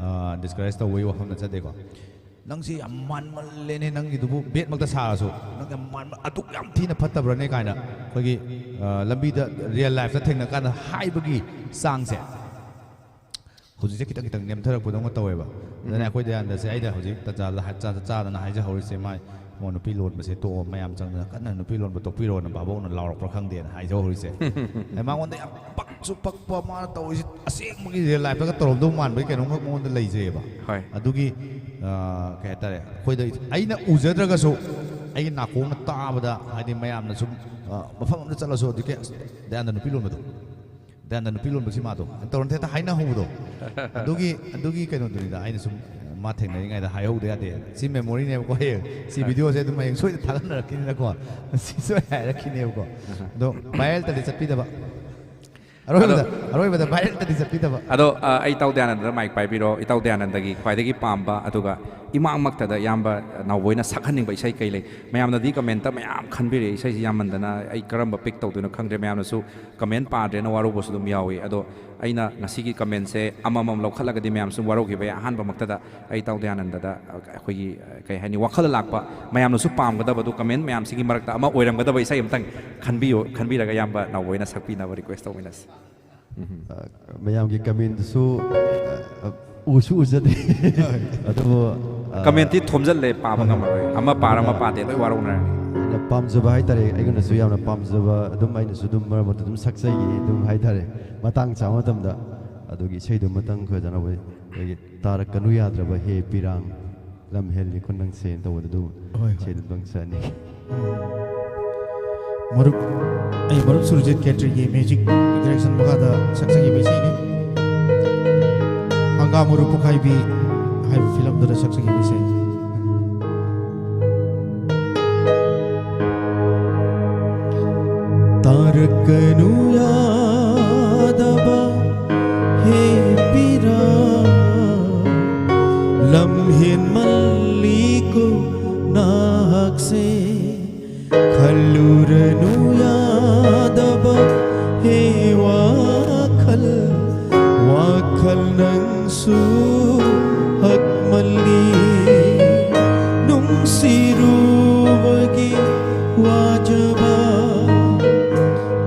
ꯗꯤꯁꯀꯔꯦꯖ ꯇꯧꯕꯒꯤ ꯋꯥꯐꯝ ꯅꯠꯆꯗꯦꯀꯣ꯫ "ꯅꯪꯁꯦ ꯌꯥꯝ ꯃꯥꯟꯃꯜꯂꯦꯅꯦ, ꯅꯪꯒꯤꯗꯨꯕꯨ ꯕꯦꯠꯃꯛꯇ ꯁꯥꯔꯁꯨ ꯅꯪ ꯌꯥꯝ ꯃꯥꯟꯕ ꯑꯗꯨꯛ ꯌꯥꯝ ꯊꯤꯅ ꯐꯠꯇꯕ꯭ꯔꯅꯦ?" ꯀꯥꯏꯅ ꯑꯩꯈꯣꯏꯒꯤ ꯑ, ꯂꯝꯕꯤꯗ ꯔꯤꯌꯦꯜ ꯂꯥꯏꯐꯇ ꯊꯦꯡꯅ ꯀꯥꯟꯗ ꯍꯥꯏꯕꯒꯤ ꯆꯥꯡꯁꯦ ꯍꯧꯖꯤꯛꯁꯦ ꯈꯤꯇꯪ ꯈꯤꯇꯪ ꯅꯦꯝꯊꯔꯛꯄꯗꯧꯅ ꯇꯧꯋꯦꯕ꯫ ꯑꯗꯨꯅ ꯑꯩꯈꯣꯏ ꯗꯌꯥꯅꯟꯗꯁꯦ ꯑꯩꯅ ꯍꯧꯖꯤꯛ ꯇꯟꯖꯥ ꯆꯥꯗꯅ ꯍꯥꯏꯖꯍꯧꯔꯤꯁꯦ, ꯃꯥꯏ ꯑꯃꯨꯛ ꯅꯨꯄꯤ ꯂꯣꯟꯕꯁꯦ ꯇꯣꯛꯑꯣ, ꯃꯌꯥꯝ ꯆꯪꯗꯅ ꯀꯟꯅ ꯅꯨꯄꯤ ꯂꯣꯟꯕ ꯇꯣꯛꯄꯤꯔꯣꯅ ꯚꯥꯕꯣꯛꯅ ꯂꯥꯎꯔꯛꯄ꯭ꯔꯥ ꯈꯪꯗꯦꯅ ꯍꯥꯏꯖꯍꯧꯔꯤꯁꯦ꯫ ꯑꯩ ꯃꯉꯣꯟꯗ ꯌꯥꯝ ꯄꯛꯁꯨ ꯄꯛꯄ, ꯃꯥꯅ ꯇꯧꯔꯤꯁꯦ ꯑꯁꯦꯡꯕꯒꯤ ꯔꯤꯌꯦꯜ ꯂꯥꯏꯐꯇꯒ ꯇꯧꯔꯝꯗꯧ ꯃꯥꯟꯕꯒꯤ ꯀꯩꯅꯣꯝꯈꯛ ꯃꯉꯣꯟꯗ ꯂꯩꯖꯩꯑꯕ꯫ ꯍꯣꯏ꯫ ꯑꯗꯨꯒꯤ ꯑ, ꯀꯩ ꯍꯥꯏꯇꯥꯔꯦ, ꯑꯩꯈꯣꯏꯗ ꯑꯩꯅ ꯎꯖꯗ꯭ꯔꯒꯁꯨ ꯑꯩꯒꯤ ꯅꯥꯀꯣꯡꯅ ꯇꯥꯕꯗ, ꯍꯥꯏꯗꯤ ꯃꯌꯥꯝꯅ ꯁꯨꯝ ꯑ, ꯃꯐꯝ ꯑꯃꯗ ꯆꯠꯂꯁꯨ ꯍꯧꯖꯤꯛꯀꯤ ꯑꯁ, ꯗꯌꯥꯅꯟꯗ ꯅꯨꯄꯤ ꯂꯣꯟꯕꯗꯣ ꯗꯌꯥꯅꯟꯗ ꯅꯨꯄꯤ ꯂꯣꯟꯕ ꯁꯤꯃꯥꯗꯣ ꯇꯧꯔꯝ ꯊꯦꯇ ꯍꯥꯏꯅꯍꯧꯕꯗꯣ꯫ ꯑꯗꯨꯒꯤ ꯑꯗꯨꯒꯤ ꯀꯩꯅꯣꯗꯨꯅꯤꯗ ꯑꯩꯅ ꯁꯨꯝ ꯃꯥ ꯊꯦꯡꯅꯔꯤꯉꯩꯗ ꯍꯥꯏꯍꯧꯗ ꯌꯥꯗꯦ꯫ ꯁꯤ ꯃꯦꯃꯣꯔꯤꯅꯦꯕꯀꯣ꯫ ꯍꯌꯦꯡ ꯁꯤ ꯚꯤꯗꯤꯑꯣꯁꯦ ꯑꯗꯨꯝ ꯍꯌꯦꯡ ꯁꯣꯏꯗꯅ ꯊꯥꯒꯠꯅꯔꯛꯈꯤꯅꯤꯅꯀꯣ꯫ ꯁꯤ ꯁꯣꯏ ꯍꯥꯏꯔꯛꯈꯤꯅꯦꯕꯀꯣ꯫ ꯑꯗꯣ ꯚꯥꯏꯔꯦꯜꯇꯗꯤ ꯆꯠꯄꯤꯗꯕ꯫ ꯑꯔꯣꯏꯕꯗ ꯑꯗꯣ ꯑꯔꯣꯏꯕꯗ ꯚꯥꯏꯔꯦꯜꯇꯗꯤ ꯆꯠꯄꯤꯗꯕ꯫ ꯑꯗꯣ ꯑ, ꯑꯩ ꯏꯇꯥꯎ ꯗꯌꯥꯅꯟꯗꯗ ꯃꯥꯏꯛ ꯄꯥꯏꯕꯤꯔꯣ꯫ ꯏꯇꯥꯎ ꯗꯌꯥꯅꯟꯗꯒꯤ ꯈ꯭ꯋꯥꯏꯗꯒꯤ ꯄꯥꯝꯕ ꯑꯗꯨꯒ ꯏꯃꯥꯡꯃꯛꯇꯗ ꯏꯌꯥꯝꯕ ꯅꯥꯎꯕꯣꯏꯅ ꯁꯛꯍꯟꯅꯤꯡꯕ ꯏꯁꯩ ꯀꯩ ꯂꯩ? ꯃꯌꯥꯝꯅꯗꯤ ꯀꯃꯦꯟꯇ ꯃꯌꯥꯝ ꯈꯟꯕꯤꯔꯛꯑꯦ, ꯏꯁꯩꯁꯤ ꯌꯥꯝꯃꯟꯗꯅ ꯑꯩ ꯀꯔꯝꯕ ꯄꯤꯛ ꯇꯧꯗꯣꯏꯅꯣ ꯈꯪꯗ꯭ꯔꯦ꯫ ꯃꯌꯥꯝꯅꯁꯨ ꯀꯃꯦꯟ ꯄꯥꯗ꯭ꯔꯦꯅ ꯋꯥꯔꯧꯕꯁꯨ ꯑꯗꯨꯝ ꯌꯥꯎꯏ꯫ ꯑꯗꯣ ꯑꯩꯅ ꯉꯁꯤꯒꯤ ꯀꯃꯦꯟꯁꯦ ꯑꯃꯃꯝ ꯂꯧꯈꯠꯂꯒꯗꯤ ꯃꯌꯥꯝ ꯁꯨꯝ ꯋꯥꯔꯧꯈꯤꯕ ꯌꯥꯏ꯫ ꯑꯍꯥꯟꯕꯃꯛꯇꯗ ꯑꯩ ꯏꯇꯥꯎ ꯗꯌꯥꯅꯟꯗꯗ ꯑꯩꯈꯣꯏꯒꯤ ꯀꯩ ꯍꯥꯏꯅꯤ, ꯋꯥꯈꯜ ꯂꯥꯛꯄ, ꯃꯌꯥꯝꯅꯁꯨ ꯄꯥꯝꯒꯗꯕꯗꯨ ꯀꯃꯦꯟ ꯃꯌꯥꯝꯁꯤꯒꯤ ꯃꯔꯛꯇ ꯑꯃ ꯑꯣꯏꯔꯝꯒꯗꯕ ꯏꯁꯩ ꯑꯃꯇꯪ ꯈꯟꯕꯤꯌꯨ, ꯈꯟꯕꯤꯔꯒ ꯏꯌꯥꯝꯕ ꯅꯥꯎꯕꯣꯏꯅ ꯁꯛꯄꯤꯅꯕ ꯔꯤꯀ꯭ꯋꯦꯁ ꯇꯧꯃꯤꯟꯅꯁꯤ꯫ ꯑ, ꯃꯌꯥꯝꯒꯤ ꯀꯃꯦꯟꯗꯨꯁꯨ, ꯑ, ꯎꯁꯨ ꯎꯖꯗꯦ꯫ ꯑꯗꯨꯕꯨ, ꯑ, ꯀꯃꯦꯟꯇꯤ ꯊꯣꯝꯖꯤꯜꯂꯦ, ꯄꯥꯕ ꯉꯝꯃꯔꯣꯏ꯫ ꯑꯃ ꯄꯥꯔ ꯑꯃ ꯄꯥꯗꯦ, ꯂꯣꯏ ꯋꯥꯔꯧꯅꯔꯅꯤ꯫ ꯑꯩꯅ ꯄꯥꯝꯖꯕ ꯍꯥꯏꯇꯥꯔꯦ, ꯑꯩꯉꯣꯟꯗꯁꯨ ꯌꯥꯝꯅ ꯄꯥꯝꯖꯕ ꯑꯗꯨꯝ, ꯑꯩꯅꯁꯨ ꯑꯗꯨꯝ ꯃꯔꯛ ꯃꯔꯛꯇ ꯑꯗꯨꯝ ꯁꯛꯆꯩ ꯑꯗꯨꯝ ꯍꯥꯏꯇꯥꯔꯦ, ꯃꯇꯥꯡ ꯆꯥꯕ ꯃꯇꯝꯗ꯫ ꯑꯗꯨꯒꯤ ꯏꯁꯩꯗꯨ ꯑꯃꯇꯪ ꯐꯖꯅ ꯑꯩꯈꯣꯏ, ꯑꯩꯈꯣꯏꯒꯤ ꯇꯥꯔꯛꯀꯅꯨ ꯌꯥꯗ꯭ꯔꯕ ꯍꯦ ꯄꯤꯔꯥꯡ, ꯂꯝ ꯍꯦꯜꯂꯤ ꯈꯨꯅꯪꯁꯦꯅ ꯇꯧꯕꯗꯨ ꯑꯗꯨ ꯍꯣꯏ, ꯍꯣꯏ꯫ ꯏꯁꯩꯗꯨ ꯑꯝꯇꯪ ꯁꯛꯑꯅꯤ꯫ ꯃꯔꯨꯞ, ꯑꯩ ꯃꯔꯨꯞ ꯁꯨꯔꯖꯤꯠ ꯈꯦꯇ꯭ꯔꯤꯒꯤ ꯃ꯭ꯌꯨꯖꯤꯛ ꯗꯤꯔꯦꯛꯁꯟ ꯃꯈꯥꯗ ꯁꯛꯆꯈꯤꯕ ꯏꯁꯩꯅꯤ꯫ ꯍꯪꯒꯥꯝ ꯃꯔꯨ ꯄꯣꯛꯈꯥꯏꯕꯤ ꯍꯥꯏꯕ ꯐꯤꯂꯝꯗꯨꯗ ꯁꯛꯆꯈꯤꯕ ꯏꯁꯩ꯫ ꯇꯥꯔꯛꯀꯅꯨ ꯌꯥꯗꯕ ꯍꯦ ꯄꯤꯔꯥꯡ, ꯂꯝ ꯍꯦꯟꯃꯜꯂꯤꯀꯣ ꯅꯍꯥꯛꯁꯦ꯫ ꯈꯜꯂꯨꯔꯅꯨ ꯌꯥꯗꯕ ꯍꯦ ꯋꯥꯈꯜ, ꯋꯥꯈꯜ ꯅꯪꯁꯨ ꯍꯛꯃꯜꯂꯤ꯫ ꯅꯨꯡꯁꯤꯔꯨꯕꯒꯤ ꯋꯥꯖꯕ,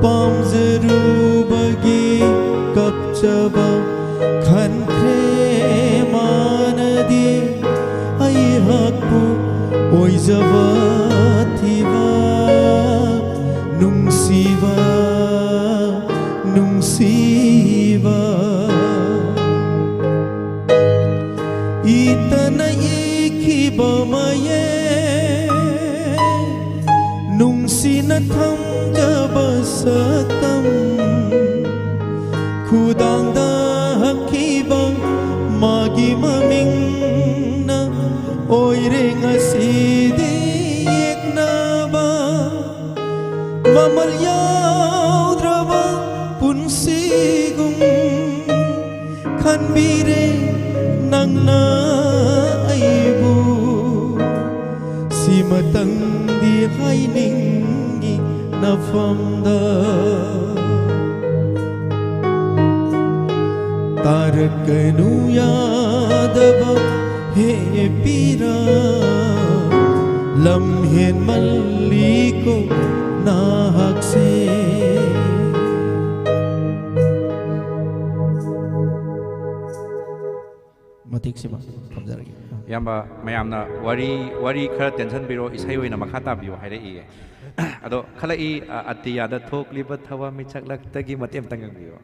ꯄꯥꯝꯖꯔꯨꯕꯒꯤ ꯀꯞꯆꯕ, ꯈꯟꯈ꯭ꯔꯦ ꯃꯥꯅꯗꯤ ꯑꯩꯍꯥꯛꯄꯨ ꯑꯣꯏꯖꯕ ꯊꯤꯕ꯫ ꯅꯨꯡꯁꯤꯕ, ꯅꯨꯡꯁꯤꯕ, ꯏꯇꯅ ꯏꯈꯤꯕ ꯃꯌꯦꯛ, ꯅꯨꯡꯁꯤꯅ ꯊꯝꯖꯕ ꯁꯛꯇꯝ꯫ ꯈꯨꯗꯥꯡꯗ ꯍꯛꯈꯤꯕ ꯃꯥꯒꯤ ꯃꯃꯤꯡꯅ ꯑꯣꯏꯔꯦ ꯉꯁꯤꯗꯤ ꯌꯦꯛꯅꯕ꯫ ꯃꯃꯜ ꯌꯥꯎꯗ꯭ꯔꯕ ꯄꯨꯟꯁꯤꯒꯨꯝ ꯈꯟꯕꯤꯔꯦ ꯅꯪꯅ ꯑꯩꯕꯨ꯫ ꯁꯤꯃꯇꯪꯗꯤ ꯍꯥꯏꯅꯤꯡꯉꯤ ꯅꯐꯝꯗ꯫ ꯇꯥꯔꯛꯀꯅꯨ ꯌꯥꯗꯕ ꯍꯦꯞꯄꯤꯔꯥ꯫ ꯂꯝ ꯍꯦꯟꯃꯜꯂꯤꯀꯣ ꯅꯍꯥꯛꯁꯦ꯫ ꯃꯇꯦꯛꯁꯤꯃ ꯊꯝꯖꯔꯒꯦ꯫ ꯏꯌꯥꯝꯕ, ꯃꯌꯥꯝꯅ ꯋꯥꯔꯤ, ꯋꯥꯔꯤ ꯈꯔ ꯇꯦꯟꯁꯟꯕꯤꯔꯣ, ꯏꯁꯩ ꯑꯣꯏꯅ ꯃꯈꯥ ꯇꯥꯕꯤꯌꯨ ꯍꯥꯏꯔꯛꯏꯌꯦ꯫ ꯑꯗꯣ ꯈꯜꯂꯛꯏ, ꯑ, ꯑꯇꯤꯌꯥꯗ ꯊꯣꯛꯂꯤꯕ ꯊꯋꯥꯟꯃꯤꯆꯥꯛꯂꯛꯇꯒꯤ ꯃꯇꯦꯛ ꯑꯃꯇꯪ ꯉꯪꯕꯤꯌꯨ꯫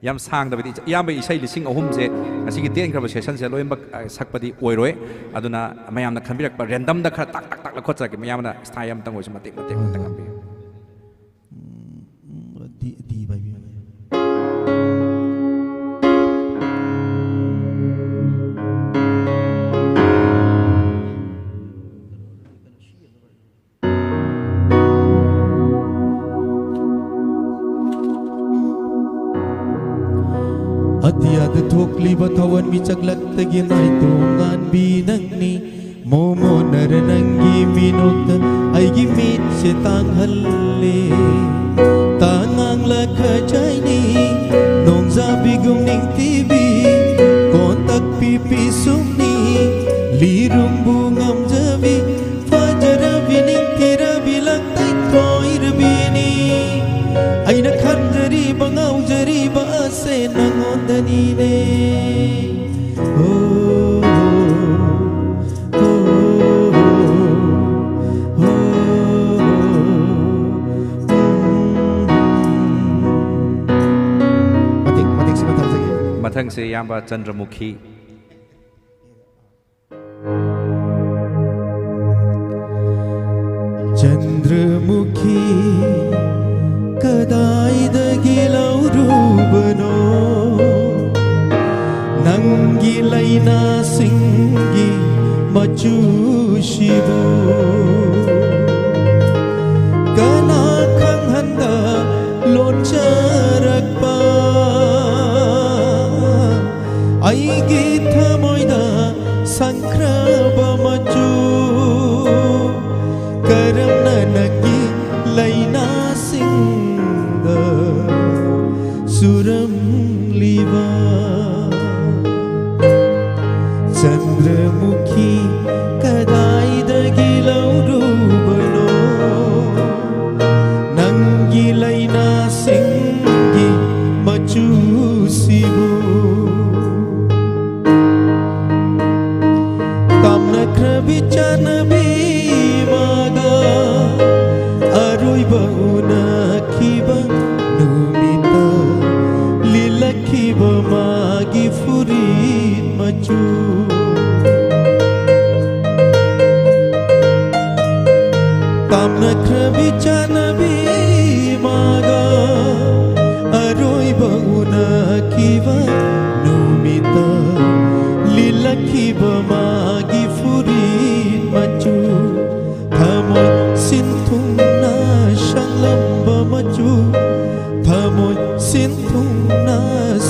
ꯌꯥꯝ ꯁꯥꯡꯗꯕꯤꯗ, ꯏꯌꯥꯝꯕ ꯏꯁꯩ ꯂꯤꯁꯤꯡ ꯑꯍꯨꯝꯁꯦ ꯉꯁꯤꯒꯤ ꯇꯦꯟꯈ꯭ꯔꯕ ꯁꯦꯁꯟꯁꯦ ꯂꯣꯏꯅꯃꯛ, ꯑ, ꯁꯛꯄꯗꯤ ꯑꯣꯏꯔꯣꯏ꯫ ꯑꯗꯨꯅ ꯃꯌꯥꯝꯅ ꯈꯟꯕꯤꯔꯛꯄ ꯔꯦꯟꯗꯝꯗ ꯈꯔ ꯇꯥꯛ ꯇꯥꯛ ꯇꯥꯛ ꯂꯧꯈꯠꯆꯔꯛꯀꯦ꯫ ꯃꯌꯥꯝꯅ ꯁ꯭ꯇꯥꯏꯜ ꯑꯃꯇꯪ ꯑꯣꯏꯔꯁꯨ ꯃꯇꯦꯛ ꯃꯇꯦꯛ ꯑꯃꯇꯪ ꯉꯪꯕꯤꯌꯨ꯫ ꯎꯝ, ꯎꯝ, ꯗꯤ, ꯗꯤ ꯄꯥꯏꯕꯤꯌꯨꯅꯦ꯫ ꯑꯇꯤꯌꯥꯗ ꯊꯣꯛꯂꯤꯕ ꯊꯋꯥꯟꯃꯤꯆꯥꯛꯂꯛꯇꯒꯤ ꯅꯥꯏꯇꯣꯝ ꯉꯥꯟꯕꯤ ꯅꯪꯅꯤ꯫ ꯃꯣꯃꯣꯟꯅꯔ ꯅꯪꯒꯤ ꯃꯤꯅꯣꯛꯇ ꯑꯩꯒꯤ ꯃꯤꯠꯁꯦ ꯇꯥꯡꯍꯜꯂꯦ꯫ ꯇꯥꯉꯥꯡꯂ ꯈꯖꯥꯏꯅꯤ, ꯅꯣꯡꯖꯥꯕꯤꯒꯨꯝ ꯅꯤꯡꯊꯤꯕꯤ, ꯀꯣꯟꯇꯛꯄꯤ ꯄꯤꯁꯨꯝꯅꯤ, ꯂꯤꯔꯨꯝꯕꯨ ꯉꯝꯖꯕꯤ, ꯐꯖꯔꯕꯤ ꯅꯤꯡꯊꯤꯔꯕꯤ ꯂꯪꯇꯩ ꯊꯣꯏꯔꯕꯤꯅꯤ꯫ ꯑꯩꯅ ꯈꯟꯖꯔꯤꯕ ꯉꯥꯎꯖꯔꯤꯕ ꯑꯁꯦ ꯅꯉꯣꯟꯗꯅꯤꯅꯦ꯫ ꯑꯣ, ꯑꯣ, ꯑꯣ, ꯑꯣ, ꯎꯝ꯫ ꯃꯇꯦꯛ, ꯃꯇꯦꯛꯁꯤꯃ ꯊꯝꯖꯒꯦ꯫ ꯃꯊꯪꯁꯦ ꯏꯌꯥꯝꯕ ꯆꯟꯗ꯭ꯔꯃꯨꯈꯤ꯫ ꯆꯟꯗ꯭ꯔꯃꯨꯈꯤ ꯀꯗꯥꯏꯗꯒꯤ ꯂꯧꯔꯨꯕꯅꯣ ꯅꯪꯒꯤ ꯂꯥꯏꯅꯥꯁꯤꯡꯒꯤ ꯃꯆꯨꯁꯤꯕꯨ? ꯀꯅꯥ ꯈꯪꯍꯟꯗ ꯂꯣꯟꯖꯔꯛꯄ ꯑꯩꯒꯤ ꯊꯃꯣꯏꯗ ꯁꯪꯈ꯭ꯔꯕ ꯃꯆꯨ? ꯀꯔꯝꯅ ꯅꯪꯒꯤ ꯂꯥꯏꯅꯥꯁꯤꯡꯗ ꯆꯨꯔꯝꯂꯤꯕ? ꯆꯟꯗ꯭ꯔꯃꯨꯈꯤ, ꯀꯗꯥꯏꯗꯒꯤ ꯂꯧꯔꯨꯕꯅꯣ ꯅꯪꯒꯤ ꯂꯥꯏꯅꯥꯁꯤꯡꯒꯤ ꯃꯆꯨꯁꯤꯕꯨ? ꯇꯥꯝꯅꯈ꯭ꯔꯕꯤ ꯆꯥꯟꯅꯕꯤ ꯃꯥꯒ ꯑꯔꯣꯏꯕ ꯎꯅꯈꯤꯕ ꯅꯨꯃꯤꯠꯇ ꯂꯤꯠꯂꯛꯈꯤꯕ ꯃꯥꯒꯤ ꯐꯨꯔꯤꯠ ꯃꯆꯨ꯫ ꯇꯥꯝꯅꯈ꯭ꯔꯕꯤ ꯆꯥꯟꯅꯕꯤ ꯃꯥꯒ ꯑꯔꯣꯏꯕ ꯎꯅꯈꯤꯕ ꯅꯨꯃꯤꯠꯇ ꯂꯤꯠꯂꯛꯈꯤꯕ ꯃꯥꯒꯤ ꯐꯨꯔꯤꯠ ꯃꯆꯨ꯫ ꯊꯃꯣꯏ ꯁꯤꯟꯊꯨꯡꯅ ꯁꯪꯂꯝꯕ ꯃꯆꯨ, ꯊꯃꯣꯏ ꯁꯤꯟꯊꯨꯡꯅ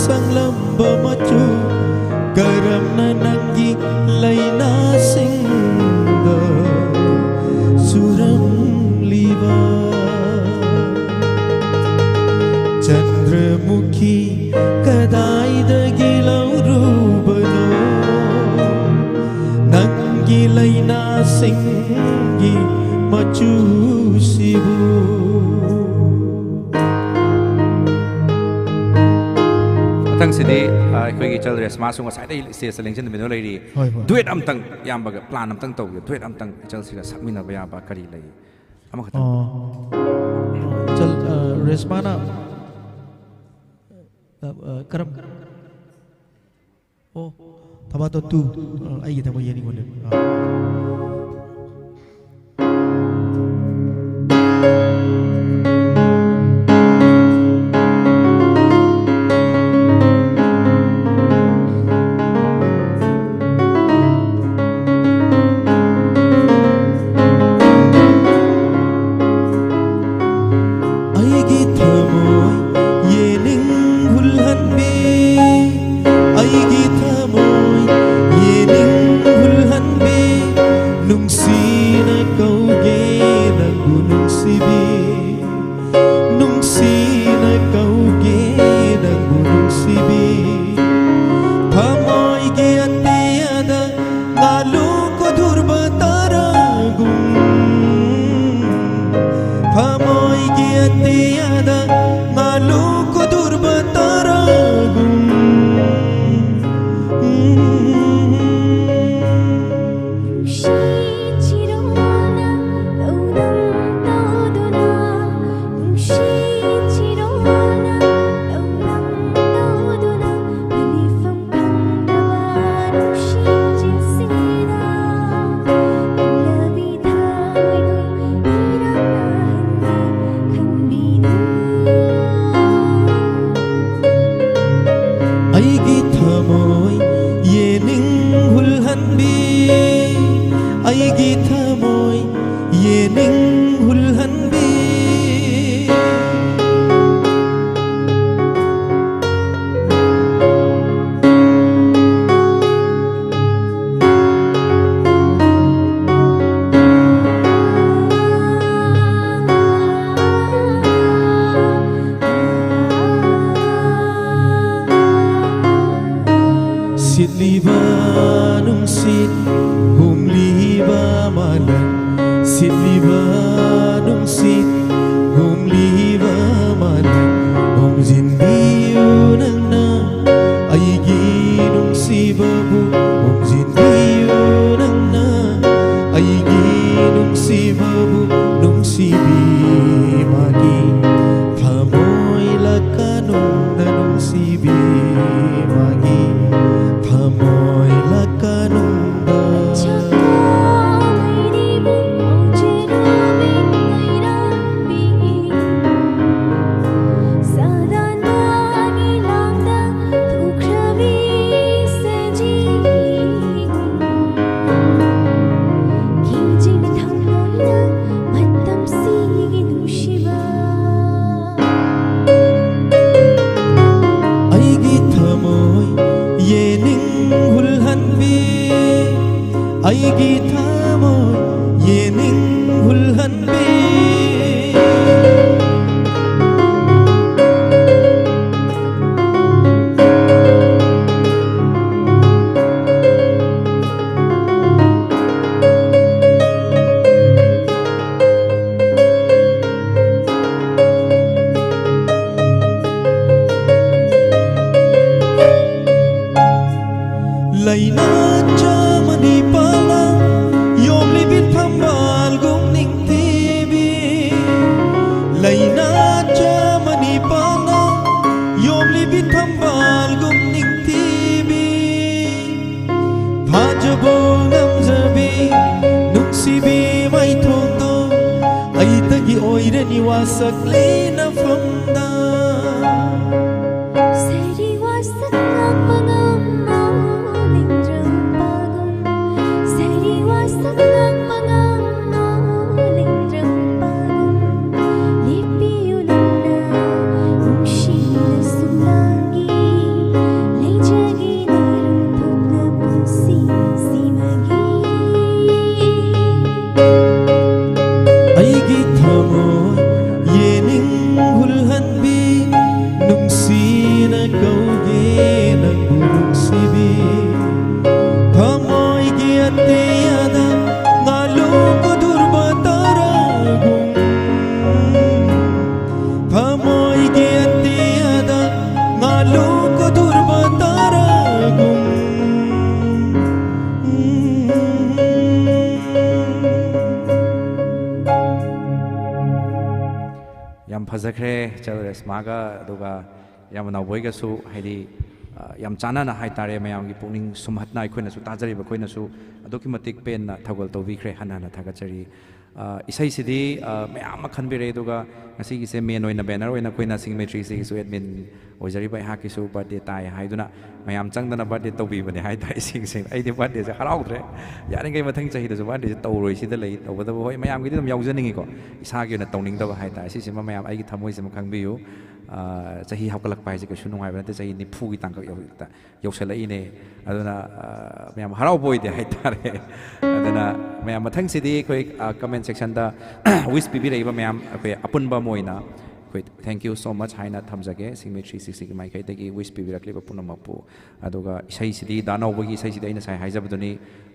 ꯁꯪꯂꯝꯕ ꯃꯆꯨ, ꯀꯔꯝꯅ ꯅꯪꯒꯤ ꯂꯥꯏꯅꯥꯁꯤꯡꯗ ꯆꯨꯔꯝꯂꯤꯕ? ꯆꯟꯗ꯭ꯔꯃꯨꯈꯤ, ꯀꯗꯥꯏꯗꯒꯤ ꯂꯧꯔꯨꯕꯅꯣ ꯅꯪꯒꯤ ꯂꯥꯏꯅꯥꯁꯤꯡꯒꯤ ꯃꯆꯨꯁꯤꯕꯨ? ꯃꯊꯪꯁꯤꯗꯤ, ꯑ, ꯑꯩꯈꯣꯏꯒꯤ ꯏꯆꯜ ꯔꯦꯁꯃꯥꯁꯨ ꯉꯁꯥꯏꯗꯩ ꯁ꯭ꯇꯦꯖꯇ ꯂꯦꯡꯁꯤꯟꯗꯨꯅ ꯂꯩꯔꯤ꯫ ꯍꯣꯏ, ꯍꯣꯏ꯫ ꯗꯨꯋꯦꯠ ꯑꯝꯇꯪ, ꯏꯌꯥꯝꯕꯒ ꯄ꯭ꯂꯥꯟ ꯑꯝꯇꯪ ꯇꯧꯒꯦ꯫ ꯗꯨꯋꯦꯠ ꯑꯝꯇꯪ ꯏꯆꯜꯁꯤꯒ ꯁꯛꯃꯤꯟꯅꯕ ꯌꯥꯕ ꯀꯔꯤ ꯂꯩ? ꯑꯃꯈꯛꯇꯪ꯫ ꯑꯣ꯫ ꯏꯆꯜ, ꯑ, ꯔꯦꯁꯃꯥꯅ, ꯑ, ꯑ, ꯀꯔꯝ-, ꯑꯣ, ꯊꯕꯥꯇꯣꯟ ꯇꯨ꯫ ꯑ, ꯑꯩꯒꯤ ꯊꯃꯣꯏ ꯌꯦꯡꯅꯤꯡꯉꯣꯅꯦ꯫ ꯑ꯫ ꯑꯩꯒꯤ ꯊꯃꯣꯏ ꯌꯦꯅꯤꯡ ꯍꯨꯜꯍꯟꯕꯤ, ꯑꯩꯒꯤ ꯊꯃꯣꯏ ꯌꯦꯅꯤꯡ ꯍꯨꯜꯍꯟꯕꯤ꯫ ꯁꯤꯠꯂꯤꯕ ꯅꯨꯡꯁꯤꯠ ꯍꯨꯝꯂꯤꯕ ꯃꯥꯂꯪ, ꯁꯤꯠꯂꯤꯕ ꯅꯨꯡꯁꯤꯠ ꯍꯨꯝꯂꯤꯕ ꯃꯥꯂꯪ, ꯍꯨꯝꯖꯤꯟꯕꯤꯌꯨ ꯅꯪꯅ ꯑꯩꯒꯤ ꯅꯨꯡꯁꯤꯕꯕꯨ, ꯍꯨꯝꯖꯤꯟꯕꯤꯌꯨ ꯅꯪꯅ ꯑꯩꯒꯤ ꯅꯨꯡꯁꯤꯕꯕꯨ, ꯅꯨꯡꯁꯤꯕꯤ ꯃꯥꯒꯤ ꯊꯃꯣꯏ ꯂꯥꯛꯀꯅꯨꯡꯗ, ꯅꯨꯡꯁꯤꯕꯤ ꯃꯥꯒꯤ ꯊꯃꯣꯏ ꯂꯥꯛꯀꯅꯨꯡꯗ꯫ ꯑꯩꯒꯤ ꯊꯃꯣꯏ ꯌꯦꯅꯤꯡ ꯍꯨꯜꯍꯟꯕꯤ, ꯑꯩꯒꯤ ꯊꯃꯣꯏ ꯌꯦꯅꯤꯡ ꯍꯨꯜꯍꯟꯕꯤ꯫ Lainat cha mani pala yom libit phambal gum ning tibi. Lainat cha mani pala yom libit phambal gum ning tibi. Phajabo ngamjabi nungsibi mai thongdo. Aitagi oirani wasak lina phamda. Sari wasak ngam pangam maling drum pagum. Sari wasak ngam pangam maling drum pagum. Lipi ulana ungshila sumagi. Lejagi na rumpuk na pungsi simagi. Aigi thamoi yening hulhanbi nungsina kauge nangbu nungsibi. Thamoigi atiyada ngalu kudurba taragum. Thamoigi atiyada ngalu kudurba taragum. ꯌꯥꯝ ꯐꯖꯈ꯭ꯔꯦ ꯆꯦ ꯔꯦꯁꯃꯥꯒ, ꯑꯗꯨꯒ ꯌꯥꯝ ꯅꯥꯎꯕꯣꯏꯒꯁꯨ, ꯍꯥꯏꯗꯤ, ꯑ, ꯌꯥꯝ ꯆꯥꯟꯅꯅ ꯍꯥꯏꯇꯥꯔꯦ, ꯃꯌꯥꯝꯒꯤ ꯄꯨꯛꯅꯤꯡ ꯁꯨꯝꯍꯠꯅ ꯑꯩꯈꯣꯏꯅꯁꯨ ꯇꯥꯖꯔꯤꯕ ꯑꯩꯈꯣꯏꯅꯁꯨ ꯑꯗꯨꯛꯀꯤ ꯃꯇꯤꯛ ꯄꯦꯟꯅ ꯊꯧꯒꯜ ꯇꯧꯕꯤꯈ꯭ꯔꯦ꯫ ꯍꯟꯅ ꯍꯟꯅ ꯊꯥꯒꯠꯆꯔꯤ꯫ ꯑ, ꯏꯁꯩꯁꯤꯗꯤ, ꯑ, ꯃꯌꯥꯝ ꯑꯃ ꯈꯟꯕꯤꯔꯦ, ꯑꯗꯨꯒ ꯉꯁꯤꯒꯤꯁꯦ ꯃꯦꯟ ꯑꯣꯏꯅ ꯕꯦꯅꯔ ꯑꯣꯏꯅ ꯑꯩꯈꯣꯏꯅ ꯁꯤꯡꯒꯤ ꯃꯩꯇ꯭ꯔꯤꯁꯤꯒꯤꯁꯨ ꯑꯦꯗꯃꯤꯟ ꯑꯣꯏꯖꯔꯤꯕ ꯑꯩꯍꯥꯛꯀꯤꯁꯨ ꯕꯥꯔꯗꯦ ꯇꯥꯏ ꯍꯥꯏꯗꯨꯅ ꯃꯌꯥꯝ ꯆꯪꯗꯅ ꯕꯥꯔꯗꯦ ꯇꯧꯕꯤꯕꯅꯦ ꯍꯥꯏꯇꯥꯔꯦ꯫ ꯏꯁꯤꯡꯁꯤꯡ ꯑꯩꯗꯤ ꯕꯥꯔꯗꯦꯁꯦ ꯍꯔꯥꯎꯗ꯭ꯔꯦ꯫ ꯌꯥꯔꯤꯈꯩ ꯃꯊꯪ ꯆꯍꯤꯗꯁꯨ ꯕꯥꯔꯗꯦꯁꯦ ꯇꯧꯔꯣꯏ ꯁꯤꯗ ꯂꯩ꯫ ꯇꯧꯕꯇꯕꯨ ꯍꯣꯏ, ꯃꯌꯥꯝꯒꯤꯗꯤ ꯑꯗꯨꯝ ꯌꯥꯎꯖꯅꯤꯡꯉꯤꯀꯣ, ꯏꯁꯥꯒꯤ ꯑꯣꯏꯅ ꯇꯧꯅꯤꯡꯗꯕ ꯍꯥꯏꯇꯥꯔꯦ꯫ ꯁꯤꯁꯤꯃ ꯃꯌꯥꯝ ꯑꯩꯒꯤ ꯊꯃꯣꯏꯁꯤꯃ ꯈꯪꯕꯤꯌꯨ꯫ ꯑ, ꯆꯍꯤ ꯍꯧꯒꯠꯂꯛꯄ ꯍꯥꯏꯁꯦ ꯀꯩꯁꯨ ꯅꯨꯡꯉꯥꯏꯕ ꯅꯠꯇꯦ꯫ ꯆꯍꯤ ꯅꯤꯐꯨꯒꯤ ꯇꯥꯡꯀꯛ ꯌꯧ-, ꯌꯧꯁꯜꯂꯛꯏꯅꯦ꯫ ꯑꯗꯨꯅ, ꯑ, ꯃꯌꯥꯝ ꯍꯔꯥꯎꯕ ꯑꯣꯏꯗꯦ ꯍꯥꯏꯇꯥꯔꯦ꯫ ꯑꯗꯨꯅ ꯃꯌꯥꯝ ꯃꯊꯪꯁꯤꯗꯤ ꯑꯩꯈꯣꯏ, ꯑ, comment sectionꯗ wish ꯄꯤꯕꯤꯔꯛꯏꯕ ꯃꯌꯥꯝ ꯑꯩꯈꯣꯏ ꯑꯄꯨꯟꯕ ꯑꯃ ꯑꯣꯏꯅ ꯑꯩꯈꯣꯏ thank you so much ꯍꯥꯏꯅ ꯊꯝꯖꯒꯦ꯫ ꯁꯤꯡꯃꯩ three sixtyꯒꯤ ꯃꯥꯏꯀꯩꯗꯒꯤ wish ꯄꯤꯕꯤꯔꯛꯂꯤꯕ ꯄꯨꯝꯅꯃꯛꯄꯨ꯫ ꯑꯗꯨꯒ ꯏꯁꯩꯁꯤꯗꯤ ꯗꯥ ꯅꯥꯎꯕꯒꯤ ꯏꯁꯩꯁꯤꯗꯤ ꯑꯩ ꯉꯁꯥꯏ ꯍꯥꯏꯖꯕꯗꯨꯅꯤ,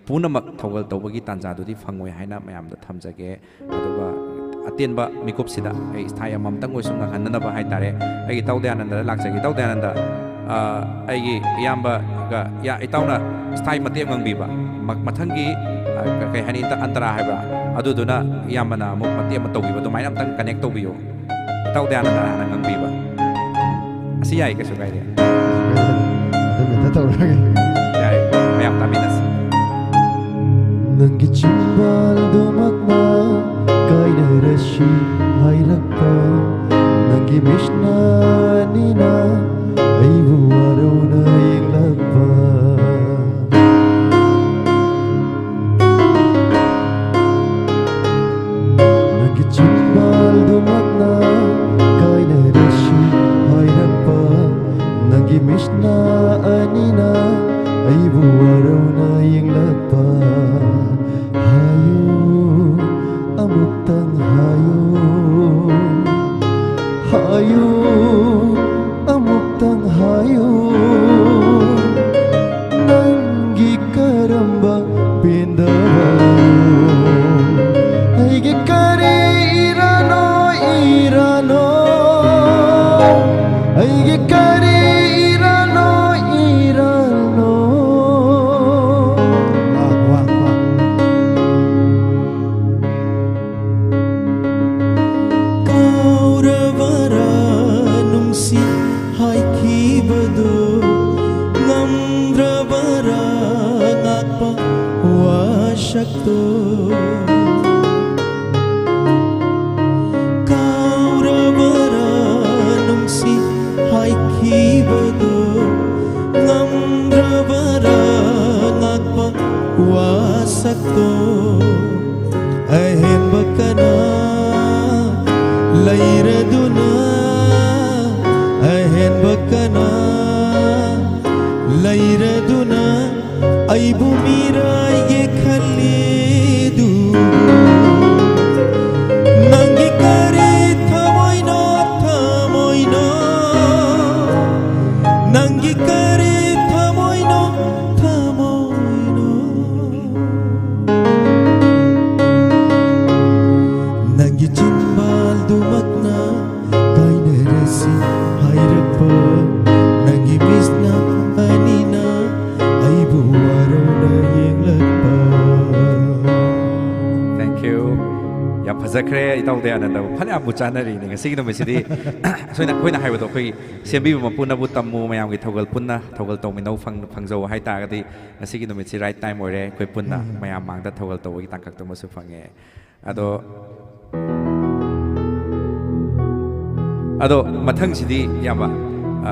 ꯄꯨꯝꯅꯃꯛ ꯊꯧꯒꯜ ꯇꯧꯕꯒꯤ ꯇꯥꯟꯖꯥꯗꯨꯗꯤ ꯐꯪꯉꯣꯏ ꯍꯥꯏꯅ ꯃꯌꯥꯝꯗ ꯊꯝꯖꯒꯦ꯫ ꯑꯗꯨꯒ ꯑꯇꯦꯟꯕ ꯃꯤꯀꯨꯞꯁꯤꯗ ꯑꯩ ꯏꯁꯩ ꯑꯃꯃꯝꯇꯪ ꯑꯣꯏꯁꯨ ꯉꯪꯍꯟꯅꯅꯕ ꯍꯥꯏꯇꯥꯔꯦ, ꯑꯩꯒꯤ ꯏꯇꯥꯎ ꯗꯌꯥꯅꯟꯗꯗ ꯂꯥꯛꯆꯒꯦ꯫ ꯏꯇꯥꯎ ꯗꯌꯥꯅꯟꯗ, ꯑ, ꯑꯩꯒꯤ ꯏꯌꯥꯝꯕꯒ ꯏꯌꯥ-, ꯏꯇꯥꯎꯅ ꯁ꯭ꯇꯥꯏ ꯃꯇꯦꯛ ꯑꯃ ꯉꯪꯕꯤꯕ, ꯃ-, ꯃꯊꯪꯒꯤ, ꯑ, ꯀ-, ꯀꯩ ꯍꯥꯏꯅꯤ, ꯑꯟꯇ-, ꯑꯟꯇꯔꯥ ꯍꯥꯏꯕ꯭ꯔꯥ, ꯑꯗꯨꯗꯨꯅ ꯏꯌꯥꯝꯕꯅ ꯑꯃꯨꯛ ꯃꯇꯦꯛ ꯑꯃ ꯇꯧꯕꯤꯕ, ꯑꯗꯨꯃꯥꯏꯅ ꯑꯝꯇꯪ ꯀꯅꯦꯛ ꯇꯧꯕꯤꯌꯣ꯫ ꯏꯇꯥꯎ ꯗꯌꯥꯅꯟꯗꯅ ꯍꯥꯟꯅ ꯉꯪꯕꯤꯕ꯫ ꯑꯁꯤ ꯌꯥꯏ, ꯀꯩꯁꯨ ꯀꯥꯏꯗꯦ꯫ ꯑꯗꯨꯝ ꯍꯦꯛꯇ ꯇꯧꯔꯒꯦ꯫ ꯌꯥꯏ, ꯃꯌꯥꯝ ꯇꯥꯃꯤꯟꯅꯁꯤ꯫ ꯅꯪꯒꯤ ꯆꯤꯝꯕꯥꯜꯗꯨꯃꯛꯅ ꯀꯥꯏꯅꯔꯁꯤ ꯍꯥꯏꯔꯛꯄ, ꯅꯪꯒꯤ ꯃꯤꯠꯅ ꯑꯅꯤꯅ ꯑꯩꯕꯨ ꯋꯥꯔꯧꯅ ꯌꯦꯡꯂꯛꯄ꯫ ꯅꯪꯒꯤ ꯆꯤꯝꯕꯥꯜꯗꯨꯃꯛꯅ ꯀꯥꯏꯅꯔꯁꯤ ꯍꯥꯏꯔꯛꯄ, ꯅꯪꯒꯤ ꯃꯤꯠꯅ ꯑꯅꯤꯅ ꯑꯩꯕꯨ ꯋꯥꯔꯧꯅ ꯌꯦꯡꯂꯛꯄ꯫ ꯍꯥꯏꯌꯨ, ꯑꯃꯨꯛꯇꯪ ꯍꯥꯏꯌꯨ, ꯍꯥꯏꯌꯨ, ꯑꯃꯨꯛꯇꯪ ꯍꯥꯏꯌꯨ, ꯅꯪꯒꯤ ꯀꯔꯝꯕ ꯄꯦꯟꯗꯕ? ꯑꯩꯒꯤ ꯀꯔꯤ ꯏꯔꯥꯅꯣ, ꯏꯔꯥꯅꯣ? ꯑꯩꯒꯤ ꯀꯔꯤ ꯏꯔꯥꯅꯣ, ꯏꯔꯥꯅꯣ? ꯋꯥ, ꯋꯥ, ꯋꯥ꯫ ꯀꯥꯎꯔꯕꯔꯥ ꯅꯨꯡꯁꯤ ꯍꯥꯏꯈꯤꯕꯗꯨ? ꯉꯝꯗ꯭ꯔꯕꯔꯥ ꯉꯥꯛꯄ ꯋꯥꯁꯛꯇꯣ? ꯀꯥꯎꯔꯕꯔꯥ ꯅꯨꯡꯁꯤ ꯍꯥꯏꯈꯤꯕꯗꯨ? ꯉꯝꯗ꯭ꯔꯕꯔꯥ ꯉꯥꯛꯄ ꯋꯥꯁꯛꯇꯣ? ꯑꯍꯦꯟꯕ ꯀꯅꯥ ꯂꯩꯔꯗꯨꯅ, ꯑꯍꯦꯟꯕ ꯀꯅꯥ ꯂꯩꯔꯗꯨꯅ ꯑꯩꯕꯨ ꯃꯤꯔꯥꯏꯒꯦ ꯈꯜꯂꯤꯗꯨ? ꯅꯪꯒꯤ ꯀꯔꯤ ꯊꯃꯣꯏꯅꯣ, ꯊꯃꯣꯏꯅꯣ? ꯅꯪꯒꯤ ꯀꯔꯤ ꯊꯃꯣꯏꯅꯣ, ꯊꯃꯣꯏꯅꯣ? ꯅꯪꯒꯤ ꯆꯤꯟꯕꯥꯜꯗꯨꯃꯛꯅ ꯀꯥꯏꯅꯔꯁꯤ ꯍꯥꯏꯔꯛꯄ, ꯅꯪꯒꯤ ꯋꯥꯔꯧꯅ ꯌꯦꯡꯂꯛꯄ꯫ Thank you. ꯌꯥꯝ ꯐꯖꯈ꯭ꯔꯦ, ꯏꯇꯥꯎ ꯗꯌꯥꯅꯟꯗꯕꯨ ꯐꯅꯌꯥꯝꯕꯨ ꯆꯥꯟꯅꯔꯤꯅꯦ ꯉꯁꯤꯒꯤ ꯅꯨꯃꯤꯠꯁꯤꯗꯤ꯫ ꯑꯩꯈꯣꯏꯅ ꯑꯩꯈꯣꯏꯅ ꯍꯥꯏꯕꯗꯣ, ꯑꯩꯈꯣꯏꯒꯤ ꯁꯦꯝꯕꯤꯕ ꯃꯄꯨꯅꯕꯨ ꯇꯝꯃꯨ, ꯃꯌꯥꯝꯒꯤ ꯊꯧꯒꯜ ꯄꯨꯟꯅ ꯊꯧꯒꯜ ꯇꯧꯃꯤꯟꯅꯧ, ꯐꯪ- ꯐꯪꯖꯧ ꯍꯥꯏꯇꯥꯔꯒꯗꯤ, ꯉꯁꯤꯒꯤ ꯅꯨꯃꯤꯠꯁꯤ right time ꯑꯣꯏꯔꯦ꯫ ꯑꯩꯈꯣꯏ ꯄꯨꯟꯅ ꯃꯌꯥꯝ ꯃꯥꯡꯗ ꯊꯧꯒꯜ ꯇꯧꯕꯒꯤ ꯇꯥꯡꯀꯛꯇꯨꯃꯁꯨ ꯐꯪꯉꯦ꯫ ꯑꯗꯣ ꯑꯗꯣ ꯃꯊꯪꯁꯤꯗꯤ, ꯏꯌꯥꯝꯕ, ꯑ,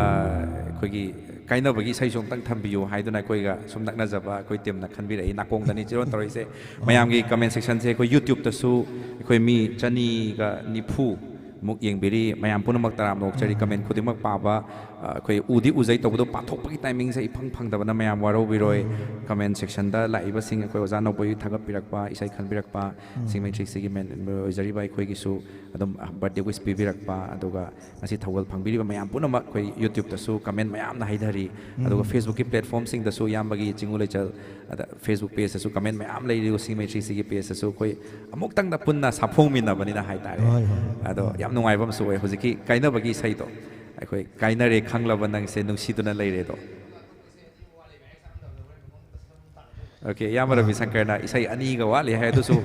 ꯑꯩꯈꯣꯏꯒꯤ ꯀꯥꯏꯅꯕꯒꯤ ꯏꯁꯩꯁꯨ ꯑꯝꯇꯪ ꯊꯝꯕꯤꯌꯨ ꯍꯥꯏꯗꯨꯅ ꯑꯩꯈꯣꯏꯒ ꯁꯨꯝ ꯅꯛꯅꯖꯕ ꯑꯩꯈꯣꯏ ꯇꯤꯝꯅ ꯈꯟꯕꯤꯔꯛꯏ꯫ ꯅꯥꯀꯣꯡꯗꯅꯤ ꯆꯤꯔꯣꯟ ꯇꯧꯔꯛꯏꯁꯦ꯫ ꯃꯌꯥꯝꯒꯤ comment sectionꯁꯦ ꯑꯩꯈꯣꯏ YouTubeꯇꯁꯨ ꯑꯩꯈꯣꯏ ꯃꯤ ꯆꯅꯤꯒ ꯅꯤꯐꯨ ꯃꯨꯛ ꯌꯦꯡꯕꯤꯔꯤ꯫ ꯃꯌꯥꯝ ꯄꯨꯝꯅꯃꯛ ꯇꯔꯥꯝꯅ ꯑꯣꯛꯆꯔꯤ꯫ Comment ꯈꯨꯗꯤꯡꯃꯛ ꯄꯥꯕ, ꯑ, ꯑꯩꯈꯣꯏ ꯎꯗꯤ ꯎꯖꯩ, ꯇꯧꯕꯗꯣ ꯄꯥꯊꯣꯛꯄꯒꯤ timingꯁꯦ ꯏꯐꯪ ꯐꯪꯗꯕꯅ ꯃꯌꯥꯝ ꯋꯥꯔꯧꯕꯤꯔꯣꯏ꯫ Comment sectionꯗ ꯂꯥꯛꯏꯕꯁꯤꯡ ꯑꯩꯈꯣꯏ ꯑꯣꯖꯥ ꯅꯧꯕꯒꯤ ꯊꯥꯒꯠꯄꯤꯔꯛꯄ, ꯏꯁꯩ ꯈꯟꯕꯤꯔꯛꯄ, ꯁꯤꯡꯃꯩ ꯊ꯭ꯔꯤ ꯁꯤꯒꯤ ꯃꯦꯟ ꯑꯣꯏꯖꯔꯤꯕ ꯑꯩꯈꯣꯏꯒꯤꯁꯨ ꯑꯗꯨꯝ birthday wish ꯄꯤꯕꯤꯔꯛꯄ, ꯑꯗꯨꯒ ꯉꯁꯤ ꯊꯧꯒꯜ ꯐꯪꯕꯤꯔꯤꯕ ꯃꯌꯥꯝ ꯄꯨꯝꯅꯃꯛ ꯑꯩꯈꯣꯏ YouTubeꯇꯁꯨ comment ꯃꯌꯥꯝꯅ ꯍꯩꯊꯔꯤ꯫ ꯑꯗꯨꯒ Facebookꯀꯤ platformꯁꯤꯡꯗꯁꯨ ꯏꯌꯥꯝꯕꯒꯤ ꯆꯤꯡꯉꯨ ꯂꯩꯆꯜ, ꯑꯗ Facebook pageꯇꯁꯨ comment ꯃꯌꯥꯝ ꯂꯩꯔꯤ꯫ ꯁꯤꯡꯃꯩ ꯊ꯭ꯔꯤ ꯁꯤꯒꯤ pageꯇꯁꯨ ꯑꯩꯈꯣꯏ ꯑꯃꯨꯛꯇꯪꯗ ꯄꯨꯟꯅ ꯁꯥꯐꯣꯡꯃꯤꯟꯅꯕꯅꯤꯅ ꯍꯥꯏꯇꯥꯔꯦ꯫ ꯍꯣꯏ, ꯍꯣꯏ꯫ ꯑꯗꯣ ꯌꯥꯝ ꯅꯨꯡꯉꯥꯏꯕ ꯑꯃꯁꯨ ꯑꯣꯏ꯫ ꯍꯧꯖꯤꯛꯀꯤ ꯀꯥꯏꯅꯕꯒꯤ ꯏꯁꯩꯗꯣ, ꯑꯩꯈꯣꯏ "ꯀꯥꯏꯅꯔꯦ ꯈꯪꯂꯕ ꯅꯪꯁꯦ ꯅꯨꯡꯁꯤꯗꯨꯅ ꯂꯩꯔꯦꯗꯣ"꯫ OK, ꯏꯌꯥꯝꯕ ꯔꯕꯤ ꯁꯪꯀꯔꯅ ꯏꯁꯩ ꯑꯅꯤꯒ ꯋꯥꯠꯂꯤ ꯍꯥꯏ, ꯑꯗꯨꯁꯨ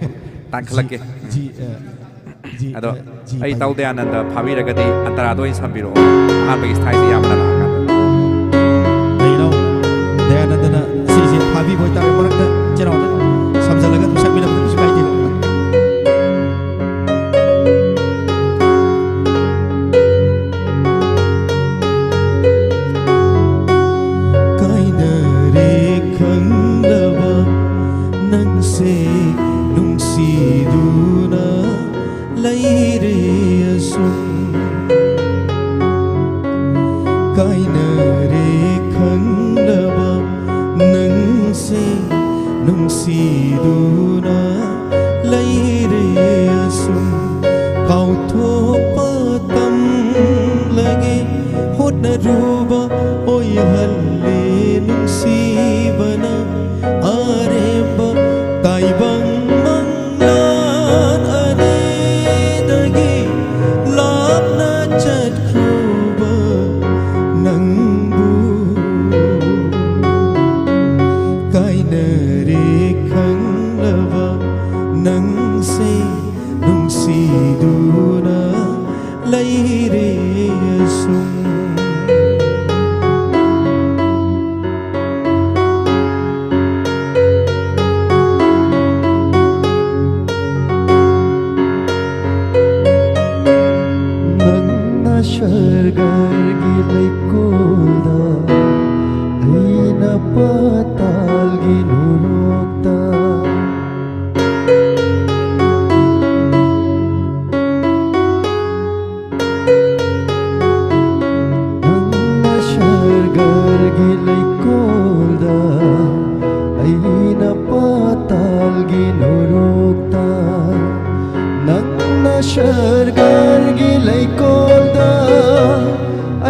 ꯇꯥꯟꯈꯠꯂꯛꯀꯦ꯫ ꯖꯤ, ꯑ, ꯖꯤ, ꯑꯗꯣ ꯑ, ꯖꯤ ꯑꯩ ꯏꯇꯥꯎ ꯄꯥꯏꯕꯤꯌꯨ꯫ ꯗꯌꯥꯅꯟꯗ ꯐꯥꯕꯤꯔꯒꯗꯤ ꯑꯟꯇꯔꯥꯗ ꯑꯣꯏꯅ ꯁꯝꯕꯤꯔꯛꯑꯣ, ꯑꯍꯥꯟꯕꯒꯤ ꯁ꯭ꯇꯥꯏꯁꯦ ꯏꯌꯥꯝꯕꯅ ꯂꯥꯛꯑꯀꯥꯟꯗ꯫ ꯀꯩꯅꯣ, ꯗꯌꯥꯅꯟꯗꯅ ꯁꯤꯁꯦ ꯐꯥꯕꯤꯕ ꯑꯣꯏꯇꯥꯔꯦ, ꯃꯔꯛꯇ ꯆꯦꯅꯥꯎꯗ ꯁꯝꯖꯜꯂꯒ ꯑꯗꯨꯝ ꯁꯛꯃꯤꯟꯅꯕꯗ ꯀꯩꯁꯨ ꯀꯥꯏꯗꯦ꯫ ꯀꯥꯏꯅꯔꯦ ꯈꯪꯂꯕ ꯅꯪꯁꯦ ꯅꯨꯡꯁꯤꯗꯨꯅ ꯂꯩꯔꯦ ꯑꯁꯨꯝ꯫ ꯀꯥꯏꯅꯔꯦ ꯈꯪꯂꯕ ꯅꯪꯁꯦ ꯅꯨꯡꯁꯤꯗꯨꯅ ꯂꯩꯔꯦ ꯑꯁꯨꯝ꯫ ꯀꯥꯎꯊꯣꯛꯄ ꯇꯝꯂꯒꯦ ꯍꯣꯠꯅꯔꯨꯕ ꯑꯣꯏꯍꯜꯂꯦ ꯅꯨꯡꯁꯤꯕꯅ꯫ ꯑꯔꯦꯝꯕ ꯇꯥꯏꯕꯪ ꯃꯪꯂꯥꯟ ꯑꯅꯤꯗꯒꯤ ꯂꯥꯞꯅ ꯆꯠꯈ꯭ꯔꯨꯕ ꯅꯪꯕꯨ꯫ ꯀꯥꯏꯅꯔꯦ ꯈꯪꯂꯕ ꯅꯪꯁꯦ ꯅꯨꯡꯁꯤꯗꯨꯅ ꯂꯩꯔꯦ ꯑꯁꯨꯝ꯫ ꯅꯪꯅ ꯁꯔꯒꯔꯒꯤ ꯂꯩꯀꯣꯜꯗ, ꯑꯩꯅ ꯄꯥꯇꯥꯜꯒꯤ ꯅꯣꯔꯣꯛꯇ꯫ ꯅꯪꯅ ꯁꯔꯒꯔꯒꯤ ꯂꯩꯀꯣꯜꯗ, ꯑꯩꯅ ꯄꯥꯇꯥꯜꯒꯤ ꯅꯣꯔꯣꯛꯇ꯫ ꯅꯪꯅ ꯁꯔꯒꯔꯒꯤ ꯂꯩꯀꯣꯜꯗ,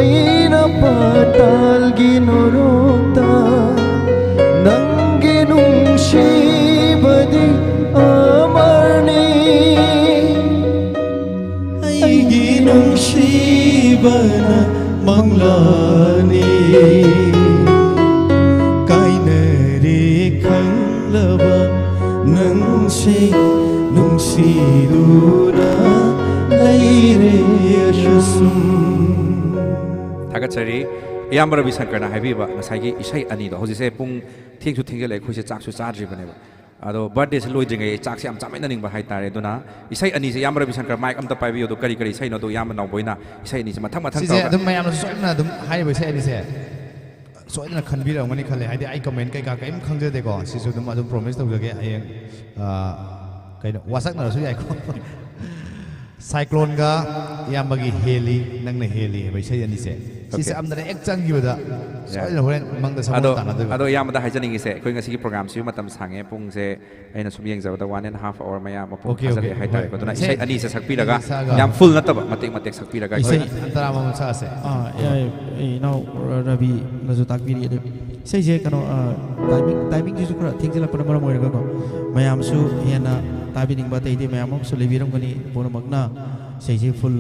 ꯑꯩꯅ ꯄꯥꯇꯥꯜꯒꯤ ꯅꯣꯔꯣꯛꯇ꯫ ꯅꯪꯒꯤ ꯅꯨꯡꯁꯤꯕꯗꯤ ꯑꯃꯔꯅꯤ꯫ ꯑꯩꯒꯤ ꯅꯨꯡꯁꯤꯕꯅ ꯃꯪꯂꯥꯅꯤ꯫ ꯀꯥꯏꯅꯔꯦ ꯈꯪꯂꯕ ꯅꯪꯁꯦ ꯅꯨꯡꯁꯤꯗꯨꯅ ꯂꯩꯔꯦ ꯑꯁꯨꯝ꯫ ꯊꯥꯒꯠꯆꯔꯤ꯫ ꯏꯌꯥꯝꯕ ꯔꯕꯤ ꯁꯪꯀꯔꯅ ꯍꯥꯏꯕꯤꯕ ꯉꯁꯥꯏꯒꯤ ꯏꯁꯩ ꯑꯅꯤꯗꯣ, ꯍꯧꯖꯤꯛꯁꯦ ꯄꯨꯡ ꯊꯦꯡꯁꯨ ꯊꯦꯡꯖꯤꯜꯂꯛꯑꯦ, ꯑꯩꯈꯣꯏꯁꯦ ꯆꯥꯛꯁꯨ ꯆꯥꯗ꯭ꯔꯤꯕꯅꯦꯕ꯫ ꯑꯗꯣ ꯕꯥꯔꯗꯦꯁꯦ ꯂꯣꯏꯗ꯭ꯔꯤꯉꯩ ꯆꯥꯛꯁꯦ ꯌꯥꯝ ꯆꯥꯃꯟꯅꯅꯤꯡꯕ ꯍꯥꯏꯇꯥꯔꯦ꯫ ꯑꯗꯨꯅ ꯏꯁꯩ ꯑꯅꯤꯁꯦ, ꯏꯌꯥꯝꯕ ꯔꯕꯤ ꯁꯪꯀꯔ, ꯃꯥꯏꯛ ꯑꯝꯇ ꯄꯥꯏꯕꯤꯌꯨ꯫ ꯑꯗꯣ ꯀꯔꯤ ꯀꯔꯤ ꯏꯁꯩꯅꯣ? ꯑꯗꯣ ꯏꯌꯥꯝꯕ ꯅꯥꯎꯕꯣꯏꯅ ꯏꯁꯩ ꯑꯅꯤꯁꯦ ꯃꯊꯪ ꯃꯊꯪ ꯁꯤꯁꯦ ꯇꯧꯔꯒ ꯑꯗꯨꯝ ꯃꯌꯥꯝꯅꯁꯨ ꯁꯣꯏꯗꯅ ꯑꯗꯨꯝ ꯍꯥꯏꯔꯤꯕ ꯏꯁꯩ ꯑꯅꯤꯁꯦ ꯁꯣꯏꯗꯅ ꯈꯟꯕꯤꯔꯝꯒꯅꯤ ꯈꯜꯂꯦ꯫ ꯍꯥꯏꯗꯤ ꯑꯩ ꯀꯃꯦꯟ ꯀꯩꯀꯥ ꯀꯔꯤꯝ ꯈꯪꯖꯗꯦꯀꯣ꯫ ꯁꯤꯁꯨ ꯑꯗꯨꯝ, ꯑꯗꯨꯝ ꯄ꯭ꯔꯣꯃꯤꯁ ꯇꯧꯖꯒꯦ꯫ ꯍꯌꯦꯡ, ꯑ, ꯀꯩꯅꯣ, ꯋꯥꯁꯛꯅꯔꯁꯨ ꯌꯥꯏꯀꯣ꯫ ꯁꯥꯏꯀ꯭ꯂꯣꯟꯒ ꯏꯌꯥꯝꯕꯒꯤ ꯍꯦꯜꯂꯤ, ꯅꯪꯅ ꯍꯦꯜꯂꯤ ꯍꯥꯏꯕ ꯏꯁꯩ ꯑꯅꯤꯁꯦ, ꯁꯤꯁꯦ ꯑꯣꯀꯦ꯫ ꯑꯝꯗꯅ ꯍꯦꯛ ꯆꯪꯈꯤꯕꯗ ꯌꯥꯏ꯫ ꯁꯣꯏꯗꯅ ꯍꯣꯔꯦꯟ ꯃꯪꯗ ꯁꯒꯣꯜ ꯑꯗꯣ, ꯇꯥꯟꯅꯗꯣꯏꯕ꯫ ꯑꯗꯣ ꯏꯌꯥꯝꯕꯗ ꯍꯥꯏꯖꯅꯤꯡꯉꯤꯁꯦ, ꯑꯩꯈꯣꯏ ꯉꯁꯤꯒꯤ ꯄ꯭ꯔꯣꯒ꯭ꯔꯥꯝꯁꯤꯁꯨ ꯃꯇꯝ ꯁꯥꯡꯉꯦ, ꯄꯨꯡꯁꯦ ꯑꯩꯅ ꯁꯨꯝ ꯌꯦꯡꯖꯕꯗ ꯋꯥꯟ ꯑꯦꯟ ꯍꯥꯐ ꯑꯋꯥꯔ ꯃꯌꯥ ꯃꯄꯨꯡ ꯑꯣꯀꯦ, ꯑꯣꯀꯦ, ꯐꯥꯖꯤꯜꯂꯛꯑꯦ ꯍꯣꯏ꯫ ꯍꯥꯏꯇꯥꯔꯦꯀꯣ꯫ ꯑꯗꯨꯅ ꯏꯁꯩ ꯏꯁꯩ ꯑꯅꯤꯁꯦ ꯁꯛꯄꯤꯔꯒ, ꯏꯁꯩ ꯁꯛꯑꯒ ꯌꯥꯝ ꯐꯨꯜ ꯅꯠꯇꯕ, ꯃꯇꯦꯛ ꯃꯇꯦꯛ ꯁꯛꯄꯤꯔꯒ ꯏꯁꯩ ꯑꯩꯈꯣꯏ ꯑꯟꯇꯔꯥ ꯑꯃꯃꯝ ꯁꯛꯑꯁꯦ꯫ ꯑꯥ, ꯌꯥꯏ, ꯑꯩ ꯏꯅꯥꯎ ꯔꯕꯤꯅꯁꯨ ꯇꯥꯛꯄꯤꯔꯤ꯫ ꯑꯗꯨ ꯏꯁꯩꯁꯦ ꯀꯩꯅꯣ, ꯑꯥ, ꯇꯥꯏꯃꯤꯡ, ꯇꯥꯏꯃꯤꯡꯁꯤꯁꯨ ꯈꯔ ꯊꯦꯡꯖꯤꯜꯂꯛꯄꯅ ꯃꯔꯝ ꯑꯣꯏꯔꯒꯀꯣ, ꯃꯌꯥꯝꯁꯨ ꯍꯦꯟꯅ ꯇꯥꯕꯤꯅꯤꯡꯕ ꯑꯇꯩ ꯑꯇꯩ ꯃꯌꯥꯝ ꯑꯃꯁꯨ ꯂꯩꯕꯤꯔꯝꯒꯅꯤ꯫ ꯄꯨꯝꯅꯃꯛꯅ ꯏꯁꯩꯁꯦ ꯐꯨꯜ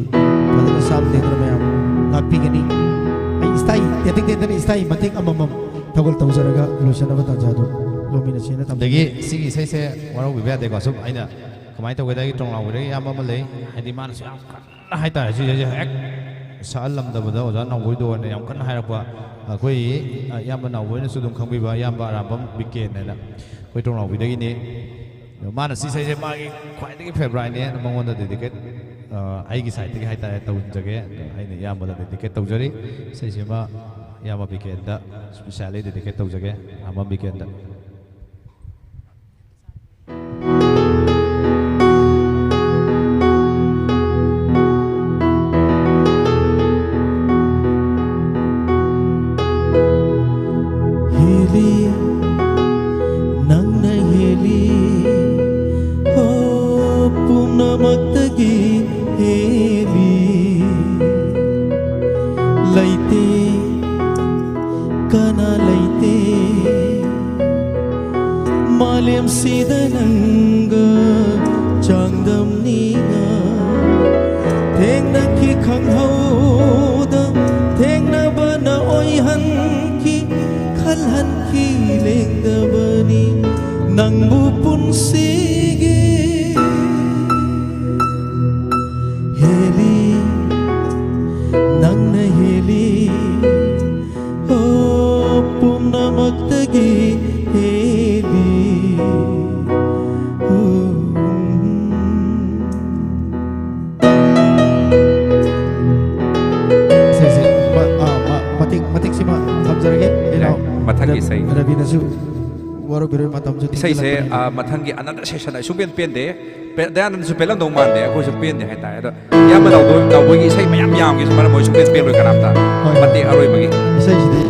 ꯐꯖꯅ ꯁꯥꯕ ꯇꯦꯟꯗꯅ ꯃꯌꯥꯝ ꯉꯥꯛꯄꯤꯒꯅꯤ꯫ ꯑꯩ ꯏꯁꯇꯥꯏ ꯇꯦꯟꯇꯛ ꯇꯦꯟꯇꯛꯅ ꯏꯁꯇꯥꯏ ꯃꯇꯦꯛ ꯑꯃꯃꯝ ꯊꯧꯒꯜ ꯇꯧꯖꯔꯒ ꯂꯣꯏꯁꯤꯟꯅꯕ ꯇꯥꯟꯖꯥꯗꯨ ꯂꯧꯃꯤꯟꯅꯁꯦꯅ ꯊꯝꯖꯒꯦ꯫ ꯑꯗꯒꯤ ꯁꯤꯒꯤ ꯏꯁꯩꯁꯦ ꯋꯥꯔꯧꯕꯤꯕ ꯌꯥꯗꯦꯀꯣ꯫ ꯁꯨꯝ ꯑꯩꯅ ꯀꯃꯥꯏꯅ ꯇꯧꯒꯦꯗ, ꯑꯩꯒꯤ ꯇ꯭ꯔꯣꯡꯂꯥꯎꯕꯤꯗꯒꯤ ꯏꯌꯥꯝꯕ ꯑꯃ ꯂꯩ, ꯍꯥꯏꯗꯤ ꯃꯥꯅꯁꯨ ꯌꯥꯝ ꯀꯟꯅ ꯍꯥꯏꯇꯥꯔꯦ, ꯁꯤꯁꯦ ꯍꯦꯛ ꯁꯛꯍꯜꯂꯝꯗꯕꯗ ꯑꯣꯖꯥ ꯅꯥꯎꯕꯣꯏꯗ ꯑꯣꯏꯅ ꯌꯥꯝ ꯀꯟꯅ ꯍꯥꯏꯔꯛꯄ꯫ ꯑꯩꯈꯣꯏ ꯏꯌꯥꯝꯕ ꯅꯥꯎꯕꯣꯏꯅꯁꯨ ꯑꯗꯨꯝ ꯈꯪꯕꯤꯕ ꯏꯌꯥꯝꯕ ꯑꯔꯥꯝꯕꯝ ꯕꯤꯀꯦꯟ ꯍꯥꯏꯅ ꯑꯩꯈꯣꯏ ꯇ꯭ꯔꯣꯡꯂꯥꯎꯕꯤꯗꯒꯤꯅꯤ꯫ ꯑꯗꯣ ꯃꯥꯅ ꯁꯤ ꯏꯁꯩꯁꯦ ꯃꯥꯒꯤ ꯈ꯭ꯋꯥꯏꯗꯒꯤ ꯐꯦꯕꯣꯔꯥꯏꯠꯅꯦ, ꯃꯉꯣꯟꯗ ꯗꯦꯗꯤꯀꯦꯠ, ꯑꯩꯒꯤ ꯁꯥꯏꯠꯇꯒꯤ ꯍꯥꯏꯇꯥꯔꯦ, ꯇꯧꯖꯒꯦ꯫ ꯑꯗꯣ ꯑꯩꯅ ꯏꯌꯥꯝꯕꯗ ꯗꯦꯗꯤꯀꯦꯠ ꯇꯧꯖꯔꯤ꯫ ꯏꯁꯩꯁꯤꯃ ꯏꯌꯥꯝꯕ ꯕꯤꯀꯦꯟꯗ ꯁ꯭ꯄꯤꯁꯦꯜꯂꯤ ꯗꯦꯗꯤꯀꯦꯠ ꯇꯧꯖꯒꯦ, ꯑꯔꯥꯝꯕꯝ ꯕꯤꯀꯦꯟꯗ꯫ ꯍꯦꯜꯂꯤ, ꯅꯪꯅ ꯍꯦꯜꯂꯤ, ꯑꯣ, ꯄꯨꯝꯅꯃꯛꯇꯒꯤ ꯍꯦꯜꯂꯤ꯫ ꯂꯩꯇꯦ, ꯀꯅꯥ ꯂꯩꯇꯦ, ꯃꯥꯂꯦꯝꯁꯤꯗ ꯅꯪꯒ ꯆꯥꯡꯗꯝꯅꯤꯉꯥꯏ꯫ ꯊꯦꯡꯅꯈꯤ ꯈꯪꯍꯧꯗ, ꯊꯦꯡꯅꯕꯅ ꯑꯣꯏꯍꯟꯈꯤ, ꯈꯜꯍꯟꯈꯤ ꯂꯦꯡꯗꯕꯅꯤ ꯅꯪꯕꯨ ꯄꯨꯟꯁꯤꯒꯤ꯫ ꯍꯦꯜꯂꯤ, ꯅꯪꯅ ꯍꯦꯜꯂꯤ, ꯑꯣ, ꯄꯨꯝꯅꯃꯛꯇꯒꯤ ꯍꯦꯜꯂꯤ꯫ ꯎꯝ꯫ ꯁꯤꯁꯦ, ꯃ-, ꯑꯥ, ꯃ-, ꯃꯇꯦꯛ, ꯃꯇꯦꯛꯁꯤꯃ ꯊꯝꯖꯔꯒꯦ꯫ ꯌꯥꯏ, ꯏꯅꯥꯎ ꯃꯊꯪꯒꯤ ꯔ-, ꯏꯁꯩ꯫ ꯔꯕꯤꯅꯁꯨ ꯋꯥꯔꯧꯕꯤꯔꯣꯏ, ꯃꯇꯝꯁꯨ ꯑꯩꯈꯣꯏ ꯏꯁꯩꯁꯦ, ꯊꯦꯡꯖꯤꯜꯂꯛꯄꯅꯤꯅ꯫ ꯑ, ꯃꯊꯪꯒꯤ another session ꯑꯩ ꯁꯨꯡꯄꯦꯟ ꯄꯦꯟꯗꯦ꯫ ꯄꯦ-, ꯗꯌꯥꯅꯟꯗꯁꯨ ꯄꯦꯜꯂꯝꯗꯧ ꯃꯥꯟꯗꯦ, ꯑꯩꯈꯣꯏꯁꯨ ꯄꯦꯟꯗꯦ ꯍꯥꯏꯇꯥꯔꯦ꯫ ꯑꯗꯣ ꯏꯌꯥꯝꯕ ꯅꯥꯎꯕꯣꯏ, ꯅꯥꯎꯕꯣꯏꯒꯤ ꯏꯁꯩ ꯃꯌꯥꯝ ꯌꯥꯝꯒꯦꯁꯨ ꯃꯔꯝ ꯑꯣꯏ ꯁꯨꯡꯄꯦꯟ ꯄꯦꯜꯂꯣꯏ ꯀꯅꯥꯝꯇ꯫ ꯍꯣꯏ꯫ ꯃꯇꯦꯛ ꯑꯔꯣꯏꯕꯒꯤ꯫ ꯏꯁꯩꯁꯤꯗꯤ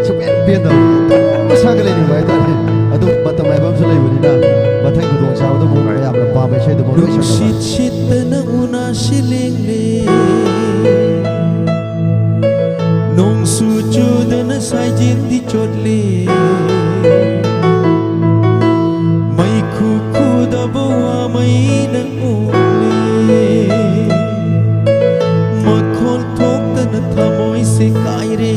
ꯁꯨꯡꯄꯦꯟ ꯄꯦꯟꯗꯕ꯫ ꯑꯗꯨꯝ ꯁꯥꯒꯠ ꯂꯩꯅꯤꯡꯕ ꯍꯥꯏꯇꯥꯔꯦ꯫ ꯑꯗꯨ ꯃꯇꯝ ꯍꯥꯏꯕ ꯑꯃꯁꯨ ꯂꯩꯕꯅꯤꯅ, ꯃꯊꯪ ꯈꯨꯗꯣꯡꯆꯥꯕꯗ ꯑꯃꯨꯛ ꯍꯣꯏ꯫ ꯃꯌꯥꯝꯅ ꯄꯥꯝꯕ ꯏꯁꯩꯗꯨ ꯑꯃꯨꯛ ꯂꯣꯏꯁꯤꯜꯂꯒ꯫ ꯅꯨꯡꯁꯤꯠ ꯁꯤꯠꯇꯅ ꯎꯅꯥꯁꯤ ꯂꯦꯡꯂꯦ꯫ ꯅꯣꯡꯁꯨ ꯆꯨꯗꯅ ꯁꯥꯏꯖꯤꯟꯗꯤ ꯆꯣꯠꯂꯤ꯫ ꯃꯩꯈꯨ ꯈꯨꯗꯕ ꯋꯥ ꯃꯩꯅ ꯑꯣꯛꯂꯤ꯫ ꯃꯈꯣꯜ ꯊꯣꯛꯇꯅ ꯊꯃꯣꯏꯁꯦ ꯀꯥꯏꯔꯦ꯫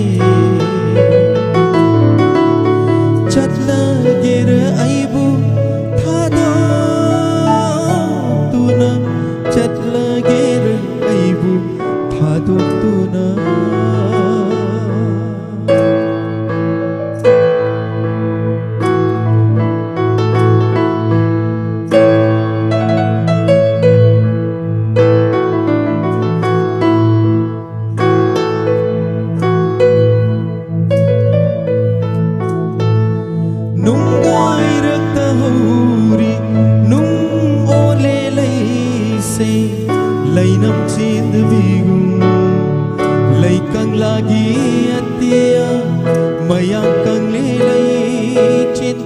ꯅꯨꯡꯒꯥꯏꯔꯛꯇ ꯍꯧꯔꯤ ꯅꯨꯡ ꯑꯣꯜꯂꯦ ꯂꯩꯁꯦ, ꯂꯩꯅꯝ ꯆꯦꯟꯗꯕꯤꯒꯨꯝ꯫ ꯂꯩ ꯀꯪꯂꯥꯒꯤ ꯑꯇꯤꯌꯥ ꯃꯌꯥꯝ ꯀꯪꯂꯦ ꯂꯩꯆꯤꯟ,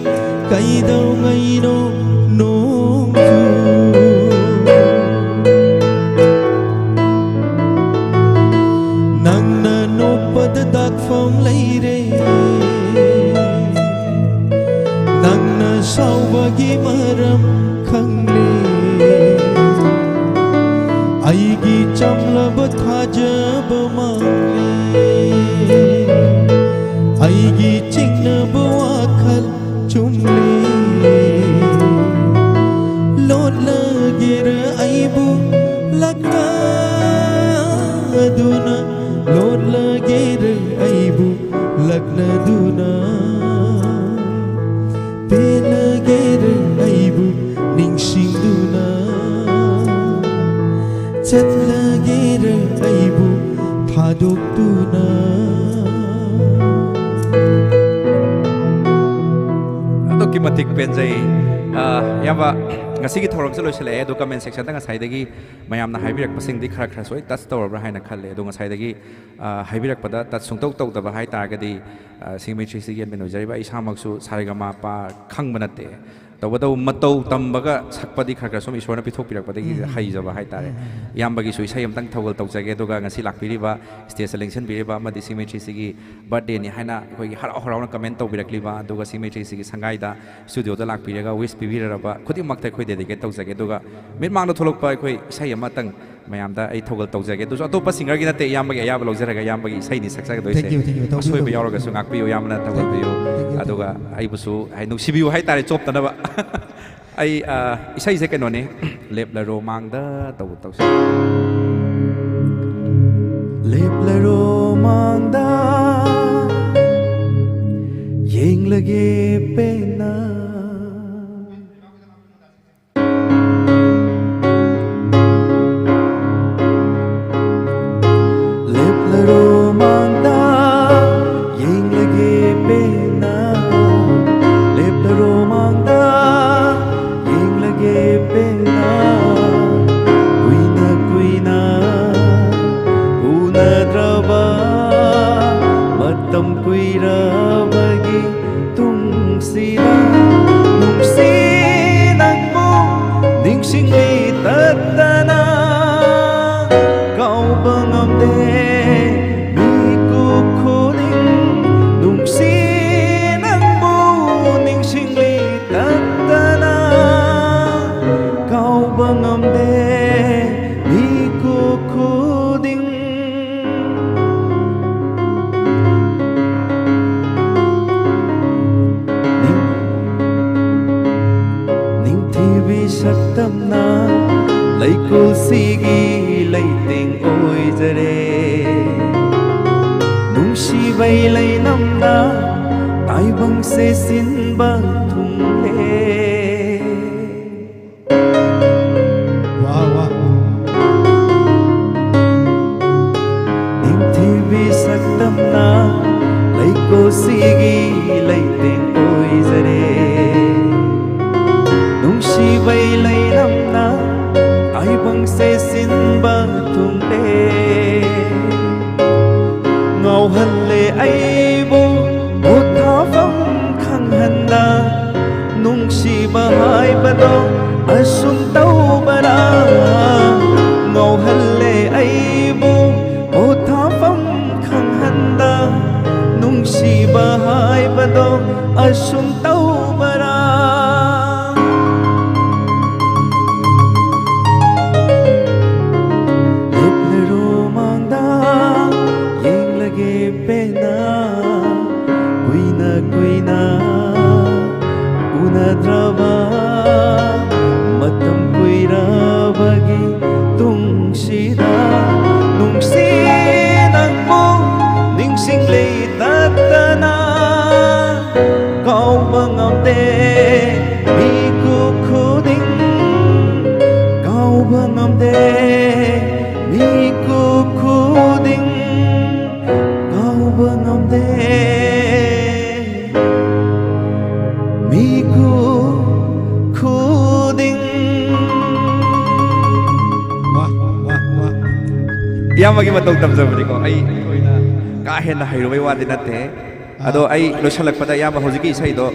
ꯀꯩꯗꯧꯉꯩꯅꯣ ꯅꯣꯡꯖꯨ꯫ ꯅꯪꯅ ꯅꯣꯛꯄꯗ ꯗꯥꯛꯐꯝ ꯂꯩꯔꯦ, ꯅꯪꯅ ꯁꯥꯎꯕꯒꯤ ꯃꯔꯝ ꯈꯪꯂꯦ꯫ ꯑꯩꯒꯤ ꯆꯝꯂꯕ ꯊꯥꯖꯕ ꯃꯥꯡꯂꯦ, ꯑꯩꯒꯤ ꯆꯤꯡꯅꯕ ꯋꯥꯈꯜ ꯆꯨꯝꯂꯦ꯫ ꯂꯣꯠꯂꯒꯦꯔ ꯑꯩꯕꯨ ꯂꯛꯅꯗꯨꯅ, ꯂꯣꯠꯂꯒꯦꯔ ꯑꯩꯕꯨ ꯂꯛꯅꯗꯨꯅ, ꯄꯦꯜꯂꯒꯦꯔ ꯑꯩꯕꯨ ꯅꯤꯡꯁꯤꯡꯗꯨꯅ, ꯆꯠꯂꯒꯦꯔ ꯑꯩꯕꯨ ꯊꯥꯗꯣꯛꯇꯨꯅ꯫ ꯑꯗꯨꯛꯀꯤ ꯃꯇꯤꯛ ꯄꯦꯟꯖꯩ꯫ ꯑ, ꯏꯌꯥꯝꯕ, ꯉꯁꯤꯒꯤ ꯊꯧꯔꯝꯁꯦ ꯂꯣꯏꯁꯤꯜꯂꯛꯑꯦ, ꯑꯗꯣ comment sectionꯗ ꯉꯁꯥꯏꯗꯒꯤ ꯃꯌꯥꯝꯅ ꯍꯥꯏꯕꯤꯔꯛꯄꯁꯤꯡꯗꯤ ꯈꯔ ꯈꯔꯁꯨ ꯑꯩ touch ꯇꯧꯔꯕ꯭ꯔꯥ ꯍꯥꯏꯅ ꯈꯜꯂꯦ꯫ ꯑꯗꯣ ꯉꯁꯥꯏꯗꯒꯤ, ꯑ, ꯍꯥꯏꯕꯤꯔꯛꯄꯗ touch ꯁꯨꯡꯇꯧ ꯇꯧꯗꯕ ꯍꯥꯏ ꯇꯥꯔꯒꯗꯤ, ꯑ, ꯁꯤꯡꯃꯩ ꯊ꯭ꯔꯤ ꯁꯤꯒꯤ admin ꯑꯣꯏꯖꯔꯤꯕ ꯑꯩ ꯏꯁꯥꯃꯛꯁꯨ ꯁꯥꯔꯦꯒꯃꯥꯄꯥ ꯈꯪꯕ ꯅꯠꯇꯦ꯫ ꯇꯧꯕꯇꯕꯨ ꯃꯇꯧ ꯇꯝꯕꯒ ꯁꯛꯄꯗꯤ ꯈꯔ ꯈꯔ ꯁꯨꯝ ꯏꯁꯣꯔꯅ ꯄꯤꯊꯣꯛꯄꯤꯔꯛꯄꯗꯒꯤ ꯎꯝ, ꯎꯝ, ꯎꯝ꯫ ꯍꯩꯖꯕ ꯍꯥꯏꯇꯥꯔꯦ꯫ ꯎꯝ, ꯎꯝ, ꯎꯝ꯫ ꯏꯌꯥꯝꯕꯒꯤꯁꯨ ꯏꯁꯩ ꯑꯃꯇꯪ ꯊꯧꯒꯜ ꯇꯧꯖꯒꯦ, ꯑꯗꯨꯒ ꯉꯁꯤ ꯂꯥꯛꯄꯤꯔꯤꯕ, stageꯇ ꯂꯦꯡꯁꯤꯟꯕꯤꯔꯤꯕ ꯑꯃꯗꯤ ꯁꯤꯡꯃꯩ ꯊ꯭ꯔꯤ ꯁꯤꯒꯤ birthdayꯅꯤ ꯍꯥꯏꯅ ꯑꯩꯈꯣꯏꯒꯤ ꯍꯔꯥꯎ ꯍꯔꯥꯎꯅ comment ꯇꯧꯕꯤꯔꯛꯂꯤꯕ, ꯑꯗꯨꯒ ꯁꯤꯡꯃꯩ ꯊ꯭ꯔꯤ ꯁꯤꯒꯤ ꯁꯪꯒꯥꯏꯗ studioꯗ ꯂꯥꯛꯄꯤꯔꯒ wish ꯄꯤꯕꯤꯔꯔꯕ ꯈꯨꯗꯤꯡꯃꯛꯇ ꯑꯩꯈꯣꯏ dedicate ꯇꯧꯖꯒꯦ꯫ ꯑꯗꯨꯒ ꯃꯤꯠꯃꯥꯡꯗ ꯊꯣꯛꯂꯛꯄ ꯑꯩꯈꯣꯏ ꯏꯁꯩ ꯑꯃꯇꯪ ꯃꯌꯥꯝꯗ ꯑꯩ ꯊꯧꯒꯜ ꯇꯧꯖꯒꯦ꯫ ꯑꯗꯨꯁꯨ ꯑꯇꯣꯞꯄ singerꯒꯤ ꯅꯠꯇꯦ, ꯏꯌꯥꯝꯕꯒꯤ ꯑꯌꯥꯕ ꯂꯧꯖꯔꯒ ꯏꯌꯥꯝꯕꯒꯤ ꯏꯁꯩꯅꯤ ꯁꯛꯆꯒꯗꯣꯏꯁꯦ꯫ Thank you, thank you꯫ ꯇꯧꯕꯤꯌꯨ, ꯑꯁꯣꯏꯕ ꯇꯧꯕꯤꯌꯨ꯫ ꯌꯥꯎꯔꯒꯁꯨ ꯉꯥꯛꯄꯤꯌꯨ, ꯏꯌꯥꯝꯕꯅ ꯊꯧꯒꯜꯕꯤꯌꯨ꯫ Thank you, thank you꯫ ꯑꯗꯨꯒ ꯑꯩꯕꯨꯁꯨ ꯍꯥꯏ ꯅꯨꯡꯁꯤꯕꯤꯌꯨ ꯍꯥꯏꯇꯥꯔꯦ, ꯆꯣꯞꯇꯅꯕ꯫ ꯑꯩ, ꯑ, ꯏꯁꯩꯁꯦ ꯀꯩꯅꯣꯅꯤ, ꯂꯦꯞꯂꯔꯣ ꯃꯥꯡꯗ ꯇꯧ-, ꯇꯧꯁꯤ꯫ ꯂꯦꯞꯂꯔꯣ ꯃꯥꯡꯗ ꯌꯦꯡꯂꯒꯦ ꯄꯦꯟꯅ꯫ ꯂꯦꯞꯂꯔꯣ ꯃꯥꯡꯗ ꯌꯦꯡꯂꯒꯦ ꯄꯦꯟꯅ꯫ ꯅꯝꯅ ꯂꯩꯀꯣꯜꯁꯤꯒꯤ ꯂꯩꯇꯦꯡ ꯑꯣꯏꯖꯔꯦ꯫ ꯅꯨꯡꯁꯤꯕꯩ ꯂꯩꯅꯝꯅ ꯇꯥꯏꯕꯪꯁꯦ ꯁꯤꯟꯕ ꯊꯨꯡꯂꯦ꯫ ꯋꯥ, ꯋꯥ꯫ ꯅꯤꯡꯊꯤꯕꯤ ꯁꯛꯇꯝꯅ ꯂꯩꯀꯣꯜꯁꯤꯒꯤ ꯂꯩꯇꯦꯡ ꯑꯣꯏꯖꯔꯦ꯫ ꯅꯨꯡꯁꯤꯕꯩ ꯂꯩꯅꯝꯅ ꯇꯥꯏꯕꯪꯁꯦ ꯁꯤꯟꯕ ꯊꯨꯡꯂꯦ꯫ ꯉꯥꯎꯍꯜꯂꯦ ꯑꯩꯕꯨ ꯄꯣꯊꯥꯐꯝ ꯈꯪꯍꯟꯗ, ꯅꯨꯡꯁꯤꯕ ꯍꯥꯏꯕꯗꯣ ꯑꯁꯨꯝ ꯇꯧꯕꯔꯥ? ꯉꯥꯎꯍꯜꯂꯦ ꯑꯩꯕꯨ ꯄꯣꯊꯥꯐꯝ ꯈꯪꯍꯟꯗ, ꯅꯨꯡꯁꯤꯕ ꯍꯥꯏꯕꯗꯣ ꯑꯁꯨꯝ ꯇꯧꯕꯔꯥ? ꯂꯦꯞꯂꯔꯣ ꯃꯥꯡꯗ, ꯌꯦꯡꯂꯒꯦ ꯄꯦꯟꯅ, ꯀꯨꯏꯅ ꯀꯨꯏꯅ ꯎꯅꯗ꯭ꯔꯕ ꯃꯇꯝ ꯀꯨꯏꯔꯕꯒꯤ ꯇꯨꯡꯁꯤꯗ, ꯅꯨꯡꯁꯤ ꯅꯪꯕꯨ ꯅꯤꯡꯁꯤꯡꯂꯤ ꯇꯠꯇꯅ꯫ ꯀꯥꯎꯕ ꯉꯝꯗꯦ ꯃꯤꯀꯨꯞ ꯈꯨꯗꯤꯡ, ꯀꯥꯎꯕ ꯉꯝꯗꯦ ꯃꯤꯀꯨꯞ ꯈꯨꯗꯤꯡ, ꯀꯥꯎꯕ ꯉꯝꯗꯦ ꯃꯤꯀꯨꯞ ꯈꯨꯗꯤꯡ꯫ ꯋꯥ, ꯋꯥ, ꯋꯥ꯫ ꯏꯌꯥꯝꯕꯒꯤ ꯃꯇꯧ ꯇꯝꯖꯕꯅꯤꯀꯣ꯫ ꯑꯩ ꯑꯣꯏꯅ ꯀꯥ ꯍꯦꯟꯅ ꯍꯩꯔꯨꯕꯩ ꯋꯥꯗꯤ ꯅꯠꯇꯦ꯫ ꯑꯗꯣ ꯑꯥ꯫ ꯑꯩ ꯂꯣꯏꯁꯤꯜꯂꯛꯄꯗ, ꯏꯌꯥꯝꯕ, ꯍꯧꯖꯤꯛꯀꯤ ꯏꯁꯩꯗꯣ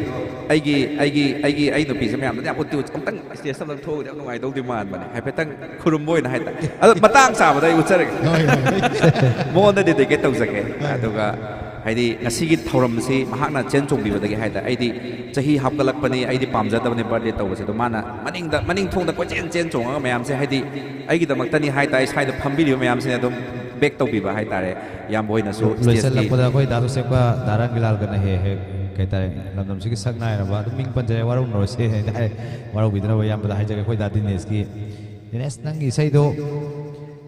ꯑꯩꯒꯤ, ꯑꯩꯒꯤ, ꯑꯩꯒꯤ, ꯑꯩ ꯅꯨꯄꯤꯁꯦ ꯃꯌꯥꯝꯗꯗꯤ ꯌꯥꯝ ꯎꯠꯇꯤ ꯎꯠ-, ꯑꯃꯨꯛꯇꯪ stage ꯑꯃꯗꯪ ꯊꯣꯛꯎꯔꯗꯤ ꯌꯥꯝ ꯅꯨꯡꯉꯥꯏꯗꯧꯗꯤ ꯃꯥꯟꯕꯅꯦ, ꯍꯥꯏꯐꯦꯠꯇꯪ ꯈꯨꯔꯨꯝꯕ ꯑꯣꯏꯅ ꯍꯥꯏꯇꯥꯔꯦ꯫ ꯑꯗꯣ ꯃꯇꯥꯡ ꯆꯥꯕꯗ ꯑꯩ ꯎꯠꯆꯔꯒꯦ꯫ ꯍꯣꯏ, ꯍꯣꯏ, ꯍꯣꯏ꯫ ꯃꯉꯣꯟꯗ dedicate ꯇꯧꯖꯒꯦ꯫ ꯍꯣꯏ꯫ ꯑꯗꯨꯒ ꯍꯥꯏꯗꯤ ꯉꯁꯤꯒꯤ ꯊꯧꯔꯝꯁꯤ ꯃꯍꯥꯛꯅ ꯆꯦꯟ ꯆꯣꯡꯕꯤꯕꯗꯒꯤ ꯍꯥꯏꯇꯥꯔꯦ꯫ ꯑꯩꯗꯤ ꯆꯍꯤ ꯍꯥꯞꯀꯠꯂꯛꯄꯅꯤ, ꯑꯩꯗꯤ ꯄꯥꯝꯖꯗꯕꯅꯤ birthday ꯇꯧꯕꯁꯦ꯫ ꯑꯗꯣ ꯃꯥꯅ ꯃꯅꯤꯡꯗ, ꯃꯅꯤꯡ ꯊꯣꯡꯗ ꯀꯣꯏꯆꯦꯟ ꯆꯦꯟ ꯆꯣꯡꯉꯒ ꯃꯌꯥꯝꯁꯦ, ꯍꯥꯏꯗꯤ ꯑꯩꯒꯤꯗꯃꯛꯇꯅꯤ ꯍꯥꯏꯇꯥꯔꯦ, side ꯐꯝꯕꯤꯔꯤꯕ ꯃꯌꯥꯝꯁꯤꯅ ꯑꯗꯨꯝ back ꯇꯧꯕꯤꯕ ꯍꯥꯏꯇꯥꯔꯦ꯫ ꯏꯌꯥꯝꯕ ꯍꯣꯏꯅꯁꯨ stage ꯀꯤ ꯂꯣꯏꯁꯤꯜꯂꯛꯄꯗ ꯑꯩꯈꯣꯏ ꯗꯥ ꯔꯣꯁꯦꯞꯀ ꯗꯥ ꯔꯥꯝꯒꯤꯂꯥꯜꯒꯅ ꯍꯦꯛ ꯍꯦꯛ ꯀꯩ ꯍꯥꯏꯇꯥꯔꯦ, ꯂꯝꯗꯝꯁꯤꯒꯤ ꯁꯛ ꯅꯥꯏꯔꯕ, ꯑꯗꯨꯝ ꯃꯤꯡ ꯄꯟꯖꯔꯦ, ꯋꯥꯔꯧꯅꯔꯣꯏꯁꯦ ꯍꯥꯏꯇꯥꯔꯦ꯫ ꯋꯥꯔꯧꯕꯤꯗꯅꯕ ꯏꯌꯥꯝꯕꯗ ꯍꯥꯏꯖꯒꯦ, ꯑꯩꯈꯣꯏ ꯗꯥ ꯗꯤꯅꯦꯁꯀꯤ, "ꯗꯤꯅꯦꯁ, ꯅꯪꯒꯤ ꯏꯁꯩꯗꯣ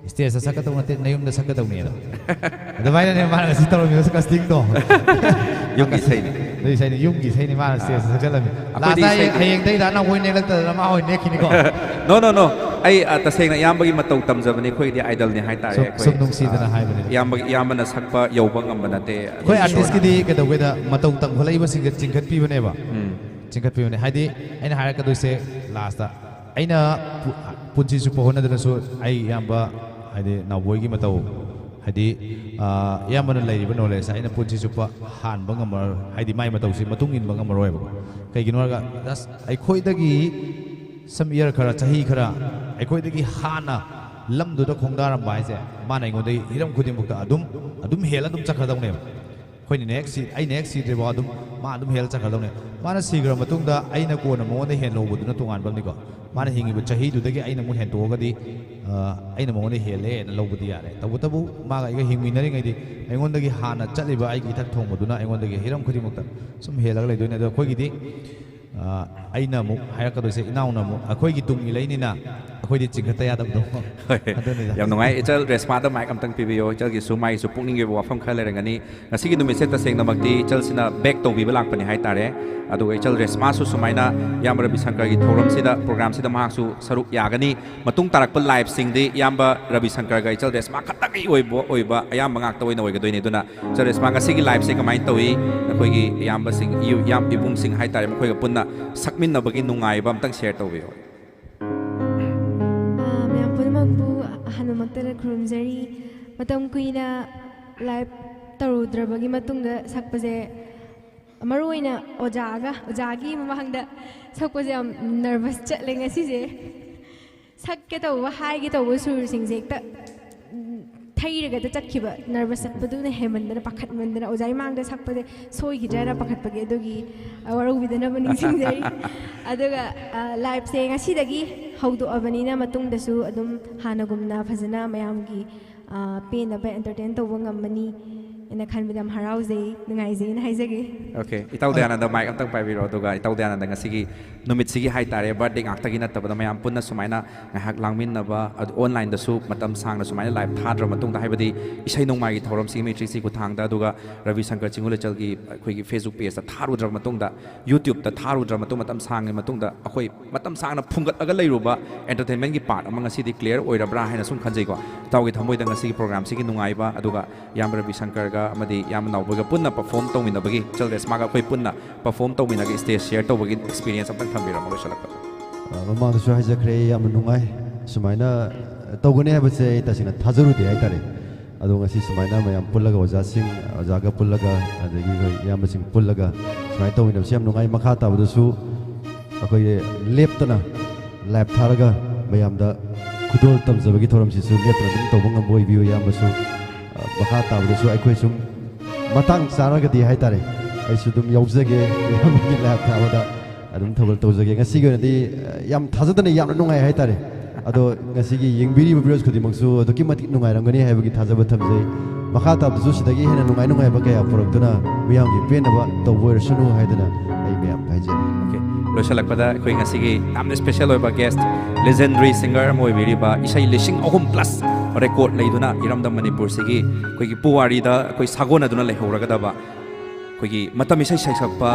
ꯁ꯭ꯇꯦꯖꯇ ꯁꯛꯀꯗꯧ ꯅꯠꯇꯦ, ꯅꯌꯨꯝꯗ ꯁꯛꯀꯗꯧꯅꯦ" ꯑꯗꯣ꯫ ꯑꯗꯨꯃꯥꯏꯅꯅꯦ ꯃꯥꯅ ꯉꯁꯤ ꯇꯧꯔꯝꯃꯤꯕ casting-ꯗꯣ꯫ ꯌꯨꯝꯒꯤ ꯏꯁꯩꯅꯤ꯫ ꯑꯗꯨ ꯏꯁꯩꯅꯤ, ꯌꯨꯝꯒꯤ ꯏꯁꯩꯅꯤ ꯃꯥꯅ ꯁ꯭ꯇꯦꯖꯇ ꯁꯛꯆꯜꯂꯝꯃꯤ꯫ ꯑꯩꯈꯣꯏꯗꯤ ꯂꯥꯁꯇ ꯍꯌꯦꯡ, ꯏꯁꯩꯗꯤ ꯍꯌꯦꯡꯗꯩꯗ ꯅꯪ ꯍꯣꯏ ꯅꯦꯛꯂꯛꯇꯗꯅ ꯃꯥ ꯍꯣꯏ ꯅꯦꯛꯈꯤꯅꯤꯀꯣ꯫ No, no, no. ꯑꯩ, ꯑ, ꯇꯁꯦꯡꯅ ꯏꯌꯥꯝꯕꯒꯤ ꯃꯇꯧ ꯇꯝꯖꯕꯅꯤ, ꯑꯩꯈꯣꯏꯗꯤ idol-ꯅꯤ ꯍꯥꯏꯇꯥꯔꯦ꯫ ꯁꯨꯝ, ꯑꯩꯈꯣꯏ, ꯁꯨꯝ ꯅꯨꯡꯁꯤꯗꯅ ꯑ, ꯍꯥꯏꯕꯅꯤꯗ꯫ ꯏꯌꯥꯝꯕ, ꯏꯌꯥꯝꯕꯅ ꯁꯛꯄ ꯌꯧꯕ ꯉꯝꯕ ꯅꯠꯇꯦ꯫ ꯑꯩꯈꯣꯏ ꯏꯁꯣꯔꯅ artist-ꯀꯤꯗꯤ ꯀꯩꯗꯧꯒꯦꯗ ꯃꯇꯧ ꯇꯝꯈꯠꯂꯛꯏꯕꯁꯤꯡꯁꯦ ꯆꯤꯡꯈꯠꯄꯤꯕꯅꯦꯕ꯫ ꯎꯝ꯫ ꯆꯤꯡꯈꯠꯄꯤꯕꯅꯦ꯫ ꯍꯥꯏꯗꯤ ꯑꯩꯅ ꯍꯥꯏꯔꯛꯀꯗꯣꯏꯁꯦ ꯂꯥꯁꯇ ꯑꯩꯅ ꯄꯨ-, ꯄꯨꯟꯁꯤ ꯆꯨꯞꯄ ꯍꯣꯠꯅꯗꯨꯅꯁꯨ ꯑꯩ ꯏꯌꯥꯝꯕ, ꯍꯥꯏꯗꯤ ꯅꯥꯎꯕꯣꯏꯒꯤ ꯃꯇꯧ, ꯍꯥꯏꯗꯤ, ꯑ, ꯏꯌꯥꯝꯕꯅ ꯂꯩꯔꯤꯕ knowledge ꯑꯩꯅ ꯄꯨꯟꯁꯤ ꯆꯨꯞꯄ ꯍꯥꯟꯕ ꯉꯝꯃꯔꯣꯏ, ꯍꯥꯏꯗꯤ ꯃꯥꯏ ꯃꯇꯧꯁꯤ ꯃꯇꯨꯡ ꯏꯟꯕ ꯉꯝꯃꯔꯣꯏꯕꯀꯣ꯫ ꯀꯩꯒꯤꯅꯣ ꯍꯥꯏꯔꯒ just ꯑꯩꯈꯣꯏꯗꯒꯤ some year ꯈꯔ, ꯆꯍꯤ ꯈꯔ ꯑꯩꯈꯣꯏꯗꯒꯤ ꯍꯥꯟꯅ ꯂꯝꯗꯨꯗ ꯈꯣꯡꯗꯥꯔꯝꯕ ꯍꯥꯏꯁꯦ, ꯃꯥꯅ ꯑꯩꯉꯣꯟꯗꯒꯤ ꯍꯤꯔꯝ ꯈꯨꯗꯤꯡꯃꯛꯇ ꯑꯗꯨꯝ, ꯑꯗꯨꯝ ꯍꯦꯜꯂ ꯑꯗꯨꯝ ꯆꯠꯈ꯭ꯔꯗꯧꯅꯦꯕ꯫ ꯑꯩꯈꯣꯏꯅ ꯍꯦꯛ ꯁꯤ-, ꯑꯩꯅ ꯍꯦꯛ ꯁꯤꯗ꯭ꯔꯤꯐꯥꯎ ꯑꯗꯨꯝ ꯃꯥ ꯑꯗꯨꯝ ꯍꯦꯜꯂ ꯆꯠꯈ꯭ꯔꯗꯧꯅꯦ꯫ ꯃꯥꯅ ꯁꯤꯈ꯭ꯔ ꯃꯇꯨꯡꯗ ꯑꯩꯅ ꯀꯣꯟꯅ ꯃꯉꯣꯟꯗ ꯍꯦꯜꯍꯧꯕꯗꯨꯅ ꯇꯣꯉꯥꯟꯕ ꯑꯃꯅꯤꯀꯣ꯫ ꯃꯥꯅ ꯍꯤꯡꯉꯤꯕ ꯆꯍꯤꯗꯨꯗꯒꯤ ꯑꯩꯅ ꯑꯃꯨꯛ ꯍꯦꯟꯇꯣꯛꯑꯒꯗꯤ, ꯑ, ꯑꯩꯅ ꯃꯉꯣꯟꯗ ꯍꯦꯜꯂꯦꯅ ꯂꯧꯕꯗꯤ ꯌꯥꯔꯦ꯫ ꯇꯧꯕꯇꯕꯨ ꯃꯥꯒ ꯑꯩꯒ ꯍꯤꯡꯃꯤꯟꯅꯔꯤꯉꯩꯗꯤ ꯑꯩꯉꯣꯟꯗꯒꯤ ꯍꯥꯟꯅ ꯆꯠꯂꯤꯕ ꯑꯩꯒꯤ ꯏꯊꯛ ꯊꯣꯡꯕꯗꯨꯅ ꯑꯩꯉꯣꯟꯗꯒꯤ ꯍꯤꯔꯝ ꯈꯨꯗꯤꯡꯃꯛꯇ ꯁꯨꯝ ꯍꯦꯜꯂꯒ ꯂꯩꯗꯣꯏꯅꯦ꯫ ꯑꯗꯣ ꯑꯩꯈꯣꯏꯒꯤꯗꯤ, ꯑ, ꯑꯩꯅ ꯑꯃꯨꯛ ꯍꯥꯏꯔꯛꯀꯗꯣꯏꯁꯦ, ꯏꯅꯥꯎꯅ ꯑꯃꯨꯛ ꯑꯩꯈꯣꯏꯒꯤ ꯇꯨꯡ ꯏꯜꯂꯛꯏꯅꯤꯅ ꯑꯩꯈꯣꯏꯗꯤ ꯆꯤꯡꯈꯠꯇ ꯌꯥꯗꯕꯗꯣ꯫ ꯍꯣꯏ꯫ ꯑꯗꯨꯅꯤꯗ꯫ ꯌꯥꯝ ꯅꯨꯡꯉꯥꯏ꯫ ꯏꯆꯜ ꯔꯦꯁꯃꯥꯗ mic ꯑꯝꯇꯪ ꯄꯤꯕꯤꯌꯣ꯫ ꯏꯆꯜꯒꯤꯁꯨ ꯃꯥꯒꯤꯁꯨ ꯄꯨꯛꯅꯤꯡꯒꯤ ꯑꯣꯏꯕ ꯋꯥꯐꯝ ꯈꯔ ꯂꯩꯔꯝꯒꯅꯤ꯫ ꯉꯁꯤꯒꯤ ꯅꯨꯃꯤꯠꯁꯦ ꯇꯁꯦꯡꯅꯃꯛꯇꯤ ꯏꯆꯜꯁꯤꯅ back ꯇꯧꯕꯤꯕ ꯂꯥꯛꯄꯅꯤ ꯍꯥꯏꯇꯥꯔꯦ꯫ ꯑꯗꯨꯒ ꯏꯆꯜ ꯔꯦꯁꯃꯥꯁꯨ ꯁꯨꯃꯥꯏꯅ ꯏꯌꯥꯝꯕ ꯔꯕꯤ ꯁꯪꯀꯔꯒꯤ ꯊꯧꯔꯝꯁꯤꯗ, programꯁꯤꯗ ꯃꯍꯥꯛꯁꯨ ꯁꯔꯨꯛ ꯌꯥꯒꯅꯤ꯫ ꯃꯇꯨꯡ ꯇꯥꯔꯛꯄ liveꯁꯤꯡꯗꯤ ꯏꯌꯥꯝꯕ ꯔꯕꯤ ꯁꯪꯀꯔꯒ ꯏꯆꯜ ꯔꯦꯁꯃꯥ ꯈꯛꯇꯒꯤ ꯑꯣꯏꯕ, ꯑꯣꯏꯕ ꯑꯌꯥꯝꯕ ꯉꯥꯛꯇ ꯑꯣꯏꯅ ꯑꯣꯏꯒꯗꯣꯏꯅꯤ꯫ ꯑꯗꯨꯅ ꯏꯆꯜ ꯔꯦꯁꯃꯥ, ꯉꯁꯤꯒꯤ liveꯁꯦ ꯀꯃꯥꯏꯅ ꯇꯧꯏ? ꯅꯈꯣꯏꯒꯤ ꯏꯌꯥꯝꯕꯁꯤꯡ, ꯏꯌꯨ-, ꯏꯌꯥꯝ ꯏꯕꯨꯡꯁꯤꯡ ꯍꯥꯏꯇꯥꯔꯦ, ꯃꯈꯣꯏꯒ ꯄꯨꯟꯅ ꯁꯛꯃꯤꯟꯅꯕꯒꯤ ꯅꯨꯡꯉꯥꯏꯕ ꯑꯝꯇꯪ share ꯇꯧꯕꯤꯌꯨ꯫ ꯑꯥ, ꯃꯌꯥꯝ ꯄꯨꯝꯅꯃꯛꯄꯨ ꯑꯍꯥꯟꯕꯃꯛꯇꯗ ꯈꯨꯔꯨꯝꯖꯔꯤ꯫ ꯃꯇꯝ ꯀꯨꯏꯅ live ꯇꯧꯔꯨꯗ꯭ꯔꯕꯒꯤ ꯃꯇꯨꯡꯗ ꯁꯛꯄꯁꯦ, ꯃꯔꯨ ꯑꯣꯏꯅ ꯑꯣꯖꯥꯒ, ꯑꯣꯖꯥꯒꯤ ꯃꯃꯥꯡꯗ ꯁꯛꯄꯁꯦ ꯌꯥꯝ nervous ꯆꯠꯂꯦ ꯉꯁꯤꯁꯦ꯫ ꯁꯛꯀꯦ ꯇꯧꯕ, ꯍꯥꯏꯒꯦ ꯇꯧꯕ ꯁꯨꯔꯁꯤꯡꯁꯦ ꯍꯦꯛꯇ, ꯎꯝ, ꯊꯩꯔꯒ ꯍꯦꯛꯇ ꯆꯠꯈꯤꯕ꯫ Nervous ꯆꯠꯄꯗꯨꯅ ꯍꯦꯟꯃꯟꯗꯅ, ꯄꯥꯈꯠꯃꯟꯗꯅ, ꯑꯣꯖꯥꯒꯤ ꯃꯥꯡꯗ ꯁꯛꯄꯁꯦ ꯁꯣꯏꯈꯤꯗ꯭ꯔꯅ ꯄꯥꯈꯠꯄꯒꯤ, ꯑꯗꯨꯒꯤ, ꯑ, ꯋꯥꯔꯧꯕꯤꯗꯅꯕ ꯅꯤꯡꯁꯤꯡꯖꯔꯤ꯫ ꯑꯗꯨꯒ, ꯑ, liveꯁꯦ ꯉꯁꯤꯗꯒꯤ ꯍꯧꯗꯣꯛꯑꯕꯅꯤꯅ ꯃꯇꯨꯡꯗꯁꯨ ꯑꯗꯨꯝ ꯍꯥꯟꯅꯒꯨꯝꯅ ꯐꯖꯅ ꯃꯌꯥꯝꯒꯤ, ꯑ, ꯄꯦꯟꯅꯕ entertain ꯇꯧꯕ ꯉꯝꯃꯅꯤ꯫ ꯑꯩꯅ ꯈꯟꯕꯗ ꯌꯥꯝ ꯍꯔꯥꯎꯖꯩ, ꯅꯨꯡꯉꯥꯏꯖꯩꯅ ꯍꯥꯏꯖꯒꯦ꯫ ꯑꯣꯀꯦ, ꯏꯇꯥꯎ ꯗꯌꯥꯅꯟꯗ, ꯃꯥꯏꯛ ꯑꯝꯇꯪ ꯄꯥꯏꯕꯤꯔꯣ꯫ ꯑꯗꯨꯒ ꯏꯇꯥꯎ ꯗꯌꯥꯅꯟꯗ, ꯉꯁꯤꯒꯤ ꯅꯨꯃꯤꯠꯁꯤꯒꯤ ꯍꯥꯏꯇꯥꯔꯦ, ꯕꯥꯔꯗꯦ ꯉꯥꯛꯇꯒꯤ ꯅꯠꯇꯕꯗ ꯃꯌꯥꯝ ꯄꯨꯟꯅ ꯁꯨꯃꯥꯏꯅ ꯉꯥꯏꯍꯥꯛ ꯂꯥꯡꯃꯤꯟꯅꯕ, ꯑꯗꯨ ꯑꯣꯟꯂꯥꯏꯟꯗꯁꯨ ꯃꯇꯝ ꯁꯥꯡꯅ ꯁꯨꯃꯥꯏꯅ ꯂꯥꯏꯚ ꯊꯥꯗ꯭ꯔꯕ ꯃꯇꯨꯡꯗ, ꯍꯥꯏꯕꯗꯤ ꯏꯁꯩ ꯅꯣꯡꯃꯥꯏꯒꯤ ꯊꯧꯔꯝꯁꯤꯒꯤ ꯃꯦꯇ꯭ꯔꯤꯛꯁꯤ ꯈꯨꯊꯥꯡꯗ, ꯑꯗꯨꯒ ꯔꯕꯤ ꯁꯪꯀꯔ ꯆꯤꯡꯒꯨ ꯂꯩꯆꯜꯒꯤ ꯑꯩꯈꯣꯏꯒꯤ ꯐꯦꯁꯕꯨꯛ ꯄꯦꯖꯇ ꯊꯥꯔꯨꯗ꯭ꯔꯕ ꯃꯇꯨꯡꯗ, ꯌꯨꯇ꯭ꯌꯨꯕꯇ ꯊꯥꯔꯨꯗ꯭ꯔꯕ ꯃꯇꯨꯡ, ꯃꯇꯝ ꯁꯥꯡꯉꯤ ꯃꯇꯨꯡꯗ ꯑꯩꯈꯣꯏ ꯃꯇꯝ ꯁꯥꯡꯅ ꯐꯨꯝꯒꯠꯂꯒ ꯂꯩꯔꯨꯕ ꯑꯦꯟꯇꯔꯇꯦꯟꯃꯦꯟꯒꯤ ꯄꯥꯔꯠ ꯑꯃ ꯉꯁꯤꯗꯤ ꯀ꯭ꯂꯤꯌꯥꯔ ꯑꯣꯏꯔꯕ꯭ꯔꯥ ꯍꯥꯏꯅ ꯁꯨꯝ ꯈꯟꯖꯩꯀꯣ꯫ ꯏꯇꯥꯎꯒꯤ ꯊꯃꯣꯏꯗ ꯉꯁꯤꯒꯤ ꯄ꯭ꯔꯣꯒ꯭ꯔꯥꯝꯁꯤꯒꯤ ꯅꯨꯡꯉꯥꯏꯕ, ꯑꯗꯨꯒ ꯏꯌꯥꯝꯕ ꯔꯕꯤ ꯁꯪꯀꯔꯒ ꯑꯃꯗꯤ ꯏꯌꯥꯝꯕ ꯅꯥꯎꯕꯣꯏꯒ ꯄꯨꯟꯅ ꯄꯔꯐꯣꯔꯝ ꯇꯧꯃꯤꯟꯅꯕꯒꯤ, ꯏꯆꯜ ꯔꯦꯁꯃꯥꯒ ꯑꯩꯈꯣꯏ ꯄꯨꯟꯅ ꯄꯔꯐꯣꯔꯝ ꯇꯧꯃꯤꯟꯅꯕꯒꯤ ꯁ꯭ꯇꯦꯖ ꯁꯤꯌꯔ ꯇꯧꯕꯒꯤ ꯑꯦꯛꯁꯄꯤꯔꯤꯌꯦꯟꯁ ꯑꯝꯇꯪ ꯊꯝꯕꯤꯔꯝꯃꯣ ꯂꯣꯏꯁꯤꯜꯂꯛꯄꯗ꯫ ꯑ, ꯃꯃꯥꯡꯗꯁꯨ ꯍꯥꯏꯖꯈ꯭ꯔꯦ, ꯌꯥꯝꯅ ꯅꯨꯡꯉꯥꯏ꯫ ꯁꯨꯃꯥꯏꯅ ꯇꯧꯒꯅꯤ ꯍꯥꯏꯕꯁꯦ ꯑꯩ ꯇꯁꯦꯡꯅ ꯊꯥꯖꯔꯨꯗꯦ ꯍꯥꯏꯇꯥꯔꯦ꯫ ꯑꯗꯣ ꯉꯁꯤ ꯁꯨꯃꯥꯏꯅ ꯃꯌꯥꯝ ꯄꯨꯜꯂꯒ, ꯑꯣꯖꯥꯁꯤꯡ, ꯑꯣꯖꯥꯒ ꯄꯨꯜꯂꯒ, ꯑꯗꯒꯤ ꯑꯩꯈꯣꯏ ꯏꯌꯥꯝꯕꯁꯤꯡ ꯄꯨꯜꯂꯒ ꯁꯨꯃꯥꯏꯅ ꯇꯧꯃꯤꯟꯅꯕꯁꯤ ꯌꯥꯝ ꯅꯨꯡꯉꯥꯏ꯫ ꯃꯈꯥ ꯇꯥꯕꯗꯁꯨ ꯑꯩꯈꯣꯏꯒꯤ ꯂꯦꯞꯇꯅ ꯂꯥꯏꯚ ꯊꯥꯔꯒ ꯃꯌꯥꯝꯗ ꯈꯨꯗꯣꯜ ꯇꯝꯖꯕꯒꯤ ꯊꯧꯔꯝꯁꯤꯁꯨ ꯂꯦꯞꯇꯅ ꯑꯗꯨꯝ ꯇꯧꯕ ꯉꯝꯕ ꯑꯣꯏꯕꯤꯌꯨ ꯏꯌꯥꯝꯕꯁꯨ꯫ ꯑ, ꯃꯈꯥ ꯇꯥꯕꯗꯁꯨ ꯑꯩꯈꯣꯏ ꯁꯨꯝ ꯃꯇꯥꯡ ꯆꯥꯔꯒꯗꯤ ꯍꯥꯏꯇꯥꯔꯦ, ꯑꯩꯁꯨ ꯑꯗꯨꯝ ꯌꯥꯎꯖꯒꯦ ꯏꯌꯥꯝꯕꯒꯤ ꯂꯥꯏꯚ ꯊꯥꯕꯗ꯫ ꯑꯗꯨꯝ ꯊꯧꯒꯜ ꯇꯧꯖꯒꯦ꯫ ꯉꯁꯤꯒꯤ ꯑꯣꯏꯅꯗꯤ, ꯑ, ꯌꯥꯝ ꯊꯥꯖꯗꯅ ꯌꯥꯝꯅ ꯅꯨꯡꯉꯥꯏ ꯍꯥꯏꯇꯥꯔꯦ꯫ ꯑꯗꯣ ꯉꯁꯤꯒꯤ ꯌꯦꯡꯕꯤꯔꯤꯕ ꯚꯤꯌꯨꯋꯔꯁ ꯈꯨꯗꯤꯡꯃꯛꯁꯨ ꯑꯗꯨꯛꯀꯤ ꯃꯇꯤꯛ ꯅꯨꯡꯉꯥꯏꯔꯝꯒꯅꯤ ꯍꯥꯏꯕꯒꯤ ꯊꯥꯖꯕ ꯊꯝꯖꯩ꯫ ꯃꯈꯥ ꯇꯥꯕꯗꯁꯨ ꯁꯤꯗꯒꯤ ꯍꯦꯟꯅ ꯅꯨꯡꯉꯥꯏ ꯅꯨꯡꯉꯥꯏꯕ ꯀꯌꯥ ꯄꯨꯔꯛꯇꯨꯅ ꯃꯤꯌꯥꯝꯒꯤ ꯄꯦꯟꯅꯕ ꯇꯧꯕ ꯑꯣꯏꯔꯁꯅꯨ ꯍꯥꯏꯗꯅ ꯑꯩ ꯃꯌꯥꯝ ꯍꯥꯏꯖꯔꯤ꯫ ꯑꯣꯀꯦ, ꯂꯣꯏꯁꯤꯜꯂꯛꯄꯗ ꯑꯩꯈꯣꯏ ꯉꯁꯤꯒꯤ ꯌꯥꯝꯅ ꯏꯁꯄꯦꯁꯦꯜ ꯑꯣꯏꯕ ꯒꯦꯁ꯭ꯠ, ꯂꯦꯖꯦꯟꯗꯔꯤ ꯁꯤꯡꯒꯔ ꯑꯃ ꯑꯣꯏꯕꯤꯔꯤꯕ, ꯏꯁꯩ ꯂꯤꯁꯤꯡ ꯑꯍꯨꯝ ꯄ꯭ꯂꯁ ꯔꯦꯀꯣꯔꯗ ꯂꯩꯗꯨꯅ ꯏꯔꯝꯗꯝ ꯃꯅꯤꯄꯨꯔꯁꯤꯒꯤ ꯑꯩꯈꯣꯏꯒꯤ ꯄꯨꯋꯥꯔꯤꯗ ꯑꯩꯈꯣꯏ ꯁꯥꯒꯣꯟꯅꯗꯨꯅ ꯂꯩꯍꯧꯔꯒꯗꯕ ꯑꯩꯈꯣꯏꯒꯤ ꯃꯇꯝ ꯏꯁꯩ ꯁꯩꯁꯛꯄ,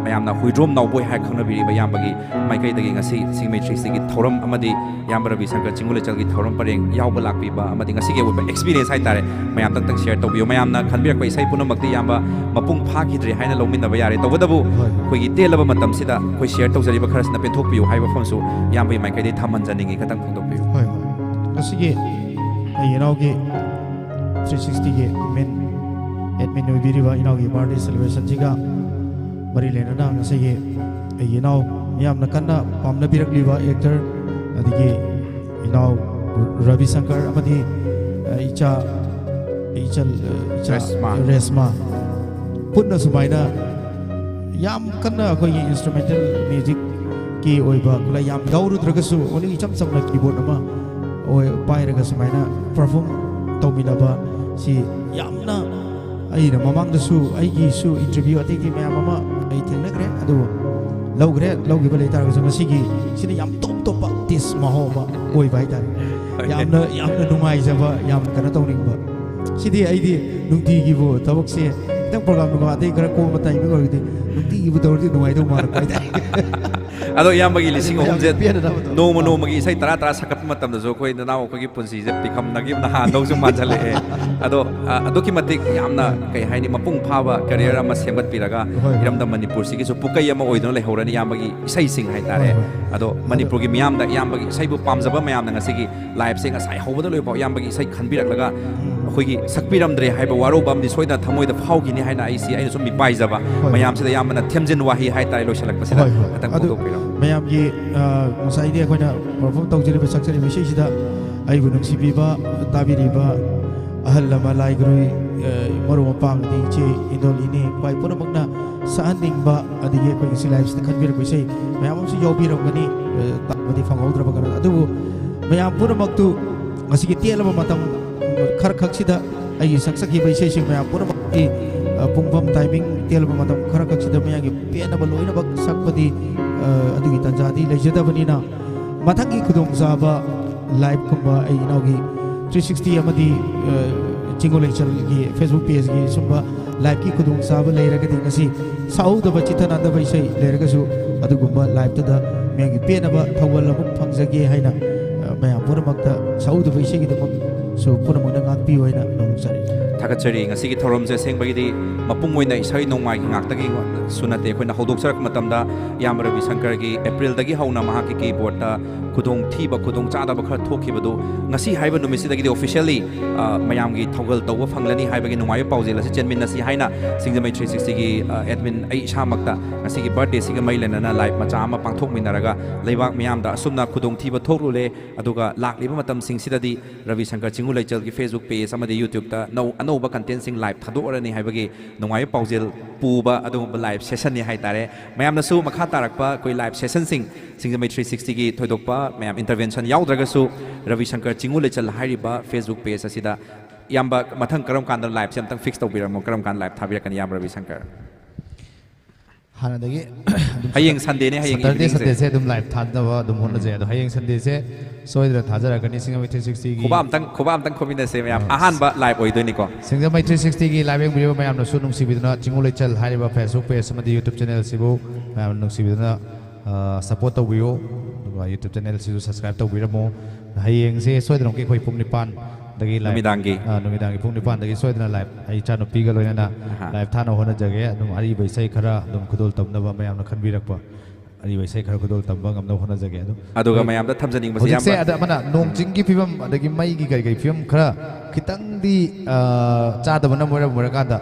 ꯃꯌꯥꯝꯅ ꯍꯨꯏꯗ꯭ꯔꯣꯝ ꯅꯥꯎꯕꯣꯏ ꯍꯥꯏ ꯈꯪꯅꯕꯤꯔꯤꯕ ꯏꯌꯥꯝꯕꯒꯤ ꯃꯥꯏꯀꯩꯗꯒꯤ ꯉꯁꯤ ꯁꯤꯡꯃꯩ ꯊ꯭ꯔꯤ ꯁꯤꯛꯁꯇꯤꯒꯤ ꯊꯧꯔꯝ ꯑꯃꯗꯤ ꯏꯌꯥꯝꯕ ꯔꯕꯤ ꯁꯪꯀꯔ ꯆꯤꯡꯒꯨ ꯂꯩꯆꯜꯒꯤ ꯊꯧꯔꯝ ꯄꯔꯦꯡ ꯌꯥꯎꯕ ꯂꯥꯛꯄꯤꯕ ꯑꯃꯗꯤ ꯉꯁꯤꯒꯤ ꯑꯣꯏꯕ ꯑꯦꯛꯁꯄꯤꯔꯤꯌꯦꯟꯁ ꯍꯥꯏꯇꯥꯔꯦ, ꯃꯌꯥꯝꯗ ꯑꯝꯇꯪ ꯁꯤꯌꯔ ꯇꯧꯕꯤꯌꯨ꯫ ꯃꯌꯥꯝꯅ ꯈꯟꯕꯤꯔꯛꯄ ꯏꯁꯩ ꯄꯨꯝꯅꯃꯛꯇꯤ ꯏꯌꯥꯝꯕ ꯃꯄꯨꯡ ꯐꯥꯈꯤꯗ꯭ꯔꯦ ꯍꯥꯏꯅ ꯂꯧꯃꯤꯟꯅꯕ ꯌꯥꯔꯦ꯫ ꯇꯧꯕꯇꯕꯨ ꯍꯣꯏ꯫ ꯑꯩꯈꯣꯏꯒꯤ ꯇꯦꯜꯂꯕ ꯃꯇꯝꯁꯤꯗ ꯑꯩꯈꯣꯏ ꯁꯤꯌꯔ ꯇꯧꯖꯔꯤꯕ ꯈꯔꯁꯤꯅ ꯄꯦꯟꯊꯣꯛꯄꯤꯌꯨ ꯍꯥꯏꯕ ꯋꯥꯐꯝꯁꯨ ꯏꯌꯥꯝꯕꯒꯤ ꯃꯥꯏꯀꯩꯗꯒꯤ ꯊꯝꯍꯟꯖꯅꯤꯡꯉꯤ꯫ ꯈꯇꯪ ꯐꯣꯡꯗꯣꯛꯄꯤꯌꯨ꯫ ꯍꯣꯏ, ꯍꯣꯏ꯫ ꯉꯁꯤꯒꯤ ꯑꯩ ꯏꯅꯥꯎꯒꯤ ꯊ꯭ꯔꯤ ꯁꯤꯛꯁꯇꯤꯒꯤ ꯃꯦꯟ ꯑꯦꯗꯃꯤꯟ ꯑꯣꯏꯕꯤꯔꯤꯕ ꯏꯅꯥꯎꯒꯤ ꯕꯥꯔꯗꯦ ꯁꯦꯂꯦꯕ꯭ꯔꯦꯁꯟꯁꯤꯒ ꯃꯔꯤ ꯂꯩꯅꯅ ꯉꯁꯤꯒꯤ ꯑꯩꯒꯤ ꯏꯅꯥꯎ ꯃꯤꯌꯥꯝꯅ ꯀꯟꯅ ꯄꯥꯝꯅꯕꯤꯔꯛꯂꯤꯕ ꯑꯦꯛꯇꯔ, ꯑꯗꯒꯤ ꯏꯅꯥꯎ ꯔꯕꯤ ꯁꯪꯀꯔ ꯑꯃꯗꯤ, ꯑ, ꯏꯆꯥ, ꯏꯆꯜ, ꯏꯆꯥ ꯔꯦꯁꯃꯥ꯫ ꯔꯦꯁꯃꯥ ꯄꯨꯟꯅ ꯁꯨꯃꯥꯏꯅ ꯌꯥꯝ ꯀꯟꯅ ꯑꯩꯈꯣꯏꯒꯤ ꯏꯟꯁꯇ꯭ꯔꯨꯃꯦꯟꯇꯦꯜ ꯃ꯭ꯌꯨꯖꯤꯛꯀꯤ ꯑꯣꯏꯕ ꯈꯨꯠꯂꯥꯏ ꯌꯥꯝ ꯌꯥꯎꯔꯨꯗ꯭ꯔꯒꯁꯨ, only ꯏꯆꯝ ꯆꯝꯅ ꯀꯤꯕꯣꯔꯗ ꯑꯃ ꯑꯣꯏ-, ꯄꯥꯏꯔꯒ ꯁꯨꯃꯥꯏꯅ ꯄꯔꯐꯣꯔꯝ ꯇꯧꯃꯤꯟꯅꯕ ꯁꯤ ꯌꯥꯝꯅ ꯑꯩꯅ ꯃꯃꯥꯡꯗꯁꯨ ꯑꯩꯒꯤꯁꯨ ꯏꯟꯇꯔꯚ꯭ꯌꯨ ꯑꯇꯩ ꯑꯇꯩ ꯃꯌꯥꯝ ꯑꯃ ꯑꯩ ꯊꯦꯡꯅꯈ꯭ꯔꯦ, ꯑꯗꯨꯕꯨ ꯂꯧꯈ꯭ꯔꯦ꯫ ꯂꯧꯈꯤꯕ ꯂꯩ ꯇꯥꯔꯒꯁꯨ ꯉꯁꯤꯒꯤ ꯁꯤꯅ ꯌꯥꯝ ꯇꯣꯞ ꯇꯣꯞꯄ ꯇꯦꯁ ꯃꯍꯥꯎ ꯑꯃ ꯑꯣꯏꯕ ꯍꯥꯏꯇꯥꯔꯦ꯫ ꯌꯥꯝꯅ, ꯌꯥꯝꯅ ꯅꯨꯡꯉꯥꯏꯖꯕ, ꯌꯥꯝꯅ ꯀꯩꯅꯣ ꯇꯧꯅꯤꯡꯕ꯫ ꯁꯤꯗꯤ ꯑꯩꯗꯤ ꯅꯨꯡꯇꯤꯒꯤꯕꯨ ꯊꯕꯛꯁꯦ ꯈꯤꯇꯪ ꯄ꯭ꯔꯣꯒ꯭ꯔꯥꯝ ꯅꯨꯡꯒꯥꯝ ꯑꯇꯩ ꯈꯔ ꯀꯣꯝꯕ ꯇꯥꯏꯃꯤꯡ ꯑꯣꯏꯔꯒꯗꯤ ꯅꯨꯡꯇꯤꯒꯤꯕꯨ ꯇꯧꯔꯗꯤ ꯅꯨꯡꯉꯥꯏꯗꯧ ꯃꯥꯜꯂꯛꯄ ꯍꯥꯏꯇꯥꯔꯦ꯫ ꯑꯗꯣ ꯏꯌꯥꯝꯕꯒꯤ ꯂꯤꯁꯤꯡ ꯑꯍꯨꯝꯁꯦ ꯄꯦꯟꯅꯅꯕ ꯇꯧ꯫ ꯅꯣꯡꯃ ꯅꯣꯡꯃꯒꯤ ꯏꯁꯩ ꯇꯔꯥ ꯇꯔꯥ ꯁꯛꯀꯠꯄ ꯃꯇꯝꯗꯁꯨ ꯑꯩꯈꯣꯏ ꯅꯅꯥꯎ ꯑꯩꯈꯣꯏꯒꯤ ꯄꯨꯟꯁꯤꯁꯦ ꯄꯤꯈꯝꯗꯒꯤ ꯅꯍꯥꯟꯗꯧꯁꯨ ꯃꯥꯟꯁꯤꯜꯂꯛꯑꯦ꯫ ꯑꯗꯣ ꯑ, ꯑꯗꯨꯛꯀꯤ ꯃꯇꯤꯛ ꯌꯥꯝꯅ, ꯀꯩ ꯍꯥꯏꯅꯤ, ꯃꯄꯨꯡ ꯐꯥꯕ ꯀꯦꯔꯤꯌꯔ ꯑꯃ ꯁꯦꯝꯒꯠꯄꯤꯔꯒ ꯍꯣꯏ, ꯍꯣꯏ꯫ ꯏꯔꯝꯗꯝ ꯃꯅꯤꯄꯨꯔꯁꯤꯒꯤꯁꯨ ꯄꯨꯀꯩ ꯑꯃ ꯑꯣꯏꯗꯨꯅ ꯂꯩꯍꯧꯔꯅꯤ ꯏꯌꯥꯝꯕꯒꯤ ꯏꯁꯩꯁꯤꯡ ꯍꯥꯏꯇꯥꯔꯦ꯫ ꯍꯣꯏ, ꯍꯣꯏ꯫ ꯑꯗꯣ ꯃꯅꯤꯄꯨꯔꯒꯤ ꯃꯤꯌꯥꯝꯗ ꯏꯌꯥꯝꯕꯒꯤ ꯏꯁꯩꯕꯨ ꯄꯥꯝꯖꯕ ꯃꯌꯥꯝꯅ ꯉꯁꯤꯒꯤ ꯂꯥꯏꯞꯁꯦ ꯉꯁꯥꯏ ꯍꯧꯕꯗ ꯂꯣꯏꯐꯥꯎ ꯏꯌꯥꯝꯕꯒꯤ ꯏꯁꯩ ꯈꯟꯕꯤꯔꯛꯂꯒ ꯑꯩꯈꯣꯏꯒꯤ ꯁꯛꯄꯤꯔꯝꯗ꯭ꯔꯦ ꯍꯥꯏꯕ ꯋꯥꯔꯧꯕ ꯑꯃꯗꯤ ꯁꯣꯏꯗꯅ ꯊꯃꯣꯏꯗ ꯐꯥꯎꯈꯤꯅꯤ ꯍꯥꯏꯅ ꯑꯩꯁꯤ, ꯑꯩꯅ ꯁꯨꯝ ꯃꯤꯄꯥꯏꯖꯕ ꯍꯣꯏ꯫ ꯃꯌꯥꯝꯁꯤꯗ ꯏꯌꯥꯝꯕꯅ ꯊꯦꯝꯖꯤꯟ ꯋꯥꯍꯩ ꯍꯥꯏꯇꯥꯔꯦ ꯂꯣꯏꯁꯤꯜꯂꯛꯄꯁꯤꯗ ꯍꯣꯏ, ꯍꯣꯏ꯫ ꯈꯤꯇꯪ ꯑꯗꯨ ꯐꯣꯡꯗꯣꯛꯄꯤꯔꯣ꯫ ꯃꯌꯥꯝꯒꯤ, ꯑ, ꯉꯁꯥꯏꯗꯤ ꯑꯩꯈꯣꯏꯅ ꯄꯔꯐꯣꯔꯝ ꯇꯧꯖꯔꯤꯕ, ꯁꯛꯆꯔꯤꯕ ꯏꯁꯩꯁꯤꯗ ꯑꯩꯕꯨ ꯅꯨꯡꯁꯤꯕꯤꯕ, ꯇꯥꯕꯤꯔꯤꯕ ꯑꯍꯜ ꯂꯃꯟ, ꯂꯥꯏ ꯒꯨꯔꯨ, ꯑ, ꯃꯔꯨꯞ ꯃꯄꯥꯡ, ꯑꯗꯩ ꯏꯆꯦ, ꯏꯗꯣꯜ, ꯏꯅꯦ, ꯈ꯭ꯋꯥꯏ ꯄꯨꯝꯅꯃꯛꯅ ꯁꯛꯍꯟꯅꯤꯡꯕ, ꯑꯗꯒꯤ ꯑꯩꯈꯣꯏ ꯉꯁꯤ ꯂꯥꯏꯞꯁꯤꯗ ꯈꯟꯕꯤꯔꯛꯄ ꯏꯁꯩ ꯃꯌꯥꯝ ꯑꯃꯁꯨ ꯌꯥꯎꯕꯤꯔꯝꯒꯅꯤ, ꯑ, ꯇꯥꯕꯗꯤ ꯐꯪꯍꯧꯗ꯭ꯔꯕ ꯀꯩꯅꯣ꯫ ꯑꯗꯨꯕꯨ ꯃꯌꯥꯝ ꯄꯨꯝꯅꯃꯛꯇꯨ ꯉꯁꯤꯒꯤ ꯇꯦꯜꯂꯕ ꯃꯇꯝ ꯈꯔ ꯈꯛꯁꯤꯗ ꯑꯩꯒꯤ ꯁꯛꯆꯈꯤꯕ ꯏꯁꯩꯁꯤꯡ ꯃꯌꯥꯝ ꯄꯨꯝꯅꯃꯛꯀꯤ, ꯑ, ꯄꯨꯡꯐꯝ, ꯇꯥꯏꯃꯤꯡ, ꯇꯦꯜꯂꯕ ꯃꯇꯝ ꯈꯔ ꯈꯛꯁꯤꯗ ꯃꯌꯥꯝꯒꯤ ꯄꯦꯟꯅꯕ ꯂꯣꯏꯅꯃꯛ ꯁꯛꯄꯗꯤ, ꯑ, ꯑꯗꯨꯒꯤ ꯇꯥꯟꯖꯥꯗꯤ ꯂꯩꯖꯗꯕꯅꯤꯅ, ꯃꯊꯪꯒꯤ ꯈꯨꯗꯣꯡꯆꯥꯕ ꯂꯥꯏꯞꯀꯨꯝꯕ ꯑꯩ ꯏꯅꯥꯎꯒꯤ ꯊ꯭ꯔꯤ ꯁꯤꯛꯁꯇꯤ ꯑꯃꯗꯤ, ꯑ, ꯆꯤꯡꯉꯨ ꯂꯩꯆꯜꯒꯤ ꯐꯦꯁꯕꯨꯛ ꯄꯦꯖꯀꯤ ꯁꯨꯝꯕ ꯂꯥꯏꯞꯀꯤ ꯈꯨꯗꯣꯡꯆꯥꯕ ꯂꯩꯔꯒꯗꯤ, ꯉꯁꯤ ꯁꯛꯍꯧꯗꯕ, ꯆꯤꯠꯊ ꯅꯥꯟꯗꯕ ꯏꯁꯩ ꯂꯩꯔꯒꯁꯨ ꯑꯗꯨꯒꯨꯝꯕ ꯂꯥꯏꯞꯇꯨꯗ ꯃꯌꯥꯝꯒꯤ ꯄꯦꯟꯅꯕ ꯊꯧꯒꯜ ꯑꯃ ꯐꯪꯖꯒꯦ ꯍꯥꯏꯅ, ꯑ, ꯃꯌꯥꯝ ꯄꯨꯝꯅꯃꯛꯇ ꯁꯛꯍꯧꯗꯕ ꯏꯁꯩꯒꯤꯗꯃꯛꯁꯨ ꯄꯨꯝꯅꯃꯛꯅ ꯉꯥꯛꯄꯤꯌꯨ ꯍꯥꯏꯅ ꯅꯣꯡꯖꯔꯤ꯫ ꯊꯥꯒꯠꯆꯔꯤ꯫ ꯉꯁꯤꯒꯤ ꯊꯧꯔꯝꯁꯦ ꯑꯁꯦꯡꯕꯒꯤꯗꯤ ꯃꯄꯨꯡ ꯑꯣꯏꯅ ꯏꯁꯩ ꯅꯣꯡꯃꯥꯏꯒꯤ ꯉꯥꯛꯇꯒꯤꯁꯨ ꯅꯠꯇꯦ꯫ ꯑꯩꯈꯣꯏꯅ ꯍꯧꯗꯣꯛꯆꯔꯛꯄ ꯃꯇꯝꯗ ꯏꯌꯥꯝꯕ ꯔꯕꯤ ꯁꯪꯀꯔꯒꯤ ꯑꯦꯄ꯭ꯔꯤꯜꯗꯒꯤ ꯍꯧꯅ ꯃꯍꯥꯛꯀꯤ ꯀꯤꯕꯣꯔꯗꯇ ꯈꯨꯗꯣꯡꯊꯤꯕ, ꯈꯨꯗꯣꯡꯆꯥꯗꯕ ꯈꯔ ꯊꯣꯛꯈꯤꯕꯗꯨ ꯉꯁꯤ ꯍꯥꯏꯕ ꯅꯨꯃꯤꯠꯁꯤꯗꯒꯤꯗꯤ ꯑꯣꯐꯤꯁꯤꯌꯦꯜꯂꯤ, ꯑ, ꯃꯌꯥꯝꯒꯤ ꯊꯧꯒꯜ ꯇꯧꯕ ꯐꯪꯂꯅꯤ ꯍꯥꯏꯕꯒꯤ ꯅꯨꯡꯉꯥꯏꯕ ꯄꯥꯎꯖꯦꯜ ꯑꯁꯤ ꯆꯦꯟꯃꯤꯟꯅꯁꯤ ꯍꯥꯏꯅ ꯁꯤꯡꯖꯃꯩ ꯊ꯭ꯔꯤ ꯁꯤꯛꯁꯇꯤꯒꯤ, ꯑ, ꯑꯦꯗꯃꯤꯟ ꯑꯩ ꯏꯁꯥꯃꯛꯇ ꯉꯁꯤꯒꯤ ꯕꯥꯔꯊꯗꯦꯁꯤꯒ ꯃꯔꯤ ꯂꯩꯅꯅ ꯂꯥꯏꯞ ꯃꯆꯥ ꯑꯃ ꯄꯥꯡꯊꯣꯛꯃꯤꯟꯅꯔꯒ ꯂꯩꯕꯥꯛ ꯃꯤꯌꯥꯝꯗ ꯑꯁꯨꯝꯅ ꯈꯨꯗꯣꯡꯊꯤꯕ ꯊꯣꯛꯂꯨꯔꯦ, ꯑꯗꯨꯒ ꯂꯥꯛꯂꯤꯕ ꯃꯇꯝꯁꯤꯡꯁꯤꯗꯗꯤ ꯔꯕꯤ ꯁꯪꯀꯔ ꯆꯤꯡꯉꯨ ꯂꯩꯆꯜꯒꯤ ꯐꯦꯁꯕꯨꯛ ꯄꯦꯖ ꯑꯃꯗꯤ ꯌꯨꯇ꯭ꯌꯨꯕꯇ ꯅꯧ-, ꯑꯅꯧꯕ ꯀꯟꯇꯦꯟꯁꯤꯡ ꯂꯥꯏꯞ ꯊꯥꯗꯣꯛꯂꯔꯅꯤ ꯍꯥꯏꯕꯒꯤ ꯅꯨꯡꯉꯥꯏꯕ ꯄꯥꯎꯖꯦꯜ ꯄꯨꯕ ꯑꯗꯨꯒꯨꯝꯕ ꯂꯥꯏꯞ ꯁꯦꯁꯟꯅꯤ ꯍꯥꯏꯇꯥꯔꯦ꯫ ꯃꯌꯥꯝꯅꯁꯨ ꯃꯈꯥ ꯇꯥꯔꯛꯄ ꯑꯩꯈꯣꯏ ꯂꯥꯏꯞ ꯁꯦꯁꯟꯁꯤꯡ, ꯁꯤꯡꯖꯃꯩ ꯊ꯭ꯔꯤ ꯁꯤꯛꯁꯇꯤꯒꯤ ꯊꯣꯏꯗꯣꯛꯄ ꯃꯌꯥꯝ ꯏꯟꯇꯔꯚꯦꯟꯁꯟ ꯌꯥꯎꯗ꯭ꯔꯒꯁꯨ ꯔꯕꯤ ꯁꯪꯀꯔ ꯆꯤꯡꯉꯨ ꯂꯩꯆꯜ ꯍꯥꯏꯔꯤꯕ ꯐꯦꯁꯕꯨꯛ ꯄꯦꯖ ꯑꯁꯤꯗ ꯏꯌꯥꯝꯕ, ꯃꯊꯪ ꯀꯔꯝ ꯀꯥꯟꯗ liveꯁꯦ ꯑꯝꯇꯪ fix ꯇꯧꯕꯤꯔꯝꯃꯣ, ꯀꯔꯝ ꯀꯥꯟꯗ live ꯊꯥꯕꯤꯔꯛꯀꯅꯤ, ꯏꯌꯥꯝꯕ ꯔꯕꯤꯁꯪꯀꯔ? ꯍꯥꯟꯅꯗꯒꯤ ꯑꯗꯨꯝ ꯍꯌꯦꯡ Sundayꯅꯦ, ꯍꯌꯦꯡ Saturday, eveningꯁꯦ꯫ Sundayꯁꯦ ꯑꯗꯨꯝ live ꯊꯥꯅꯕ ꯑꯗꯨꯝ ꯍꯣꯠꯅꯖꯩ꯫ ꯑꯗꯣ ꯍꯌꯦꯡ Sundayꯁꯦ ꯁꯣꯏꯗꯅ ꯊꯥꯖꯔꯛꯀꯅꯤ, ꯁꯤꯡꯖꯃꯩ three sixtyꯒꯤ꯫ ꯈꯨꯕꯥꯛ ꯑꯝꯇꯪ, ꯈꯨꯕꯥꯛ ꯑꯝꯇꯪ ꯈꯨꯕꯤꯟꯅꯁꯦ ꯃꯌꯥꯝ, ꯑꯥ꯫ ꯑꯍꯥꯟꯕ live ꯑꯣꯏꯗꯣꯏꯅꯤꯀꯣ꯫ ꯁꯤꯡꯖꯃꯩ three sixtyꯒꯤ live ꯌꯦꯡꯕꯤꯔꯤꯕ ꯃꯌꯥꯝꯅꯁꯨ ꯅꯨꯡꯁꯤꯕꯤꯗꯨꯅ ꯆꯤꯡꯉꯨ ꯂꯩꯆꯜ ꯍꯥꯏꯔꯤꯕ Facebook page ꯑꯃꯗꯤ YouTube channelꯁꯤꯕꯨ ꯃꯌꯥꯝꯅ ꯅꯨꯡꯁꯤꯕꯤꯗꯨꯅ support ꯇꯧꯕꯤꯌꯨ꯫ ꯑꯗꯨꯒ YouTube channelꯁꯤꯁꯨ subscribe ꯇꯧꯕꯤꯔꯝꯃꯨ꯫ ꯍꯌꯦꯡꯁꯦ ꯁꯣꯏꯗꯅꯃꯛꯀꯤ ꯑꯩꯈꯣꯏ ꯄꯨꯡ ꯅꯤꯄꯥꯟꯗꯒꯤ live, ꯅꯨꯃꯤꯗꯥꯡꯒꯤ? ꯑꯥ, ꯅꯨꯃꯤꯗꯥꯡꯒꯤ ꯄꯨꯡ ꯅꯤꯄꯥꯟꯗꯒꯤ ꯁꯣꯏꯗꯅ live ꯑꯩ ꯏꯆꯥꯅꯨꯄꯤꯒ ꯂꯣꯏꯅꯅ ꯑꯍꯥ꯫ Live ꯊꯥꯅꯕ ꯍꯣꯠꯅꯖꯒꯦ꯫ ꯑꯗꯨꯝ ꯑꯔꯤꯕ ꯏꯁꯩ ꯈꯔ ꯑꯗꯨꯝ ꯈꯨꯗꯣꯜ ꯇꯝꯅꯕ, ꯃꯌꯥꯝꯅ ꯈꯟꯕꯤꯔꯛꯄ ꯑꯔꯤꯕ ꯏꯁꯩ ꯈꯔ ꯈꯨꯗꯣꯜ ꯇꯝꯕ ꯉꯝꯅꯕ ꯍꯣꯠꯅꯖꯒꯦ꯫ ꯑꯗꯨꯝ ꯑꯗꯨꯒ ꯑꯩꯈꯣꯏ ꯃꯌꯥꯝꯗ ꯊꯝꯖꯅꯤꯡꯕꯁꯦ, ꯍꯧꯖꯤꯛꯁꯦ ꯏꯌꯥꯝꯕ, ꯑꯗ ꯑꯃꯅ ꯅꯣꯡ ꯆꯤꯡꯒꯤ ꯐꯤꯕꯝ ꯑꯗꯒꯤ ꯃꯩꯒꯤ ꯀꯔꯤ ꯀꯔꯤ ꯐꯤꯕꯝ ꯈꯔ ꯈꯤꯇꯪꯗꯤ, ꯑ, ꯆꯥꯗꯕꯅ ꯃꯔꯝ ꯑꯣꯏꯔꯀꯥꯟꯗ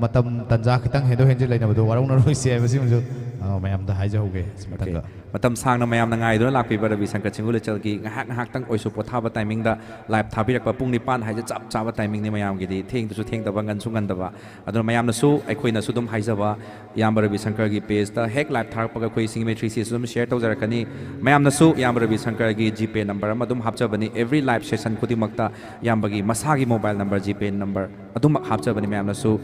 ꯃꯇꯝ ꯇꯟꯖꯥ ꯈꯤꯇꯪ ꯍꯦꯟꯗꯣꯛ ꯍꯦꯟꯖꯤꯟ ꯂꯩꯅꯕꯗꯣ ꯋꯥꯔꯧꯅꯔꯣꯏꯁꯦ ꯍꯥꯏꯕꯁꯤꯃꯁꯨ, ꯑ, ꯃꯌꯥꯝꯗ ꯍꯥꯏꯖꯍꯧꯒꯦ꯫ ꯃꯊꯪꯗ꯫ ꯃꯇꯝ ꯁꯥꯡꯅ ꯃꯌꯥꯝꯅ ꯉꯥꯏꯗꯨꯅ ꯂꯥꯛꯄꯤꯕ ꯔꯕꯤ ꯁꯪꯀꯔ ꯆꯤꯡꯒꯨ ꯂꯩꯆꯜꯒꯤ ꯉꯥꯏꯍꯥꯛ ꯉꯥꯏꯍꯥꯛꯇꯪ ꯑꯣꯏꯁꯨ ꯄꯣꯊꯥꯕ timingꯗ live ꯊꯥꯕꯤꯔꯛꯄ, ꯄꯨꯡ ꯅꯤꯄꯥꯟ ꯍꯥꯏꯁꯦ ꯆꯞ ꯆꯥꯕ timingꯅꯤ ꯃꯌꯥꯝꯒꯤꯗꯤ, ꯊꯦꯡꯗꯁꯨ ꯊꯦꯡꯗꯕ, ꯉꯟꯁꯨ ꯉꯟꯗꯕ꯫ ꯑꯗꯨꯅ ꯃꯌꯥꯝꯅꯁꯨ, ꯑꯩꯈꯣꯏꯅꯁꯨ ꯑꯗꯨꯝ ꯍꯥꯏꯖꯕ, ꯏꯌꯥꯝꯕ ꯔꯕꯤ ꯁꯪꯀꯔꯒꯤ pageꯇ ꯍꯦꯛ live ꯊꯥꯔꯛꯄꯒ ꯑꯩꯈꯣꯏ ꯁꯤꯡꯖꯃꯩ three sixtyꯁꯨ ꯑꯗꯨꯝ share ꯇꯧꯖꯔꯛꯀꯅꯤ꯫ ꯃꯌꯥꯝꯅꯁꯨ ꯏꯌꯥꯝꯕ ꯔꯕꯤ ꯁꯪꯀꯔꯒꯤ GPay number ꯑꯃ ꯑꯗꯨꯝ ꯍꯥꯞꯆꯕꯅꯤ꯫ Every live session ꯈꯨꯗꯤꯡꯃꯛꯇ ꯏꯌꯥꯝꯕꯒꯤ ꯃꯁꯥꯒꯤ mobile number, GPay number ꯑꯗꯨꯃꯛ ꯍꯥꯞꯆꯕꯅꯤ꯫ ꯃꯌꯥꯝꯅꯁꯨ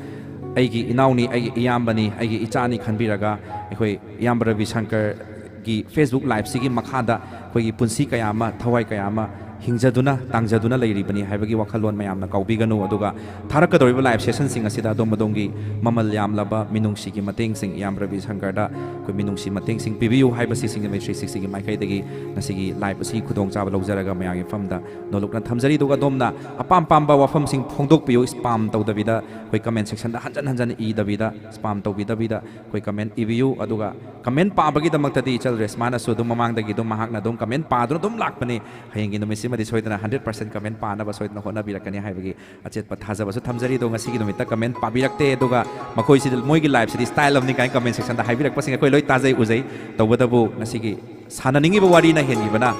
ꯑꯩꯒꯤ ꯏꯅꯥꯎꯅꯤ, ꯑꯩꯒꯤ ꯏꯌꯥꯝꯕꯅꯤ, ꯑꯩꯒꯤ ꯏꯆꯥꯅꯤ ꯈꯟꯕꯤꯔꯒ ꯑꯩꯈꯣꯏ ꯏꯌꯥꯝꯕ ꯔꯕꯤ ꯁꯪꯀꯔꯒꯤ Facebook liveꯁꯤꯒꯤ ꯃꯈꯥꯗ ꯑꯩꯈꯣꯏꯒꯤ ꯄꯨꯟꯁꯤ ꯀꯌꯥ ꯑꯃ, ꯊꯋꯥꯏ ꯀꯌꯥ ꯑꯃ ꯍꯤꯡꯖꯗꯨꯅ, ꯇꯥꯡꯖꯗꯨꯅ ꯂꯩꯔꯤꯕꯅꯤ ꯍꯥꯏꯕꯒꯤ ꯋꯥꯈꯜꯂꯣꯟ ꯃꯌꯥꯝꯅ ꯀꯥꯎꯕꯤꯒꯅꯨ꯫ ꯑꯗꯨꯒ ꯊꯥꯔꯛꯀꯗꯧꯔꯤꯕ live sessionꯁꯤꯡ ꯑꯁꯤꯗ ꯑꯗꯣꯝ ꯑꯗꯣꯝꯒꯤ ꯃꯃꯜ ꯌꯥꯝꯂꯕ ꯃꯤꯅꯨꯡꯁꯤꯒꯤ ꯃꯇꯦꯡꯁꯤꯡ, ꯏꯌꯥꯝꯕ ꯔꯕꯤ ꯁꯪꯀꯔꯗ ꯑꯩꯈꯣꯏ ꯃꯤꯅꯨꯡꯁꯤ ꯃꯇꯦꯡꯁꯤꯡ ꯄꯤꯕꯤꯌꯨ ꯍꯥꯏꯕꯁꯤ ꯁꯤꯡꯖꯃꯩ three sixtyꯒꯤ ꯃꯥꯏꯀꯩꯗꯒꯤ ꯉꯁꯤꯒꯤ live ꯑꯁꯤ ꯈꯨꯗꯣꯡꯆꯥꯕ ꯂꯧꯖꯔꯒ ꯃꯌꯥꯝꯒꯤ ꯃꯐꯝꯗ ꯅꯣꯂꯨꯛꯅ ꯊꯝꯖꯔꯤ꯫ ꯑꯗꯨꯒ ꯑꯗꯣꯝꯅ ꯑꯄꯥꯝ ꯄꯥꯝꯕ ꯋꯥꯐꯝꯁꯤꯡ ꯐꯣꯡꯗꯣꯛꯄꯤꯌꯨ, spam ꯇꯧꯗꯕꯤꯗ, ꯑꯩꯈꯣꯏ comment sectionꯗ ꯍꯟꯖꯟ ꯍꯟꯖꯟ ꯏꯗꯕꯤꯗ, spam ꯇꯧꯕꯤꯗꯕꯤꯗ ꯑꯩꯈꯣꯏ comment ꯏꯕꯤꯌꯨ꯫ ꯑꯗꯨꯒ comment ꯄꯥꯕꯒꯤꯗꯃꯛꯇꯗꯤ ꯏꯆꯜ ꯔꯦꯁꯃꯥꯅꯁꯨ ꯑꯗꯨꯝ ꯃꯃꯥꯡꯗꯒꯤ ꯑꯗꯨꯝ ꯃꯍꯥꯛꯅ ꯑꯗꯨꯝ comment ꯄꯥꯗꯨꯅ ꯑꯗꯨꯝ ꯂꯥꯛꯄꯅꯤ꯫ ꯍꯌꯦꯡꯒꯤ ꯅꯨꯃꯤꯠꯁꯤꯃꯗꯤ ꯁꯣꯏꯗꯅ hundred percent comment ꯄꯥꯅꯕ ꯁꯣꯏꯗꯅ ꯍꯣꯠꯅꯕꯤꯔꯛꯀꯅꯤ ꯍꯥꯏꯕꯒꯤ ꯑꯆꯦꯠꯄ ꯊꯥꯖꯕꯁꯨ ꯊꯝꯖꯔꯤ꯫ ꯑꯗꯣ ꯉꯁꯤꯒꯤ ꯅꯨꯃꯤꯠꯇ comment ꯄꯥꯕꯤꯔꯛꯇꯦ, ꯑꯗꯨꯒ ꯃꯈꯣꯏꯁꯤꯗꯤ ꯃꯣꯏꯒꯤ liveꯁꯤꯗꯤ style ꯑꯃꯅꯤ ꯀꯥꯏꯅ comment sectionꯗ ꯍꯥꯏꯕꯤꯔꯛꯄꯁꯤꯡ ꯑꯩꯈꯣꯏ ꯂꯣꯏ ꯇꯥꯖꯩ, ꯎꯖꯩ꯫ ꯇꯧꯕꯇꯕꯨ ꯉꯁꯤꯒꯤ ꯁꯥꯟꯅꯅꯤꯡꯉꯤꯕ ꯋꯥꯔꯤꯅ ꯍꯦꯟꯈꯤꯕꯅ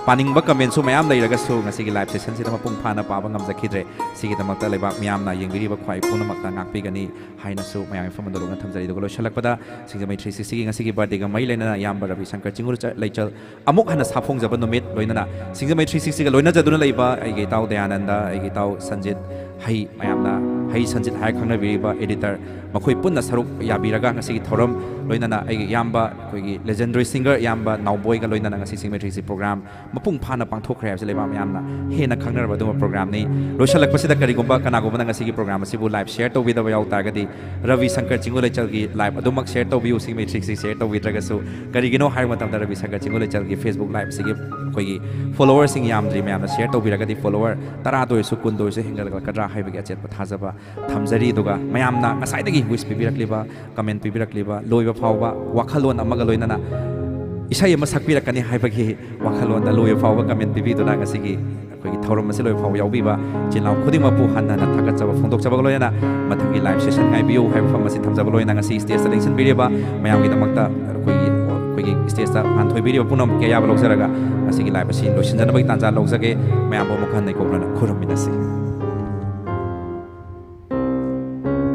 ꯄꯥꯅꯤꯡꯕ comment ꯁꯨ ꯃꯌꯥꯝ ꯂꯩꯔꯒꯁꯨ ꯉꯁꯤꯒꯤ live session ꯁꯤꯗ ꯃꯄꯨꯡ ꯐꯥꯅ ꯄꯥꯕ ꯉꯝꯖꯈꯤꯗ꯭ꯔꯦ꯫ ꯁꯤꯒꯤꯗꯃꯛꯇ ꯂꯩꯕꯥꯛ ꯃꯤꯌꯥꯝꯅ, ꯌꯦꯡꯕꯤꯔꯤꯕ ꯈ꯭ꯋꯥꯏ ꯄꯨꯝꯅꯃꯛꯇ ꯉꯥꯛꯄꯤꯒꯅꯤ ꯍꯥꯏꯅꯁꯨ ꯃꯌꯥꯝꯒꯤ ꯃꯐꯝꯗ ꯂꯣꯛꯅ ꯊꯝꯖꯔꯤ꯫ ꯑꯗꯨꯒ ꯂꯣꯏꯁꯤꯜꯂꯛꯄꯗ ꯁꯤꯡꯖꯃꯩ three sixty ꯒꯤ ꯉꯁꯤꯒꯤ birthday ꯒ ꯃꯔꯤ ꯂꯩꯅꯅ ꯏꯌꯥꯝꯕ ꯔꯕꯤ ꯁꯪꯀꯔ ꯆꯤꯡꯉꯨ ꯂꯩꯆ-, ꯂꯩꯆꯜ ꯑꯃꯨꯛ ꯍꯟꯅ ꯁꯥꯐꯣꯡꯖꯕ ꯅꯨꯃꯤꯠ, ꯂꯣꯏꯅꯅ ꯁꯤꯡꯖꯃꯩ three sixty ꯒ ꯂꯣꯏꯅꯖꯗꯨꯅ ꯂꯩꯕ ꯑꯩꯒꯤ ꯏꯇꯥꯎ ꯗꯌꯥꯅꯟꯗ, ꯑꯩꯒꯤ ꯏꯇꯥꯎ ꯁꯟꯖꯤꯠ, ꯍꯩ ꯃꯌꯥꯝꯅ, ꯍꯩ ꯁꯟꯖꯤꯠ ꯍꯥꯏꯔ ꯈꯪꯅꯕꯤꯔꯤꯕ editor, ꯃꯈꯣꯏ ꯄꯨꯟꯅ ꯁꯔꯨꯛ ꯌꯥꯕꯤꯔꯒ ꯉꯁꯤꯒꯤ ꯊꯧꯔꯝ, ꯂꯣꯏꯅꯅ ꯑꯩꯒꯤ ꯏꯌꯥꯝꯕ, ꯑꯩꯈꯣꯏꯒꯤ legendary singer ꯏꯌꯥꯝꯕ ꯅꯥꯎꯕꯣꯏꯒ ꯂꯣꯏꯅꯅ ꯉꯁꯤ ꯁꯤꯡꯖꯃꯩ three sixty program ꯃꯄꯨꯡ ꯐꯥꯅ ꯄꯥꯡꯊꯣꯛꯈ꯭ꯔꯦ ꯍꯥꯏꯕꯁꯤ ꯂꯩꯕꯥꯛ ꯃꯌꯥꯝꯅ ꯍꯦꯟꯅ ꯈꯪꯅꯔꯕ ꯑꯗꯨꯒꯨꯝꯕ program ꯅꯤ꯫ ꯂꯣꯏꯁꯤꯜꯂꯛꯄꯁꯤꯗ ꯀꯔꯤꯒꯨꯝꯕ ꯀꯅꯥꯒꯨꯝꯕꯅ ꯉꯁꯤꯒꯤ program ꯑꯁꯤꯕꯨ live share ꯇꯧꯕꯤꯗꯕ ꯌꯥꯎ ꯇꯥꯔꯒꯗꯤ, ꯔꯕꯤ ꯁꯪꯀꯔ ꯆꯤꯡꯉꯨ ꯂꯩꯆꯜꯒꯤ live ꯑꯗꯨꯃꯛ share ꯇꯧꯕꯤꯌꯨ꯫ ꯁꯤꯡꯖꯃꯩ three sixty share ꯇꯧꯕꯤꯗ꯭ꯔꯒꯁꯨ, ꯀꯔꯤꯒꯤꯅꯣ ꯍꯥꯏꯕ ꯃꯇꯝꯗ ꯔꯕꯤ ꯁꯪꯀꯔ ꯆꯤꯡꯉꯨ ꯂꯩꯆꯜꯒꯤ Facebook live ꯁꯤꯒꯤ ꯑꯩꯈꯣꯏꯒꯤ follower ꯁꯤꯡ ꯌꯥꯝꯗ꯭ꯔꯤ꯫ ꯃꯌꯥꯝꯅ share ꯇꯧꯕꯤꯔꯒꯗꯤ follower ꯇꯔꯥꯗ ꯑꯣꯏꯔꯁꯨ, ꯀꯨꯟꯗ ꯑꯣꯏꯔꯁꯨ ꯍꯦꯟꯒꯠꯂꯛꯀꯗ꯭ꯔꯥ ꯍꯥꯏꯕꯒꯤ ꯑꯆꯦꯠꯄ ꯊꯥꯖꯕ ꯊꯝꯖꯔꯤ꯫ ꯑꯗꯨꯒ ꯃꯌꯥꯝꯅ ꯉꯁꯥꯏꯗꯒꯤ wish ꯄꯤꯕꯤꯔꯛꯂꯤꯕ, comment ꯄꯤꯕꯤꯔꯛꯂꯤꯕ, ꯂꯣꯏꯕ ꯐꯥꯎꯕ ꯋꯥꯈꯜꯂꯣꯟ ꯑꯃꯒ ꯂꯣꯏꯅꯅ ꯏꯁꯩ ꯑꯃ ꯁꯛꯄꯤꯔꯛꯀꯅꯤ ꯍꯥꯏꯕꯒꯤ ꯋꯥꯈꯜꯂꯣꯟꯗ ꯂꯣꯏꯕ ꯐꯥꯎꯕ comment ꯄꯤꯕꯤꯗꯨꯅ ꯉꯁꯤꯒꯤ ꯑꯩꯈꯣꯏꯒꯤ ꯊꯧꯔꯝ ꯑꯁꯤ ꯂꯣꯏꯕ ꯐꯥꯎꯕ ꯌꯥꯎꯕꯤꯕ ꯏꯆꯤꯜ ꯏꯅꯥꯎ ꯈꯨꯗꯤꯡꯃꯛꯄꯨ ꯍꯟꯅ ꯍꯟꯅ ꯊꯥꯒꯠꯆꯕ ꯐꯣꯡꯗꯣꯛꯆꯕꯒ ꯂꯣꯏꯅꯅ, ꯃꯊꯪꯒꯤ live session ꯉꯥꯏꯕꯤꯌꯨ ꯍꯥꯏꯕ ꯋꯥꯐꯝ ꯑꯁꯤ ꯊꯝꯖꯕ ꯂꯣꯏꯅꯅ, ꯉꯁꯤ stage ꯇ ꯂꯦꯡꯁꯤꯟꯕꯤꯔꯤꯕ ꯃꯌꯥꯝꯒꯤꯗꯃꯛꯇ ꯑꯩꯈꯣꯏꯒꯤ, ꯑꯩꯈꯣꯏꯒꯤ stage ꯇ ꯉꯥꯟꯊꯣꯏꯕꯤꯔꯤꯕ ꯄꯨꯝꯅꯃꯛꯀꯤ ꯑꯌꯥꯕ ꯂꯧꯖꯔꯒ, ꯉꯁꯤꯒꯤ live ꯑꯁꯤ ꯂꯣꯏꯁꯤꯟꯖꯅꯕꯒꯤ ꯇꯥꯟꯖꯥ ꯂꯧꯖꯒꯦ꯫ ꯃꯌꯥꯝꯕꯨ ꯑꯃꯨꯛ ꯍꯟꯅ ꯏꯀꯣꯛꯅꯅ ꯈꯨꯔꯨꯝꯃꯤꯟꯅꯁꯤ꯫